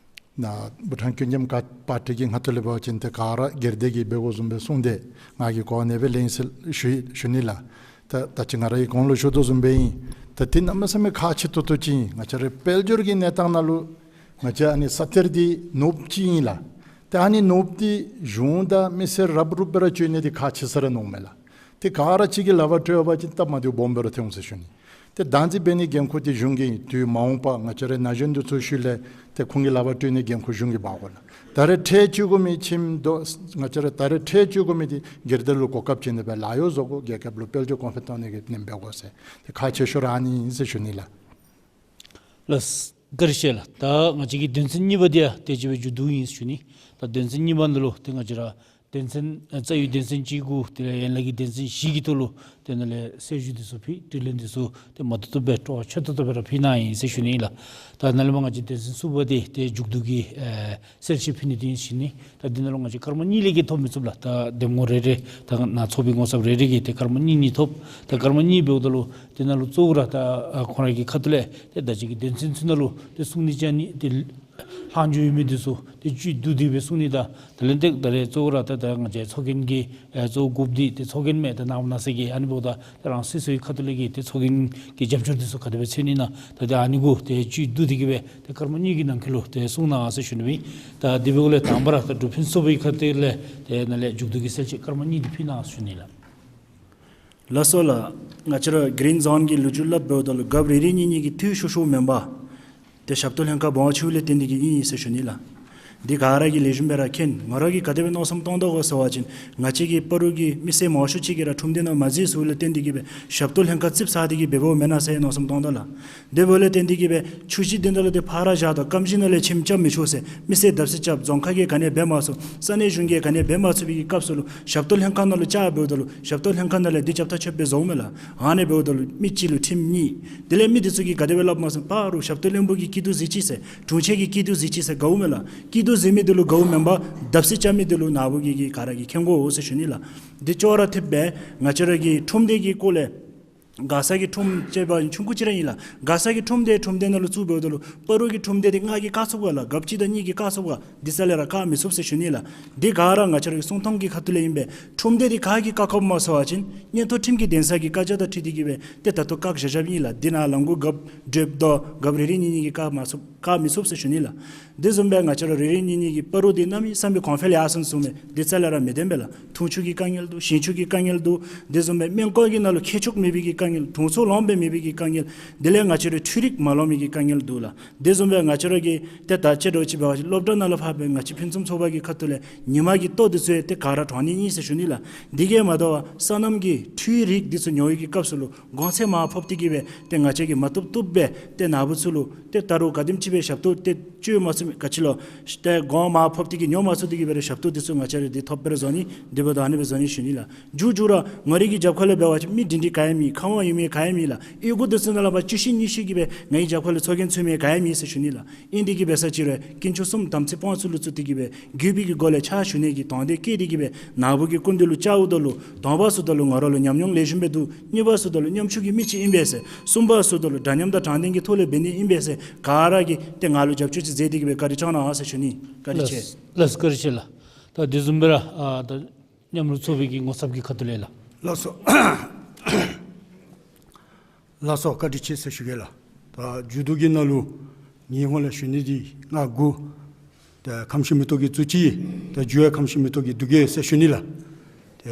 ནཱ་བྷུ་ཊཱན་ཀུན་མཉམ་པར་ཊི་གི་ཁ་ཐུག་ལས་འབད་བ་ཅིན་ཏེ་ག་ར་སྒེར་སྡེ་གིས་འབད་དགོ་བཟུམ་སྦེ་གསུངས་ཏེ་ང་གིས་གོ་ནི་སྦེ་ལན་ཞུ་ཞུ་ནི་ལགས། ད་ད་ཅི་ང་ར་གིས་གོང་ལུ་ཞུ་དོ་བཟུམ་སྦེ་ཨིན། ད་འདི་གནམ་མེད་ས་མེད་ཁག་ཆེ་ཏོག་ཏོ་ཅིག་ཨིན། ང་བཅས་རའི་དཔལ་འབྱོར་གྱི་གནས་སྟངས་ནང་ལུ་ང་བཅས་ཨ་ནི་ས་གཏེར་འདི་ནོར་བུ་ཅིག་ཨིན་ལགས། ཏེ་ཨ་ནི་ནོར་བུ་འདི་གཞུང་དང་མི་སེར་རབ་རུབ་སྦེ་ར་སྤྱོད་ནི་འདི་ཁག་ཆེ་ས་ར་མནོཝ་མས་ལགས། ཏེ་ག་ར་གཅིག་གིས་ལག་པར་སྤྲོད་པ་ཅིན་སྟབས་མ་བདེཝ་སྦོམ་སྦེ་ར་ཐོན་འོང་ཟེར་ཞུ་ནི། ཏེ་བདག་འཛིན་འབད་ནིའི་འགན་ཁུར་འདི་གཞུང་གི་དུས་མ་འོངས་པ་ང་བཅས་རའི་ན་གཞོན་འདི་ཚུ་ཤུལ་ལས་ཏེ་ཁོང་གི་ལག་པར་སྤྲོད་ནིའི་འགན་ཁུར་གཞུང་གིས་འབག་དགོ་ལགས། ད་རེས་ཁྲལ་བཅོལ་དགོ་མི་ཁྱིམ་དུ་ང་བཅས་ར་ད་རེས་ཁྲལ་བཅོལ་དགོ་མི་འདི་སྒེར་སྡེ་ལུ་གོ་སྐབས་བྱིན་ནི་སྦེ་ལཱ་གཡོག་བཟོ་དགོ། རྒྱལ་ཁབ་ལུ་དཔལ་འབྱོར་གོང་འཕེལ་གཏང་ནི་གི་ཉེན་ཁ་འབད་དགོ་ཟེར་ཏེ་ཁག་ཆེ་ཤོས་ར་ཨ་ནི་ཨིན་ཟེར་ཞུ་ནི་ལགས། ལགས། བཀའ་དྲིན་ཆེ་ལགས། ད་ང་བཅས་ཀྱི་དོན་ཚན་གཉིས་པ་འདི་ཡང་དེ་ཅིག་སྦེ་མཇུག་བསྡུ་ཡི་ཟེར་ཞུ་ནི། ད་དོན་ཚན་གཉིས་པ་འདི་ལུ་ཏེ་ང་བཅས་ར་དོན་ཚན་ཨ་རྩ་བའི་དོན་ཚན་གཅིག་དགུ་དེ་ལས་ཡན་ལག་གི་དོན་ཚན་བཞི་གི་ཐོག་ལུ་ཏེ་ནཱ་ལས་གསལ་ཞུ་འདི་ཚུ་ཕུལ། དྲིས་ལན་འདི་ཚུ་ཏེ་མ་བཏུབ་བཏུབ་སྦེ་སྤྲོ་བ་ཆེ་ཏོག་ཏོ་སྦེ་ར་ཕུལ་གནང་ཡི་ཟེར་ཞུ་ནི་ལགས། ད་ནཱ་ལས་མར་ང་བཅས་དོན་ཚན་གསུམ་པ་འདི་ཏེ་མཇུག་བསྡུ་གི་ཨེ་གསལ་བཤད་ཕུལ་ནི་འདི་ཨིན་ཟེར་ཞུ་ནི། ད་འདི་ནང་ལུ་ང་བཅས་སྐར་མ་གཉིས་ལས་བརྒལ་ཐོབ་མི་ཚུགས་ལགས། ད་འདེམས་ངོ་རེ་རེ་ད་ནཱ་ཚོགས་པའི་ངོ་ཚབ་རེ་རེ་གིས་ཏེ་སྐར་མ་གཉིས་གཉིས་ཐོབ། ད་སྐར་མ་གཉིས་འབདཝ་ད་ལུ་ཏེ་ནཱ་ལུ་གཙོ་བོ་ར་ད་ཨ་ཁོང་ར་གི་ཁ་ཐུག་ལས་ཏེ་ད་ཅི་གི་དོན་ཚན་ཚུ་ནང་ལུ་ཏེ་གསུང་ནི་བཅའ་ནི་ཏེ་ལྷག་འགྱོ་ཡོད་མི་འདི་ཚུ་ཏེ་བཅུད་བསྡུ་སྟེ་སྦེ་གསུང་ནི་དང་དེ་ལས་ཏེ་ད་རེས་གཙོ་བོ་ར་ད་ད་ང་བཅས་ཚོགས་རྒྱན་གྱི་ཨེ་གཙོ་བོ་དགོཔ་འདི་ཏེ་ཚོགས་རྒྱན་མས། ད་ནཱ་ནཱ་ཟེར་གི་ཨ་ནི་འབདཝ་ད་ཏེ་རང་སོ་སོའི་ཁ་ཐུག་ལས་ཀྱི་ཏེ་ཚོགས་རྒྱན་གྱི་རྒྱབ་སྐྱོར་འདི་ཚུ་ག་དེ་སྦེ་འཚོལ་ནི་ཨིན་ན་ད་ཏེ་ཨ་ནི་གུ་ཏེ་བཅུད་བསྡུ་སྟེ་གི་སྦེ་ཏེ་སྐར་མ་གཉིས་ཀྱི་ནང་འཁོད་ལུ་ཏེ་གསུང་གནང་ཟེར་ཞུ་ནི་ཨིན། ད་དེ་འབདཝ་ལས་དང་པ་ར་ད་འབྲུག་ཕུན་ཚོགས་པའི་ཁ་ཐུག་ལས་ཏེ་ནཱ་ལས་མཇུག་བསྡུ་གི་གསལ་བཤད་སྐར་མ་གཉིས་འདི་ཕུལ་གནང་ཟེར་ཞུ་ནི་ལགས། ལགས་སོ་ལགས། ང་བཅས་ར་གི་རིན་ཛོན་གྱི་ལོ་རྒྱུས་སླབ་འབདཝ་ད་ལུ་རྒཔོ་རེ་རེ་གཉིས་གཉིས་ཀྱིས་འཐུས་ཤོར་ཤོརཝ་མེན་པར་ཏེ་ཞབས་ཏོག་ལྷན་ཁག་སྦོམ་ཆེཝ་ལས་བརྟེན་ཏེ་གི་ཨིན་ཟེར་ཞུ་ནི་ལགས། འདི་ག་ར་གིས་ལེགས་ཤོམ་སྦེ་ར་མཁྱེན། ང་ར་གིས་ག་དེ་སྦེ་མནོ་བསམ་གཏང་དོ་ག་ཟེར་བ་ཅིན་ང་བཅས་ཀྱི་བར་གྱི་མི་སེར་མང་ཤོས་ཅིག་གིས་ར་ཁྲོམ་སྡེ་ནང་མ་འཛུལ་ཟེརཝ་ལས་བརྟེན་ཏེ་གི་སྦེ་ཞབས་ཏོག་ལྷན་ཁག་ཙིགཔ་ཟ་སྟེ་གི་སྦེ་འབདཝ་མེན་ན་ཟེར་མནོ་བསམ་གཏང་དོ་ལགས། དེ་འབདཝ་ལས་བརྟེན་ཏེ་གི་སྦེ་ཆུ་ཞིང་འདི་ནང་ལུ་ཏེ་ཕར་བཞག་དོ། སྐམ་ཞིང་ནང་ལས་ཁྱིམ་རྐྱབ་མི་ཆོག་ཟེར་མི་སེར་བརྡབ་གསིག་རྐྱབ། རྫོང་ཁག་གིས་ག་ནི་འབད་མ་ཚུགས། ས་གནས་གཞུང་གིས་ག་ནི་འབད་མ་ཚུགས་པའི་གི་སྐབས་སུ་ལུ་ཞབས་ཏོག་ལྷན་ཁག་ནང་ལུ་བཅར་འབདཝ་ད་ལུ་ཞབས་ཏོག་ལྷན་ཁག་ནང་ལས་འདི་རྒྱབ་ཐག་ཆོད་སྦེ་བཟོཝ་མས་ལགས། ཨ་ནི་འབདཝ་ད་ལུ་མི་གཅིག་ལུ་ཁྲིམས་གཉིས། དེ་ལས་མི་འདི་ཚུ་གིས་ག་དེ་སྦེ་སླབ་མས་ཟེར་བ་ཅིན་ཞབས་ཏོག་བློན་པོ་གིས་སྐྱིད་སྡུག་གཟིགས་ཅི་ཟེར་དྲུང་ཆེན་གྱིས་སྐྱིད་སྡུག་གཟིགས་ཅི་ཟེར་དགའཝ་མས་ལགས། སྐྱིད་ དུ་ཟེར་མི་འདི་ལུ་དགའཝ་མེན་པར་བརྡབ་གསིག་རྐྱབ་མི་འདི་ལུ་ནཱ་བུ་གིས་གིས་ག་ར་གིས་མཁྱེན་དགོ་ཟེར་ཞུ་ནི་ལགས། འདི་ཅོག་ར་འཐདཔ་སྦེ་ང་བཅས་ར་གི་ཁྲོམ་སྡེ་གི་སྐོར་ལས་མགར་ས་གི་ཁྲོམ་ཅེས་པ་ཆུང་ཀུ་ཅིག་ར་ཨིན་ལགས། མགར་ས་གི་ཁྲོམ་སྡེ་ཁྲོམ་སྡེ་ནང་ལུ་བཙུགས་འབདཝ་ད་ལུ་སྤ་རོ་གི་ཁྲོམ་སྡེ་འདི་ང་གིས་བཀག་ཚུགས་ག་ལགས། གབ་གཅིག་དང་གཉིས་ཀྱིས་བཀག་ཚུགས་ག། འདི་རྩ་ལས་ར་བཀག་མི་ཚུགས་ཟེར་ཞུ་ནི་ལགས། འདི་ག་ར་ང་བཅས་ར་གི་སྲུང་ཐོང་གི་ཁ་ཐུག་ལས་ཨིན་པས། ཁྲོམ་སྡེ་འདི་ག་གིས་བཀག་དགོཔ་སྨོ་ཟེར་བ་ཅིན་མངོན་མཐོ་ཁྲིམས་ཀྱི་གདན་ས་གི་བཀའ་རྒྱ་དང་འཁྲིལ་ཏེ་གིས་སྦེ་ཏེ་ད་ལྟོ་བཀག་བཞག་བཞགཔ་ཨིན་ལགས། འདི་ནང་ལམ་གོང་གབ་འགྲེམ་དོ་གབ་རེ་རེ་གཉིས་གཉིས་ཀྱིས་བཀག་མ་ཚུགས་བཀག་མི་ཚུགས་ཟེར་ཞུ་ནི་ལགས། དེ་བཟུམ་སྦེ་ང་བཅས་ར་རེ་རེ་གཉིས་གཉིས་ཀྱིས་སྤ་རོ་འདི་གནམ་མེད་ས་མེད་གོང་འཕེལ་ཡར་སོང་སོངམ་མས། འདི་རྩ་ལས་ར་མི་བདེན་པས་ལགས། འཐུང་ཆུ་གི་དཀའ་ངལ་འདུག། ཞིང་ཆུ་གི་དཀའ་ངལ་འདུག། དེ་བཟུམ་སྦེ་སྨན་ཁང་གི་ནང་ལུ་ཁྱད་ཆོས་མེད་པའི་གི་དཀའ་ངལ། དྲུང་འཚོ་ལོངམ་སྦེ་མེད་པའི་གི་དཀའ་ངལ། དེ་ལས་ང་བཅས་ར་འཕྲུལ་རིག་མ་ལོངས་མི་གི་དཀའ་ངལ་འདུག་ལགས། དེ་བཟུམ་སྦེ་ང་བཅས་ར་གི་ཏེ་ད་ཅི་འདྲཝ་ཅིག་འབད་བ་ཅིན་སློབ་གྲྭ་ནང་ལུ་ཕར་སྦེ་ང་བཅས་ཕུན་སུམ་ཚོགས་པ་གི་ཁ་ཐུག་ལས་ཉིན་མ་གི་ལྟོ་འདི་ཚུ་ཡང་ཏེ་ག་ར་དྲང་ནི་ཨིན་ཟེར་ཞུ་ནི་ལགས། འདི་གིས་མ་དོ་བར་སོ་ནམ་གྱི་འཕྲུལ་རིག་འདི་ཚུ་ཉོ་བའི་གི་སྐབས་སུ་ལུ་གོང་ཚད་མར་ཕབ་སྟེ་གིས་སྦེ་ཏེ་ང་བཅས་ཀྱིས་མ་བཏུབ་བཏུབ་སྦེ་ཏེ་ནཱ་བུ་ཚུ་ལུ་ཏེ་ད་རུང་ག་དེམ་ཅིག་སྦེ་ཞབས་ཏོག་ཏེ་སྤྱོད་མ་ཚུགས་མི་ག་ཅི་ལོ། ཏེ་གོང་མར་ཕབ་སྟེ་གིས་ཉོ་མ་ཚུགས་ཏེ་གིས་སྦེ་ར་ཞབས་ཏོག་འདི་ཚུ་ང་བཅས་ར་འདི་ཐོབ་སྦེ་ར་བཟོ་ནི། འདི་འབདཝ་ད་ཨ་ནི་སྦེ་བཟོ་ནི་ཞུ་ནི་ལགས། མཇུག་མཇུག་ར་ང་རའི་གི་རྒྱབ་ཁ་ལས་འབད་བ་ཅིན་མི་འདི་འདི་ག་ཡང་མེད། ཁ་དབང་ཡོད་མི་ག་ཡང་མེད་ལགས། གཡུས་སྒོ་འདི་ཚུ་ནང་ལུ་ཕར་བཅུ་བཞི་ཉི་ཤུ་གིས་སྦེ་ངེའི་རྒྱབ་ཁ་ལས་ཚོགས་རྒྱན་འཚོལ་མི་ག་ཡང་མེད་ཟེར་ཞུ་ནི་ལགས། ཨིན་དེ་གིས་སྦེ་ས་ཅིག་རུང་དཀོན་མཆོག་གསུམ་དམ་ཚིག་དཔང་ཚུ་ལུ་བཙུགས་ཏེ་གིས་སྦེ་གུས་པའི་གི་སྒོ་ལས་ཕྱག་ཞུ་ནི་གི་དོན་འདི་བསྐྱེད་དེ་གིས་སྦེ་ནཱ་བུ་གི་སྐུ་མདུན་ལུ་བཅརཝ་ད་ལུ་དང་པ་ཟེརཝ་ད་ལུ་ང་ར་ལུ་ཉམས་མྱོང་ལེགས་ཤོམ་སྦེ་འདུག། གཉིས་པ་ཟེརཝ་ད་ལུ་ཉམ་ཆུང་གི་མི་ཅིག་ཨིན་པས་ཟེར། གསུམ་པ་ཟེརཝ་ད་ལུ་འདྲ་མཉམ་དང་དྲང་བདེན་གྱི་ཐོག་ལས་འབད་ནི་ཨིན་པས་ཟེར་ག་ར་གིས་ཏེ་ང་ལུ་རྒྱབ་སྐྱོར་ཅིག་མཛད་དེ་གིས་སྦེ་བཀའ་དྲིན་བསྐྱང་གནང་ཟེར་ཞུ་ནི། བཀའ་དྲིན་ཆེ། ལགས་སོ། བཀའ་དྲིན་ཆེ་ལགས། ད་དེ་བཟུམ་སྦེ་ར་ཨ་ད་མཉམ་རུབ་ཚོགས་པའི་གི་ངོ་ཚབ་ཀྱི་ཁ་ཐུག་ལས་ལགས། ལགས་སོ། ལགས་སོ། བཀའ་དྲིན་ཆེ་ཟེར་ཞུ་གེ་ལགས། ད་མཇུག་བསྡུ་གི་ནང་ལུ་ངེའི་ཧོངས་ལས་ཞུ་ནི་འདི་ང་དགུ། ད་ཁམས་སྐྱིད་མེ་ཏོག་གི་བཙུགས་ཅི། ད་མཇུག་ཡང་ཁམས་སྐྱིད་མེ་ཏོག་གི་བསྡུ་གེ་ཟེར་ཞུ་ནི་ལགས། ད་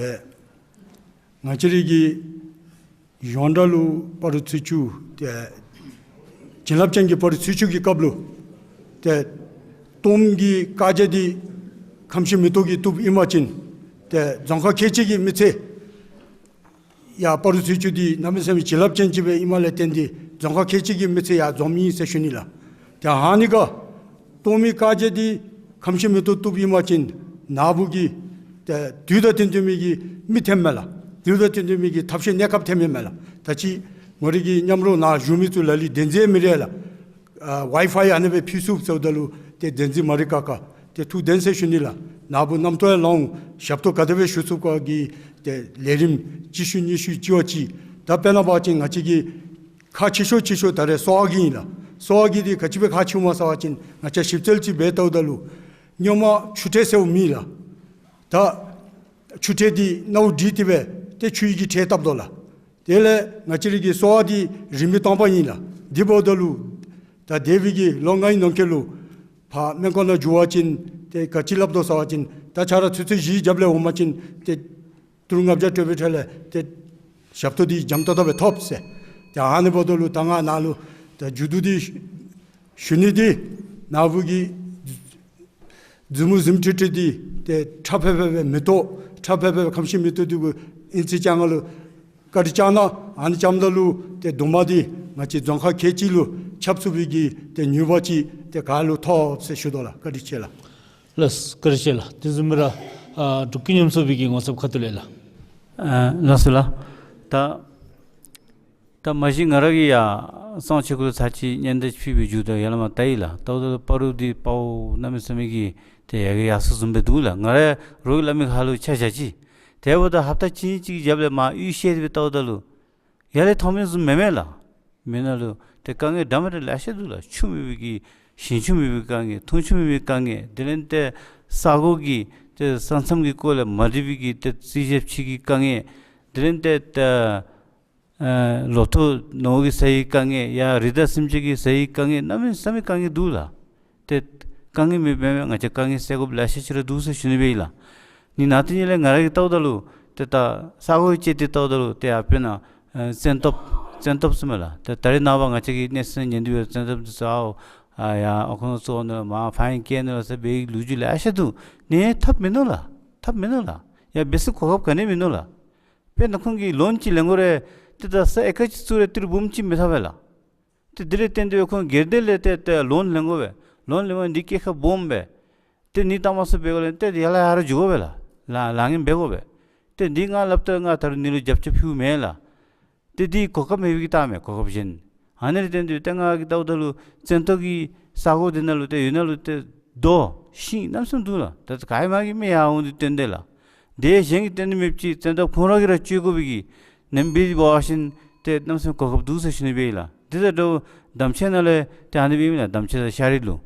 ང་བཅས་རའི་གི་གཞུང་གྲྭ་ལུ་སྤ་རོ་ཚུན་ཆོད་ཏེ་བྱིན་རླབས་ཅན་གྱི་སྤ་རོ་ཚུན་ཆོད་ཀྱི་སྐབས་ལུ་ཏེ་གཏོརམ་གྱི་བཀའ་རྒྱ་འདི་ཁམས་སྐྱིད་མེ་ཏོག་གིས་བཏུབ་ཨིན་པ་ཅིན་ཏེ་རྫོང་ཁག་ཁལ་གཅིག་གི་མི་སེར་ཡར་སྤ་རོ་ཚུན་ཆོད་འདི་གནམ་མེད་ས་མེད་བྱིན་རླབས་ཅན་ཅིག་སྦེ་ཨིནམ་ལས་བརྟེན་ཏེ་རྫོང་ཁག་ཁལ་གཅིག་གི་མི་སེར་ཡར་འཛོམས་ཡི་ཟེར་ཞུ་ནི་ལགས། ཏེ་ཨ་ནི་ག་གཏོརམ་གྱི་བཀའ་རྒྱ་འདི་ཁམས་སྐྱིད་མེ་ཏོག་བཏུབ་ཨིན་པ་ཅིན་ནཱ་བུ་གི་ཏེ་དུས་དང་བསྟུན་ཏེ་མི་གི་མི་ཐོནམ་མས་ལགས། དུས་དང་བསྟུན་ཏེ་མི་གི་ཐབས་ཤེས་གནས་སྐབས་ཐོནམ་མས་ལགས། ད་ཅི་ང་རའི་གི་མཉམ་རོགས་ནཱ་བཞུགས་མི་ཚུ་ལ་ལུ་བདེན་འཛིན་མི་རེ་ལགས། ཨ་ཝའི་ཕའི་ཨ་ནི་སྦེ་ཕུལ་ཚུགས་ཟེརཝ་ད་ལུ་ཏེ་བདེན་འཛིན་མ་རེ་ཁག་ཁ། ཏེ་ཐུགས་བདེན་ཟེར་ཞུ་ནི་ལགས། ནཱ་བུ་རྣམ་རྟོག་ཡང་ལང་། ཞབས་ཏོག་ག་དེ་སྦེ་ཞུ་ཚུགས་ག་གི་ཏེ་ལས་རིམ་ཅིག་ཤུལ་གཉིས་ཤུལ་ཅིག་བ་ཅིག། ད་དཔེར་ན་འབད་བ་ཅིན་ང་བཅས་ཀྱི་ཁག་ཆེ་ཤོས་ཆེ་ཤོས་ད་རེས་གསོ་བ་གི་ཨིན་ལགས། གསོ་བ་གི་འདི་ག་ཅི་སྦེ་ཁག་ཆེཝ་སྨོ་ཟེར་བ་ཅིན་ང་བཅས་ཞིབ་འཚོལ་ཅིག་འབད་བལྟཝ་ད་ལུ་སྔོན་མ་ཆུ་ཁྲལ་ཟེརཝ་མེད་ལགས། ད་ཆུ་ཁྲལ་འདི་གནའ་བོ་འདི་དེ་སྦེ་ཏེ་ཆུ་ཡི་གི་ཁྲལ་བཏབ་དོ་ལགས། དེ་ལས་ང་བཅས་རའི་གི་གསོ་བ་འདི་རིན་མེད་སྟོང་པ་ཨིན་ལགས། དེ་འབདཝ་ད་ལུ་ད་འདས་པའི་གི་ལོ་ལྔའི་ནང་འཁོད་ལུ་ཕར་སྨན་ཁང་ནང་འགྱོ་བ་ཅིན་ཏེ་ག་ཅི་སླབ་དོ་ཟེར་བ་ཅིན་ད་ཁྱོད་ར་ཚོད་ཚོད་བཞིའི་རྒྱབ་ལས་འོང་པ་ཅིན་ཏེ་ཏི་རུ་ལྔ་བརྒྱ་སྤྲོད་པའི་ཁྲལ་ལས་ཏེ་ཞབས་ཏོག་འདི་འཇམ་ཏོག་ཏོ་སྦེ་ཐོབ་ཟེར། ཏེ་ཨ་ནི་འབདཝ་ད་ལུ་ད་ང་ནཱ་ལུ་ད་མཇུག་བསྡུ་འདི་ཞུ་ནི་འདི་ནཱ་བུ་གི་མཛུབ་མོ་གཟིམ་ཁྲི་ཁྲི་འདི་ཏེ་ཁྲ་ཕེ་ཕེ་སྦེ་མེ་ཏོག་ཁྲ་ཕེ་ཕེ་སྦེ་ཁམས་སྐྱིད་མེ་ཏོག་འདི་གུ་ཨིན་ཚེ་ཅིག་ང་ལུ་བཀའ་དྲིན་བསྐྱང་གནང་། ཨ་ནི་བསྐྱངམ་ད་ལུ་ཏེ་དུ་མ་འདི་ང་བཅས་རྫོང་ཁག་ཁལ་གཅིག་ལུ་ཁྱབ་ཚུགས་པའི་གི་ཏེ་ནུས་པ་ཅིག་ཏེ་ག་ལུ་ཐོབ་ཟེར་ཞུ་དོ་ལགས། བཀའ་དྲིན་ཆེ་ལགས། ལགས་སོ། བཀའ་དྲིན་ཆེ་ལགས། དེ་བཟུམ་སྦེ་ར་ཨ་འབྲུག་ཀུན་མཉམ་ཚོགས་པའི་གི་ངོ་ཚབ་ཁ་ཐུག་ལས་ལགས། ཨ་ལགས་སོ་ལགས། ད་ད་མ་གཞི་ང་ར་གིས་ཡང་སང་ཕྱི་གུ་ལུ་ཚར་གཅིག་སྙན་དེ་ཕུལ་བའི་མཇུག་ད་ཡར་ལས་མར་བལྟ་ཡི་ལགས། བལྟཝ་ད་ལུ་སྤ་རོ་འདི་དཔའ་བོ་གནམ་མེད་ས་མེད་ཀྱི་ཏེ་ཡར་རྒྱས་ཡར་སོང་བཟུམ་སྦེ་འདུག་ལགས། ང་ར་རོགས་ཀྱི་སླབ་མི་ཁ་ལུ་ཆ་བཞག་ཅི། དེ་འབདཝ་ད་ཧབ་ཏ་གཅིག་གཉིས་ཅིག་གི་རྒྱབ་ལས་མར་གཡུས་བཤལ་ཏེ་སྦེ་བལྟཝ་ད་ལུ་ཡར་ལས་མཐོ་དམན་བཟུམ་མེན་མས་ལགས། མི་ནང་ལུ་ཏེ་དཀའ་ངལ་འདྲ་མ་འདྲ་ལེ་ཤ་འདུག་ལགས། ཆུ་མེད་པའི་གི་ཞིང་ཆུ་མེད་པའི་དཀའ་ངལ། འཐུང་ཆུ་མེད་པའི་དཀའ་ངལ། དེ་ལས་ཏེ་ས་གོ་གི་ཏེ་ས་མཚམས་ཀྱི་སྐོར་ལས་མ་འགྲིག་པའི་གི་ཏེ་རྩིས་ཞིབ་ཅིག་གི་དཀའ་ངལ། དེ་ལས་ཏེ་ཏེ་ཨ་ལོ་ཐོག་ནོར་གྱི་ཟ་ཡི་དཀའ་ངལ། ཡང་རི་དྭགས་སེམས་ཅན་གྱིས་ཟ་ཡི་དཀའ་ངལ། གནམ་མེད་ས་མེད་དཀའ་ངལ་འདུག་ལགས། ཏེ་དཀའ་ངལ་མེདཔ་མེན་མས། ང་བཅས་དཀའ་ངལ་སེལ་དགོཔ་ལེ་ཤ་ཅིག་ར་འདུག་ཟེར་ཞུ་ནི་སྦེ་ཨིན་ལགས། ནི་ནཱ་ཏེ་ནི་ལས་ང་ར་གིས་བལྟཝ་ད་ལུ་ཏེ་ད་ས་གོ་ཡང་དཔྱད་དེ་བལྟཝ་ད་ལུ་ཏེ་ཡར་དཔེར་ན་ཨ་བཙན་ཐབས་བཙན་ཐབས་ཟེར་མས་ལགས། ཏེ་ད་རེས་ནངས་པ་ང་བཅས་ཀྱི་གནས་ཚུལ་ཉན་དེ་སྦེ་བཙན་ཐབས་འདི་ཚུ་ཨའོ་ཨ་ཡར་ཨ་ཁུ་ནོར་བཙོ་ནི་ལགས། མར་ཕ་ཡུལ་སྐྱེལ་ནི་ལགས་ཟེར་འབད་བའི་ལུགས་ཅིག་ལེ་ཤ་འདུག། ནི་ཐབས་མིན་ནུག་ལགས། ཐབས་མིན་ནུག་ལགས། ཡར་འབད་སའི་གོ་སྐབས་ག་ནི་མིན་ནུག་ལགས། དཔེར་ན་ཁོང་གིས་ལོན་ཅིག་ལེན་དགོ་རུང་ཏེ་ད་ས་ཨེ་ཀར་ཅིག་བཙུགས་རུང་ཏི་རུ་འབུམ་གཅིག་མི་ཐོབ་པས་ལགས། ཏེ་དེ་ལས་བརྟེན་ཏེ་ཁོང་སྒེར་སྡེ་ལས་ཏེ་ཏེ་ལོན་ལེན་དགོ་པས། ལོན་ལེན་པ་འདི་སྐྱེད་ཀ་སྦོམ་སྦེ་ཏེ་ནི་ད་མ་སོང་འབད་དགོ་ལས་ཏེ་ཡར་ལས་ཡར་འགྱོ་དགོ་པས་ལགས། ལཱ་ལཱ་ངན་འབད་དགོ་པས། ཏེ་འདི་ང་སླབ་ད་ང་ད་རུང་ནི་ལུ་རྒྱབ་སྐྱོར་ཕུལཝ་མེན་ལགས། ཏེ་འདི་གོ་སྐབས་མེད་པའི་གི་རྟགས་མས། གོ་སྐབས་གཞན། ཨ་ནི་ལས་བརྟེན་ཏེ་ཏེ་ང་གིས་བལྟཝ་ད་ལུ་བཙན་ཐབས་ཀྱིས་ས་གོ་འདི་ནང་ལུ་ཏེ་ཡོད་ན་ལུ་ཏེ་ རྡོ་ཤིང་གནམ་མེད་ས་མེད་འདུག་ལགས། ད་ག་ཡི་མ་གི་མི་ཡར་འོང་དེ་བཏོན་དེས་ལགས། དེ་གཞན་གྱིས་བཏོན་ནི་མེདཔ་ཅིག་བཙན་བདག་ཁོང་ར་གིས་ར་སྤྱོད་དགོ་པའི་གི་ནེམ་བི་འབད་བ་ཅིན་ཏེ་གནམ་མེད་ས་མེད་གོ་སྐབས་འདུག་ཟེར་ཞུ་ནི་སྦེ་ཨིན་ལགས། དེ་དང་འདྲཝ་དམ་ཆོས་ནང་ལས་ཏེ་ཨ་ནི་སྦེ་ཨིན་ལགས། དམ་ཆོས་དང་ཤཱ་རིའི་ལུང་།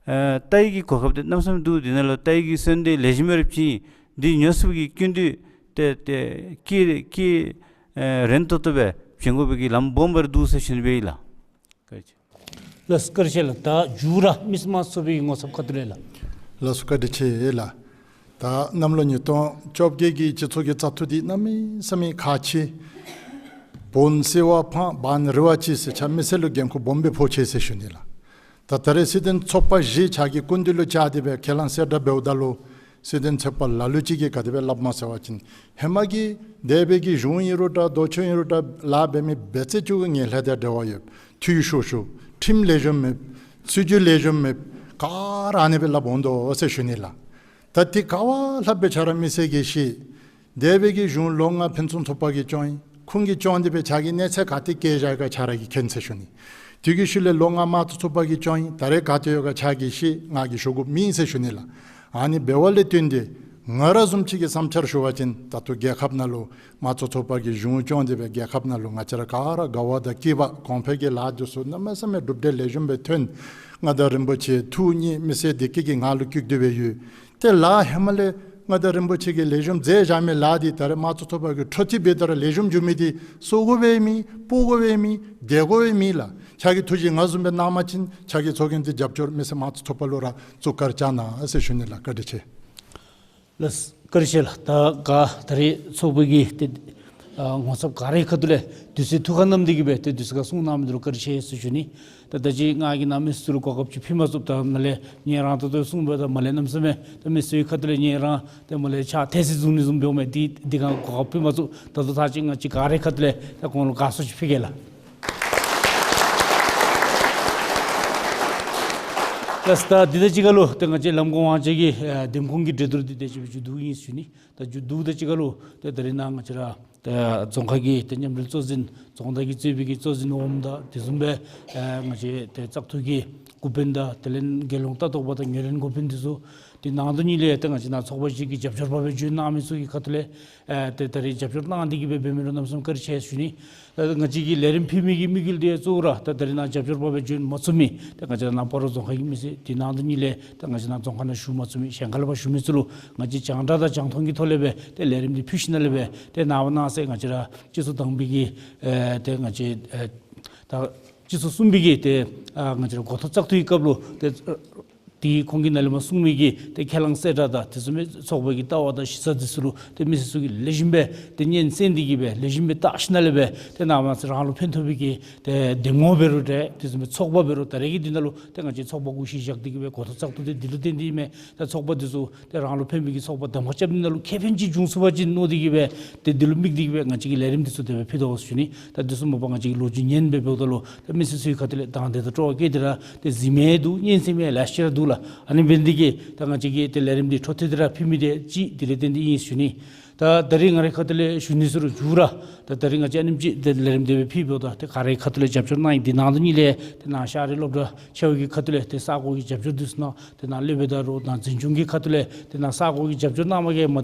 ཨེ་ལྟ་བའི་གི་གོ་སྐབས་དེ་གནམ་མེད་ས་མེད་འདུག། དེ་ནང་ལུ་ལྟ་བའི་གི་སོན་དེ་ལེགས་ཤོམ་སྦེ་ར་བྱིན། དེ་ཉོ་ཚུགས་པའི་གི་ཀུན་འདུས་ཏེ་ཏེ་ཀི་ཀི་ཨེ་རན་ཏོག་ཏོ་སྦེ་བྱིན་དགོ་པའི་གི་ལམ་སྦོམ་སྦེ་ར་འདུག་ཟེར་ཞུ་ནི་སྦེ་ཨིན་ལགས། བཀའ་དྲིན་ཆེ། ལགས་བཀའ་དྲིན་ཆེ་ལགས། ད་མཇུག་ར་མི་སེར་དམངས་གཙོ་ཚོགས་པའི་ངོ་ཚབ་ཁ་ཐུག་ལས་ལགས། ལགས་སོ་བཀའ་དྲིན་ཆེ་ལགས། ད་གནམ་ལོ་ཉིས་སྟོང་བཅོ་བརྒྱད་ཀྱི་སྤྱི་ཚོགས་ཀྱི་བཙག་འཐུ་འདི་གནམ་མེད་ས་མེད་ཁག་ཆེ། བོན་བསིལ་བ་ཕངས་བན་རི་བ་ཆེ་ཟེར་ཕྱག་མི་སེར་ལུ་འགན་ཁུར་སྦོམ་སྦེ་ཕོག་ཆེ་ཟེར་ཞུ་ནི་ལགས། ད་ད་རེས་སྲིད་དོན་ཚོགས་པ་བཞི་ཕྱག་གི་སྐུ་མདུན་ལུ་བཅར་ཏེ་སྦེ་ཁས་བླངས་གསལ་བསྒྲགས་འབདཝ་ད་ལུ་སྲིད་དོན་ཚོགས་པ་ལ་ལུ་ཅིག་གིས་ག་དེ་སྦེ་སླབ་མས་ཟེར་བ་ཅིན་ཧེ་མ་གི་འདས་པའི་གི་གཞུང་ཨིན་རུང་འདྲ་མདོ་ཆོག་ཨིན་རུང་འདྲ་ལཱ་འབད་མི་འབད་རྩོལ་ཅིག་གི་ངན་ལྷད་དང་འབྲེལ་བ་ཡོད། འཐུས་ཤོར་ཤོར། ཁྲིམས་ལེགས་ཤོམ་མེད། སྲིད་བྱུས་ལེགས་ཤོམ་མེད། ག་ར་ཨ་ནི་སྦེ་སླབ་འོང་དོ་ཟེར་ཞུ་ནི་ལགས། ད་དེ་ག་བ་ལྷག་སྦེ་ཁྱེད་ར་མི་སེར་གྱིས་ཤེས། འདས་པའི་གི་གཞུང་ལོ་ལྔ་ཕུན་སུམ་ཚོགས་པ་གིས་སྐྱོང་ཡི། ཁོང་གིས་སྐྱོང་སྟེ་སྦེ་ཕྱག་གི་གནས་ཚད་ག་ཏེ་བཀལ་བཞག་ག་ཁྱེད་ར་གིས་མཁྱེན་ཟེར་ཞུ་ནི། དེ་གི་ཤུལ་ལས་ལོ་ལྔ་དམངས་གཙོ་ཚོགས་པ་གིས་སྐྱོང་ཡི། ད་རེས་ག་ཏེ་ཡོད་ག་ཁྱེད་ཀྱིས་ཤེས། ང་གིས་ཞུ་དགོཔ་མེད་ཟེར་ཞུ་ནི་ལགས། ཨ་ནི་འབདཝ་ལས་བརྟེན་ཏེ་ང་ར་བཟུམ་ཅིག་གི་བསམ་འཆར་ཞུ་བ་ཅིན་ད་ལྟོ་རྒྱལ་ཁབ་ནང་ལུ་དམངས་གཙོ་ཚོགས་པ་གིས་གཞུང་སྐྱོང་སྟེ་སྦེ་རྒྱལ་ཁབ་ནང་ལུ་ང་བཅས་ར་ག་ར་དགའ་བ་དང་སྐྱིད་པ་གོང་འཕེལ་གྱི་ལཱ་འདི་ཚུ་གནམ་མེད་ས་མེད་གྲུབ་འབྲས་ལེགས་ཤོམ་སྦེ་ཐོན། མངའ་བདག་རིན་པོ་ཆེ་ཐུགས་མཉེས། མི་སེར་བདེ་སྐྱིད་ཀྱི་ངང་ལུ་བཀུག་སྟེ་སྦེ་ཡོད། ཏེ་ལཱ་ཧེ་མ་ལས་མངའ་བདག་རིན་པོ་ཆེ་གིས་ལེགས་ཤོམ་མཛད་བཞག་མི་ལཱ་འདི་ད་རེས་དམངས་གཙོ་ཚོགས་པ་གིས་འཕྲོ་མཐུད་འབད་དེ་ར་ལེགས་ཤོམ་འགྱོ་མི་འདི་སོར་དགོཔ་སྦེ་མེད། སྤོ་དགོཔ་སྦེ་མེད། དེ་དགོཔ་སྦེ་མེད་ལགས། ཁྱེད་ཀྱིས་ཐུགས་བཞེད་ང་བཟུམ་སྦེ་གནང་བ་ཅིན་ཁྱེད་ཀྱི་ཚོགས་རྒྱན་འདི་རྒྱབ་སྐྱོར་མི་སེར་དམངས་གཙོ་ཚོགས་པ་ལུ་ར་བཙུགས་ག་ར་བཅར་གནང་ཟེར་ཞུ་ནི་ལགས། བཀའ་དྲིན་ཆེ། ལགས་བཀའ་དྲིན་ཆེ་ལགས། ད་ག་ད་རེས་ཚོགས་པའི་གི་ཏེ་ཨ་ངོ་ཚབ་ག་རའི་ཁ་ཐུག་ལས་དུས་ཚོད་ཐུགས་ཁར་བསྣམས་ཏེ་གི་སྦེ་ཏེ་དུས་ཚོད་ཁར་གསུང་གནང་མི་འདི་ལུ་བཀའ་དྲིན་ཆེ་ཟེར་ཞུ་ནི། ད་ད་ཅི་ང་གིས་ནཱ་མི་སེར་ཚུ་ལུ་གོ་སྐབས་ཅིག་ཕུལ་མ་ཚུགས། ད་ནཱ་ལས་ངེ་རང་ད་ལྟོ་གསུངས་པ་ད་མ་ལས་གནམ་མེད་ས་མེད་ད་མི་སེར་ཁ་ཐུག་ལས་ངེ་རང་ཏེ་མ་ལས་ཕྱག་ཐལ་སེ་བཟུང་ནི་བཟུམ་འབདཝ་མས། འདི་འདི་ག་གོ་སྐབས་ཕུལ་མ་ཚུགས། ད་ལྟོ་ད་ཅི་ང་ཅིག་ག་རའི་ཁ་ཐུག་ལས་ད་ཁོང་ལུ་དགའ་ཚོར་ཅིག་ཕུལ་གེ་ལགས། ལགས་ད་འདི་དང་གཅིག་ཁར་ལུ་ཏེ་ང་བཅས་ལམ་གོང་དབང་ཆེན་གྱི་ཨ་འདེམས་ཁོངས་ཀྱི་གྲོས་བསྡུར་འདི་དེ་ཅིག་སྦེ་མཇུག་བསྡུཝ་ཨིན་ཟེར་ཞུ་ནི། ད་མཇུག་བསྡུཝ་དང་གཅིག་ཁར་ལུ་ཏེ་ད་རིས་ནཱ་ང་བཅས་ར་ཏེ་རྫོང་ཁག་གི་ཏེ་མཉམ་འབྲེལ་གཙོ་འཛིན་རྫོང་བདག་གིས་གཙོས་པའི་གི་གཙོ་འཛིན་འོགམ་དང་དེ་བཟུམ་སྦེ་ཨ་ང་བཅས་ཏེ་བཙག་འཐུ་གི་འགོ་དཔོན་དང་དེ་ལས་རྒྱལ་ཡོངས་ལྟ་རྟོག་པ་དང་ངོས་ལེན་འགོ་དཔོན་འདི་ཚུ་ཏེ་ནང་དོན་གཉིས་ལས་ཏེ་ང་བཅས་ནཱ་ཚོགས་པ་བཞི་གི་རྒྱབ་སྐྱོར་པ་སྦེ་བྱོན་གནང་མི་ཚུ་གི་ཁ་ཐུག་ལས་ཨ་ཏེ་ད་རིས་རྒྱབ་སྐྱོར་གནང་སྟེ་གི་སྦེ་འབད་མི་ལུ་གནམ་མེད་ས་མེད་བཀའ་དྲིན་ཆེ་ཟེར་ཞུ་ནི། ད་ང་བཅས་ཀྱི་ལས་རིམ་ཕུལ་མི་གི་དམིགས་ཡུལ་འདི་གཙོ་བོ་ར་ད་ད་རིས་ནཱ་རྒྱབ་སྐྱོར་པ་སྦེ་བྱོན་མ་ཚུགས་མི་ད་ང་བཅས་ནཱ་སྤ་རོ་རྫོང་ཁག་གི་མི་སེར་དེ་ནང་དོན་གཉིས་ལས་ད་ང་བཅས་ནཱ་རྫོང་ཁག་ནང་བཞུགས་མ་ཚུགས་མི་གཞན་ཁ་ལས་ཕར་བཞུགས་མི་ཚུ་ལུ་ང་བཅས་རྒྱང་བསྒྲགས་དང་རྒྱང་མཐོང་གི་ཐོག་ལས་སྦེ་ཏེ་ལས་རིམ་འདི་ཕུལ་ཞིནམ་ལས་སྦེ་ཏེ་གནང་བ་གནང་ཟེར་ང་བཅས་ར་སྤྱི་ཚོགས་དང་པའི་གི་ཨེ་ཏེ་ང་བཅས་ཨེ་ད་སྤྱི་ཚོགས་གསུམ་པའི་གི་ཏེ་ཨ་ང་བཅས་ར་འགོ་ཐོག་བཙག་འཐུའི་སྐབས་ལུ་ཏེ་དེ་ཁོང་གིས་ནཱ་ལས་མར་གསུངས་མི་གི་ཏེ་ཁས་བླངས་གསལ་བསྒྲགས་དང་དེ་བཟུམ་སྦེ་ཚོགས་པ་གི་ལྟ་བ་དང་གཞི་རྩ་འདི་ཚུ་ལུ་ཏེ་མི་སེར་ཚུ་གིས་ལེགས་ཤོམ་སྦེ་ཏེ་སྙན་གསན་ཏེ་གི་སྦེ་ལེགས་ཤོམ་སྦེ་བལྟ་ཞིནམ་ལས་སྦེ་ཏེ་གནམ་མེད་ས་མེད་རང་ལུ་ཕན་ཐོགས་པའི་གི་ཏེ་འདེམས་ངོ་འབད་རུང་འདྲ་དེ་བཟུམ་སྦེ་ཚོགས་པ་འབད་རུང་ད་རེས་ཀྱི་འདི་ནང་ལུ་ཏེ་ང་བཅས་ཚོགས་པ་གུ་གཞི་བཞག་སྟེ་གི་སྦེ་འགོ་ཐོག་བཙག་འཐུ་འདི་འདི་ལུ་བརྟེན་ཏེ་ཨིན་མས། ད་ཚོགས་པ་འདི་ཚུ་ཏེ་རང་ལུ་ཕན་པའི་གི་ཚོགས་པ་གདམ་ཁ་རྐྱབ་ནི་ནང་ལུ་ཁེ་ཕན་ཅིག་འབྱུང་ཚུགས་པ་ཅིན་མནོ་སྟེ་གི་སྦེ་ཏེ་འདི་ལུ་དམིགས་ཏེ་གི་སྦེ་ང་བཅས་ཀྱིས་ལས་རིམ་འདི་ཚུ་དེ་སྦེ་ཕུལ་དོ་ཟེར་ཞུ་ནི། ད་འདི་ཚུ་མ་པ་ང་བཅས་ཀྱིས་ལོ་རྒྱུས་ཉན་སྦེ་འབདཝ་ད་ལུ་ད་མི་སེར་ཚུའི་ཁ་ཐུག་ལས་དང་འདོད་དང་སྤྲོ་བ་བསྐྱེད་དེ་ར་ཏེ་གཟིགས་མི་འདུག། སྙན་གསན་མི་ལེ་ཤ་ར་འདུག་ལགས། ཨ་ནི་འབད་ནི་འདི་གིས་ད་ང་བཅས་ཀྱིས་ཏེ་ལས་རིམ་འདི་འཕྲོ་མཐུད་དེ་ར་ཕུལ་མི་འདི་ཅིག་འདི་ལས་བརྟེན་ཏེ་ཨིན་ཟེར་ཞུ་ནི། ད་ད་རིས་ང་རའི་ཁ་ཐུག་ལས་ཞུ་ནི་ཚུ་ར་མཇུག་ར་ད་ད་རིས་ང་བཅས་ཨ་ནེམ་ཅིག་ཏེ་ལས་རིམ་དེ་སྦེ་ཕུལ་འབདཝ་ད་ཏེ་ག་རའི་ཁ་ཐུག་ལས་རྒྱབ་སྐྱོར་གནང་ཡི། འདི་ནང་དོན་གཉིས་ལས་ཏེ་ནཱ་ཤར་རི་སློབ་གྲྭ་ཆེ་བ་གི་ཁ་ཐུག་ལས་ཏེ་ས་གོ་གི་རྒྱབ་སྐྱོར་འདི་ཚུ་གནང་། ཏེ་ནཱ་སློབ་དཔོན་དང་རོགས་ནཱ་འཛིན་སྐྱོང་གི་ཁ་ཐུག་ལས་ཏེ་ནཱ་ས་གོ་གི་རྒྱབ་སྐྱོར་གནང་མ་གིས་མ་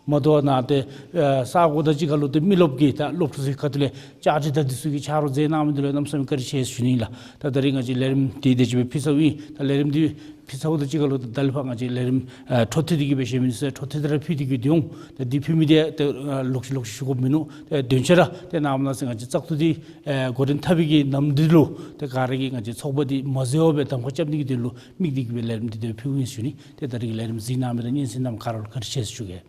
མ་གཏོགས་ནཱ་ཏེ་ཨ་ས་གོ་དང་གཅིག་ཁར་ལུ་ཏེ་མི་རློབས་ཀྱི་ད་སློབ་ཕྲུག་ཚུ་གི་ཁ་ཐུག་ལས་བཅའ་སྒྲིག་དང་འདི་ཚུ་གི་ཆ་རོགས་མཛད་གནང་མི་འདི་ལུ་གནམ་མེད་ས་མེད་བཀའ་དྲིན་ཆེ་ཟེར་ཞུ་ནི་ལགས། ད་ད་རིས་ང་བཅས་ལས་རིམ་འདི་དེ་ཅིག་སྦེ་ཕུལ་ཚརཝ་ཨིན། ད་ལས་རིམ་འདི་ཕུལ་ཚརཝ་དང་གཅིག་ཁར་ལུ་ད་ལས་ཕར་ང་བཅས་ལས་རིམ་ཨ་འཕྲོ་མཐུད་དེ་གི་སྦེ་གཞན་མི་ཚུ་འཕྲོ་མཐུད་དེ་ར་ཕུལ་ཏེ་གི་སྡོད་འོང་། ད་འདི་ཕུལ་མི་འདི་ད་ལོག་ཤིག་ལོག་ཤིག་ཞུ་དགོཔ་མིན་ནུག། ད་དོན་ཆེ་ར་ཏེ་ནཱ་མ་ནཱ་ཟེར་ང་བཅས་བཙག་འཐུ་འདི་ཨ་འགོ་འདྲེན་འཐབ་པའི་གི་ནམ་དུས་ལུ་ཏེ་ག་ར་གིས་ང་བཅས་ཚོགས་པ་འདི་མ་བཟོ་བར་སྦེ་གདམ་ཁ་རྐྱབ་ནི་གི་དོན་ལུ་དམིགས་ཏེ་གི་སྦེ་ལས་རིམ་འདི་དེ་སྦེ་ཕུལཝ་ཨིན་ཟེར་ཞུ་ནི། ཏེ་ད་རིས་ཀྱི་ལས་རིམ་གཟིགས་གནང་མི་དང་སྙན་གསན་གནང་མི་ག་ར་ལུ་བཀའ་དྲིན་ཆེ་ཟེར་ཞུ་གེ།